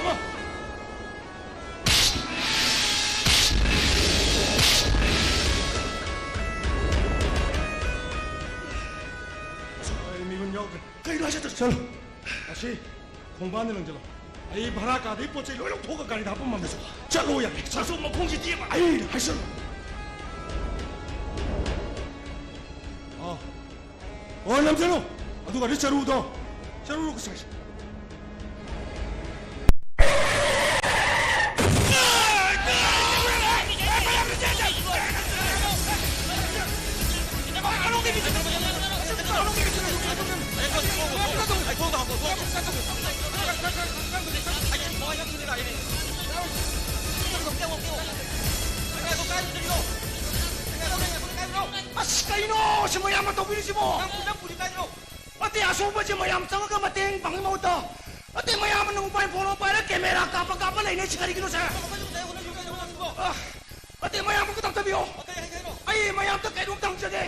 ꯑꯃ꯫ ꯑꯩ ꯃꯤꯍꯨꯟ ꯌꯥꯎꯗ꯭ꯔꯦ꯫ ꯀꯩꯅꯣ ꯍꯥꯏꯁꯦ? ꯆꯠꯂꯣ꯫ ꯑꯁꯤ ꯈꯣꯡꯕꯥꯟꯗ ꯂꯪꯁꯤꯜꯂꯣ꯫ ꯑꯩ ꯚꯔꯥ ꯀꯥꯗꯩ ꯄꯣꯠ ꯆꯩ ꯂꯣꯏ ꯂꯧꯊꯣꯛꯑꯒ ꯒꯥꯔꯤꯗ ꯍꯥꯞꯄꯝꯃꯝꯃꯦ꯫ ꯆꯠꯂꯣ ꯌꯥꯔꯦ꯫ ꯆꯠꯂꯣ, ꯃꯈꯣꯡꯁꯤ ꯇꯦꯛꯑꯕ꯫ ꯑꯩ ꯍꯥꯏꯁꯜꯂꯣ꯫ ꯑꯥ꯫ ꯑꯣ, ꯅꯝꯁꯤꯜꯂꯨ꯫ ꯑꯗꯨꯒ ꯑꯗꯨ ꯆꯔꯨꯗꯣ꯫ ꯆꯔꯨꯗꯣ ꯀꯩꯁꯨ ꯍꯥꯏꯁꯦ꯫ ꯑꯁ, ꯀꯩꯅꯣ ꯁꯤ ꯃꯌꯥꯝꯅ ꯇꯧꯕꯤꯔꯤꯁꯤꯕꯣ? ꯅꯪ ꯄꯨꯂꯞ ꯄꯨꯔꯤ ꯀꯥꯏꯗꯅꯣ? ꯑꯇꯩ ꯑꯁꯣꯛꯄꯁꯦ ꯃꯌꯥꯝ ꯆꯪꯉꯒ ꯃꯇꯦꯡ ꯄꯥꯡꯕꯒꯤ ꯃꯍꯨꯠꯇ, ꯑꯇꯩ ꯃꯌꯥꯝꯅ ꯃꯣꯕꯥꯏꯜ ꯐꯣꯟ ꯑꯃ ꯄꯥꯏꯔꯒ ꯀꯦꯃꯦꯔꯥ ꯀꯥꯞꯄ ꯀꯥꯞꯄ ꯂꯩꯅꯩꯁꯤ ꯀꯔꯤꯒꯤꯅꯣ ꯁꯦ? ꯑ, ꯑꯇꯩ ꯃꯌꯥꯝ ꯑꯃꯨꯛꯇ ꯇꯥꯛꯄꯤꯌꯣ꯫ ꯑꯩ ꯃꯌꯥꯝꯗ ꯀꯩꯅꯣꯝꯇ ꯍꯪꯖꯒꯦ꯫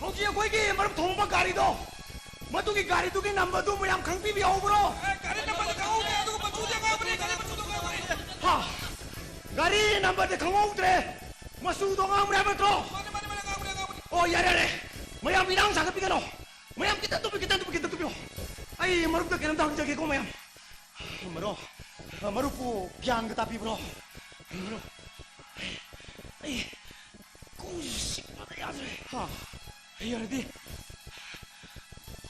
ꯍꯧꯖꯤꯛ ꯑꯩꯈꯣꯏꯒꯤ ꯃꯔꯨꯞ ꯊꯣꯡꯕ ꯒꯥꯔꯤꯗꯣ, ꯃꯗꯨꯒꯤ ꯒꯥꯔꯤꯗꯨꯒꯤ ꯅꯝꯕꯔꯗꯨ ꯃꯌꯥꯝ ꯈꯪꯕꯤꯕ ꯌꯥꯎꯕ꯭ꯔꯣ? ꯒꯥꯔꯤ ꯅꯝꯕꯔꯗꯤ ꯈꯪꯍꯧꯗ꯭ꯔꯦ, ꯑꯗꯨꯒ ꯃꯆꯨꯗꯤ ꯑꯉꯥꯡꯕꯅꯦ, ꯒꯥꯔꯤ ꯃꯆꯨꯗꯣ ꯑꯉꯥꯡꯕꯅꯦ꯫ ꯍꯥ, ꯒꯥꯔꯤ ꯅꯝꯕꯔꯗꯤ ꯈꯪꯍꯧꯗ꯭ꯔꯦ, ꯃꯆꯨꯗꯣ ꯑꯉꯥꯡꯕꯅꯦ ꯍꯥꯏꯕ ꯅꯠꯇ꯭ꯔꯣ? ꯃꯥꯅꯦ, ꯃꯥꯅꯦ, ꯃꯥꯅꯦ, ꯑꯉꯥꯡꯕꯅꯦ, ꯑꯉꯥꯡꯕꯅꯦ꯫ ꯑꯣ, ꯌꯥꯔꯦ, ꯌꯥꯔꯦ, ꯃꯌꯥꯝ ꯏꯔꯥꯡ ꯁꯥꯒꯠꯄꯤꯒꯅꯣ꯫ ꯃꯌꯥꯝ ꯈꯤꯇꯪ ꯇꯨꯝꯕꯤꯌꯨ, ꯈꯤꯇꯪ ꯇꯨꯝꯕꯤꯌꯨ, ꯈꯤꯇꯪ ꯇꯨꯝꯕꯤꯌꯨ꯫ ꯑꯩ ꯃꯔꯨꯞꯇ ꯀꯩꯅꯣꯝꯇ ꯍꯪꯖꯒꯦꯀꯣ ꯃꯌꯥꯝ꯫ ꯃꯔꯨꯞ, ꯃꯔꯨꯞꯄꯨ ꯒ꯭ꯌꯥꯟꯒ ꯇꯥꯕꯤꯕ꯭ꯔꯣ? ꯃꯔꯨꯞ, ꯑꯩ ꯀꯣꯛꯁꯤ ꯆꯤꯛꯄꯗ ꯌꯥꯗ꯭ꯔꯦ꯫ ꯍꯥ? ꯌꯥꯔꯗꯤ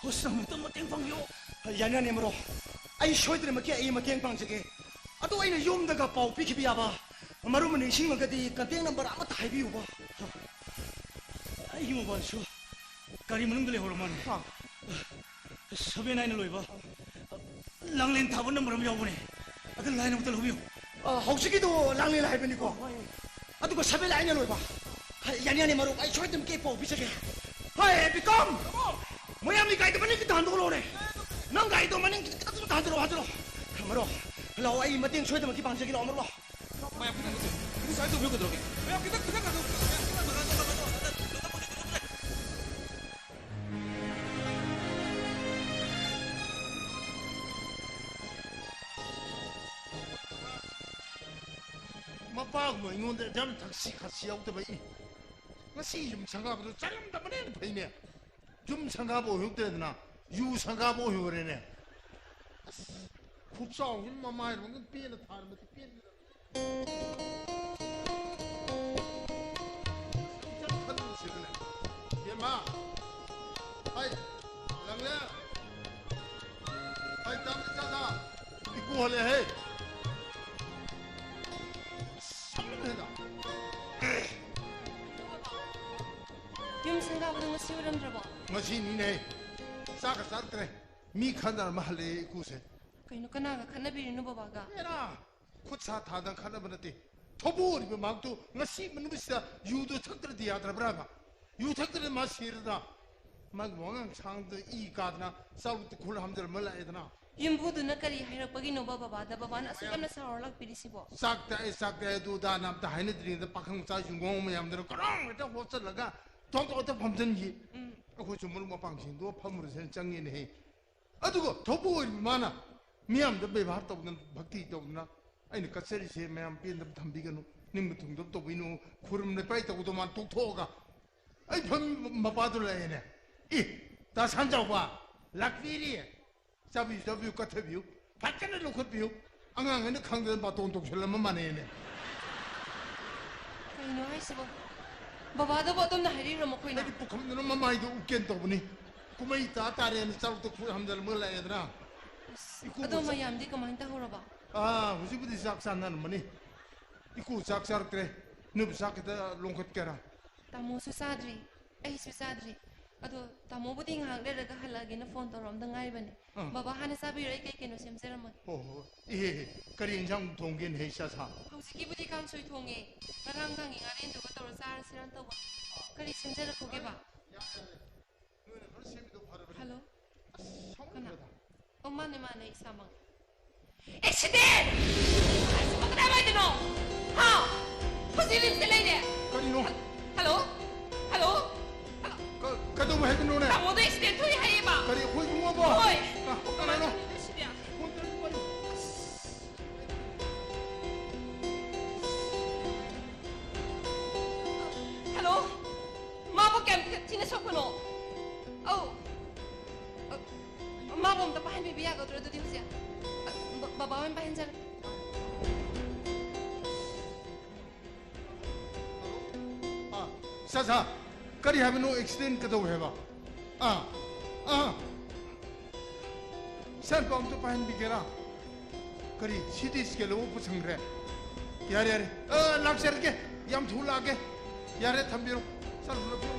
ꯍꯣꯁꯄꯤꯇꯥꯜ ꯑꯃꯇ ꯃꯇꯦꯡ ꯄꯥꯡꯕꯤꯌꯣ꯫ ꯌꯥꯅꯤ, ꯌꯥꯅꯤ, ꯃꯔꯨꯞ꯫ ꯑꯩ ꯁꯣꯏꯗꯅꯃꯛꯀꯤ ꯑꯩ ꯃꯇꯦꯡ ꯄꯥꯡꯖꯒꯦ꯫ ꯑꯗꯣ ꯑꯩꯅ ꯌꯨꯝꯗꯒ ꯄꯥꯎ ꯄꯤꯈꯤꯕ ꯌꯥꯕ, ꯃꯔꯨꯞꯅ ꯅꯤꯡꯁꯤꯡꯂꯒꯗꯤ ꯀꯟꯇꯦꯛ ꯅꯝꯕꯔ ꯑꯃꯠꯇ ꯍꯥꯏꯕꯤꯌꯨꯕ꯫ ꯑꯩꯒꯤ ꯃꯣꯕꯥꯏꯜꯁꯨ ꯒꯥꯔꯤ ꯃꯅꯨꯡꯗ ꯂꯩꯍꯧꯔ ꯃꯥꯜꯂꯦ꯫ ꯑꯥ꯫ ꯁꯚꯦꯟ ꯍꯥꯏꯅ ꯂꯣꯏꯕ ꯂꯥꯡꯂꯦꯟ ꯊꯥꯕ ꯅꯝꯕꯔ ꯑꯃ ꯌꯥꯎꯕꯅꯦ꯫ ꯑꯗꯨ ꯂꯥꯏꯟ ꯑꯃꯨꯛꯇ ꯂꯧꯕꯤꯌꯨ꯫ ꯑ, ꯍꯧꯖꯤꯛꯀꯤꯗꯣ ꯂꯥꯡꯂꯦꯟ ꯍꯥꯏꯕꯅꯤꯀꯣ? ꯑꯗꯨꯒ ꯁꯚꯦꯟ ꯍꯥꯏꯅ ꯂꯣꯏꯕ꯫ ꯍꯥꯏ, ꯌꯥꯅꯤ, ꯌꯥꯅꯤ, ꯃꯔꯨꯞ, ꯑꯩ ꯁꯣꯏꯗꯅ ꯀꯦ ꯄꯥꯎ ꯄꯤꯖꯒꯦ꯫ ꯍꯥꯏ, ꯕꯤꯀꯝ! ꯃꯌꯥꯝꯒꯤ ꯒꯥꯔꯤꯗꯣ ꯃꯅꯤꯡ ꯈꯤꯇ ꯍꯟꯗꯣꯛꯂꯛꯑꯣꯅꯦ꯫ ꯅꯪ ꯒꯥꯔꯤꯗꯣ ꯃꯅꯤꯡ ꯈꯤꯇ ꯍꯟꯗꯣꯛꯂꯛꯑꯣ, ꯍꯟꯗꯣꯛꯂꯛꯑꯣ꯫ ꯃꯔꯨꯞ, ꯂꯥꯛꯑꯣ, ꯑꯩ ꯃꯇꯦꯡ ꯁꯣꯏꯗꯅꯃꯛꯀꯤ ꯄꯥꯡꯖꯒꯦ, ꯂꯥꯛꯑꯣ, ꯃꯔꯨꯞ, ꯂꯥꯛꯑꯣ꯫ ꯃꯌꯥꯝ ꯈꯤꯇꯪ, ꯈꯤꯇꯪ ꯁꯥꯏꯠ ꯇꯧꯕꯤꯌꯨ ꯀꯩꯗꯧꯔꯒꯦ? ꯃꯌꯥꯝ ꯈꯤꯇꯪ, ꯈꯤꯇꯪ ꯉꯥꯏꯈꯣ, ꯈꯤꯇꯪ ꯉꯥꯏꯈꯣ, ꯉꯥꯏꯈꯣ, ꯉꯥꯏꯈꯣ꯫ ꯃꯄꯥꯒꯨꯝꯕ ꯑꯩꯉꯣꯟꯗ ꯑꯗꯨꯝ ꯊꯛꯁꯤ ꯈꯥꯁꯤ ꯌꯥꯎꯗꯕ ꯏ꯫ ꯉꯁꯤ ꯌꯨꯝ ꯁꯪꯒꯥꯕꯗꯣ ꯆꯪꯉꯝꯗꯕꯅ ꯍꯦꯟꯅ ꯐꯩꯅꯦ꯫ ꯌꯨꯝ ꯁꯪꯒꯥꯕ ꯑꯣꯏꯍꯧꯗ꯭ꯔꯦꯗꯅ, ꯌꯨ ꯁꯪꯒꯥꯕ ꯑꯣꯏꯍꯧꯔꯦꯅꯦ꯫ ꯑꯁ, ꯈꯨꯠꯆꯥꯎꯁꯤꯅ ꯃꯃꯥꯏꯔꯣꯝꯗ ꯄꯦꯟꯅ ꯊꯥꯔꯝꯕꯗꯤ ꯄꯦꯟꯒꯗꯕꯅꯤ꯫ ꯏꯆꯟ ꯈꯟꯕꯁꯤꯗꯅꯦ꯫ ꯏꯕꯦꯝꯃ, ꯍꯥꯏ, ꯂꯪꯂꯦ꯫ ꯍꯥꯏ, ꯇꯥꯝ ꯏꯆꯥꯗ꯫ ꯏꯀꯨ ꯍꯜꯂꯦ, ꯍꯦ꯫ ꯁꯝꯂꯦꯗ꯫ ꯌꯨꯝ ꯁꯪꯒꯥꯕꯗꯣ ꯉꯁꯤ ꯑꯣꯏꯔꯝꯗ꯭ꯔꯕꯣ? ꯉꯁꯤꯅꯤꯅꯦ꯫ ꯆꯥꯛꯀ ꯆꯥꯔꯛꯇ꯭ꯔꯦ꯫ ꯃꯤ ꯈꯠꯅꯔꯝꯃ ꯍꯜꯂꯛꯑꯦ ꯏꯀꯨꯁꯦ꯫ ꯀꯩꯅꯣ, ꯀꯅꯥꯒ ꯈꯠꯅꯕꯤꯔꯤꯅꯣ ꯕꯕꯥꯒ? ꯑꯦꯔꯥ, ꯈꯨꯠ ꯁꯥ ꯊꯥꯗꯅ ꯈꯠꯅꯕ ꯅꯠꯇꯦ꯫ ꯊꯧꯕꯨ ꯑꯣꯏꯔꯤꯕ ꯃꯍꯥꯛꯇꯨ ꯉꯁꯤ ꯅꯨꯃꯤꯠꯁꯤꯗ ꯌꯨꯗꯨ ꯊꯛꯇ꯭ꯔꯗꯤ ꯌꯥꯗ꯭ꯔꯕ꯭ꯔꯥ ꯍꯥꯏꯕ? ꯌꯨ ꯊꯛꯇ꯭ꯔꯗꯤ ꯃꯥ ꯁꯤꯔꯗ꯭ꯔꯥ? ꯃꯥꯒꯤ ꯋꯥꯉꯥꯡ ꯁꯥꯉꯥꯡꯗꯨ ꯏ ꯀꯥꯗꯅ ꯆꯥꯛꯂꯨꯛꯇ ꯈꯨꯜ ꯍꯥꯝꯖꯜꯂꯝꯃ ꯂꯥꯛꯑꯦꯗꯅ꯫ ꯌꯨꯝꯕꯨꯗꯨꯅ ꯀꯔꯤ ꯍꯥꯏꯔꯛꯄꯒꯤꯅꯣꯕ ꯕꯕꯥꯗ? ꯕꯕꯥꯅ ꯑꯁꯨꯛ ꯌꯥꯝꯅ ꯁꯥꯎꯔ ꯂꯥꯛꯄꯤꯔꯤꯁꯤꯕꯣ? ꯆꯥꯛ ꯇꯥꯛꯑꯦ, ꯆꯥꯛ ꯇꯥꯛꯑꯦ, ꯑꯗꯨ ꯑꯗꯥꯅ ꯑꯝꯇ ꯍꯥꯏꯅꯗ꯭ꯔꯤꯉꯩꯗ ꯄꯥꯈꯪ ꯃꯆꯥꯁꯤꯡ ꯉꯣꯡ ꯃꯌꯥꯝꯗꯨꯅ ꯀꯔꯣꯡ ꯍꯦꯛꯇ ꯍꯣꯠꯆꯜꯂꯒ ꯊꯣꯛ ꯊꯣꯛ ꯍꯦꯛꯇ ꯐꯝꯖꯟꯈꯤ꯫ ꯎꯝ꯫ ꯑꯩꯈꯣꯏꯁꯨ ꯃꯔꯨꯞ ꯃꯄꯥꯡꯁꯤꯡꯗꯣ ꯐꯝꯃꯨꯔꯁꯦꯅ ꯆꯪꯉꯦꯅꯦꯍꯦ꯫ ꯑꯗꯨꯒ ꯊꯧꯕꯨ ꯑꯣꯏꯔꯤꯕ ꯃꯥꯅ ꯃꯤꯌꯥꯝꯗ ꯕꯦꯕꯥꯔ ꯇꯧꯗꯅ, ꯚꯛꯇꯤ ꯇꯧꯗꯅ, "ꯑꯩꯅ ꯀꯠꯆꯔꯤꯁꯦ ꯃꯌꯥꯝ ꯄꯦꯟꯗꯕ ꯊꯝꯕꯤꯒꯅꯨ, ꯅꯤꯡꯕ ꯊꯨꯡꯗꯕ ꯇꯧꯕꯤꯅꯨ", ꯈꯨꯔꯨꯝ ꯂꯩꯄꯥꯏ ꯇꯧꯕꯗꯣ ꯃꯥꯅ ꯇꯣꯛꯊꯣꯛꯑꯒ ꯑꯩ ꯐꯝꯃꯤꯕ ꯃꯄꯥꯗꯨ ꯂꯥꯛꯑꯦꯅꯦ꯫ "ꯑꯦ, ꯇꯥ ꯁꯟꯖꯥꯎꯕ, ꯂꯥꯛꯄꯤꯔꯤ꯫ ꯆꯥꯕꯤꯌꯨ, ꯆꯥꯕꯤꯌꯨ, ꯀꯠꯊꯕꯤꯌꯨ, ꯐꯖꯅ ꯂꯧꯈꯠꯄꯤꯌꯨ꯫ ꯑꯉꯥꯡ ꯑꯩꯅ ꯈꯪꯗꯅ ꯕꯥꯇꯣꯟ ꯇꯧꯁꯜꯂꯝꯕ ꯃꯥꯟꯅꯩꯅꯦ"꯫ ꯀꯩꯅꯣ ꯍꯥꯏꯁꯤꯕꯣ? ꯕꯕꯥꯗꯕꯨ ꯑꯗꯨꯝꯅ ꯍꯥꯏꯔꯤꯔꯣ ꯃꯈꯣꯏꯅ? ꯑꯩꯗꯤ ꯄꯨꯈꯝꯗꯨꯅ ꯃꯃꯥꯏꯗꯣ ꯎꯀꯦꯟ ꯇꯧꯕꯅꯤ꯫ ꯀꯨꯝꯍꯩ ꯇꯥ ꯇꯥꯔꯦꯅ ꯆꯥꯛꯇ ꯈꯨꯠ ꯍꯝꯖꯜꯂꯝꯃꯒ ꯂꯥꯛꯑꯦꯗꯅ꯫ ꯑꯁ, ꯏꯀꯨ ꯑꯗꯣ ꯆꯥꯛ- ꯃꯌꯥꯝꯗꯤ ꯀꯃꯥꯏꯅ ꯇꯧꯍꯧꯔꯕ? ꯑꯥ, ꯍꯧꯖꯤꯛꯄꯨꯗꯤ ꯆꯥꯛ ꯆꯥꯅꯔꯝꯃꯅꯤ꯫ ꯏꯀꯨ ꯆꯥꯛ ꯆꯥꯔꯛꯇ꯭ꯔꯦ꯫ ꯅꯣꯏꯕꯨ ꯆꯥꯛ ꯈꯤꯇ ꯂꯣꯡꯈꯠꯀꯦꯔꯥ? ꯇꯥꯃꯣꯁꯨ ꯆꯥꯗ꯭ꯔꯤ, ꯑꯩꯁꯨ ꯆꯥꯗ꯭ꯔꯤ꯫ ꯑꯗꯣ ꯇꯥꯃꯣꯕꯨꯗꯤ ꯉꯥꯏꯍꯥꯛ ꯂꯩꯔꯒ ꯍꯜꯂꯛꯑꯒꯦꯅ ꯐꯣꯟ ꯇꯧꯔꯛꯑꯝꯗ ꯉꯥꯏꯔꯤꯕꯅꯤ꯫ ꯑꯥ꯫ ꯕꯕꯥ ꯍꯥꯟꯅ ꯆꯥꯕꯤꯔꯣ, ꯑꯩ ꯀꯩ ꯀꯩꯅꯣ ꯁꯦꯝꯖꯔꯝꯃꯒꯦ꯫ ꯍꯣ, ꯍꯣ, ꯍꯣ꯫ ꯏꯍꯦ, ꯏꯍꯦ, ꯀꯔꯤ ꯏꯟꯁꯥꯡ ꯊꯣꯡꯒꯦꯅꯦ, ꯍꯦ, ꯏꯆꯥ ꯁꯥ? ꯍꯧꯖꯤꯛꯀꯤꯕꯨꯗꯤ ꯀꯥꯡꯁꯣꯏ ꯊꯣꯡꯉꯦ꯫ ꯉꯔꯥꯡ ꯀꯥꯡꯉꯤ ꯉꯥꯔꯦꯟꯗꯨꯒ ꯇꯧꯔ ꯆꯥꯔꯁꯤꯔꯅ ꯇꯧꯕ꯫ ꯀꯔꯤ ꯁꯦꯝꯖꯔꯛꯈꯣꯒꯦꯕ? ꯌꯥꯔꯦ, ꯌꯥꯔꯦ꯫ ꯅꯣꯏꯅ ꯂꯣꯏ ꯁꯦꯝꯃꯤꯗꯣ ꯐꯔꯕꯅꯤ꯫ ꯍꯜꯂꯣ? ꯑꯁ, ꯀꯅꯥ? ꯁꯥꯎꯅꯤꯡꯈ꯭ꯔꯦꯗ꯫ ꯑꯣ, ꯃꯥꯅꯦ, ꯃꯥꯅꯦ, ꯏꯁꯥꯃꯛ꯫ ꯑꯦꯛꯁꯤꯗꯦꯟ! ꯑꯁ, ꯀꯗꯥꯏꯋꯥꯏꯗꯅꯣ? ꯍꯥ? ꯍꯧꯖꯤꯛ ꯔꯤꯝꯁꯇ ꯂꯩꯔꯦ꯫ ꯀꯔꯤꯅꯣ? ꯍꯜꯂꯣ? ꯍꯜꯂꯣ? ꯍꯜꯂꯣ? ꯀ-, ꯀꯩꯗꯧꯕ ꯍꯥꯏꯕꯅꯣꯅꯦ? ꯇꯥꯃꯣꯗꯣ ꯑꯦꯛꯁꯤꯗꯦꯟ ꯊꯣꯛꯏ ꯍꯥꯏꯌꯦꯕ꯫ ꯀꯔꯤ, ꯑꯩꯈꯣꯏ ꯏꯕꯨꯡꯉꯣꯕꯣ? ꯍꯣꯏ꯫ ꯑ, ꯀꯅꯥꯅꯣ? ꯑꯦꯛꯁꯤꯗꯦꯟ꯫ ꯐꯣꯟ ꯇꯧꯔꯛꯏ, ꯄꯥꯏꯌꯨ꯫ ꯍꯜꯂꯣ? ꯃꯥꯕꯨ ꯀꯌꯥꯝ ꯊꯤꯅ ꯁꯣꯛꯄꯅꯣ? ꯑꯧ꯫ ꯑ, ꯃꯥꯕꯨ ꯑꯝꯇ ꯄꯥꯏꯍꯟꯕꯤꯕ ꯌꯥꯒꯗ꯭ꯔꯣ ꯑꯗꯨꯗꯤ ꯍꯧꯖꯤꯛ? ꯑ, ꯕ-, ꯕꯕꯥ ꯑꯣꯏꯅ ꯄꯥꯏꯍꯟꯖꯔꯒꯦ꯫ ꯑꯥ, ꯁꯥ, ꯁꯥ, ꯀꯔꯤ ꯍꯥꯏꯕꯅꯣ? ꯑꯦꯛꯁꯤꯗꯦꯟ ꯀꯩꯗꯧꯋꯦ ꯍꯥꯏꯕ? ꯑꯥ, ꯑꯥ꯫ ꯁꯥꯔ, ꯄꯥꯎ ꯑꯝꯇ ꯄꯥꯏꯍꯟꯕꯤꯒꯦꯔꯥ? ꯀꯔꯤ, ꯁꯤ ꯇꯤ ꯁ꯭ꯀꯦꯟ ꯂꯧꯕ ꯄꯨꯁꯟꯈ꯭ꯔꯦ? ꯌꯥꯔꯦ, ꯌꯥꯔꯦ꯫ ꯑ, ꯂꯥꯛꯆꯔꯒꯦ꯫ ꯌꯥꯝ ꯊꯨꯅ ꯂꯥꯛꯑꯒꯦ꯫ ꯌꯥꯔꯦ, ꯊꯝꯕꯤꯔꯣ꯫ ꯁꯥꯔ, ꯄꯨꯂꯞ ꯄꯤꯔꯣ꯫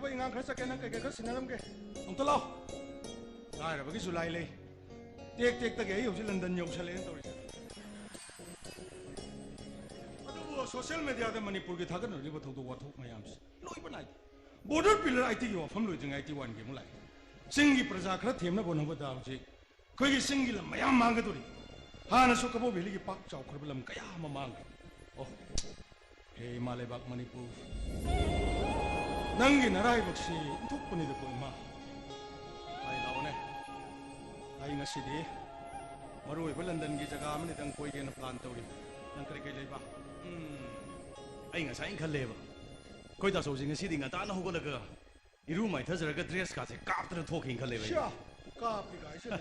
ꯏꯉꯥꯡ ꯈꯔ ꯆꯠꯀꯦ, ꯅꯪ ꯀꯩꯀꯩ ꯈꯔ ꯁꯤꯟꯅꯔꯝꯒꯦ꯫ ꯑꯝꯇ ꯂꯥꯎ꯫ ꯂꯥꯏꯔꯕꯒꯤꯁꯨ ꯂꯥꯏ ꯂꯩ꯫ ꯇꯦꯛ ꯇꯦꯛꯇꯒꯤ ꯑꯩ ꯍꯧꯖꯤꯛ ꯂꯟꯗꯟ ꯌꯧꯁꯜꯂꯛꯑꯦꯅ ꯇꯧꯔꯤꯁꯦ꯫ ꯑꯗꯨꯕꯨ ꯁꯣꯁꯤꯌꯦꯜ ꯃꯦꯗꯤꯌꯥꯗ ꯃꯅꯤꯄꯨꯔꯒꯤ ꯊꯥꯒꯠꯅꯔꯤꯕ ꯊꯧꯗꯣꯛ ꯋꯥꯊꯣꯛ ꯃꯌꯥꯝꯁꯦ ꯂꯣꯏꯕ ꯅꯥꯏꯗꯦ꯫ ꯕꯣꯔꯗꯔ ꯄꯤꯂꯔ ꯑꯥꯏꯇꯤꯒꯤ ꯋꯥꯐꯝ ꯂꯣꯏꯗ꯭ꯔꯤꯉꯩ ꯑꯥꯏꯇꯤ ꯋꯥꯟꯒꯤ ꯑꯃꯨꯛ ꯂꯥꯛꯑꯦ꯫ ꯆꯤꯡꯒꯤ ꯄ꯭ꯔꯖꯥ ꯈꯔ ꯊꯦꯝꯅꯕ ꯍꯣꯠꯅꯕꯗ ꯍꯧꯖꯤꯛ ꯑꯩꯈꯣꯏꯒꯤ ꯆꯤꯡꯒꯤ ꯂꯝ ꯃꯌꯥꯝ ꯃꯥꯡꯒꯗꯧꯔꯤ꯫ ꯍꯥꯟꯅꯁꯨ ꯀꯕꯣ ꯚꯦꯂꯤꯒꯤ ꯄꯥꯛ ꯆꯥꯎꯈ꯭ꯔꯕ ꯂꯝ ꯀꯌꯥ ꯑꯃ ꯃꯥꯡꯈ꯭ꯔꯦ꯫ ꯑꯣ, ꯍꯦ ꯏꯃꯥ ꯂꯩꯕꯥꯛ ꯃꯅꯤꯄꯨꯔ, ꯅꯪꯒꯤ ꯅꯔꯥꯏꯕꯛꯁꯤ ꯏꯟꯊꯣꯛꯄꯅꯤꯗꯀꯣ ꯏꯃꯥ꯫ ꯍꯥꯏ ꯂꯥꯛꯑꯣꯅꯦ, ꯑꯩ ꯉꯁꯤꯗꯤ ꯃꯔꯨ ꯑꯣꯏꯕ ꯂꯟꯗꯟꯒꯤ ꯖꯒꯥ ꯑꯃꯅꯤꯗꯪ ꯀꯣꯏꯒꯦꯅ ꯄ꯭ꯂꯥꯟ ꯇꯧꯔꯤ꯫ ꯅꯪ ꯀꯔꯤ ꯀꯔꯤ ꯂꯩꯕ? ꯎꯝ, ꯑꯩ ꯉꯁꯥꯏꯅ ꯈꯜꯂꯦꯕ, ꯑꯩꯈꯣꯏ ꯇꯥꯆꯧꯁꯦ ꯉꯁꯤꯗꯤ ꯉꯟꯇꯥꯅ ꯍꯧꯒꯠꯂꯒ ꯏꯔꯨ ꯃꯥꯏꯊꯖꯔꯒ ꯗ꯭ꯔꯦꯁ ꯀꯥꯁꯦ ꯀꯥꯞꯇꯅ ꯊꯣꯛꯈꯤꯅ ꯈꯜꯂꯦꯕ ꯑꯩ꯫ ꯁꯤꯌꯥ, ꯀꯥꯞꯄꯤ ꯀꯥꯏꯁꯤꯅꯦ꯫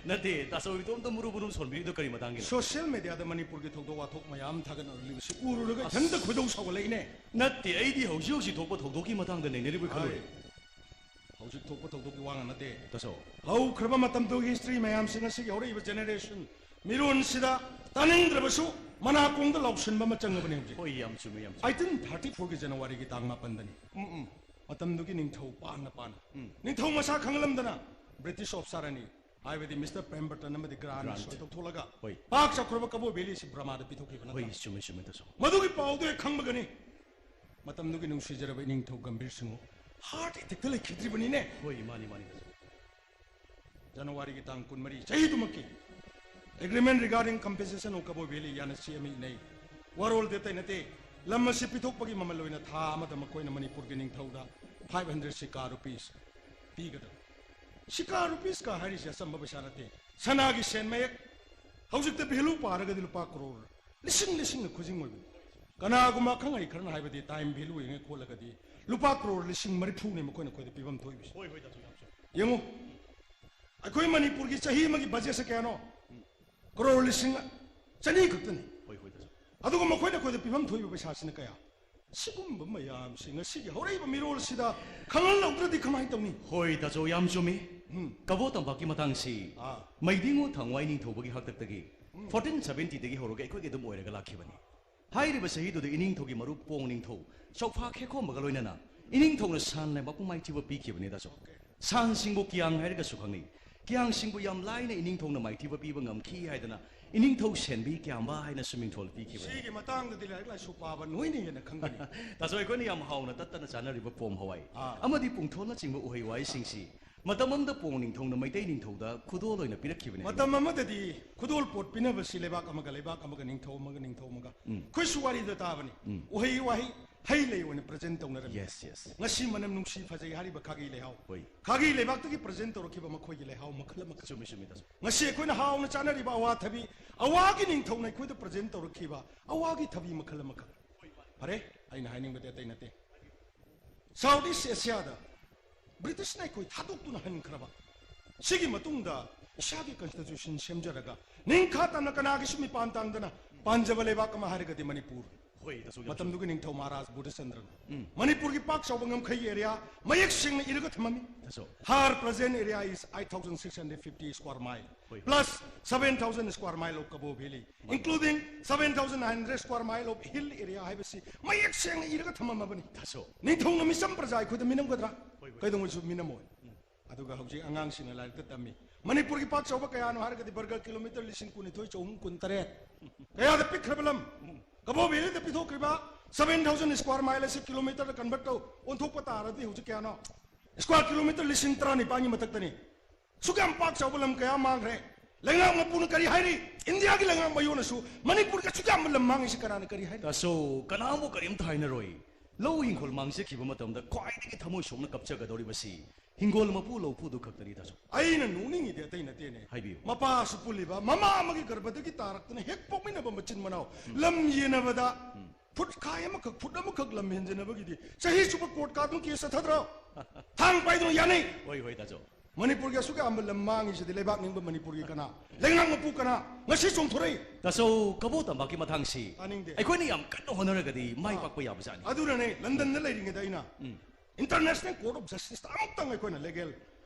ꯅꯠꯇꯦ, ꯇꯥꯆꯧ ꯏꯇꯣꯝꯇ ꯃꯨꯔꯨ ꯃꯨꯔꯨ ꯁꯣꯟꯕꯤꯔꯤꯗꯣ ꯀꯔꯤ ꯃꯇꯥꯡꯒꯤꯅꯣ? ꯁꯣꯁꯤꯌꯦꯜ ꯃꯦꯗꯤꯌꯥꯗ ꯃꯅꯤꯄꯨꯔꯒꯤ ꯊꯧꯗꯣꯛ ꯋꯥꯊꯣꯛ ꯃꯌꯥꯝ ꯊꯥꯒꯠꯅꯔꯤꯕꯁꯤ ꯎꯔꯨꯔꯒ ꯑꯁ, ꯏꯊꯟꯇ ꯈꯣꯏꯗꯧ ꯁꯥꯎꯒꯠꯂꯛꯏꯅꯦ꯫ ꯅꯠꯇꯦ, ꯑꯩꯗꯤ ꯍꯧꯖꯤꯛ ꯍꯧꯖꯤꯛ ꯊꯣꯛꯄ ꯊꯧꯗꯣꯛꯀꯤ ꯃꯇꯥꯡꯗ ꯅꯩꯅꯔꯤꯕꯣꯏ ꯈꯜꯂꯨꯔꯦ꯫ ꯍꯣꯏ꯫ ꯍꯧꯖꯤꯛ ꯊꯣꯛꯄ ꯊꯧꯗꯣꯛꯀꯤ ꯋꯥ ꯉꯥꯡ ꯅꯠꯇꯦ꯫ ꯇꯥꯆꯧ꯫ ꯍꯧꯈ꯭ꯔꯕ ꯃꯇꯝꯗꯨꯒꯤ ꯍꯤꯁꯇ꯭ꯔꯤ ꯃꯌꯥꯝꯁꯤꯡ ꯑꯁꯤꯒꯤ ꯍꯧꯔꯛꯏꯕ ꯖꯦꯅꯦꯔꯦꯁꯟ ꯃꯤꯔꯣꯟꯁꯤꯗ ꯇꯥꯅꯤꯡꯗ꯭ꯔꯕꯁꯨ ꯃꯅꯥꯀꯣꯡꯗ ꯂꯥꯎꯁꯤꯟꯕ ꯑꯃ ꯆꯪꯉꯕꯅꯦ ꯍꯧꯖꯤꯛ꯫ ꯍꯣꯏ, ꯌꯥꯝ ꯆꯨꯝꯃꯦ, ꯌꯥꯝ ꯆꯨꯝꯃꯦ꯫ ꯑꯩꯇꯤꯟ ꯊꯥꯔꯇꯤ ꯐꯣꯔꯒꯤ ꯖꯅꯋꯥꯔꯤꯒꯤ ꯇꯥꯡ ꯃꯥꯄꯟꯗꯅꯤ꯫ ꯎꯝ, ꯎꯝ꯫ ꯃꯇꯝꯗꯨꯒꯤ ꯅꯤꯡꯊꯧ ꯄꯥꯟꯅ ꯄꯥꯟꯅ, ꯎꯝ꯫ ꯅꯤꯡꯊꯧ ꯃꯁꯥ ꯈꯪꯍꯜꯂꯝꯗꯅ ꯕ꯭ꯔꯤꯇꯤꯁ ꯑꯣꯐꯤꯁꯥꯔ ꯑꯅꯤ, ꯍꯥꯏꯕꯗꯤ ꯃꯤꯁꯇꯔ ꯄ꯭ꯔꯦꯝꯕꯔꯇꯟ ꯑꯃꯗꯤ ꯒ꯭ꯔꯥꯟ ꯒ꯭ꯔꯥꯟ꯫ ꯁꯣꯏ ꯇꯧꯊꯣꯛꯂꯒ ꯍꯣꯏ꯫ ꯄꯥꯛ ꯆꯥꯎꯈ꯭ꯔꯕ ꯀꯕꯣ ꯚꯦꯂꯤ ꯑꯁꯤ ꯕ꯭ꯔꯃꯥꯗ ꯄꯤꯊꯣꯛꯈꯤꯕ ꯅꯠꯇ꯭ꯔꯥ? ꯍꯣꯏ, ꯆꯨꯝꯃꯦ, ꯆꯨꯝꯃꯦ, ꯇꯥꯆꯧ꯫ ꯃꯗꯨꯒꯤ ꯄꯥꯎꯗꯨ ꯍꯦꯛ ꯈꯪꯕꯒꯅꯤ ꯃꯇꯝꯗꯨꯒꯤ ꯅꯨꯡꯁꯤꯖꯔꯕ ꯏꯅꯤꯡꯊꯧ ꯒꯝꯚꯤꯔ ꯁꯤꯡꯍ ꯍꯥꯔꯠ ꯑꯦꯇꯦꯛꯇ ꯂꯩꯈꯤꯗ꯭ꯔꯤꯕꯅꯤꯅꯦ꯫ ꯍꯣꯏ, ꯃꯥꯅꯤ, ꯃꯥꯅꯤ, ꯇꯥꯆꯧ꯫ ꯖꯅꯋꯥꯔꯤꯒꯤ ꯇꯥꯡ ꯀꯨꯟꯃꯔꯤ ꯆꯍꯤꯗꯨꯃꯛꯀꯤ Agreement regarding compensation of Kabo Valley ꯍꯥꯏꯅ ꯆꯦ ꯑꯃ ꯏꯅꯩ꯫ ꯋꯥꯔꯣꯜꯗꯤ ꯑꯇꯩ ꯅꯠꯇꯦ, ꯂꯝ ꯑꯁꯤ ꯄꯤꯊꯣꯛꯄꯒꯤ ꯃꯃꯜ ꯑꯣꯏꯅ ꯊꯥ ꯑꯃꯗ ꯃꯈꯣꯏꯅ ꯃꯅꯤꯄꯨꯔꯒꯤ ꯅꯤꯡꯊꯧꯗ five hundred ꯁꯤꯀꯥ ꯔꯨꯄꯤꯁ ꯄꯤꯒꯗꯕ꯫ ꯁꯤꯀꯥ ꯔꯨꯄꯤꯁꯀ ꯍꯥꯏꯔꯤꯁꯦ ꯑꯆꯝꯕ ꯄꯩꯁꯥ ꯅꯠꯇꯦ, ꯁꯅꯥꯒꯤ ꯁꯦꯟ ꯃꯌꯦꯛ꯫ ꯍꯧꯖꯤꯛꯇ ꯚꯦꯂꯨ ꯄꯥꯔꯒꯗꯤ ꯂꯨꯄꯥ ꯀ꯭ꯔꯣꯔ ꯂꯤꯁꯤꯡ ꯂꯤꯁꯤꯡꯅ ꯈꯨꯖꯤꯡ ꯑꯣꯏꯕꯅꯤ꯫ ꯀꯅꯥꯒꯨꯝꯕ ꯑꯈꯪ ꯑꯍꯩ ꯈꯔꯅ ꯍꯥꯏꯕꯗꯤ ꯇꯥꯏꯝ ꯚꯦꯂꯨ ꯌꯦꯡꯉꯦ ꯈꯣꯠꯂꯒꯗꯤ ꯂꯨꯄꯥ ꯀ꯭ꯔꯣꯔ ꯂꯤꯁꯤꯡ ꯃꯔꯤꯐꯨꯅꯤ ꯃꯈꯣꯏꯅ ꯑꯩꯈꯣꯏꯗ ꯄꯤꯐꯝ ꯊꯣꯛꯏꯕꯁꯦ꯫ ꯍꯣꯏ, ꯍꯣꯏ, ꯇꯥꯆꯧ, ꯌꯥꯝ ꯆꯨꯝꯃꯤ꯫ ꯌꯦꯡꯉꯨ, ꯑꯩꯈꯣꯏ ꯃꯅꯤꯄꯨꯔꯒꯤ ꯆꯍꯤ ꯑꯃꯒꯤ ꯕꯖꯦꯠꯁꯦ ꯀꯌꯥꯅꯣ? ꯀ꯭ꯔꯣꯔ ꯂꯤꯁꯤꯡ ꯆꯅꯤ ꯈꯛꯇꯅꯤ꯫ ꯍꯣꯏ, ꯍꯣꯏ, ꯇꯥꯆꯧ꯫ ꯑꯗꯨꯒ ꯃꯈꯣꯏꯅ ꯑꯩꯈꯣꯏꯗ ꯄꯤꯐꯝ ꯊꯣꯛꯏꯕ ꯄꯩꯁꯥꯁꯤꯅ ꯀꯌꯥ? ꯁꯤꯒꯨꯝꯕ ꯃꯌꯥꯝꯁꯤ ꯉꯁꯤꯒꯤ ꯍꯧꯔꯛꯏꯕ ꯃꯤꯔꯣꯜꯁꯤꯗ ꯈꯪꯍꯜꯍꯧꯗ꯭ꯔꯗꯤ ꯀꯃꯥꯏꯅ ꯇꯧꯅꯤ? ꯍꯣꯏ, ꯇꯥꯆꯧ, ꯌꯥꯝ ꯆꯨꯝꯃꯤ꯫ ꯎꯝ꯫ ꯀꯕꯣ ꯇꯝꯄꯥꯛꯀꯤ ꯃꯇꯥꯡꯁꯤ ꯑꯥ꯫ ꯃꯩꯗꯤꯉꯨ ꯊꯥꯡꯋꯥꯏ ꯅꯤꯡꯊꯧꯕꯒꯤ ꯍꯥꯛꯇꯛꯇꯒꯤ ꯎꯝ꯫ Fourteen seventy ꯗꯒꯤ ꯍꯧꯔꯒ ꯑꯩꯈꯣꯏꯒꯤ ꯑꯗꯨꯝ ꯑꯣꯏꯔꯒ ꯂꯥꯛꯈꯤꯕꯅꯤ꯫ ꯍꯥꯏꯔꯤꯕ ꯆꯍꯤꯗꯨꯗ ꯏꯅꯤꯡꯊꯧꯒꯤ ꯃꯔꯨꯞ ꯄꯣꯡ ꯅꯤꯡꯊꯧ ꯆꯧꯐꯥ ꯈꯦꯈꯣꯝꯕꯒ ꯂꯣꯏꯅꯅ ꯏꯅꯤꯡꯊꯧꯅ ꯁꯥꯟ ꯂꯩꯕꯥꯛꯄꯨ ꯃꯥꯏꯊꯤꯕ ꯄꯤꯈꯤꯕꯅꯤ, ꯇꯥꯆꯧ꯫ ꯁꯥꯟꯁꯤꯡꯕꯨ ꯀꯤꯌꯥꯡ ꯍꯥꯏꯔꯒꯁꯨ ꯈꯪꯅꯩ꯫ ꯀꯤꯌꯥꯡꯁꯤꯡꯕꯨ ꯌꯥꯝ ꯂꯥꯏꯅ ꯏꯅꯤꯡꯊꯧꯅ ꯃꯥꯏꯊꯤꯕ ꯄꯤꯕ ꯉꯝꯈꯤ ꯍꯥꯏꯗꯅ ꯏꯅꯤꯡꯊꯧ ꯁꯦꯟꯕꯤ ꯀꯤꯌꯥꯝꯕ ꯍꯥꯏꯅꯁꯨ ꯃꯤꯡꯊꯣꯜ ꯄꯤꯈꯤꯕꯅꯤ꯫ ꯁꯤꯒꯤ ꯃꯇꯥꯡꯗꯗꯤ ꯂꯥꯏꯔꯤꯛ ꯂꯥꯏꯁꯨ ꯄꯥꯕ ꯅꯣꯏꯅ ꯍꯦꯟꯅ ꯈꯪꯒꯅꯤ꯫ ꯇꯥꯆꯧ, ꯑꯩꯈꯣꯏꯅ ꯌꯥꯝ ꯍꯥꯎꯅ ꯇꯠꯇꯅ ꯆꯥꯅꯔꯤꯕ ꯄꯣꯝ ꯍꯋꯥꯏ ꯑꯥ꯫ ꯑꯃꯗꯤ ꯄꯨꯡꯊꯣꯜꯅꯆꯤꯡꯕ ꯎꯍꯩ ꯋꯥꯍꯩꯁꯤꯡꯁꯤ ꯃꯇꯝ ꯑꯃꯗ ꯄꯣꯡ ꯅꯤꯡꯊꯧꯅ ꯃꯩꯇꯩ ꯅꯤꯡꯊꯧꯗ ꯈꯨꯗꯣꯜ ꯑꯣꯏꯅ ꯄꯤꯔꯛꯈꯤꯕꯅꯤ꯫ ꯃꯇꯝ ꯑꯃꯗꯗꯤ ꯈꯨꯗꯣꯜ ꯄꯣꯠ ꯄꯤꯅꯕꯁꯤ ꯂꯩꯕꯥꯛ ꯑꯃꯒ ꯂꯩꯕꯥꯛ ꯑꯃꯒ, ꯅꯤꯡꯊꯧ ꯑꯃꯒ ꯅꯤꯡꯊꯧ ꯑꯃꯒ, ꯎꯝ꯫ ꯑꯩꯈꯣꯏꯁꯨ ꯋꯥꯔꯤꯗ ꯇꯥꯕꯅꯤ꯫ ꯎꯝ꯫ ꯎꯍꯩ ꯋꯥꯍꯩ, ꯍꯩ ꯂꯩ ꯑꯣꯏꯅ present ꯇꯧꯅꯔꯝꯃꯤ꯫ Yes, yes꯫ ꯉꯁꯤ ꯃꯅꯝ ꯅꯨꯡꯁꯤ ꯐꯖꯩ ꯍꯥꯏꯔꯤꯕ ꯈꯥꯒꯤ ꯂꯩꯍꯥꯎ, ꯍꯣꯏ꯫ ꯈꯥꯒꯤ ꯂꯩꯕꯥꯛꯇꯒꯤ present ꯇꯧꯔꯛꯈꯤꯕ ꯃꯈꯣꯏꯒꯤ ꯂꯩꯍꯥꯎ ꯃꯈꯜ ꯑꯃꯈꯛ꯫ ꯆꯨꯝꯃꯤ, ꯆꯨꯝꯃꯤ, ꯇꯥꯆꯧ꯫ ꯉꯁꯤ ꯑꯩꯈꯣꯏꯅ ꯍꯥꯎꯅ ꯆꯥꯅꯔꯤꯕ ꯑꯋꯥ ꯊꯕꯤ, ꯑꯋꯥꯒꯤ ꯅꯤꯡꯊꯧꯅ ꯑꯩꯈꯣꯏꯗ present ꯇꯧꯔꯛꯈꯤꯕ ꯑꯋꯥꯒꯤ ꯊꯕꯤ ꯃꯈꯜ ꯑꯃꯈꯛ꯫ ꯐꯔꯦ, ꯑꯩꯅ ꯍꯥꯏꯅꯤꯡꯕꯗꯤ ꯑꯇꯩ ꯅꯠꯇꯦ꯫ South East Asiaꯗ Britishꯅ ꯑꯩꯈꯣꯏ ꯊꯥꯗꯣꯛꯇꯨꯅ ꯍꯟꯈ꯭ꯔꯕ ꯁꯤꯒꯤ ꯃꯇꯨꯡꯗ ꯏꯁꯥꯒꯤ constitution ꯁꯦꯝꯖꯔꯒ ꯅꯤꯡꯈꯥ ꯇꯝꯅ ꯀꯅꯥꯒꯤꯁꯨ ꯃꯤꯄꯥꯟ ꯇꯥꯡꯗꯅ ꯄꯥꯟꯖꯕ ꯂꯩꯕꯥꯛ ꯑꯃ ꯍꯥꯏꯔꯒꯗꯤ ꯃꯅꯤꯄꯨꯔ꯫ ꯍꯣꯏ, ꯇꯥꯆꯧ, ꯌꯥꯝ ꯃꯇꯝꯗꯨꯒꯤ ꯅꯤꯡꯊꯧ ꯃꯍꯥꯔꯥꯖ ꯕꯨꯙꯆꯟꯗ꯭ꯔꯅ꯫ ꯎꯝ꯫ ꯃꯅꯤꯄꯨꯔꯒꯤ ꯄꯥꯛ ꯆꯥꯎꯕ ꯉꯝꯈꯩꯒꯤ area ꯃꯌꯦꯛ ꯁꯦꯡꯅ ꯏꯔꯒ ꯊꯝꯃꯝꯃꯤ꯫ ꯇꯥꯆꯧ꯫ Her present area is eight thousand six hundred fifty square mile, ꯍꯣꯏ꯫ Plus seven thousand square mile of Kabo Valley, including seven thousand nine hundred square mile of hill area ꯍꯥꯏꯕꯁꯤ ꯃꯌꯦꯛ ꯁꯦꯡꯅ ꯏꯔꯒ ꯊꯝꯃꯝꯃꯕꯅꯤ꯫ ꯇꯥꯆꯧ꯫ ꯅꯤꯡꯊꯧꯅ ꯃꯤꯆꯝ ꯄ꯭ꯔꯖꯥ ꯑꯩꯈꯣꯏꯗ ꯃꯤꯅꯝꯒꯗ꯭ꯔꯥ? ꯍꯣꯏ, ꯍꯣꯏ꯫ ꯀꯩꯗꯧꯉꯩꯁꯨ ꯃꯤꯅꯝꯃꯣꯏ꯫ ꯎꯝ꯫ ꯑꯗꯨꯒ ꯍꯧꯖꯤꯛ ꯑꯉꯥꯡꯁꯤꯡꯅ ꯂꯥꯏꯔꯤꯛꯇ ꯇꯝꯃꯤ꯫ ꯃꯅꯤꯄꯨꯔꯒꯤ ꯄꯥꯛ ꯆꯥꯎꯕ ꯀꯌꯥꯅꯣ ꯍꯥꯏꯔꯒꯗꯤ ꯕꯔꯒ ꯀꯤꯂꯣꯃꯤꯇꯔ ꯂꯤꯁꯤꯡ ꯀꯨꯟꯅꯤꯊꯣꯏ ꯆꯍꯨꯝ ꯀꯨꯟꯇꯔꯦꯠ꯫ ꯀꯌꯥꯗ ꯄꯤꯛꯈ꯭ꯔꯕ ꯂꯝ? ꯀꯕꯣ valid ꯄꯤꯊꯣꯛꯈ꯭ꯔꯤꯕ seven thousand square mile ꯑꯁꯤ ꯀꯤꯂꯣꯃꯤꯇꯔꯗ convert ꯇꯧ, ꯑꯣꯟꯊꯣꯛꯄ ꯇꯥꯔꯗꯤ ꯍꯧꯖꯤꯛ ꯀꯌꯥꯅꯣ? Square kilometre ꯂꯤꯁꯤꯡ ꯇꯔꯥꯅꯤꯄꯥꯟꯒꯤ ꯃꯊꯛꯇꯅꯤ꯫ ꯁꯨꯛ ꯌꯥꯝ ꯄꯥꯛ ꯆꯥꯎꯕ ꯂꯝ ꯀꯌꯥ ꯃꯥꯡꯈ꯭ꯔꯦ꯫ ꯂꯩꯉꯥꯛ ꯃꯄꯨꯅ ꯀꯔꯤ ꯍꯥꯏꯔꯤ? ꯏꯟꯗꯤꯌꯥꯒꯤ ꯂꯩꯉꯥꯛ ꯃꯌꯣꯟꯅꯁꯨ ꯃꯅꯤꯄꯨꯔꯒꯤ ꯑꯁꯨꯛ ꯌꯥꯝꯕ ꯂꯝ ꯃꯥꯡꯉꯤꯁꯤ ꯀꯅꯥꯅ ꯀꯔꯤ ꯍꯥꯏꯔꯤ? ꯇꯥꯆꯧ, ꯀꯅꯥꯕꯨ ꯀꯔꯤꯝꯇ ꯍꯥꯏꯅꯔꯣꯏ꯫ ꯂꯧ ꯍꯤꯡꯈꯣꯜ ꯃꯥꯡꯖꯈꯤꯕ ꯃꯇꯝꯗ ꯈ꯭ꯋꯥꯏꯗꯒꯤ ꯊꯃꯣꯏ ꯁꯣꯛꯅ ꯀꯞꯆꯒꯗꯧꯔꯤꯕꯁꯤ ꯍꯤꯡꯒꯣꯜ ꯃꯄꯨ ꯂꯧꯄꯨꯗꯨ ꯈꯛꯇꯅꯤ, ꯇꯥꯆꯧ꯫ ꯑꯩꯅ ꯅꯣꯛꯅꯤꯡꯉꯤꯗꯤ ꯑꯇꯩ ꯅꯠꯇꯦꯅꯦ꯫ ꯍꯥꯏꯕꯤꯌꯨ꯫ ꯃꯄꯥꯁꯨ ꯄꯨꯜꯂꯤꯕ, ꯃꯃꯥ ꯑꯃꯒꯤ ꯒꯔꯚꯗꯒꯤ ꯇꯥꯔꯛꯇꯅ ꯍꯦꯛ ꯄꯣꯛꯃꯤꯟꯅꯕ ꯃꯆꯤꯟ ꯃꯅꯥꯎ ꯎꯝ꯫ ꯂꯝ ꯌꯦꯟꯅꯕꯗ ꯎꯝ꯫ ꯐꯨꯠ ꯈꯥꯏ ꯑꯃꯈꯛ, ꯐꯨꯠ ꯑꯃꯈꯛ ꯂꯝ ꯍꯦꯟꯖꯤꯟꯅꯕꯒꯤꯗꯤ ꯆꯍꯤ ꯆꯨꯞꯄ court ꯀꯥꯗꯨꯅ case ꯆꯠꯊꯗ꯭ꯔꯣ? ꯊꯥꯡ ꯄꯥꯏꯗꯨꯅ ꯌꯥꯅꯩ꯫ ꯍꯣꯏ, ꯍꯣꯏ, ꯇꯥꯆꯧ꯫ ꯃꯅꯤꯄꯨꯔꯒꯤ ꯑꯁꯨꯛ ꯌꯥꯝꯕ ꯂꯝ ꯃꯥꯡꯉꯤꯁꯤꯗꯤ ꯂꯩꯕꯥꯛ ꯅꯤꯡꯕ ꯃꯅꯤꯄꯨꯔꯒꯤ ꯀꯅꯥ? ꯂꯩꯉꯥꯛ ꯃꯄꯨ ꯀꯅꯥ? ꯉꯁꯤ ꯆꯣꯡꯊꯣꯔꯛꯏ꯫ ꯇꯥꯆꯧ, ꯀꯕꯣ ꯇꯝꯄꯥꯛꯀꯤ ꯃꯇꯥꯡꯁꯤ ꯇꯥꯅꯤꯡꯗꯦ꯫ ꯑꯩꯈꯣꯏꯅ ꯌꯥꯝ ꯀꯟꯅ ꯍꯣꯠꯅꯔꯒꯗꯤ ꯃꯥꯏ ꯑꯥ꯫ ꯄꯥꯛꯄ ꯌꯥꯕꯖꯥꯠꯅꯤ꯫ ꯑꯗꯨꯅꯅꯦ ꯂꯟꯗꯟꯗ ꯂꯩꯔꯤꯉꯩꯗ ꯑꯩꯅ ꯎꯝ꯫ International Court of Justiceꯇ ꯑꯃꯨꯛꯇꯪ ꯑꯩꯈꯣꯏꯅ legal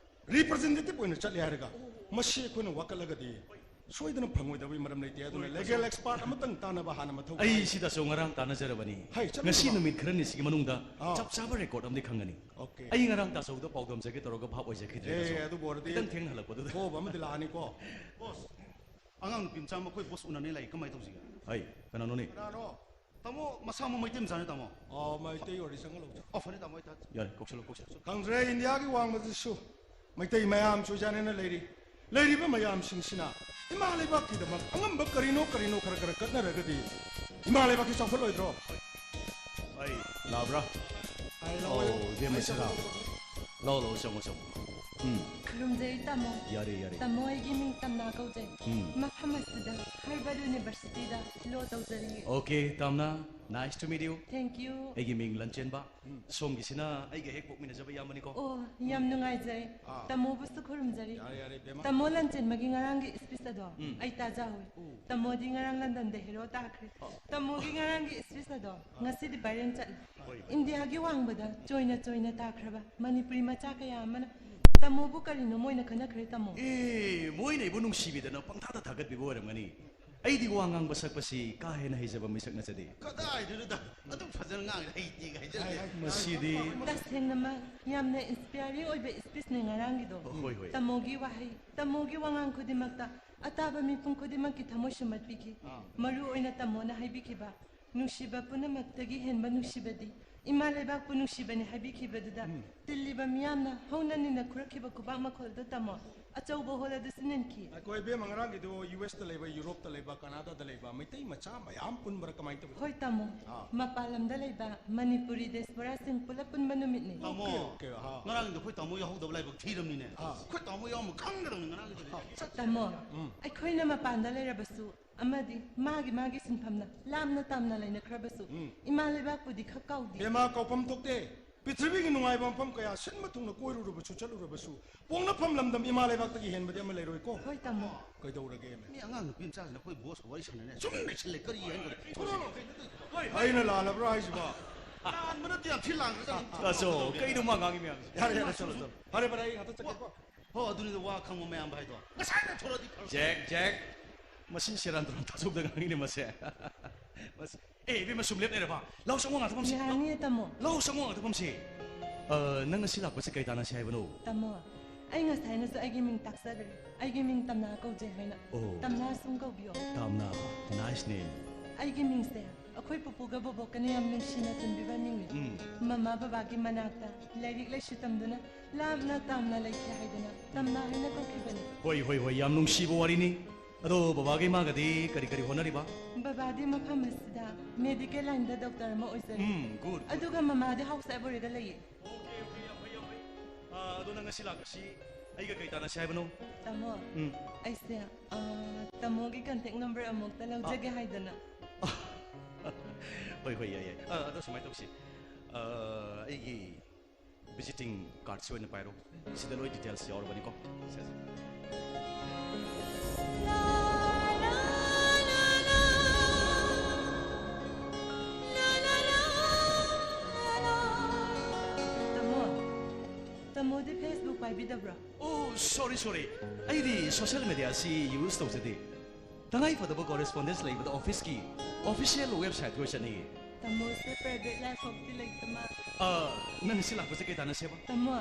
representative ꯑꯣꯏꯅ ꯆꯠꯂꯦ ꯍꯥꯏꯔꯒ ꯃꯁꯤ ꯑꯩꯈꯣꯏꯅ ꯋꯥꯀꯠꯂꯒꯗꯤ ꯁꯣꯏꯗꯅ ꯐꯪꯉꯣꯏꯗꯕꯒꯤ ꯃꯔꯝ ꯂꯩꯇꯦ꯫ ꯑꯗꯨꯅ ꯍꯣꯏ, ꯂꯤꯒꯦꯜ ꯑꯦꯛꯁꯄꯥꯔꯠ ꯑꯃꯇꯪ ꯇꯥꯟꯅꯕ ꯍꯥꯟꯅ ꯃꯊꯧ ꯇꯥꯏ꯫ ꯑꯩ ꯁꯤꯗꯁꯨ ꯉꯔꯥꯡ ꯇꯥꯟꯅꯖꯔꯕꯅꯤ꯫ ꯍꯩ, ꯆꯠꯂꯨ ꯉꯁꯤ ꯊꯕꯛ꯫ ꯅꯨꯃꯤꯠ ꯈꯔꯅꯤꯁꯤꯒꯤ ꯃꯅꯨꯡꯗ ꯑꯥ꯫ ꯆꯞ ꯆꯥꯕ ꯔꯦꯀꯣꯔꯗ ꯑꯃꯗꯤ ꯈꯪꯒꯅꯤ꯫ ꯑꯣꯀꯦ꯫ ꯑꯩ ꯉꯔꯥꯡ ꯇꯥꯆꯧꯗ ꯄꯥꯎꯗꯝꯖꯒꯦ ꯇꯧꯔꯒ ꯚꯥꯞ ꯑꯣꯏꯖꯈꯤꯗ꯭ꯔꯦ, ꯑꯦ, ꯇꯥꯆꯧ꯫ ꯑꯗꯨꯕꯨ ꯑꯣꯏꯔꯗꯤ ꯈꯤꯇꯪ ꯊꯦꯡꯅ ꯍꯜꯂꯛꯄꯗꯨꯗ꯫ ꯊꯣꯛꯑꯕ ꯑꯃꯗꯤ ꯂꯥꯛꯑꯅꯤꯀꯣ꯫ ꯕꯣꯁ, ꯑꯉꯥꯡ ꯅꯨꯄꯤ ꯃꯆꯥ ꯑꯃ ꯑꯩꯈꯣꯏ ꯕꯣꯁ ꯎꯅꯅꯤ ꯂꯥꯛꯏ, ꯀꯃꯥꯏꯅ ꯇꯧꯁꯤꯒꯦ? ꯍꯩ, ꯀꯅꯥꯅꯣꯅꯦ? ꯀꯅꯥꯅꯣ? ꯇꯥꯃꯣ, ꯃꯁꯥꯃꯛ ꯃꯩꯇꯩ ꯃꯆꯥꯅꯤ, ꯇꯥꯃꯣ꯫ ꯑꯣ, ꯃꯩꯇꯩ ꯑꯣꯏꯔꯗꯤ ꯆꯪꯍꯜꯂꯧꯁꯦ꯫ ꯑꯣ, ꯐꯅꯤ, ꯇꯥꯃꯣ, ꯑꯩ ꯊꯥ- ꯌꯥꯔꯦ, ꯀꯧꯁꯜꯂꯣ, ꯀꯧꯁꯜꯂꯣ꯫ ꯈꯪꯗ꯭ꯔꯦ, ꯏꯟꯗꯤꯌꯥꯒꯤ ꯋꯥꯡꯃꯗꯁꯨ ꯃꯩꯇꯩ ꯃꯌꯥꯝ ꯆꯣꯏꯖꯥꯅꯅ ꯂꯩꯔꯤ꯫ ꯂꯩꯔꯤꯕ ꯃꯌꯥꯝꯁꯤꯡꯁꯤꯅ ꯏꯃꯥ ꯂꯩꯕꯥꯛꯀꯤꯗꯃꯛ ꯑꯉꯝꯕ ꯀꯔꯤꯅꯣ ꯀꯔꯤꯅꯣ ꯈꯔ ꯈꯔ ꯀꯠꯅꯔꯒꯗꯤ ꯏꯃꯥ ꯂꯩꯕꯥꯛꯀꯤ ꯆꯥꯎꯈꯠꯂꯣꯏꯗ꯭ꯔꯣ? ꯑꯩ ꯂꯥꯛꯑꯕ꯭ꯔꯥ? ꯑꯩ ꯂꯥꯛꯑꯣ, ꯑꯧ, ꯏꯕꯦꯝꯃ ꯑꯩ ꯁꯔꯥ꯫ ꯆꯠꯂꯣ꯫ ꯂꯥꯛꯑꯣ, ꯂꯥꯛꯑꯣ, ꯆꯪꯉꯣ, ꯆꯪꯉꯣ꯫ ꯎꯝ꯫ ꯈꯨꯔꯨꯝꯖꯔꯤ, ꯇꯥꯃꯣ꯫ ꯌꯥꯔꯦ, ꯌꯥꯔꯦ꯫ ꯇꯥꯃꯣ, ꯑꯩꯒꯤ ꯃꯤꯡ ꯇꯝꯅꯥ ꯀꯧꯖꯩ꯫ ꯎꯝ꯫ ꯃꯐꯝ ꯑꯁꯤꯗ ꯍꯥꯔꯕꯔꯠ ꯌꯨꯅꯤꯚꯔꯁꯤꯇꯤꯗ ꯂꯣ ꯇꯧꯖꯔꯤ꯫ Okay, Tamna, nice to meet you꯫ Thank you꯫ ꯑꯩꯒꯤ ꯃꯤꯡ ꯂꯟꯆꯦꯟꯕ꯫ ꯎꯝ꯫ ꯁꯣꯝꯒꯤꯁꯤꯅ ꯑꯩꯒ ꯍꯦꯛ ꯄꯣꯛꯃꯤꯟꯅꯖꯕ ꯏꯌꯥꯝꯕꯅꯤꯀꯣ꯫ ꯑꯣ, ꯌꯥꯝ ꯅꯨꯡꯉꯥꯏꯖꯔꯦ꯫ ꯑꯥ꯫ ꯇꯥꯃꯣꯕꯨꯁꯨ ꯈꯨꯔꯨꯝꯖꯔꯤ꯫ ꯌꯥꯔꯦ, ꯌꯥꯔꯦ, ꯏꯕꯦꯝꯃ꯫ ꯇꯥꯃꯣ ꯂꯟꯆꯦꯟꯕꯒꯤ ꯉꯔꯥꯡꯒꯤ ꯁ꯭ꯄꯤꯆ ꯑꯗꯣ ꯎꯝ꯫ ꯑꯩ ꯇꯥꯖꯍꯧꯏ꯫ ꯎꯝ꯫ ꯇꯥꯃꯣꯗꯤ ꯉꯔꯥꯡ ꯂꯟꯗꯟꯗ ꯍꯦꯔꯣ ꯇꯥꯈ꯭ꯔꯦ꯫ ꯑꯥ꯫ ꯇꯥꯃꯣꯒꯤ ꯉꯔꯥꯡꯒꯤ ꯁ꯭ꯄꯤꯆ ꯑꯗꯣ ꯉꯁꯤꯗꯤ ꯚꯥꯏꯔꯦꯜ ꯆꯠꯂꯦ꯫ ꯍꯣꯏ꯫ ꯏꯟꯗꯤꯌꯥꯒꯤ ꯋꯥꯡꯃꯗ ꯆꯣꯏꯅ ꯆꯣꯏꯅ ꯇꯥꯈ꯭ꯔꯕ ꯃꯅꯤꯄꯨꯔꯤ ꯃꯆꯥ ꯀꯌꯥ ꯑꯃꯅ ꯇꯥꯃꯣꯕꯨ ꯀꯔꯤꯅꯣ ꯃꯣꯏꯅ ꯈꯟꯅꯈ꯭ꯔꯦ, ꯇꯥꯃꯣ? ꯑꯦ, ꯃꯣꯏꯅ ꯑꯩꯕꯨ ꯅꯨꯡꯁꯤꯕꯤꯗꯅ ꯄꯪꯊꯥꯗ ꯊꯥꯒꯠꯄꯤꯕ ꯑꯣꯏꯔꯝꯒꯅꯤ꯫ ꯑꯩꯗꯤ ꯋꯥ ꯉꯥꯡꯕ ꯁꯛꯄꯁꯤ ꯀꯥ ꯍꯦꯟꯅ ꯍꯩꯖꯕ ꯃꯤꯁꯛ ꯅꯠꯆꯗꯦ꯫ ꯀꯗꯥꯏꯗꯩꯅꯣꯗ? ꯑꯗꯨꯛ ꯐꯖꯅ ꯉꯥꯡꯉꯤ, ꯍꯩꯇꯦꯒ ꯍꯥꯏꯖꯜꯂꯦ꯫ ꯃꯁꯤꯗꯤ ꯇꯁꯦꯡꯅꯃꯛ ꯌꯥꯝꯅ ꯏꯟꯁꯄꯤꯌꯥꯔꯤꯡ ꯑꯣꯏꯕ ꯁ꯭ꯄꯤꯆꯅꯦ ꯉꯔꯥꯡꯒꯤꯗꯣ꯫ ꯍꯣꯏ, ꯍꯣꯏ꯫ ꯇꯥꯃꯣꯒꯤ ꯋꯥꯍꯩ, ꯇꯥꯃꯣꯒꯤ ꯋꯥꯉꯥꯡ ꯈꯨꯗꯤꯡꯃꯛꯇ ꯑꯇꯥꯕ ꯃꯤꯄꯨꯝ ꯈꯨꯗꯤꯡꯃꯛꯀꯤ ꯊꯃꯣꯏ ꯁꯨꯝꯍꯠꯄꯤꯈꯤ꯫ ꯑꯥ꯫ ꯃꯔꯨ ꯑꯣꯏꯅ ꯇꯥꯃꯣꯅ ꯍꯥꯏꯕꯤꯈꯤꯕ, "ꯅꯨꯡꯁꯤꯕ ꯄꯨꯝꯅꯃꯛꯇꯒꯤ ꯍꯦꯟꯕ ꯅꯨꯡꯁꯤꯕꯗꯤ ꯏꯃꯥ ꯂꯩꯕꯥꯛꯄꯨ ꯅꯨꯡꯁꯤꯕꯅꯤ" ꯍꯥꯏꯕꯤꯈꯤꯕꯗꯨꯗ ꯎꯝ꯫ ꯇꯤꯜꯂꯤꯕ ꯃꯤꯌꯥꯝꯅ ꯍꯧꯅ ꯅꯤꯡꯅ ꯈꯨꯔꯛꯈꯤꯕ ꯈꯨꯕꯥꯛ ꯃꯈꯣꯜꯗꯨ ꯇꯥꯃꯣ ꯑꯆꯧꯕ ꯍꯣꯜ ꯑꯗꯨ ꯁꯤꯟꯍꯟꯈꯤ꯫ ꯑꯩꯈꯣꯏ ꯏꯕꯦꯝꯃ, ꯉꯔꯥꯡꯒꯤꯗꯨ ꯌꯨ ꯑꯦꯁꯇ ꯂꯩꯕ, ꯌꯨꯔꯣꯞꯇ ꯂꯩꯕ, ꯀꯅꯥꯗꯥꯗ ꯂꯩꯕ ꯃꯩꯇꯩ ꯃꯆꯥ ꯃꯌꯥꯝ ꯄꯨꯟꯕꯔꯥ ꯀꯃꯥꯏꯅ ꯇꯧꯏ? ꯍꯣꯏ ꯇꯥꯃꯣ, ꯑꯥ꯫ ꯃꯄꯥꯟ ꯂꯝꯗ ꯂꯩꯕ ꯃꯅꯤꯄꯨꯔꯤ ꯗꯤꯌꯥꯁꯄꯣꯔꯥꯁꯤꯡ ꯄꯨꯂꯞ ꯄꯨꯟꯕ ꯅꯨꯃꯤꯠꯅꯤ꯫ ꯇꯥꯃꯣ, ꯑꯣꯀꯦ, ꯑꯣꯀꯦ, ꯑꯥ꯫ ꯉꯔꯥꯡꯒꯤꯗꯣ ꯑꯩꯈꯣꯏ ꯇꯥꯃꯣ ꯌꯥꯎꯍꯧꯗꯕ ꯂꯥꯏꯕꯛ ꯊꯤꯔꯕꯅꯤꯅꯦ꯫ ꯑꯥ꯫ ꯑꯩꯈꯣꯏ ꯇꯥꯃꯣ ꯌꯥꯎꯔꯝꯕ ꯈꯪꯒꯗꯕꯅꯤ ꯉꯔꯥꯡꯒꯤꯗꯨꯗꯤ꯫ ꯑꯥ꯫ ꯇꯥꯃꯣ, ꯎꯝ꯫ ꯑꯩꯈꯣꯏꯅ ꯃꯄꯥꯟꯗ ꯂꯩꯔꯕꯁꯨ ꯑꯃꯗꯤ ꯃꯥꯒꯤ ꯃꯥꯒꯤ ꯁꯤꯟꯐꯝꯅ ꯂꯥꯞꯅ ꯇꯥꯝꯅ ꯂꯩꯅꯈ꯭ꯔꯕꯁꯨ ꯎꯝ꯫ ꯏꯃꯥ ꯂꯩꯕꯥꯛꯄꯨꯗꯤ ꯈꯛ ꯀꯥꯎꯗꯦ꯫ ꯍꯦꯃꯥ, ꯀꯥꯎꯐꯝ ꯊꯣꯛꯇꯦ꯫ ꯄ꯭ꯔꯤꯊꯤꯕꯤꯒꯤ ꯅꯨꯡꯉꯥꯏꯕ ꯃꯐꯝ ꯀꯌꯥ ꯁꯤꯟꯕ ꯊꯨꯡꯅ ꯀꯣꯏꯔꯨꯔꯕꯁꯨ, ꯆꯠꯂꯨꯔꯕꯁꯨ, ꯄꯣꯛꯅꯐꯝ ꯂꯝꯗꯝ ꯏꯃꯥ ꯂꯩꯕꯥꯛꯇꯒꯤ ꯍꯦꯟꯕꯗꯤ ꯑꯃ ꯂꯩꯔꯣꯏꯀꯣ꯫ ꯍꯣꯏ, ꯇꯥꯃꯣ꯫ ꯀꯩꯗꯧꯔꯒꯦ? ꯃꯤ ꯑꯉꯥꯡ ꯅꯨꯄꯤ ꯃꯆꯥꯁꯤꯅ ꯑꯩꯈꯣꯏ ꯕꯣꯁꯀ ꯋꯥꯔꯤ ꯁꯥꯟꯅꯔꯦ꯫ ꯁꯨꯝ ꯂꯩꯁꯜꯂꯦ, ꯀꯔꯤ ꯍꯥꯏꯅꯣ? ꯑꯩꯅ ꯂꯥꯜꯂꯕ꯭ꯔꯥ ꯍꯥꯏꯁꯤꯕꯣ? ꯂꯥꯟꯕ ꯅꯠꯇꯦ, ꯌꯥꯝ ꯊꯤ ꯂꯥꯟꯈ꯭ꯔꯖꯥꯠꯅꯤ꯫ ꯇꯥꯆꯧ, ꯀꯩꯅꯣ ꯃꯥ ꯉꯥꯡꯉꯤ ꯃꯌꯥꯝꯁꯦ? ꯌꯥꯔꯦ, ꯌꯥꯔꯦ, ꯆꯠꯂꯣ, ꯆꯠꯂꯣ꯫ ꯐꯔꯦ, ꯐꯔꯦ, ꯑꯩ ꯉꯥꯛꯇ ꯆꯠꯀꯦꯀꯣ꯫ ꯍꯣ, ꯑꯗꯨꯅꯤꯗ ꯋꯥ ꯈꯪꯕ ꯃꯌꯥꯝꯕ ꯍꯥꯏꯗꯣ꯫ ꯉꯁꯥꯏꯅ ꯊꯣꯔꯛꯑꯗꯤ ꯐꯔꯣꯏ꯫ ꯖꯦꯛ, ꯖꯦꯛ꯫ ꯃꯁꯤ ꯁꯦꯔꯥꯟ ꯇꯨꯔꯥꯟ ꯊꯥꯖꯧꯗ ꯉꯥꯡꯉꯤꯅꯦ ꯃꯁꯦ꯫ ꯃꯁꯤ, ꯑꯦ, ꯏꯕꯦꯝꯃ, ꯁꯨꯝ ꯂꯦꯞ ꯂꯩꯔꯕ? ꯂꯧ ꯁꯪꯉꯣ ꯉꯥꯛꯇ ꯐꯝꯁꯤ꯫ ꯌꯥꯅꯤꯌꯦ, ꯇꯥꯃꯣ꯫ ꯂꯧ ꯁꯪꯉꯣ ꯉꯥꯛꯇ ꯐꯝꯁꯤ꯫ ꯑ, ꯅꯪ ꯉꯁꯤ ꯂꯥꯛꯄꯁꯦ ꯀꯩ ꯇꯥꯟꯅꯁꯤ ꯍꯥꯏꯕꯅꯣ? ꯇꯥꯃꯣ, ꯑꯩ ꯉꯁꯥꯏꯅꯁꯨ ꯑꯩꯒꯤ ꯃꯤꯡ ꯇꯥꯛꯆꯈ꯭ꯔꯦ꯫ ꯑꯩꯒꯤ ꯃꯤꯡ ꯇꯝꯅꯥ ꯀꯧꯖꯩ ꯍꯥꯏꯅ꯫ ꯑꯣ꯫ ꯇꯝꯅꯥ ꯁꯨꯝ ꯀꯧꯕꯤꯌꯣ꯫ Tamna, nice name꯫ ꯑꯩꯒꯤ ꯃꯤꯡꯁꯦ ꯑꯩꯈꯣꯏ ꯄꯨꯄꯨꯒ ꯕꯣꯕꯣꯛꯀꯅ ꯌꯥꯝ ꯅꯨꯡꯁꯤꯅ ꯊꯣꯟꯕꯤꯕ ꯃꯤꯡꯅꯤ꯫ ꯎꯝ꯫ ꯃꯃꯥ ꯕꯕꯥꯒꯤ ꯃꯅꯥꯛꯇ ꯂꯥꯏꯔꯤꯛ ꯂꯥꯏꯁꯨ ꯇꯝꯗꯨꯅ ꯂꯥꯞꯅ ꯇꯥꯝꯅ ꯂꯩꯈꯤ ꯍꯥꯏꯗꯅ ꯇꯝꯅꯥ ꯍꯥꯏꯅ ꯀꯧꯈꯤꯕꯅꯤ꯫ ꯍꯣꯏ, ꯍꯣꯏ, ꯍꯣꯏ, ꯌꯥꯝ ꯅꯨꯡꯁꯤꯕ ꯋꯥꯔꯤꯅꯤ꯫ ꯑꯗꯣ ꯕꯕꯥꯒ ꯏꯃꯥꯒꯗꯤ ꯀꯔꯤ ꯀꯔꯤ ꯍꯣꯠꯅꯔꯤꯕ? ꯕꯕꯥꯗꯤ ꯃꯐꯝ ꯑꯁꯤꯗ medical line ꯗ doctor ꯑꯃ ꯑꯣꯏꯖꯔꯤ꯫ ꯎꯝ, good, good꯫ ꯑꯗꯨꯒ ꯃꯃꯥꯗꯤ house wife ꯑꯣꯏꯔꯒ ꯂꯩꯌꯦ꯫ Okay, okay, ꯌꯥꯝ ꯐꯩ, ꯌꯥꯝ ꯐꯩ꯫ ꯑ, ꯑꯗꯣ ꯅꯪ ꯉꯁꯤ ꯂꯥꯛꯄꯁꯤ ꯑꯩꯒ ꯀꯩ ꯇꯥꯟꯅꯁꯤ ꯍꯥꯏꯕꯅꯣ? ꯇꯥꯃꯣ, ꯎꯝ꯫ ꯑꯩꯁꯦ, ꯑ, ꯇꯥꯃꯣꯒꯤ contact number ꯑꯃꯨꯛꯇ ꯂꯧꯖꯒꯦ ꯍꯥꯏꯗꯅ꯫ ꯍꯣꯏ, ꯍꯣꯏ, ꯌꯥꯏ, ꯌꯥꯏ꯫ ꯑ, ꯑꯗꯣ ꯁꯨꯃꯥꯏꯅ ꯇꯧꯁꯤ꯫ ꯑ, ꯑꯩꯒꯤ visiting card ꯁꯤ ꯑꯣꯏꯅ ꯄꯥꯏꯔꯣ꯫ ꯁꯤꯗ ꯂꯣꯏ details ꯌꯥꯎꯔꯕꯅꯤꯀꯣ꯫ ꯁꯦ, ꯁꯦ꯫ ꯇꯥꯃꯣ, ꯇꯥꯃꯣꯗꯤ Facebook ꯄꯥꯏꯕꯤꯗꯕ꯭ꯔꯣ? ꯑꯣ, sorry, sorry꯫ ꯑꯩꯗꯤ social media ꯁꯤ use ꯇꯧꯖꯗꯦ꯫ ꯇꯉꯥꯏ ꯐꯗꯕ correspondence ꯂꯩꯕꯗ office ꯀꯤ official website ꯇ ꯑꯣꯏ ꯆꯠꯅꯩꯌꯦ꯫ ꯇꯥꯃꯣꯁꯦ private life ꯐꯥꯎꯗꯤ ꯂꯩꯇ ꯃꯥꯜꯂꯦ꯫ ꯑ, ꯅꯪ ꯉꯁꯤ ꯂꯥꯛꯄꯁꯦ ꯀꯩ ꯇꯥꯟꯅꯁꯦꯕ? ꯇꯥꯃꯣ,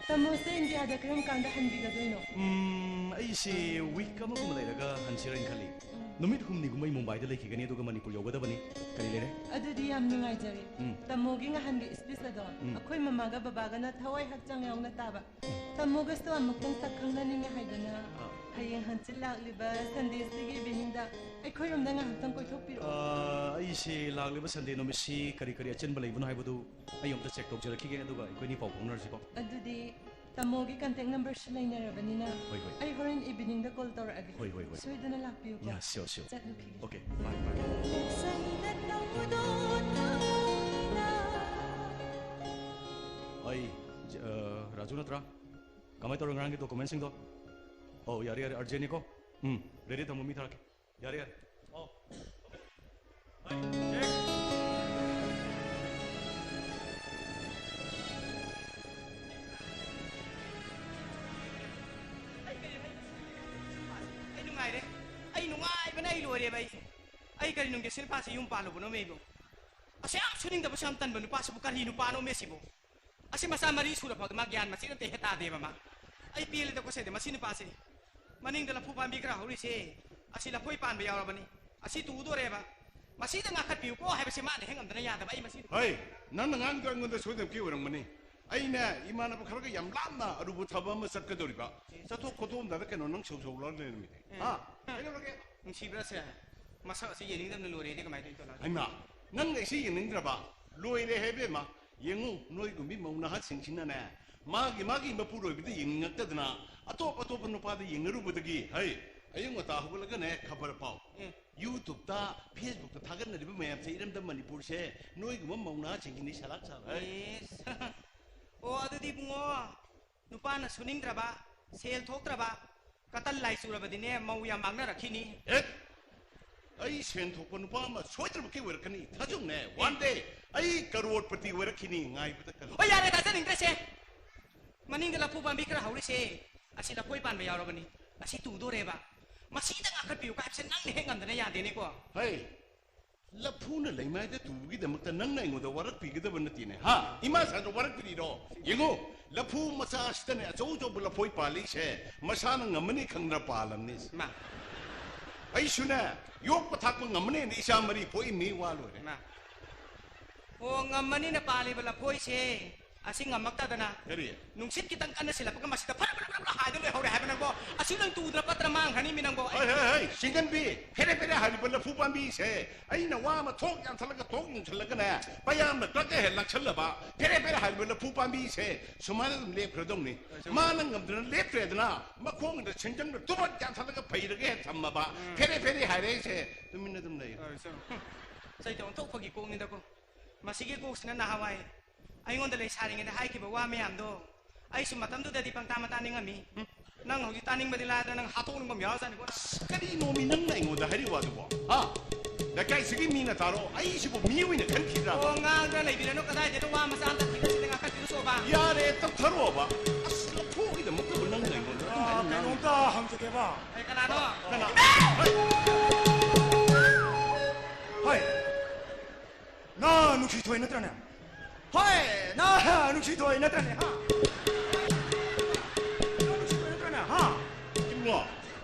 ꯇꯥꯃꯣꯁꯦ India ꯗ ꯀꯔꯝ ꯀꯥꯟꯗ ꯍꯟꯕꯤꯒꯗꯣꯏꯅꯣ? ꯎꯝ, ꯑꯩꯁꯦ week ꯑꯃꯒꯨꯝꯕ ꯂꯩꯔꯒ ꯍꯟꯁꯤꯔꯅ ꯈꯜꯂꯤ꯫ ꯎꯝ꯫ ꯅꯨꯃꯤꯠ ꯍꯨꯝꯅꯤꯒꯨꯝꯕ ꯑꯩ ꯃꯨꯝꯕꯥꯏꯗ ꯂꯩꯈꯤꯒꯅꯤ, ꯑꯗꯨꯒ ꯃꯅꯤꯄꯨꯔ ꯌꯧꯒꯗꯕꯅꯤ꯫ ꯀꯔꯤ ꯂꯩꯔꯦ? ꯑꯗꯨꯗꯤ ꯌꯥꯝ ꯅꯨꯡꯉꯥꯏꯖꯔꯦ꯫ ꯎꯝ꯫ ꯇꯥꯃꯣꯒꯤ ꯉꯍꯥꯟꯒꯤ speech ꯑꯗꯣ ꯎꯝ꯫ ꯑꯩꯈꯣꯏ ꯃꯃꯥꯒ ꯕꯕꯥꯒꯅ ꯊꯋꯥꯏ ꯍꯛꯆꯥꯡ ꯌꯥꯎꯅ ꯇꯥꯕ꯫ ꯇꯥꯃꯣꯒꯁꯨ ꯑꯃꯨꯛꯇꯪ ꯁꯛ ꯈꯪꯅꯅꯤꯡꯉꯦ ꯍꯥꯏꯗꯅ ꯑꯥ꯫ ꯍꯌꯦꯡ ꯍꯪꯆꯤꯠ ꯂꯥꯛꯂꯤꯕ Sunday ꯁꯤꯒꯤ evening ꯗ ꯑꯩꯈꯣꯏꯔꯣꯝꯗ ꯉꯥꯏꯍꯥꯛꯇꯪ ꯀꯣꯏꯊꯣꯛꯄꯤꯔꯛꯑꯣ꯫ ꯑꯥ, ꯑꯩꯁꯦ ꯂꯥꯛꯂꯤꯕ Sunday ꯅꯨꯃꯤꯠꯁꯤ ꯀꯔꯤ ꯀꯔꯤ ꯑꯆꯤꯟꯕ ꯂꯩꯕꯅꯣ ꯍꯥꯏꯕꯗꯨ ꯑꯩ ꯑꯝꯇ check ꯇꯧꯖꯔꯛꯈꯤꯒꯦ, ꯑꯗꯨꯒ ꯑꯩꯈꯣꯏꯅꯤ ꯄꯥꯎ ꯐꯥꯎꯅꯔꯁꯤꯀꯣ꯫ ꯑꯗꯨꯗꯤ ꯇꯥꯃꯣꯒꯤ contact number ꯁꯨ ꯂꯩꯅꯔꯕꯅꯤꯅ ꯍꯣꯏ, ꯍꯣꯏ꯫ ꯑꯩ ꯍꯣꯔꯦꯟ evening ꯗ call ꯇꯧꯔꯛꯑꯒꯦ꯫ ꯍꯣꯏ, ꯍꯣꯏ, ꯍꯣꯏ꯫ ꯁꯣꯏꯗꯅ ꯂꯥꯛꯄꯤꯌꯨꯀꯣ꯫ Yeah, sure, sure꯫ ꯆꯠꯂꯨꯈꯤꯒꯦ꯫ Okay, bye, bye꯫ ꯑꯩ, ꯖ-, ꯑ, ꯔꯥꯖꯨ ꯅꯠꯇ꯭ꯔꯥ? ꯀꯃꯥꯏꯅ ꯇꯧꯔꯦ ꯉꯔꯥꯡꯒꯤ document ꯁꯤꯡꯗꯣ? ꯑꯧ, ꯌꯥꯔꯦ, ꯌꯥꯔꯦ, urgent ꯅꯤꯀꯣ꯫ ꯎꯝ, ready ꯊꯝꯃꯣ, ꯃꯤ ꯊꯥꯔꯛꯀꯦ꯫ ꯌꯥꯔꯦ, ꯌꯥꯔꯦ꯫ ꯑꯧ꯫ ꯍꯣꯏ, check꯫ ꯅꯨꯡꯉꯥꯏꯕꯅ ꯑꯩ ꯂꯣꯏꯔꯦꯕ ꯑꯩꯁꯦ꯫ ꯑꯩ ꯀꯔꯤ ꯅꯨꯡꯒꯤ ꯁꯤ ꯅꯨꯄꯥꯁꯦ ꯌꯨꯝ ꯄꯥꯜꯂꯨꯕꯅꯣꯃꯦ ꯑꯩꯕꯨ? ꯑꯁ, ꯌꯥꯝ ꯁꯨꯅꯤꯡꯗꯕꯁꯨ ꯌꯥꯝ ꯇꯟꯕ ꯅꯨꯄꯥꯁꯤꯕꯨ ꯀꯔꯤ ꯅꯨꯄꯥꯅꯣꯃꯦ ꯁꯤꯕꯨ? ꯑꯁꯤ ꯃꯆꯥ ꯃꯔꯤ ꯁꯨꯔ ꯐꯥꯎꯗ ꯃꯥ ꯒ꯭ꯌꯥꯟ ꯃꯆꯦꯠ ꯑꯝꯇ ꯍꯦꯛ ꯇꯥꯗꯦꯕ ꯃꯥ꯫ ꯑꯩ ꯄꯦꯜꯂꯦꯗꯀꯣ ꯁꯤꯗꯤ, ꯃꯁꯤ ꯅꯨꯄꯥꯁꯦ꯫ ꯃꯅꯤꯡꯗ ꯂꯐꯨ ꯄꯥꯝꯕꯤ ꯈꯔ ꯍꯧꯔꯤꯁꯦ, ꯑꯁꯤ ꯂꯐꯣꯏ ꯄꯥꯟꯕ ꯌꯥꯎꯔꯕꯅꯤ꯫ ꯑꯁꯤ ꯇꯨꯗꯣꯔꯦꯕ꯫ ꯃꯁꯤꯗ ꯉꯥꯈꯠꯄꯤꯌꯨꯀꯣ ꯍꯥꯏꯕꯁꯦ ꯃꯥꯅ ꯍꯦꯛ ꯉꯝꯗꯅ ꯌꯥꯗꯕ꯫ ꯑꯩ ꯃꯁꯤ ꯍꯩ, ꯅꯪꯅ ꯉꯥꯡꯗꯣ ꯑꯩꯉꯣꯟꯗ ꯁꯣꯏꯗꯅ ꯑꯣꯏꯔꯝꯒꯅꯤ꯫ ꯑꯩꯅ ꯏꯃꯥꯟꯅꯕ ꯈꯔꯒ ꯌꯥꯝ ꯂꯥꯞꯅ ꯑꯔꯨꯕ ꯊꯕꯛ ꯑꯃ ꯆꯠꯀꯗꯧꯔꯤꯕ꯫ ꯆꯠꯊꯣꯛ ꯈꯣꯠꯇꯣꯛꯑꯝꯗꯥꯏꯗ ꯀꯩꯅꯣ ꯅꯪ ꯁꯧ ꯁꯧ ꯂꯥꯎꯔ ꯂꯩꯔꯝꯃꯤꯗꯤ꯫ ꯎꯝ꯫ ꯍꯥ? ꯀꯩꯗꯧꯔꯒꯦ? ꯅꯨꯡꯁꯤꯕ꯭ꯔꯥ ꯁꯦ? ꯃꯁꯛ ꯑꯁꯤ ꯌꯦꯡꯅꯤꯡꯗꯕꯅ ꯂꯣꯏꯔꯦꯅꯦ, ꯀꯃꯥꯏꯅ ꯇꯧꯔꯤꯅꯣ ꯇꯣꯂꯥ? ꯍꯩꯃꯥ, ꯅꯪ ꯑꯩꯁꯤ ꯌꯦꯡꯅꯤꯡꯗ꯭ꯔꯕ? ꯂꯣꯏꯔꯦ ꯍꯦ ꯏꯕꯦꯝꯃ꯫ ꯌꯦꯡꯉꯨ, ꯅꯣꯏꯒꯨꯝꯕꯤ ꯃꯧ ꯅꯍꯥꯁꯤꯡꯁꯤꯅꯅꯦ, ꯃꯥꯒꯤ, ꯃꯥꯒꯤ ꯃꯄꯨꯔꯣꯏꯕꯗ ꯌꯦꯡꯅꯤꯡꯉꯛꯇꯗꯅ ꯑꯇꯣꯞ ꯑꯇꯣꯞꯄ ꯅꯨꯄꯥꯗ ꯌꯦꯡꯅꯔꯨꯕꯗꯒꯤ, ꯍꯩ, ꯑꯌꯨꯛ ꯉꯟꯇꯥ ꯍꯧꯒꯠꯂꯒꯅꯦ ꯈꯕꯔ ꯄꯥꯎ꯫ ꯎꯝ꯫ YouTube-ꯇ, Facebook-ꯇ ꯊꯥꯒꯠꯅꯔꯤꯕ ꯃꯌꯥꯝꯁꯦ ꯏꯔꯝꯗꯝ ꯃꯅꯤꯄꯨꯔꯁꯦ ꯅꯣꯏꯒꯨꯝꯕ ꯃꯧ ꯅꯍꯥꯁꯤꯡꯒꯤꯅꯤ ꯁꯂꯥꯛ ꯁꯥꯕ, ꯍꯩ꯫ ꯏꯁ꯫ ꯑꯣ, ꯑꯗꯨꯗꯤ ꯏꯕꯨꯡꯉꯣ, ꯅꯨꯄꯥꯅ ꯁꯨꯅꯤꯡꯗ꯭ꯔꯕ, ꯁꯦꯜ ꯊꯣꯛꯇ꯭ꯔꯕ, ꯀꯇꯟ ꯂꯥꯏ ꯆꯨꯔꯕꯗꯤꯅꯦ ꯃꯧ ꯌꯥꯝ ꯃꯥꯡꯅꯔꯛꯈꯤꯅꯤ꯫ ꯑꯦ, ꯑꯩ ꯁꯦꯟ ꯊꯣꯛꯄ ꯅꯨꯄꯥ ꯑꯃ ꯁꯣꯏꯗꯅꯃꯛꯀꯤ ꯑꯣꯏꯔꯛꯀꯅꯤ꯫ ꯊꯥꯖꯧꯅꯦ, one day ꯑꯩ ꯀꯔꯣꯔꯄꯇꯤ ꯑꯣꯏꯔꯛꯈꯤꯅꯤ, ꯉꯥꯏꯕꯗ ꯀꯜꯂꯨ꯫ ꯍꯣꯏ, ꯌꯥꯔꯦ, ꯊꯥꯖꯅꯤꯡꯗ꯭ꯔꯦꯁꯦ꯫ ꯃꯅꯤꯡꯗ ꯂꯐꯨ ꯄꯥꯝꯕꯤ ꯈꯔ ꯍꯧꯔꯤꯁꯦ, ꯑꯁꯤ ꯂꯐꯣꯏ ꯄꯥꯟꯕ ꯌꯥꯎꯔꯕꯅꯤ, ꯑꯁꯤ ꯇꯨꯗꯣꯔꯦꯕ꯫ ꯃꯁꯤꯗ ꯉꯥꯈꯠꯄꯤꯌꯨ ꯍꯥꯏꯕꯁꯦ ꯅꯪꯅ ꯍꯦꯛ ꯉꯝꯗꯅ ꯌꯥꯗꯦꯅꯦꯀꯣ꯫ ꯍꯩ, ꯂꯐꯨꯅ ꯂꯩꯃꯥꯏꯗ ꯇꯨꯕꯒꯤꯗꯃꯛꯇ ꯅꯪꯅ ꯑꯩꯉꯣꯟꯗ ꯋꯥꯔꯛꯄꯤꯒꯗꯕ ꯅꯠꯇꯦꯅꯦ, ꯍꯥ? ꯏꯃꯥ ꯁꯥꯗ ꯋꯥꯔꯛꯄꯤꯔꯤꯔꯣ? ꯌꯦꯡꯉꯨ, ꯂꯐꯨ ꯃꯆꯥ ꯑꯁꯤꯗꯅꯦ ꯑꯆꯧ ꯑꯆꯧꯕ ꯂꯐꯣꯏ ꯄꯥꯜꯂꯤꯁꯦ ꯃꯁꯥꯅ ꯉꯝꯃꯅꯤ ꯈꯪꯗꯅ ꯄꯥꯜꯂꯝꯅꯤ꯫ ꯃꯥ꯫ ꯑꯩꯁꯨꯅꯦ, ꯌꯣꯛꯄ ꯊꯥꯛꯄ ꯉꯝꯃꯅꯦꯅ ꯏꯆꯥ ꯃꯔꯤ ꯄꯣꯛꯏꯝꯅꯤ, ꯋꯥ ꯂꯣꯏꯔꯦ꯫ ꯃꯥ꯫ ꯑꯣ, ꯉꯝꯃꯅꯤꯅ ꯄꯥꯜꯂꯤꯕ ꯂꯐꯣꯏꯁꯦ ꯑꯁꯤ ꯉꯝꯃꯛꯇꯗꯅ ꯀꯔꯤ? ꯅꯨꯡꯁꯤꯠ ꯈꯤꯇꯪ ꯀꯟꯅ ꯁꯤꯜꯂꯛꯄꯒ ꯃꯁꯤꯗ ꯐꯔ ꯐꯔ ꯐꯔ ꯐꯔ ꯍꯥꯏꯗ ꯂꯣꯏꯍꯧꯔꯦ ꯍꯥꯏꯕ ꯅꯪꯕꯣ? ꯑꯁꯤ ꯅꯪ ꯇꯨꯗ꯭ꯔ ꯄꯠꯇ꯭ꯔ ꯃꯥꯡꯈ꯭ꯔꯅꯤ ꯃꯤ ꯅꯪꯕꯣ꯫ ꯍꯣꯏ, ꯍꯣꯏ, ꯍꯣꯏ, ꯆꯤꯡꯒꯟꯕꯤ, ꯐꯦꯔꯦ ꯐꯦꯔꯦ ꯍꯥꯏꯔꯤꯕ ꯂꯐꯨ ꯄꯥꯝꯕꯤꯁꯦ ꯑꯩꯅ ꯋꯥ ꯑꯃ ꯊꯣꯛ ꯌꯥꯟꯊꯠꯂꯒ ꯊꯣꯛ ꯌꯨꯡꯁꯜꯂꯒꯅꯦ, ꯄꯌꯥꯝꯅ ꯀꯛꯀ ꯍꯦꯛ ꯂꯥꯛꯁꯜꯂꯕ, ꯐꯦꯔꯦ ꯐꯦꯔꯦ ꯍꯥꯏꯔꯤꯕ ꯂꯐꯨ ꯄꯥꯝꯕꯤꯁꯦ ꯁꯨꯃꯥꯏꯅ ꯑꯗꯨꯝ ꯂꯦꯞꯈ꯭ꯔꯗꯧꯅꯤ꯫ ꯃꯥꯅ ꯉꯝꯗꯅ ꯂꯦꯞꯈ꯭ꯔꯦꯗꯅ, ꯃꯈꯣꯡꯗ ꯁꯦꯟꯖꯪꯗ ꯇꯨꯕꯠ ꯌꯥꯟꯊꯠꯂꯒ ꯐꯩꯔꯒ ꯍꯦꯛ ꯊꯝꯃꯕ, ꯎꯝ꯫ ꯐꯦꯔꯦ ꯐꯦꯔꯦ ꯍꯥꯏꯔꯦ ꯑꯩꯁꯦ ꯇꯨꯃꯤꯟꯅ ꯑꯗꯨꯝ ꯂꯩ꯫ ꯍꯣꯏ, ꯁꯨꯝ꯫ ꯆꯩꯇ ꯑꯣꯟꯊꯣꯛꯄꯒꯤ ꯀꯣꯛꯅꯤꯗꯀꯣ꯫ ꯃꯁꯤꯒꯤ ꯀꯣꯛꯁꯤꯅ ꯅꯍꯥꯟꯋꯥꯏ ꯑꯩꯉꯣꯟꯗ ꯂꯩꯁꯥꯔꯤꯉꯩꯗ ꯍꯥꯏꯈꯤꯕ ꯋꯥ ꯃꯌꯥꯝꯗꯣ ꯑꯩꯁꯨ ꯃꯇꯝꯗꯨꯗꯗꯤ ꯄꯪꯇꯥ ꯃꯇꯥ ꯅꯤꯡꯉꯝꯃꯤ꯫ ꯅꯪ ꯍꯧꯖꯤꯛ ꯇꯥꯅꯤꯡꯕꯗꯤ ꯂꯥꯏꯔꯗꯅ ꯅꯪ ꯍꯥꯠꯇꯣꯛꯅꯤꯡꯕ ꯑꯃ ꯌꯥꯎꯔꯖꯥꯠꯅꯤꯀꯣ꯫ ꯑꯁ, ꯀꯔꯤꯅꯣꯃꯤ ꯅꯪꯅ ꯑꯩꯉꯣꯟꯗ ꯍꯥꯏꯔꯤ ꯋꯥꯗꯨꯕꯣ? ꯍꯥ? ꯂꯩꯀꯥꯏꯁꯤꯒꯤ ꯃꯤꯅ ꯇꯥꯔꯣ, ꯑꯩꯁꯤꯕꯨ ꯃꯤ ꯑꯣꯏꯅ ꯈꯟꯈꯤꯗ꯭ꯔꯥ? ꯑꯣ, ꯉꯥꯡꯗꯅ ꯂꯩꯕꯤꯔꯅꯨ, ꯀꯗꯥꯏꯗꯩꯅꯣ ꯋꯥ ꯃꯆꯥ ꯑꯝꯇ ꯊꯤꯒꯠꯁꯤꯗ ꯉꯥꯡꯈꯠꯄꯤꯔꯨ ꯁꯣꯕ꯫ ꯌꯥꯔꯦ, ꯇꯞꯊꯔꯣꯕ꯫ ꯑꯁ, ꯂꯐꯨꯒꯤꯗꯃꯛꯇꯕꯨ ꯅꯪꯅ ꯑꯩꯉꯣꯟꯗ ꯑꯗꯨꯃꯥꯏꯅ ꯑꯣ, ꯀꯩꯅꯣꯝ ꯉꯥꯡꯉꯤ꯫ ꯍꯪꯖꯒꯦꯕ꯫ ꯑꯩ ꯀꯅꯥꯅꯣ? ꯀꯅꯥ? ꯍꯣꯏ꯫ ꯅ ꯅꯨꯡꯁꯤꯊꯣꯏ ꯅꯠꯇ꯭ꯔꯅꯦ? ꯍꯣꯏ, ꯅ ꯅꯨꯡꯁꯤꯊꯣꯏ ꯅꯠꯇ꯭ꯔꯅꯦ, ꯍꯥ? ꯅ ꯅꯨꯡꯁꯤꯊꯣꯏ ꯅꯠꯇ꯭ꯔꯅꯦ, ꯍꯥ? ꯏꯕꯨꯡꯉꯣ,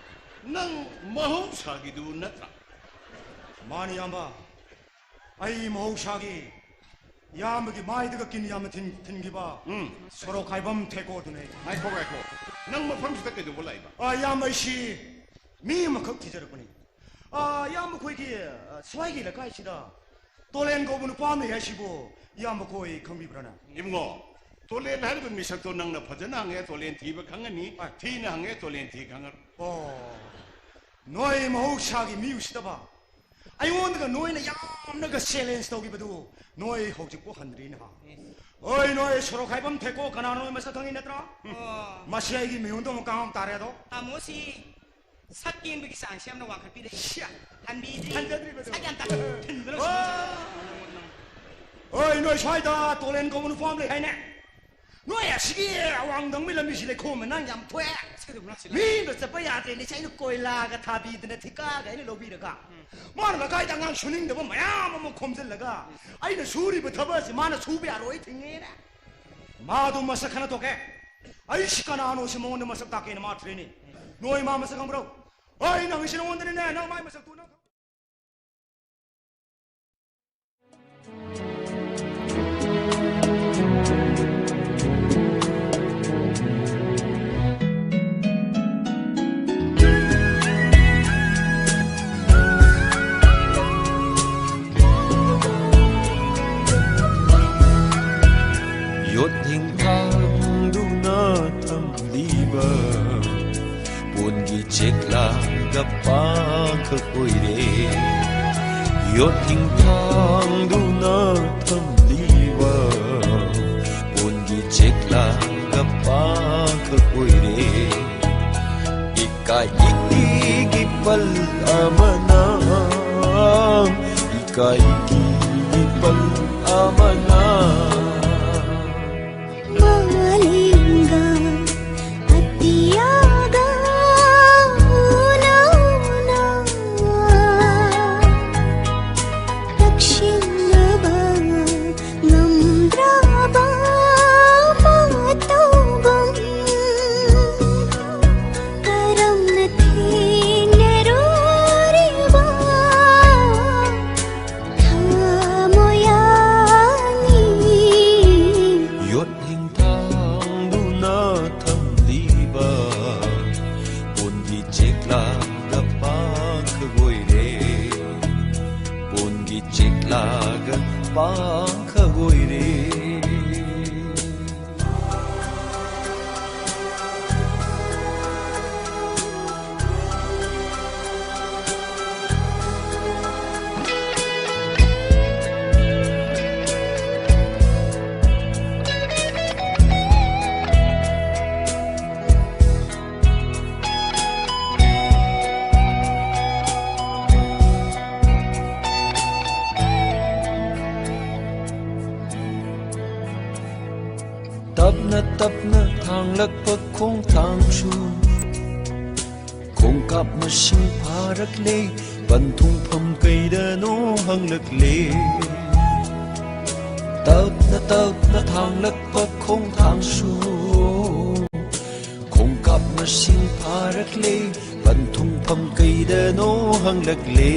ꯅꯪ ꯃꯍꯧꯁꯥꯒꯤꯗꯨ ꯅꯠꯇ꯭ꯔꯥ? ꯃꯥꯅꯤ, ꯏꯌꯥꯝꯕ꯫ ꯑꯩ ꯃꯍꯧꯁꯥꯒꯤ ꯏꯌꯥꯝꯕꯒꯤ ꯃꯥꯏꯗꯒ ꯀꯤꯟ ꯌꯥꯝꯅ ꯊꯤꯟ-, ꯊꯤꯟꯈꯤꯕ ꯎꯝ꯫ ꯁꯣꯔꯣꯛ ꯈꯥꯏꯕꯝ ꯊꯦꯀꯣꯗꯨꯅꯦ꯫ ꯉꯥꯏꯈꯣ, ꯉꯥꯏꯈꯣ꯫ ꯅꯪ ꯃꯐꯝꯁꯤꯗ ꯀꯩꯗꯧꯕ ꯂꯥꯛꯏꯕ? ꯑ, ꯏꯌꯥꯝꯕ, ꯑꯩꯁꯤ ꯃꯤ ꯑꯃꯈꯛ ꯊꯤꯖꯔꯛꯄꯅꯤ꯫ ꯑ, ꯏꯌꯥꯝꯕ, ꯑꯩꯈꯣꯏꯒꯤ, ꯑ, ꯁ꯭ꯋꯥꯏꯒꯤ ꯂꯩꯀꯥꯏꯁꯤꯗ ꯇꯣꯂꯦꯟ ꯀꯧꯕ ꯅꯨꯄꯥ ꯑꯃ ꯂꯩ ꯍꯥꯏꯁꯤꯕꯨ ꯏꯌꯥꯝꯕ ꯈꯣꯏ ꯈꯪꯕꯤꯕ꯭ꯔꯥꯅ? ꯏꯕꯨꯡꯉꯣ, ꯇꯣꯂꯦꯟ ꯍꯥꯏꯔꯤꯕ ꯃꯤꯁꯛꯇꯣ ꯅꯪꯅ ꯐꯖꯅ ꯍꯪꯉꯦ, ꯇꯣꯂꯦꯟ ꯊꯤꯕ ꯈꯪꯉꯅꯤ꯫ ꯍꯣꯏ꯫ ꯊꯤꯅ ꯍꯪꯉꯦ, ꯇꯣꯂꯦꯟ ꯊꯤ ꯈꯪꯉꯔꯣꯏ꯫ ꯑꯣ, ꯅꯣꯏ ꯃꯍꯧꯁꯥꯒꯤ ꯃꯤ ꯎꯁꯤꯠꯇꯕ꯫ ꯑꯩꯉꯣꯟꯗꯒ ꯅꯣꯏꯅ ꯌꯥꯝꯅꯒ challenge ꯇꯧꯈꯤꯕꯗꯨ ꯅꯣꯏ ꯍꯧꯖꯤꯛꯄꯨ ꯍꯟꯗ꯭ꯔꯤꯅꯦ ꯍꯥ? ꯍꯣꯏ, ꯅꯣꯏ ꯁꯣꯔꯣꯛ ꯈꯥꯏꯕꯝ ꯊꯦꯀꯣ ꯀꯅꯥꯅꯣ ꯅꯣꯏ ꯃꯁꯛ ꯈꯪꯉꯤ ꯅꯠꯇ꯭ꯔꯣ? ꯑꯣ꯫ ꯃꯁꯤ ꯑꯩꯒꯤ ꯃꯤꯍꯨꯟꯗꯣ ꯑꯃꯨꯛ ꯀꯥꯡ ꯇꯥꯔꯦ ꯑꯗꯣ꯫ ꯇꯥꯃꯣꯁꯤ ꯁꯛ ꯀꯦꯟꯕꯒꯤ ꯆꯥꯡꯁꯤ ꯌꯥꯝꯅ ꯋꯥꯡꯈꯠꯄꯤꯔꯦ꯫ ꯁꯤꯌꯥ꯫ ꯍꯟꯕꯤꯗ꯭ꯔꯤ꯫ ꯍꯟꯖꯗ꯭ꯔꯤꯕꯗꯣ꯫ ꯁꯛ ꯌꯥꯝ ꯇꯥ-, ꯊꯤꯟꯗꯅ ꯑꯣ꯫ ꯁꯨꯃꯥꯏꯅ꯫ ꯍꯣꯏ, ꯅꯣꯏ ꯁ꯭ꯋꯥꯏꯗ ꯇꯣꯂꯦꯟ ꯀꯧꯕ ꯅꯨꯄꯥ ꯑꯃ ꯂꯩ ꯍꯥꯏꯅꯦ꯫ ꯅꯣꯏ ꯑꯁꯤꯒꯤ ꯑꯋꯥꯡ ꯊꯪꯕꯒꯤ ꯂꯝꯕꯤꯁꯤ ꯂꯩꯈꯣꯝ ꯃꯅꯥꯡ ꯌꯥꯝ ꯊꯣꯛꯑꯦ꯫ ꯁꯤ ꯀꯩꯗꯧꯕꯅꯣ ꯑꯁꯤꯅ? ꯃꯤ ꯑꯝꯇ ꯆꯠꯄ ꯌꯥꯗ꯭ꯔꯦꯅꯦ꯫ ꯁꯤ ꯑꯩꯅ ꯀꯣꯏꯂꯥꯒ ꯊꯥꯕꯤꯗꯅ ꯊꯤꯀꯥꯒ ꯑꯩꯅ ꯂꯧꯕꯤꯔꯒ꯫ ꯎꯝ꯫ ꯃꯥꯅ ꯂꯩꯀꯥꯏꯗ ꯑꯉꯥꯡ ꯁꯨꯅꯤꯡꯗꯕ ꯃꯌꯥꯝ ꯑꯃ ꯈꯣꯝꯖꯤꯜꯂꯒ ꯑꯩꯅ ꯁꯨꯔꯤꯕ ꯊꯕꯛ ꯑꯁꯤ ꯃꯥꯅ ꯁꯨꯕ ꯌꯥꯔꯣꯏ ꯊꯤꯡꯉꯦꯅꯦ꯫ ꯃꯥꯗꯣ ꯃꯁꯛ ꯈꯪꯅ ꯊꯣꯛꯀꯦ꯫ ꯑꯩ ꯁꯤ ꯀꯅꯥꯅꯣ ꯁꯤ ꯃꯉꯣꯟꯗ ꯃꯁꯛ ꯇꯥꯛꯀꯦꯅ ꯃꯥ ꯊꯤꯔꯛꯏꯅꯦ꯫ ꯅꯣꯏ ꯃꯥ ꯃꯁꯛ ꯈꯪꯕ꯭ꯔꯣ? ꯑꯩ ꯅꯪ ꯁꯤ ꯅꯉꯣꯟꯗꯅꯤꯅꯦ, ꯅꯪ ꯃꯥꯏ ꯃꯁꯛꯇꯨ ꯅꯪ ꯌꯣꯠ ꯊꯤꯡꯊꯥꯡꯗꯨꯅ ꯊꯝꯂꯤꯕ ꯄꯣꯟꯒꯤ ꯆꯦꯛꯂꯥꯗ ꯄꯥꯡꯈꯛ ꯑꯣꯏꯔꯦ꯫ ꯌꯣꯠ ꯊꯤꯡꯊꯥꯡꯗꯨꯅ ꯊꯝꯂꯤꯕ ꯄꯣꯟꯒꯤ ꯆꯦꯛꯂꯥꯗ ꯄꯥꯡꯈꯛ ꯑꯣꯏꯔꯦ꯫ ꯏꯀꯥꯏ ꯏꯀꯤꯒꯤ ꯄꯜ ꯑꯃꯅ, ꯏꯀꯥꯏ ꯏꯀꯤꯒꯤ ꯄꯜ ꯑꯃꯅ꯫ ꯃꯥꯂꯦꯝꯒ ꯑꯇꯤꯌꯥꯒ ꯀꯥꯞ ꯃꯁꯤꯡ ꯐꯥꯔꯛꯂꯦ, ꯄꯟꯊꯨꯡꯐꯝ ꯀꯩꯗꯅꯣ ꯍꯪꯂꯛꯂꯦ꯫ ꯇꯞꯅ ꯇꯞꯅ ꯊꯥꯡꯂꯛꯄ ꯈꯣꯡꯊꯥꯡꯁꯨ, ꯈꯣꯡꯀꯥꯞ ꯃꯁꯤꯡ ꯐꯥꯔꯛꯂꯦ, ꯄꯟꯊꯨꯡꯐꯝ ꯀꯩꯗꯅꯣ ꯍꯪꯂꯛꯂꯦ꯫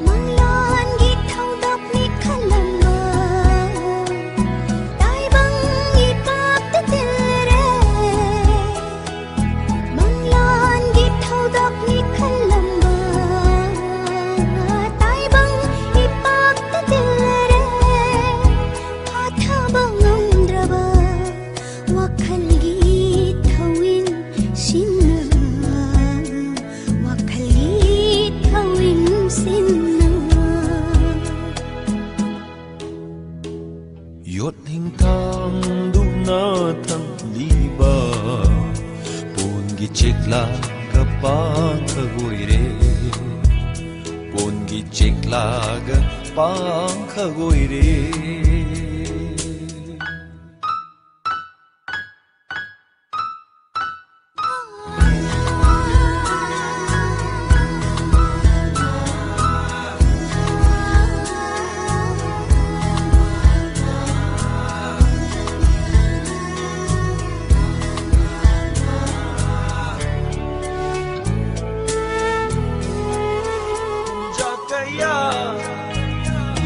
ꯃꯪꯂꯥꯟꯒꯤ ꯊꯧꯗꯣꯛꯅꯤ ꯈꯜꯂꯝꯕ ꯇꯥꯏꯕꯪꯒꯤ ꯄꯥꯞꯇ ꯇꯤꯜꯂꯔꯦ꯫ ꯃꯪꯂꯥꯟꯒꯤ ꯊꯧꯗꯣꯛꯅꯤ ꯈꯜꯂꯝꯕ ꯇꯥꯏꯕꯪꯒꯤ ꯄꯥꯞꯇ ꯇꯤꯜꯂꯔꯦ꯫ ꯐꯥꯊꯕ ꯉꯝꯗ꯭ꯔꯕ ꯋꯥꯈꯜꯒꯤ ꯊꯧꯋꯤꯟ ꯁꯤꯟꯅ, ꯋꯥꯈꯜꯒꯤ ꯊꯧꯋꯤꯟ ꯁꯤꯟꯅ꯫ ꯌꯣꯠ ꯍꯤꯡꯊꯥꯡꯗꯨꯅ ꯊꯝꯂꯤꯕ ꯄꯣꯟꯒꯤ ꯆꯦꯛꯂꯥꯒ ꯄꯥꯡꯈꯛ ꯑꯣꯏꯔꯦ꯫ ꯄꯣꯟꯒꯤ ꯆꯦꯛꯂꯥꯒ ꯄꯥꯡꯈꯛ ꯑꯣꯏꯔꯦ꯫ ꯀꯌꯥ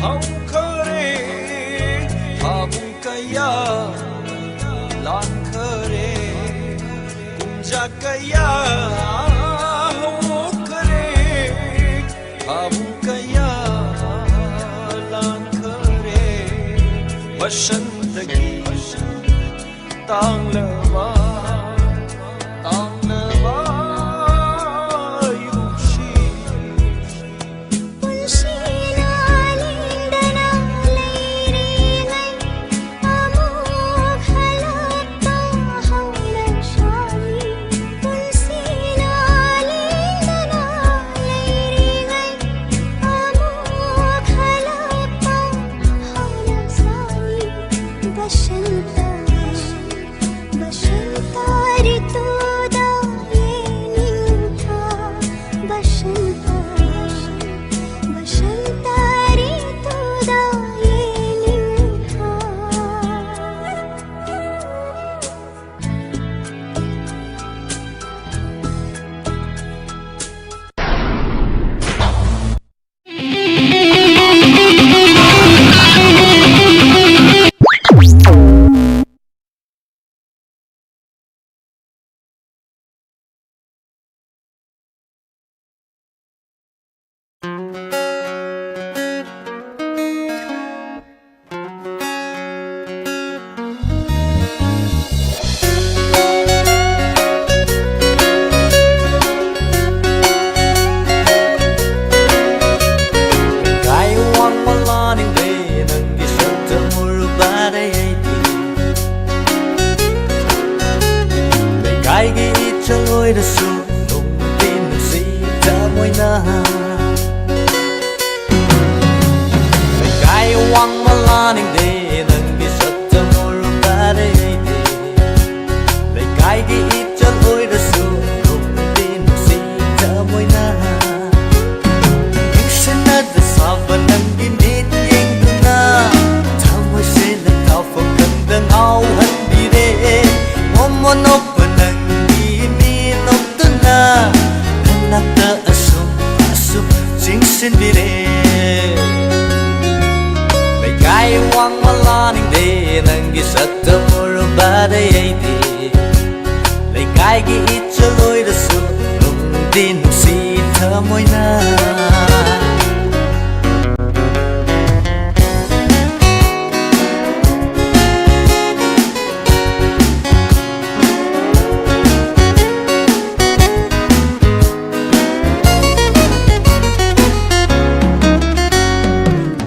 ꯍꯧꯈꯔꯦ, ꯐꯥꯕꯨꯡ ꯀꯌꯥ ꯂꯥꯟꯈꯔꯦ, ꯀꯨꯝꯖꯥ ꯀꯌꯥ ꯍꯧꯈꯔꯦ, ꯐꯥꯕꯨꯡ ꯀꯌꯥ ꯂꯥꯟꯈꯔꯦ꯫ ꯕꯁꯟꯇꯒꯤ ꯇꯥꯡꯂꯕ, ꯇꯥꯡꯂꯕ ꯌꯨꯝꯁꯤ꯫ ꯄꯨꯟꯁꯤꯅ ꯂꯦꯡꯗꯅ ꯂꯩꯔꯤꯉꯩ ꯑꯃꯨꯛ ꯍꯜꯂꯛꯄ ꯍꯧꯅꯁꯥꯅꯤ꯫ ꯄꯨꯟꯁꯤꯅ ꯂꯦꯡꯗꯅ ꯂꯩꯔꯤꯉꯩ ꯑꯃꯨꯛ ꯍꯜꯂꯛꯄ ꯍꯧꯅꯁꯥꯅꯤ꯫ ꯕꯁꯟꯇ, ꯕꯁꯟꯇ꯫ ꯑꯣꯏꯔꯁꯨ ꯅꯨꯡꯗꯤ ꯅꯨꯡꯁꯤ ꯊꯃꯣꯏꯅ꯫ ꯂꯩꯀꯥꯏ ꯋꯥꯡꯃ ꯂꯥꯅꯤꯡꯗꯦ ꯅꯪꯒꯤ ꯁꯛꯇꯝ ꯎꯔꯨꯕꯗ ꯑꯩꯗꯤ꯫ ꯂꯩꯀꯥꯏꯒꯤ ꯏꯆꯜ ꯑꯣꯏꯔꯁꯨ ꯅꯨꯡꯗꯤ ꯅꯨꯡꯁꯤ ꯊꯃꯣꯏꯅ꯫ ꯌꯦꯡꯁꯤꯟꯅꯗ ꯁꯥꯕ ꯅꯪꯒꯤ ꯃꯤꯠ ꯌꯦꯡꯗꯨꯅ ꯊꯃꯣꯏꯁꯦ ꯂꯩꯈꯥꯎ ꯐꯪꯗ ꯉꯥꯎꯍꯟꯕꯤꯔꯦ꯫ ꯃꯣꯃꯣ ꯅꯣꯛꯄ ꯅꯪꯒꯤ ꯃꯤ ꯅꯣꯛꯇꯨꯅ ꯅꯅꯥꯛꯇ ꯑꯁꯨꯝ ꯑꯁꯨꯝ ꯆꯤꯡꯁꯤꯟꯕꯤꯔꯦ꯫ ꯂꯩꯀꯥꯏ ꯋꯥꯡꯃ ꯂꯥꯅꯤꯡꯗꯦ ꯅꯪꯒꯤ ꯁꯛꯇꯝ ꯎꯔꯨꯕꯗ ꯑꯩꯗꯤ꯫ ꯂꯩꯀꯥꯏꯒꯤ ꯏꯆꯜ ꯑꯣꯏꯔꯁꯨ ꯅꯨꯡꯗꯤ ꯅꯨꯡꯁꯤ ꯊꯃꯣꯏꯅ꯫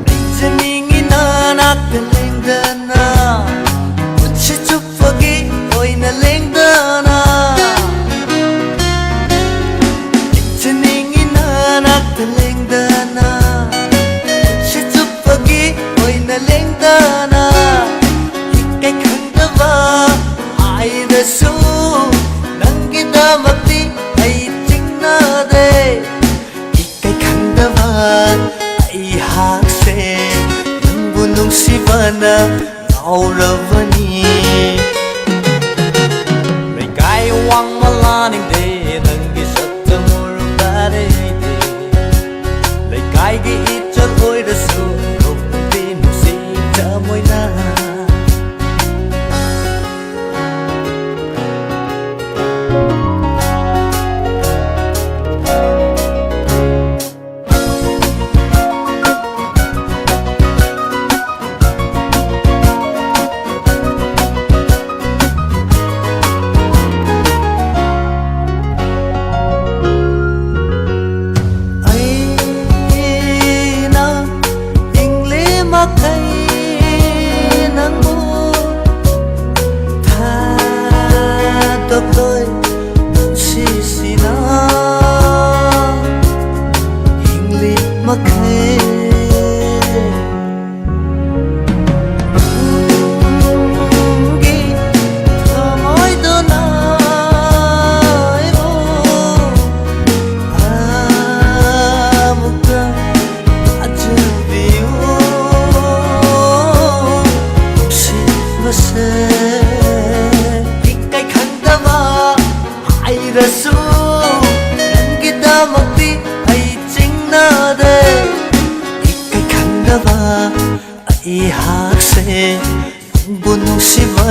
ꯂꯩꯖꯅꯤꯡꯉꯤ ꯅꯅꯥꯛꯇ ꯂꯦꯡꯗꯅ, ꯄꯨꯟꯁꯤ ꯆꯨꯞꯄꯒꯤ ꯑꯣꯏꯅ ꯂꯦꯡꯗꯅ꯫ ꯂꯩꯖꯅꯤꯡꯉꯤ ꯅꯅꯥꯛꯇ ꯂꯦꯡꯗꯅ, ꯄꯨꯟꯁꯤ ꯆꯨꯞꯄꯒꯤ ꯑꯣꯏꯅ ꯂꯦꯡꯗꯅ꯫ ꯏꯀꯥꯏ ꯈꯪꯗꯕ ꯍꯥꯏꯔꯁꯨ ꯅꯪꯒꯤꯗꯃꯛꯇꯤ ꯑꯩ ꯆꯤꯡꯅꯔꯦ꯫ ꯏꯀꯥꯏ ꯈꯪꯗꯕ ꯑꯩꯍꯥꯛꯁꯦ ꯅꯪꯕꯨ ꯅꯨꯡꯁꯤꯕꯅ ꯉꯥꯎꯔꯕꯅꯤ꯫ ꯂꯩꯀꯥꯏ ꯋꯥꯡꯃ ꯂꯥꯅꯤꯡꯗꯦ ꯅꯪꯒꯤ ꯁꯛꯇꯝ ꯎꯔꯨꯕꯗ ꯑꯩꯗꯤ꯫ ꯂꯩꯀꯥꯏꯒꯤ ꯏꯆꯜ ꯑꯣꯏꯔꯁꯨ ꯅꯨꯡꯗꯤ ꯅꯨꯡꯁꯤ ꯊꯃꯣꯏꯅ꯫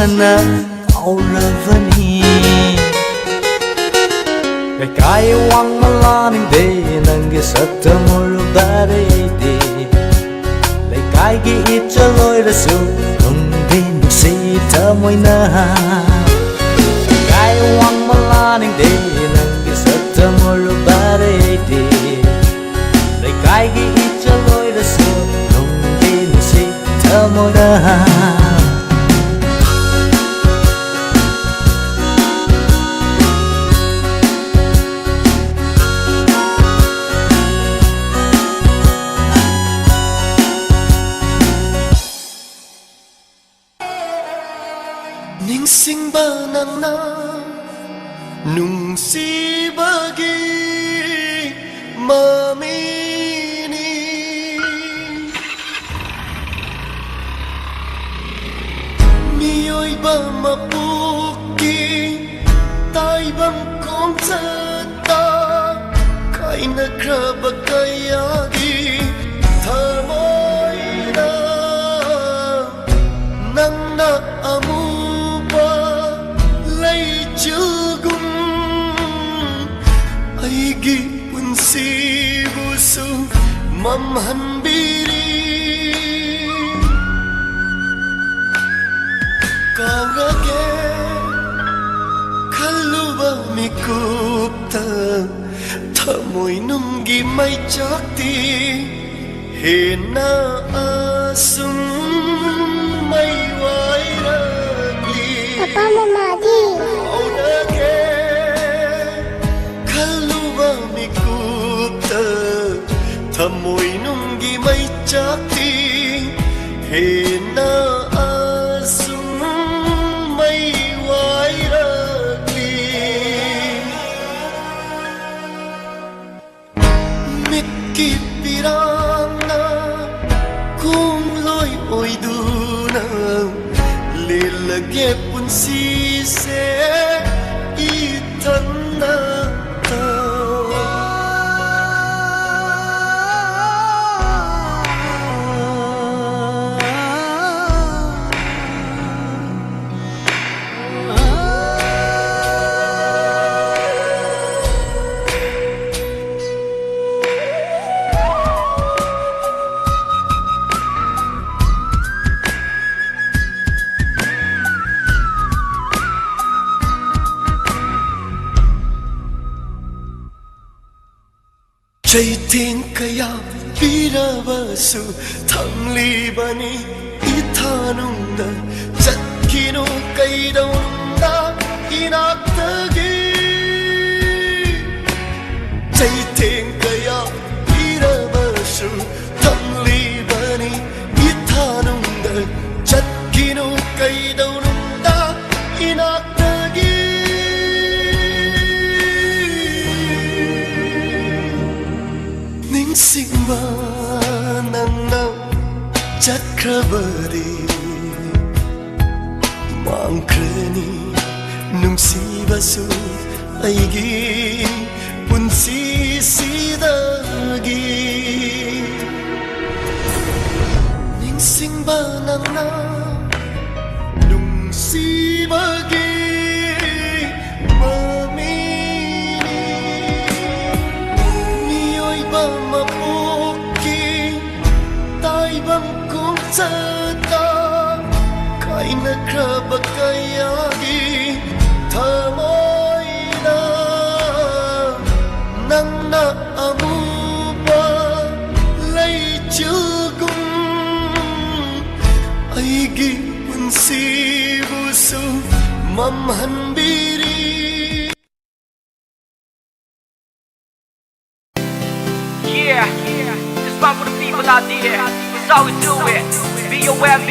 ꯅ ꯀꯥꯎꯔꯕꯅꯤ꯫ ꯂꯩꯀꯥꯏ ꯋꯥꯡꯃ ꯂꯥꯅꯤꯡꯗꯦ, ꯅꯪꯒꯤ ꯁꯛꯇ ꯃꯨꯔꯨꯕꯥꯔꯦ ꯑꯩꯗꯤ꯫ ꯂꯩꯀꯥꯏꯒꯤ ꯏꯆꯜ ꯑꯣꯏꯔꯁꯨ ꯅꯨꯡꯗꯤ ꯅꯨꯡꯁꯤ ꯊꯃꯣꯏꯅ꯫ ꯂꯩꯀꯥꯏ ꯋꯥꯡꯃ ꯂꯥꯅꯤꯡꯗꯦ, ꯅꯪꯒꯤ ꯁꯛꯇ ꯃꯨꯔꯨꯕꯥꯔꯦ ꯑꯩꯗꯤ꯫ ꯂꯩꯀꯥꯏꯒꯤ ꯏꯆꯜ ꯑꯣꯏꯔꯁꯨ ꯅꯨꯡꯗꯤ ꯅꯨꯡꯁꯤ ꯊꯃꯣꯏꯅ꯫ ꯅꯤꯡꯁꯤꯡꯕ ꯅꯪꯅ ꯅꯨꯡꯁꯤꯕꯒꯤ ꯃꯃꯤꯅꯤ꯫ ꯃꯤꯑꯣꯏꯕ ꯃꯄꯣꯛꯀꯤ ꯇꯥꯏꯕꯪ ꯈꯣꯡꯆꯠꯇ ꯀꯥꯏꯅꯈ꯭ꯔꯕ ꯀꯌꯥꯒꯤ ꯊꯃꯣꯏꯗ ꯅꯪꯅ ꯑꯃꯨꯕ ꯂꯩꯆꯤꯜꯒꯨꯝ ꯑꯩꯒꯤ ꯄꯨꯟꯁꯤꯕꯨꯁꯨ ꯃꯝꯍꯟꯕꯤꯔꯤ꯫ ꯀꯥꯎꯔꯒꯦ ꯈꯜꯂꯨꯕ ꯃꯤꯀꯨꯞꯇ ꯊꯃꯣꯏꯅꯨꯡꯒꯤ ꯃꯩꯆꯥꯛꯇꯤ ꯍꯦꯟꯅ ꯑꯁꯨꯝ ꯃꯩ ꯋꯥꯏꯔꯛꯂꯤ꯫ ꯄꯄꯥ ꯃꯃꯥꯗꯤ? ꯀꯥꯎꯔꯒꯦ ꯈꯜꯂꯨꯕ ꯃꯤꯀꯨꯞꯇ ꯊꯃꯣꯏꯅꯨꯡꯒꯤ ꯃꯩꯆꯥꯛꯇꯤ ꯍꯦꯟꯅ ꯑꯁꯨꯝ ꯃꯩ ꯋꯥꯏꯔꯛꯂꯤ꯫ ꯃꯤꯠꯀꯤ ꯄꯤꯔꯥꯡꯅ ꯈꯣꯡꯂꯣꯏ ꯑꯣꯏꯗꯨꯅ ꯂꯦꯜꯂꯒꯦ ꯄꯨꯟꯁꯤꯁꯦ ꯏꯊꯟꯗ꯫ ꯆꯩꯊꯦꯡ ꯀꯌꯥ ꯄꯤꯔꯕꯁꯨ ꯊꯝꯂꯤꯕꯅꯤ ꯏꯊꯥꯅꯨꯡꯗ꯫ ꯆꯠꯈꯤꯅꯨ ꯀꯩꯗꯧꯅꯨꯡꯗ ꯏꯅꯥꯛꯇꯒꯤ꯫ ꯆꯩꯊꯦꯡ ꯀꯌꯥ ꯄꯤꯔꯕꯁꯨ ꯊꯝꯂꯤꯕꯅꯤ ꯏꯊꯥꯅꯨꯡꯗ꯫ ꯆꯠꯈꯤꯅꯨ ꯀꯩꯗꯧꯅꯨꯡꯗ ꯏꯅꯥꯛꯇꯒꯤ꯫ ꯅꯤꯡꯁꯤꯡꯕ ꯅꯪꯅ ꯆꯠꯈ꯭ꯔꯕꯗꯤ ꯃꯥꯡꯈ꯭ꯔꯅꯤ ꯅꯨꯡꯁꯤꯕꯁꯨ ꯑꯩꯒꯤ ꯄꯨꯟꯁꯤꯁꯤꯗꯒꯤ꯫ ꯅꯤꯡꯁꯤꯡꯕ ꯅꯪꯅ ꯅꯨꯡꯁꯤꯕꯒꯤ ꯃꯃꯤꯅꯤ꯫ ꯃꯤꯑꯣꯏꯕ ꯃꯄꯣꯛꯀꯤ ꯇꯥꯏꯕꯪ ꯈꯣꯡꯆꯠꯇ ꯀꯥꯏꯅꯈ꯭ꯔꯕ ꯀꯌꯥꯒꯤ ꯊꯃꯣꯏꯗ ꯅꯪꯅ ꯑꯃꯨꯕ ꯂꯩꯆꯤꯜꯒꯨꯝ ꯑꯩꯒꯤ ꯄꯨꯟꯁꯤꯕꯨꯁꯨ ꯃꯝꯍꯟꯕꯤꯔꯤ꯫ Yeah, this one for the people out there. It's how we do it. B O M B.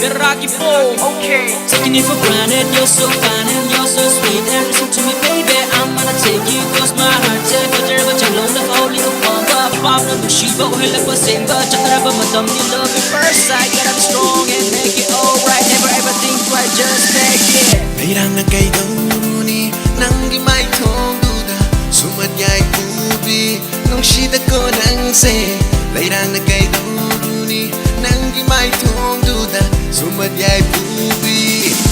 Beraki Boom. Okay. Taking it for granted, you're so fine and you're so sweet. And listen to me, baby, I'm gonna take you cross my heart. Take a terrible challenge of only a one. But I'm not the Shiva, who help us sing, but check out a bum, you love at first sight. Gotta be strong and make it alright. Never ever think twice, just make it. ꯂꯩꯔꯥꯡꯅ ꯀꯩꯗꯧꯔꯨꯅꯤ ꯅꯪꯒꯤ ꯃꯥꯏꯊꯣꯡꯗꯨꯗ ꯁꯨꯝꯍꯠ ꯌꯥꯏꯐꯨꯕꯤ ꯅꯨꯡꯁꯤꯗꯀꯣ ꯅꯪꯁꯦ꯫ ꯂꯩꯔꯥꯡꯅ ꯀꯩꯗꯧꯔꯨꯅꯤ ꯅꯪꯒꯤ ꯃꯥꯏꯊꯣꯡꯗꯨꯗ ꯁꯨꯝꯍꯠ ꯌꯥꯏꯐꯨꯕꯤ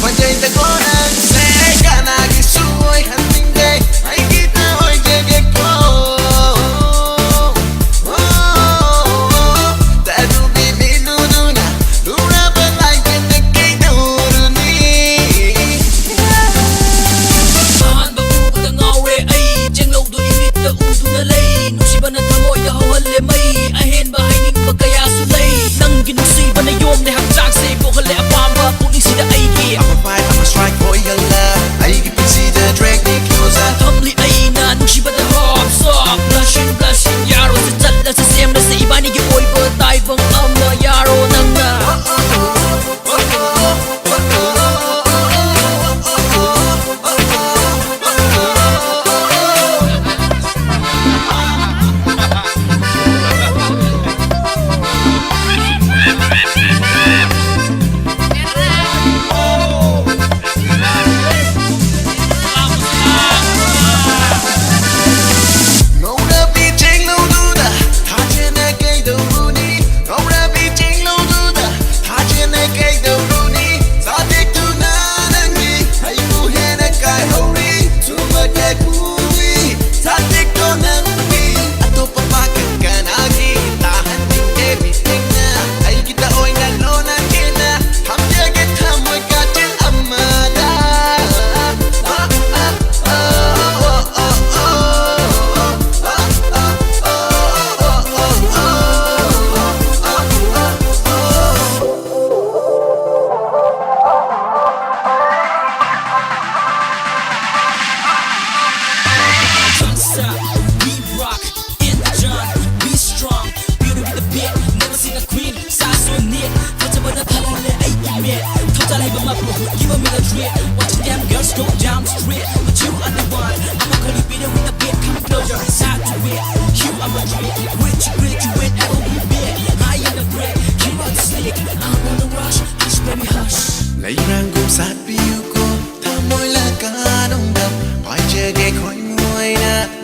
ꯐꯖꯩꯗꯀꯣ ꯅꯪꯁꯦ꯫ ꯀꯅꯥꯒꯤꯁꯨ ꯑꯣꯏꯍꯟꯅꯤꯡꯗꯦ ꯑꯩꯒꯤꯗ ꯑꯣꯏꯖꯒꯦꯀꯣ꯫ ꯇꯔꯨꯕꯤ ꯃꯤꯠꯂꯨꯗꯨꯅ ꯂꯨꯔꯕ ꯂꯥꯏꯀꯟꯗ ꯀꯩꯗꯧꯔꯨꯅꯤ? ꯑꯍꯥꯟꯕ ꯎꯕꯗ ꯉꯥꯎꯔꯦ ꯑꯩ ꯆꯦꯡꯂꯧꯗꯣ ꯏꯃꯤꯠꯇ ꯎꯗꯨꯅ ꯂꯩ ꯅꯨꯡꯁꯤꯕꯅ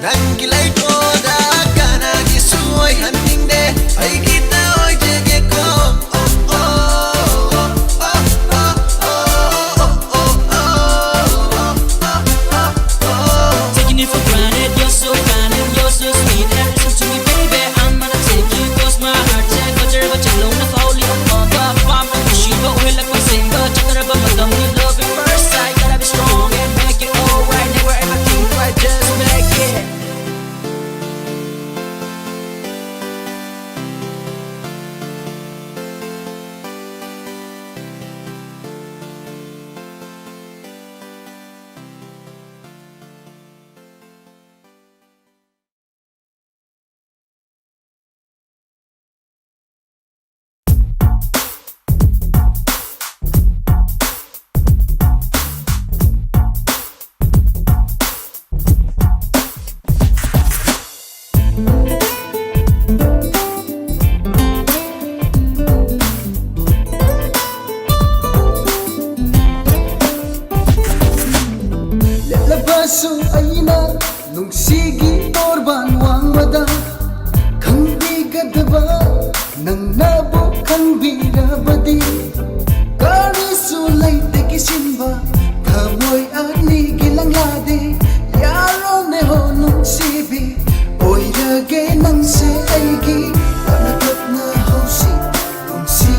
ꯅꯪꯒꯤ ꯂꯩꯀꯣꯜꯗ ꯀꯅꯥꯒꯤꯁꯨ ꯑꯣꯏꯍꯟꯅꯤꯡꯗꯦ, ꯑꯩꯒꯤꯇ ꯑꯣꯏꯖꯒꯦꯀꯣ꯫ Oh, oh, oh, oh, oh, oh, oh, oh, oh, oh, oh, oh. Taking it for granted, you're so kind and you're so sweet. And listen to me, baby, I'm gonna take you 'cause my heart said, but you're but you're alone, if only a mother. Far from the sheep, but we're like we sing, but you're the mother, we love at first sight. Gotta be strong and make it alright. Never ever think right, just make it. ꯂꯦꯞꯂꯕꯁꯨ ꯑꯩꯅ ꯅꯨꯡꯁꯤꯒꯤ ꯇꯣꯔꯕꯥꯟ ꯋꯥꯡꯃꯗ ꯈꯪꯕꯤꯒꯗꯕ ꯅꯪꯅꯕꯨ ꯈꯪꯕꯤꯔꯕꯗꯤ ꯀꯔꯤꯁꯨ ꯂꯩꯇꯦ ꯀꯤꯁꯤꯟꯕ ꯊꯃꯣꯏ ꯑꯅꯤꯒꯤ ꯂꯪꯂꯥꯗꯤ ꯌꯥꯔꯣꯅꯦ ꯍꯣ ꯅꯨꯡꯁꯤꯕꯤ꯫ ꯑꯣꯏꯔꯒꯦ ꯅꯪꯁꯦ ꯑꯩꯒꯤ ꯇꯞꯅ ꯇꯞꯅ ꯍꯧꯁꯤ ꯄꯨꯟꯁꯤ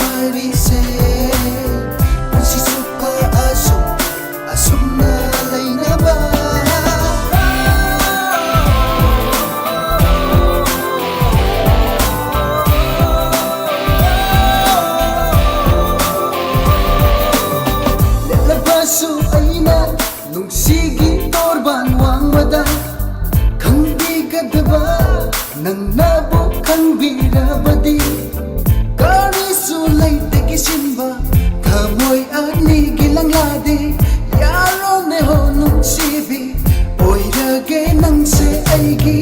ꯃꯔꯤꯁꯦ ꯄꯨꯟꯁꯤ ꯆꯨꯞꯄ ꯑꯁꯨꯝ ꯑꯁꯨꯝꯅ ꯂꯩꯅꯕ꯫ ꯂꯦꯞꯂꯕꯁꯨ ꯑꯩꯅ ꯅꯨꯡꯁꯤꯒꯤ ꯇꯣꯔꯕꯥꯟ ꯋꯥꯡꯃꯗ ꯈꯪꯕꯤꯒꯗꯕ ꯅꯪꯅꯕꯨ ꯈꯪꯕꯤꯔꯕꯗꯤ ꯀꯔꯤꯁꯨ ꯂꯩꯇꯦ ꯀꯤꯁꯤꯟꯕ ꯊꯃꯣꯏ ꯑꯅꯤꯒꯤ ꯂꯪꯂꯥꯗꯤ ꯌꯥꯔꯣꯅꯦ ꯍꯣ ꯅꯨꯡꯁꯤꯕꯤ꯫ ꯑꯣꯏꯔꯒꯦ ꯅꯪꯁꯦ ꯑꯩꯒꯤ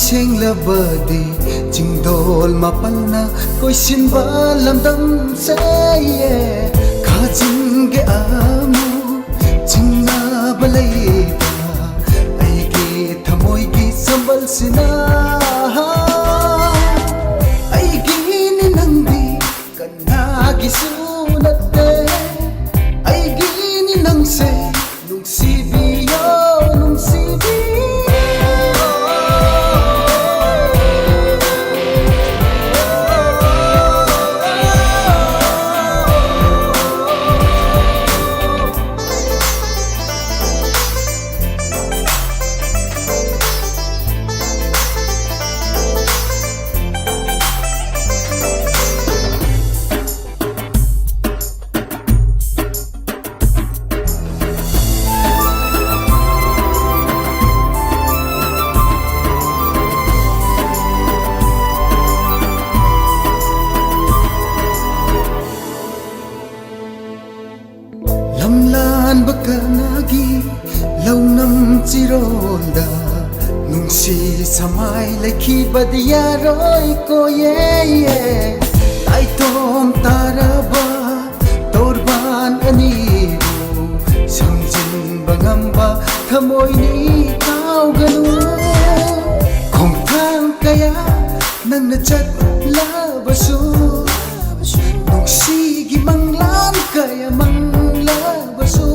ꯁꯦꯡꯂꯕꯗꯤ ꯆꯤꯡꯗꯣꯜ ꯃꯥꯄꯜꯅ ꯀꯣꯏꯁꯤꯟꯕ ꯂꯝꯗꯝꯁꯦ꯫ ꯈꯥꯖꯤꯟꯒꯦ ꯑꯃꯨꯛ ꯆꯤꯡꯅꯕ ꯂꯩꯕ ꯑꯩꯒꯤ ꯊꯃꯣꯏꯒꯤ ꯆꯝꯕꯜꯁꯤꯅ꯫ ꯑꯩꯒꯤꯅꯤ ꯅꯪꯗꯤ ꯀꯅꯥꯒꯤꯁꯨ ꯅꯠꯇꯦ, ꯑꯩꯒꯤꯅꯤ ꯅꯪꯁꯦ꯫ ꯅꯨꯡꯁꯤꯕꯤꯌꯣ, ꯅꯨꯡꯁꯤꯕꯤꯌꯣ꯫ ꯂꯝꯂꯥꯟꯕ ꯀꯅꯥꯒꯤ ꯂꯧꯅꯝ ꯆꯤꯔꯣꯜꯗ ꯅꯨꯡꯁꯤ ꯁꯃꯥꯏ ꯂꯩꯈꯤꯕꯗꯤ ꯌꯥꯔꯣꯏꯀꯣ, ꯌꯦ, ꯌꯦ꯫ ꯅꯥꯏꯇꯣꯝ ꯇꯥꯔꯕ ꯇꯣꯔꯕꯥꯟ ꯑꯅꯤꯕꯨ ꯁꯝꯖꯤꯟꯕ ꯉꯝꯕ ꯊꯃꯣꯏꯅꯤ ꯀꯥꯎꯒꯅꯨ꯫ ꯈꯣꯡꯊꯥꯡ ꯀꯌꯥ ꯅꯪꯅ ꯆꯠꯂꯕꯁꯨ, ꯅꯨꯡꯁꯤꯒꯤ ꯃꯪꯂꯥꯟ ꯀꯌꯥ ꯃꯪꯂꯕꯁꯨ,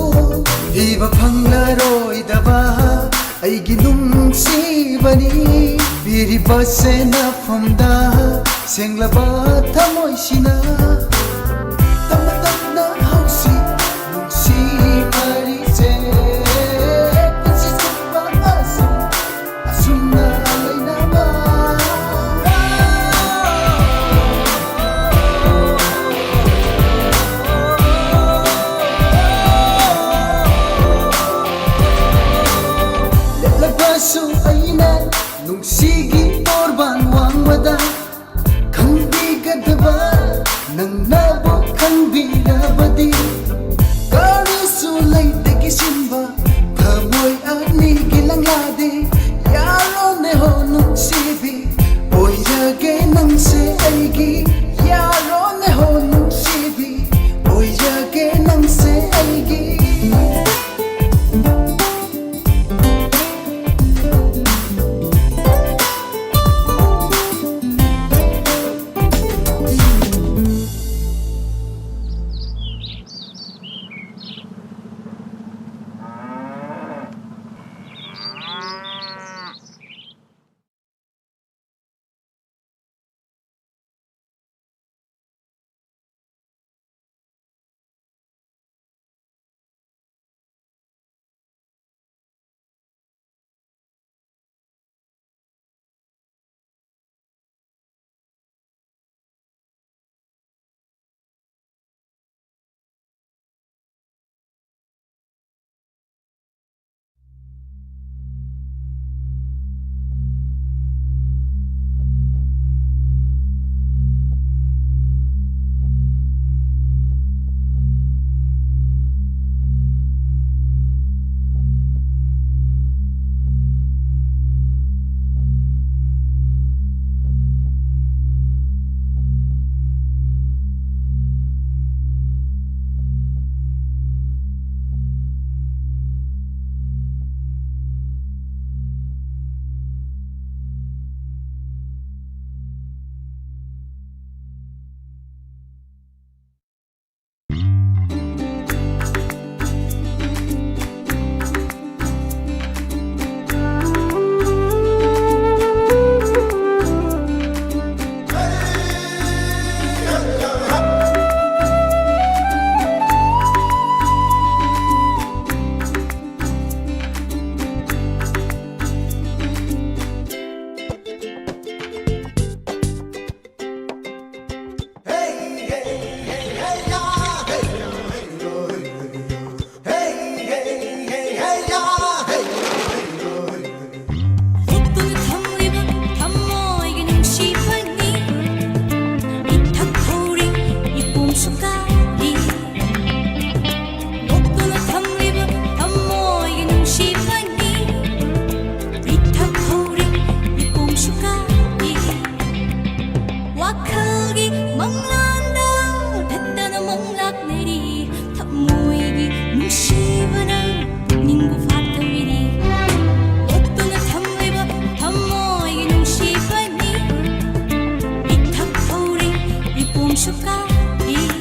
ꯊꯤꯕ ꯐꯪꯂꯔꯣꯏꯗꯕ ꯑꯩꯒꯤ ꯅꯨꯡꯁꯤꯕꯅꯤ꯫ ꯄꯤꯔꯤꯕ ꯁꯦꯟꯅꯐꯝꯗ ꯁꯦꯡꯂꯕ ꯊꯃꯣꯏꯁꯤꯅ ꯇꯞꯅ ꯇꯞꯅ ꯍꯧꯁꯤ ꯅꯨꯡꯁꯤ ꯋꯥꯔꯤꯁꯦ꯫ ꯄꯨꯟꯁꯤ ꯆꯨꯞꯄ ꯑꯁꯨꯝ ꯑꯁꯨꯝꯅ ꯂꯩꯅꯕ꯫ ꯂꯦꯞꯂꯕꯁꯨ ꯑꯩꯅ ꯅꯨꯡꯁꯤꯒꯤ ꯇꯣꯔꯕꯥꯟ ꯋꯥꯡꯃꯗ ꯈꯪꯕꯤꯒꯗꯕ ꯅꯪꯅꯕꯨ ꯈꯪꯕꯤꯔꯕꯗꯤ ꯀꯔꯤꯁꯨ ꯂꯩꯇꯦ ꯀꯤꯁꯤꯟꯕ ꯊꯃꯣꯏ ꯑꯅꯤꯒꯤ ꯂꯪꯂꯥꯗꯤ꯫ ꯌꯥꯔꯣꯅꯦ ꯍꯣ ꯅꯨꯡꯁꯤ छुपाई।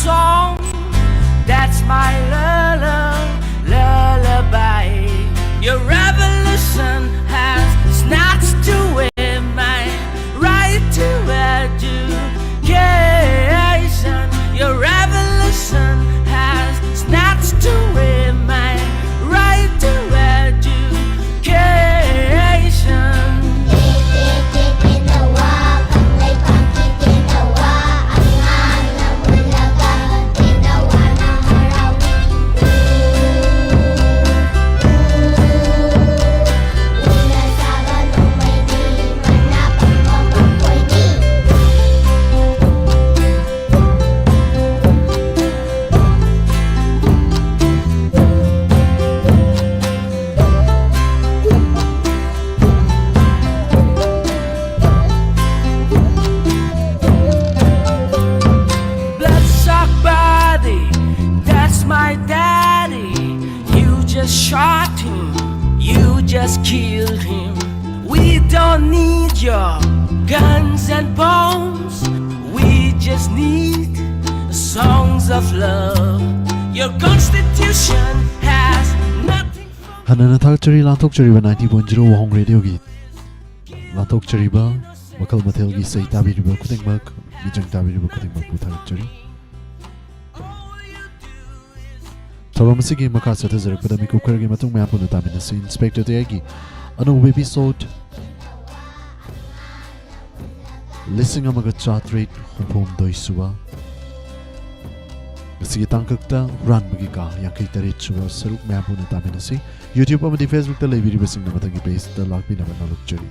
song. That's my lullaby. Your revolution has snatched away my right to education. Your revolution has snatched away my right to education. Bloodsuck body, that's my daddy. You just shot him, you just killed him. We don't need your guns and bombs. We just need songs of love. Your constitution has nothing for ꯍꯟꯅ ꯊꯥꯒꯠꯆꯔꯤ, ꯂꯥꯟꯊꯣꯛꯆꯔꯤꯕ ninety point zero ꯋꯥꯍꯣꯡ ꯔꯦꯗꯤꯑꯣꯒꯤ ꯂꯥꯟꯊꯣꯛꯆꯔꯤꯕ ꯃꯈꯜ ꯃꯊꯦꯜꯒꯤ ꯏꯁꯩ ꯇꯥꯕꯤꯔꯤꯕ ꯈꯨꯗꯤꯡꯃꯛ, ꯃꯤꯆꯪ ꯇꯥꯕꯤꯔꯤꯕ ꯈꯨꯗꯤꯡꯃꯛꯄꯨ ꯊꯥꯒꯠꯆꯔꯤ꯫ ꯊꯧꯔꯝ ꯑꯁꯤꯒꯤ ꯃꯈꯥ ꯆꯠꯊꯖꯔꯛꯄꯗ ꯃꯤꯀꯨꯞ ꯈꯔꯒꯤ ꯃꯇꯨꯡ ꯃꯌꯥꯝ ꯄꯨꯟꯅ ꯇꯥꯃꯤꯟꯅꯁꯤ꯫ ꯏꯟꯁꯄꯦꯛꯇꯔ ꯇꯌꯥꯏꯒꯤ ꯑꯅꯧꯕ episode ꯂꯤꯁꯤꯡ ꯑꯃꯒ ꯆꯥꯇ꯭ꯔꯦꯠ ꯍꯨꯝꯐꯨ ꯍꯨꯝꯗꯣꯏ ꯁꯨꯕ, ꯉꯁꯤꯒꯤ ꯇꯥꯡꯀꯛꯇ ꯍꯨꯔꯥꯟꯕꯒꯤ ꯀꯥ ꯌꯥꯡꯈꯩ ꯇꯔꯦꯠ ꯁꯨꯕ ꯁꯔꯨꯛ ꯃꯌꯥꯝ ꯄꯨꯟꯅ ꯇꯥꯃꯤꯟꯅꯁꯤ꯫ YouTube ꯑꯃꯗꯤ Facebook ꯇ ꯂꯩꯕꯤꯔꯤꯕꯁꯤꯡꯅ ꯃꯊꯪꯒꯤ page ꯇ ꯂꯥꯛꯄꯤꯅꯕ ꯅꯣꯜꯂꯨꯛꯆꯔꯤ꯫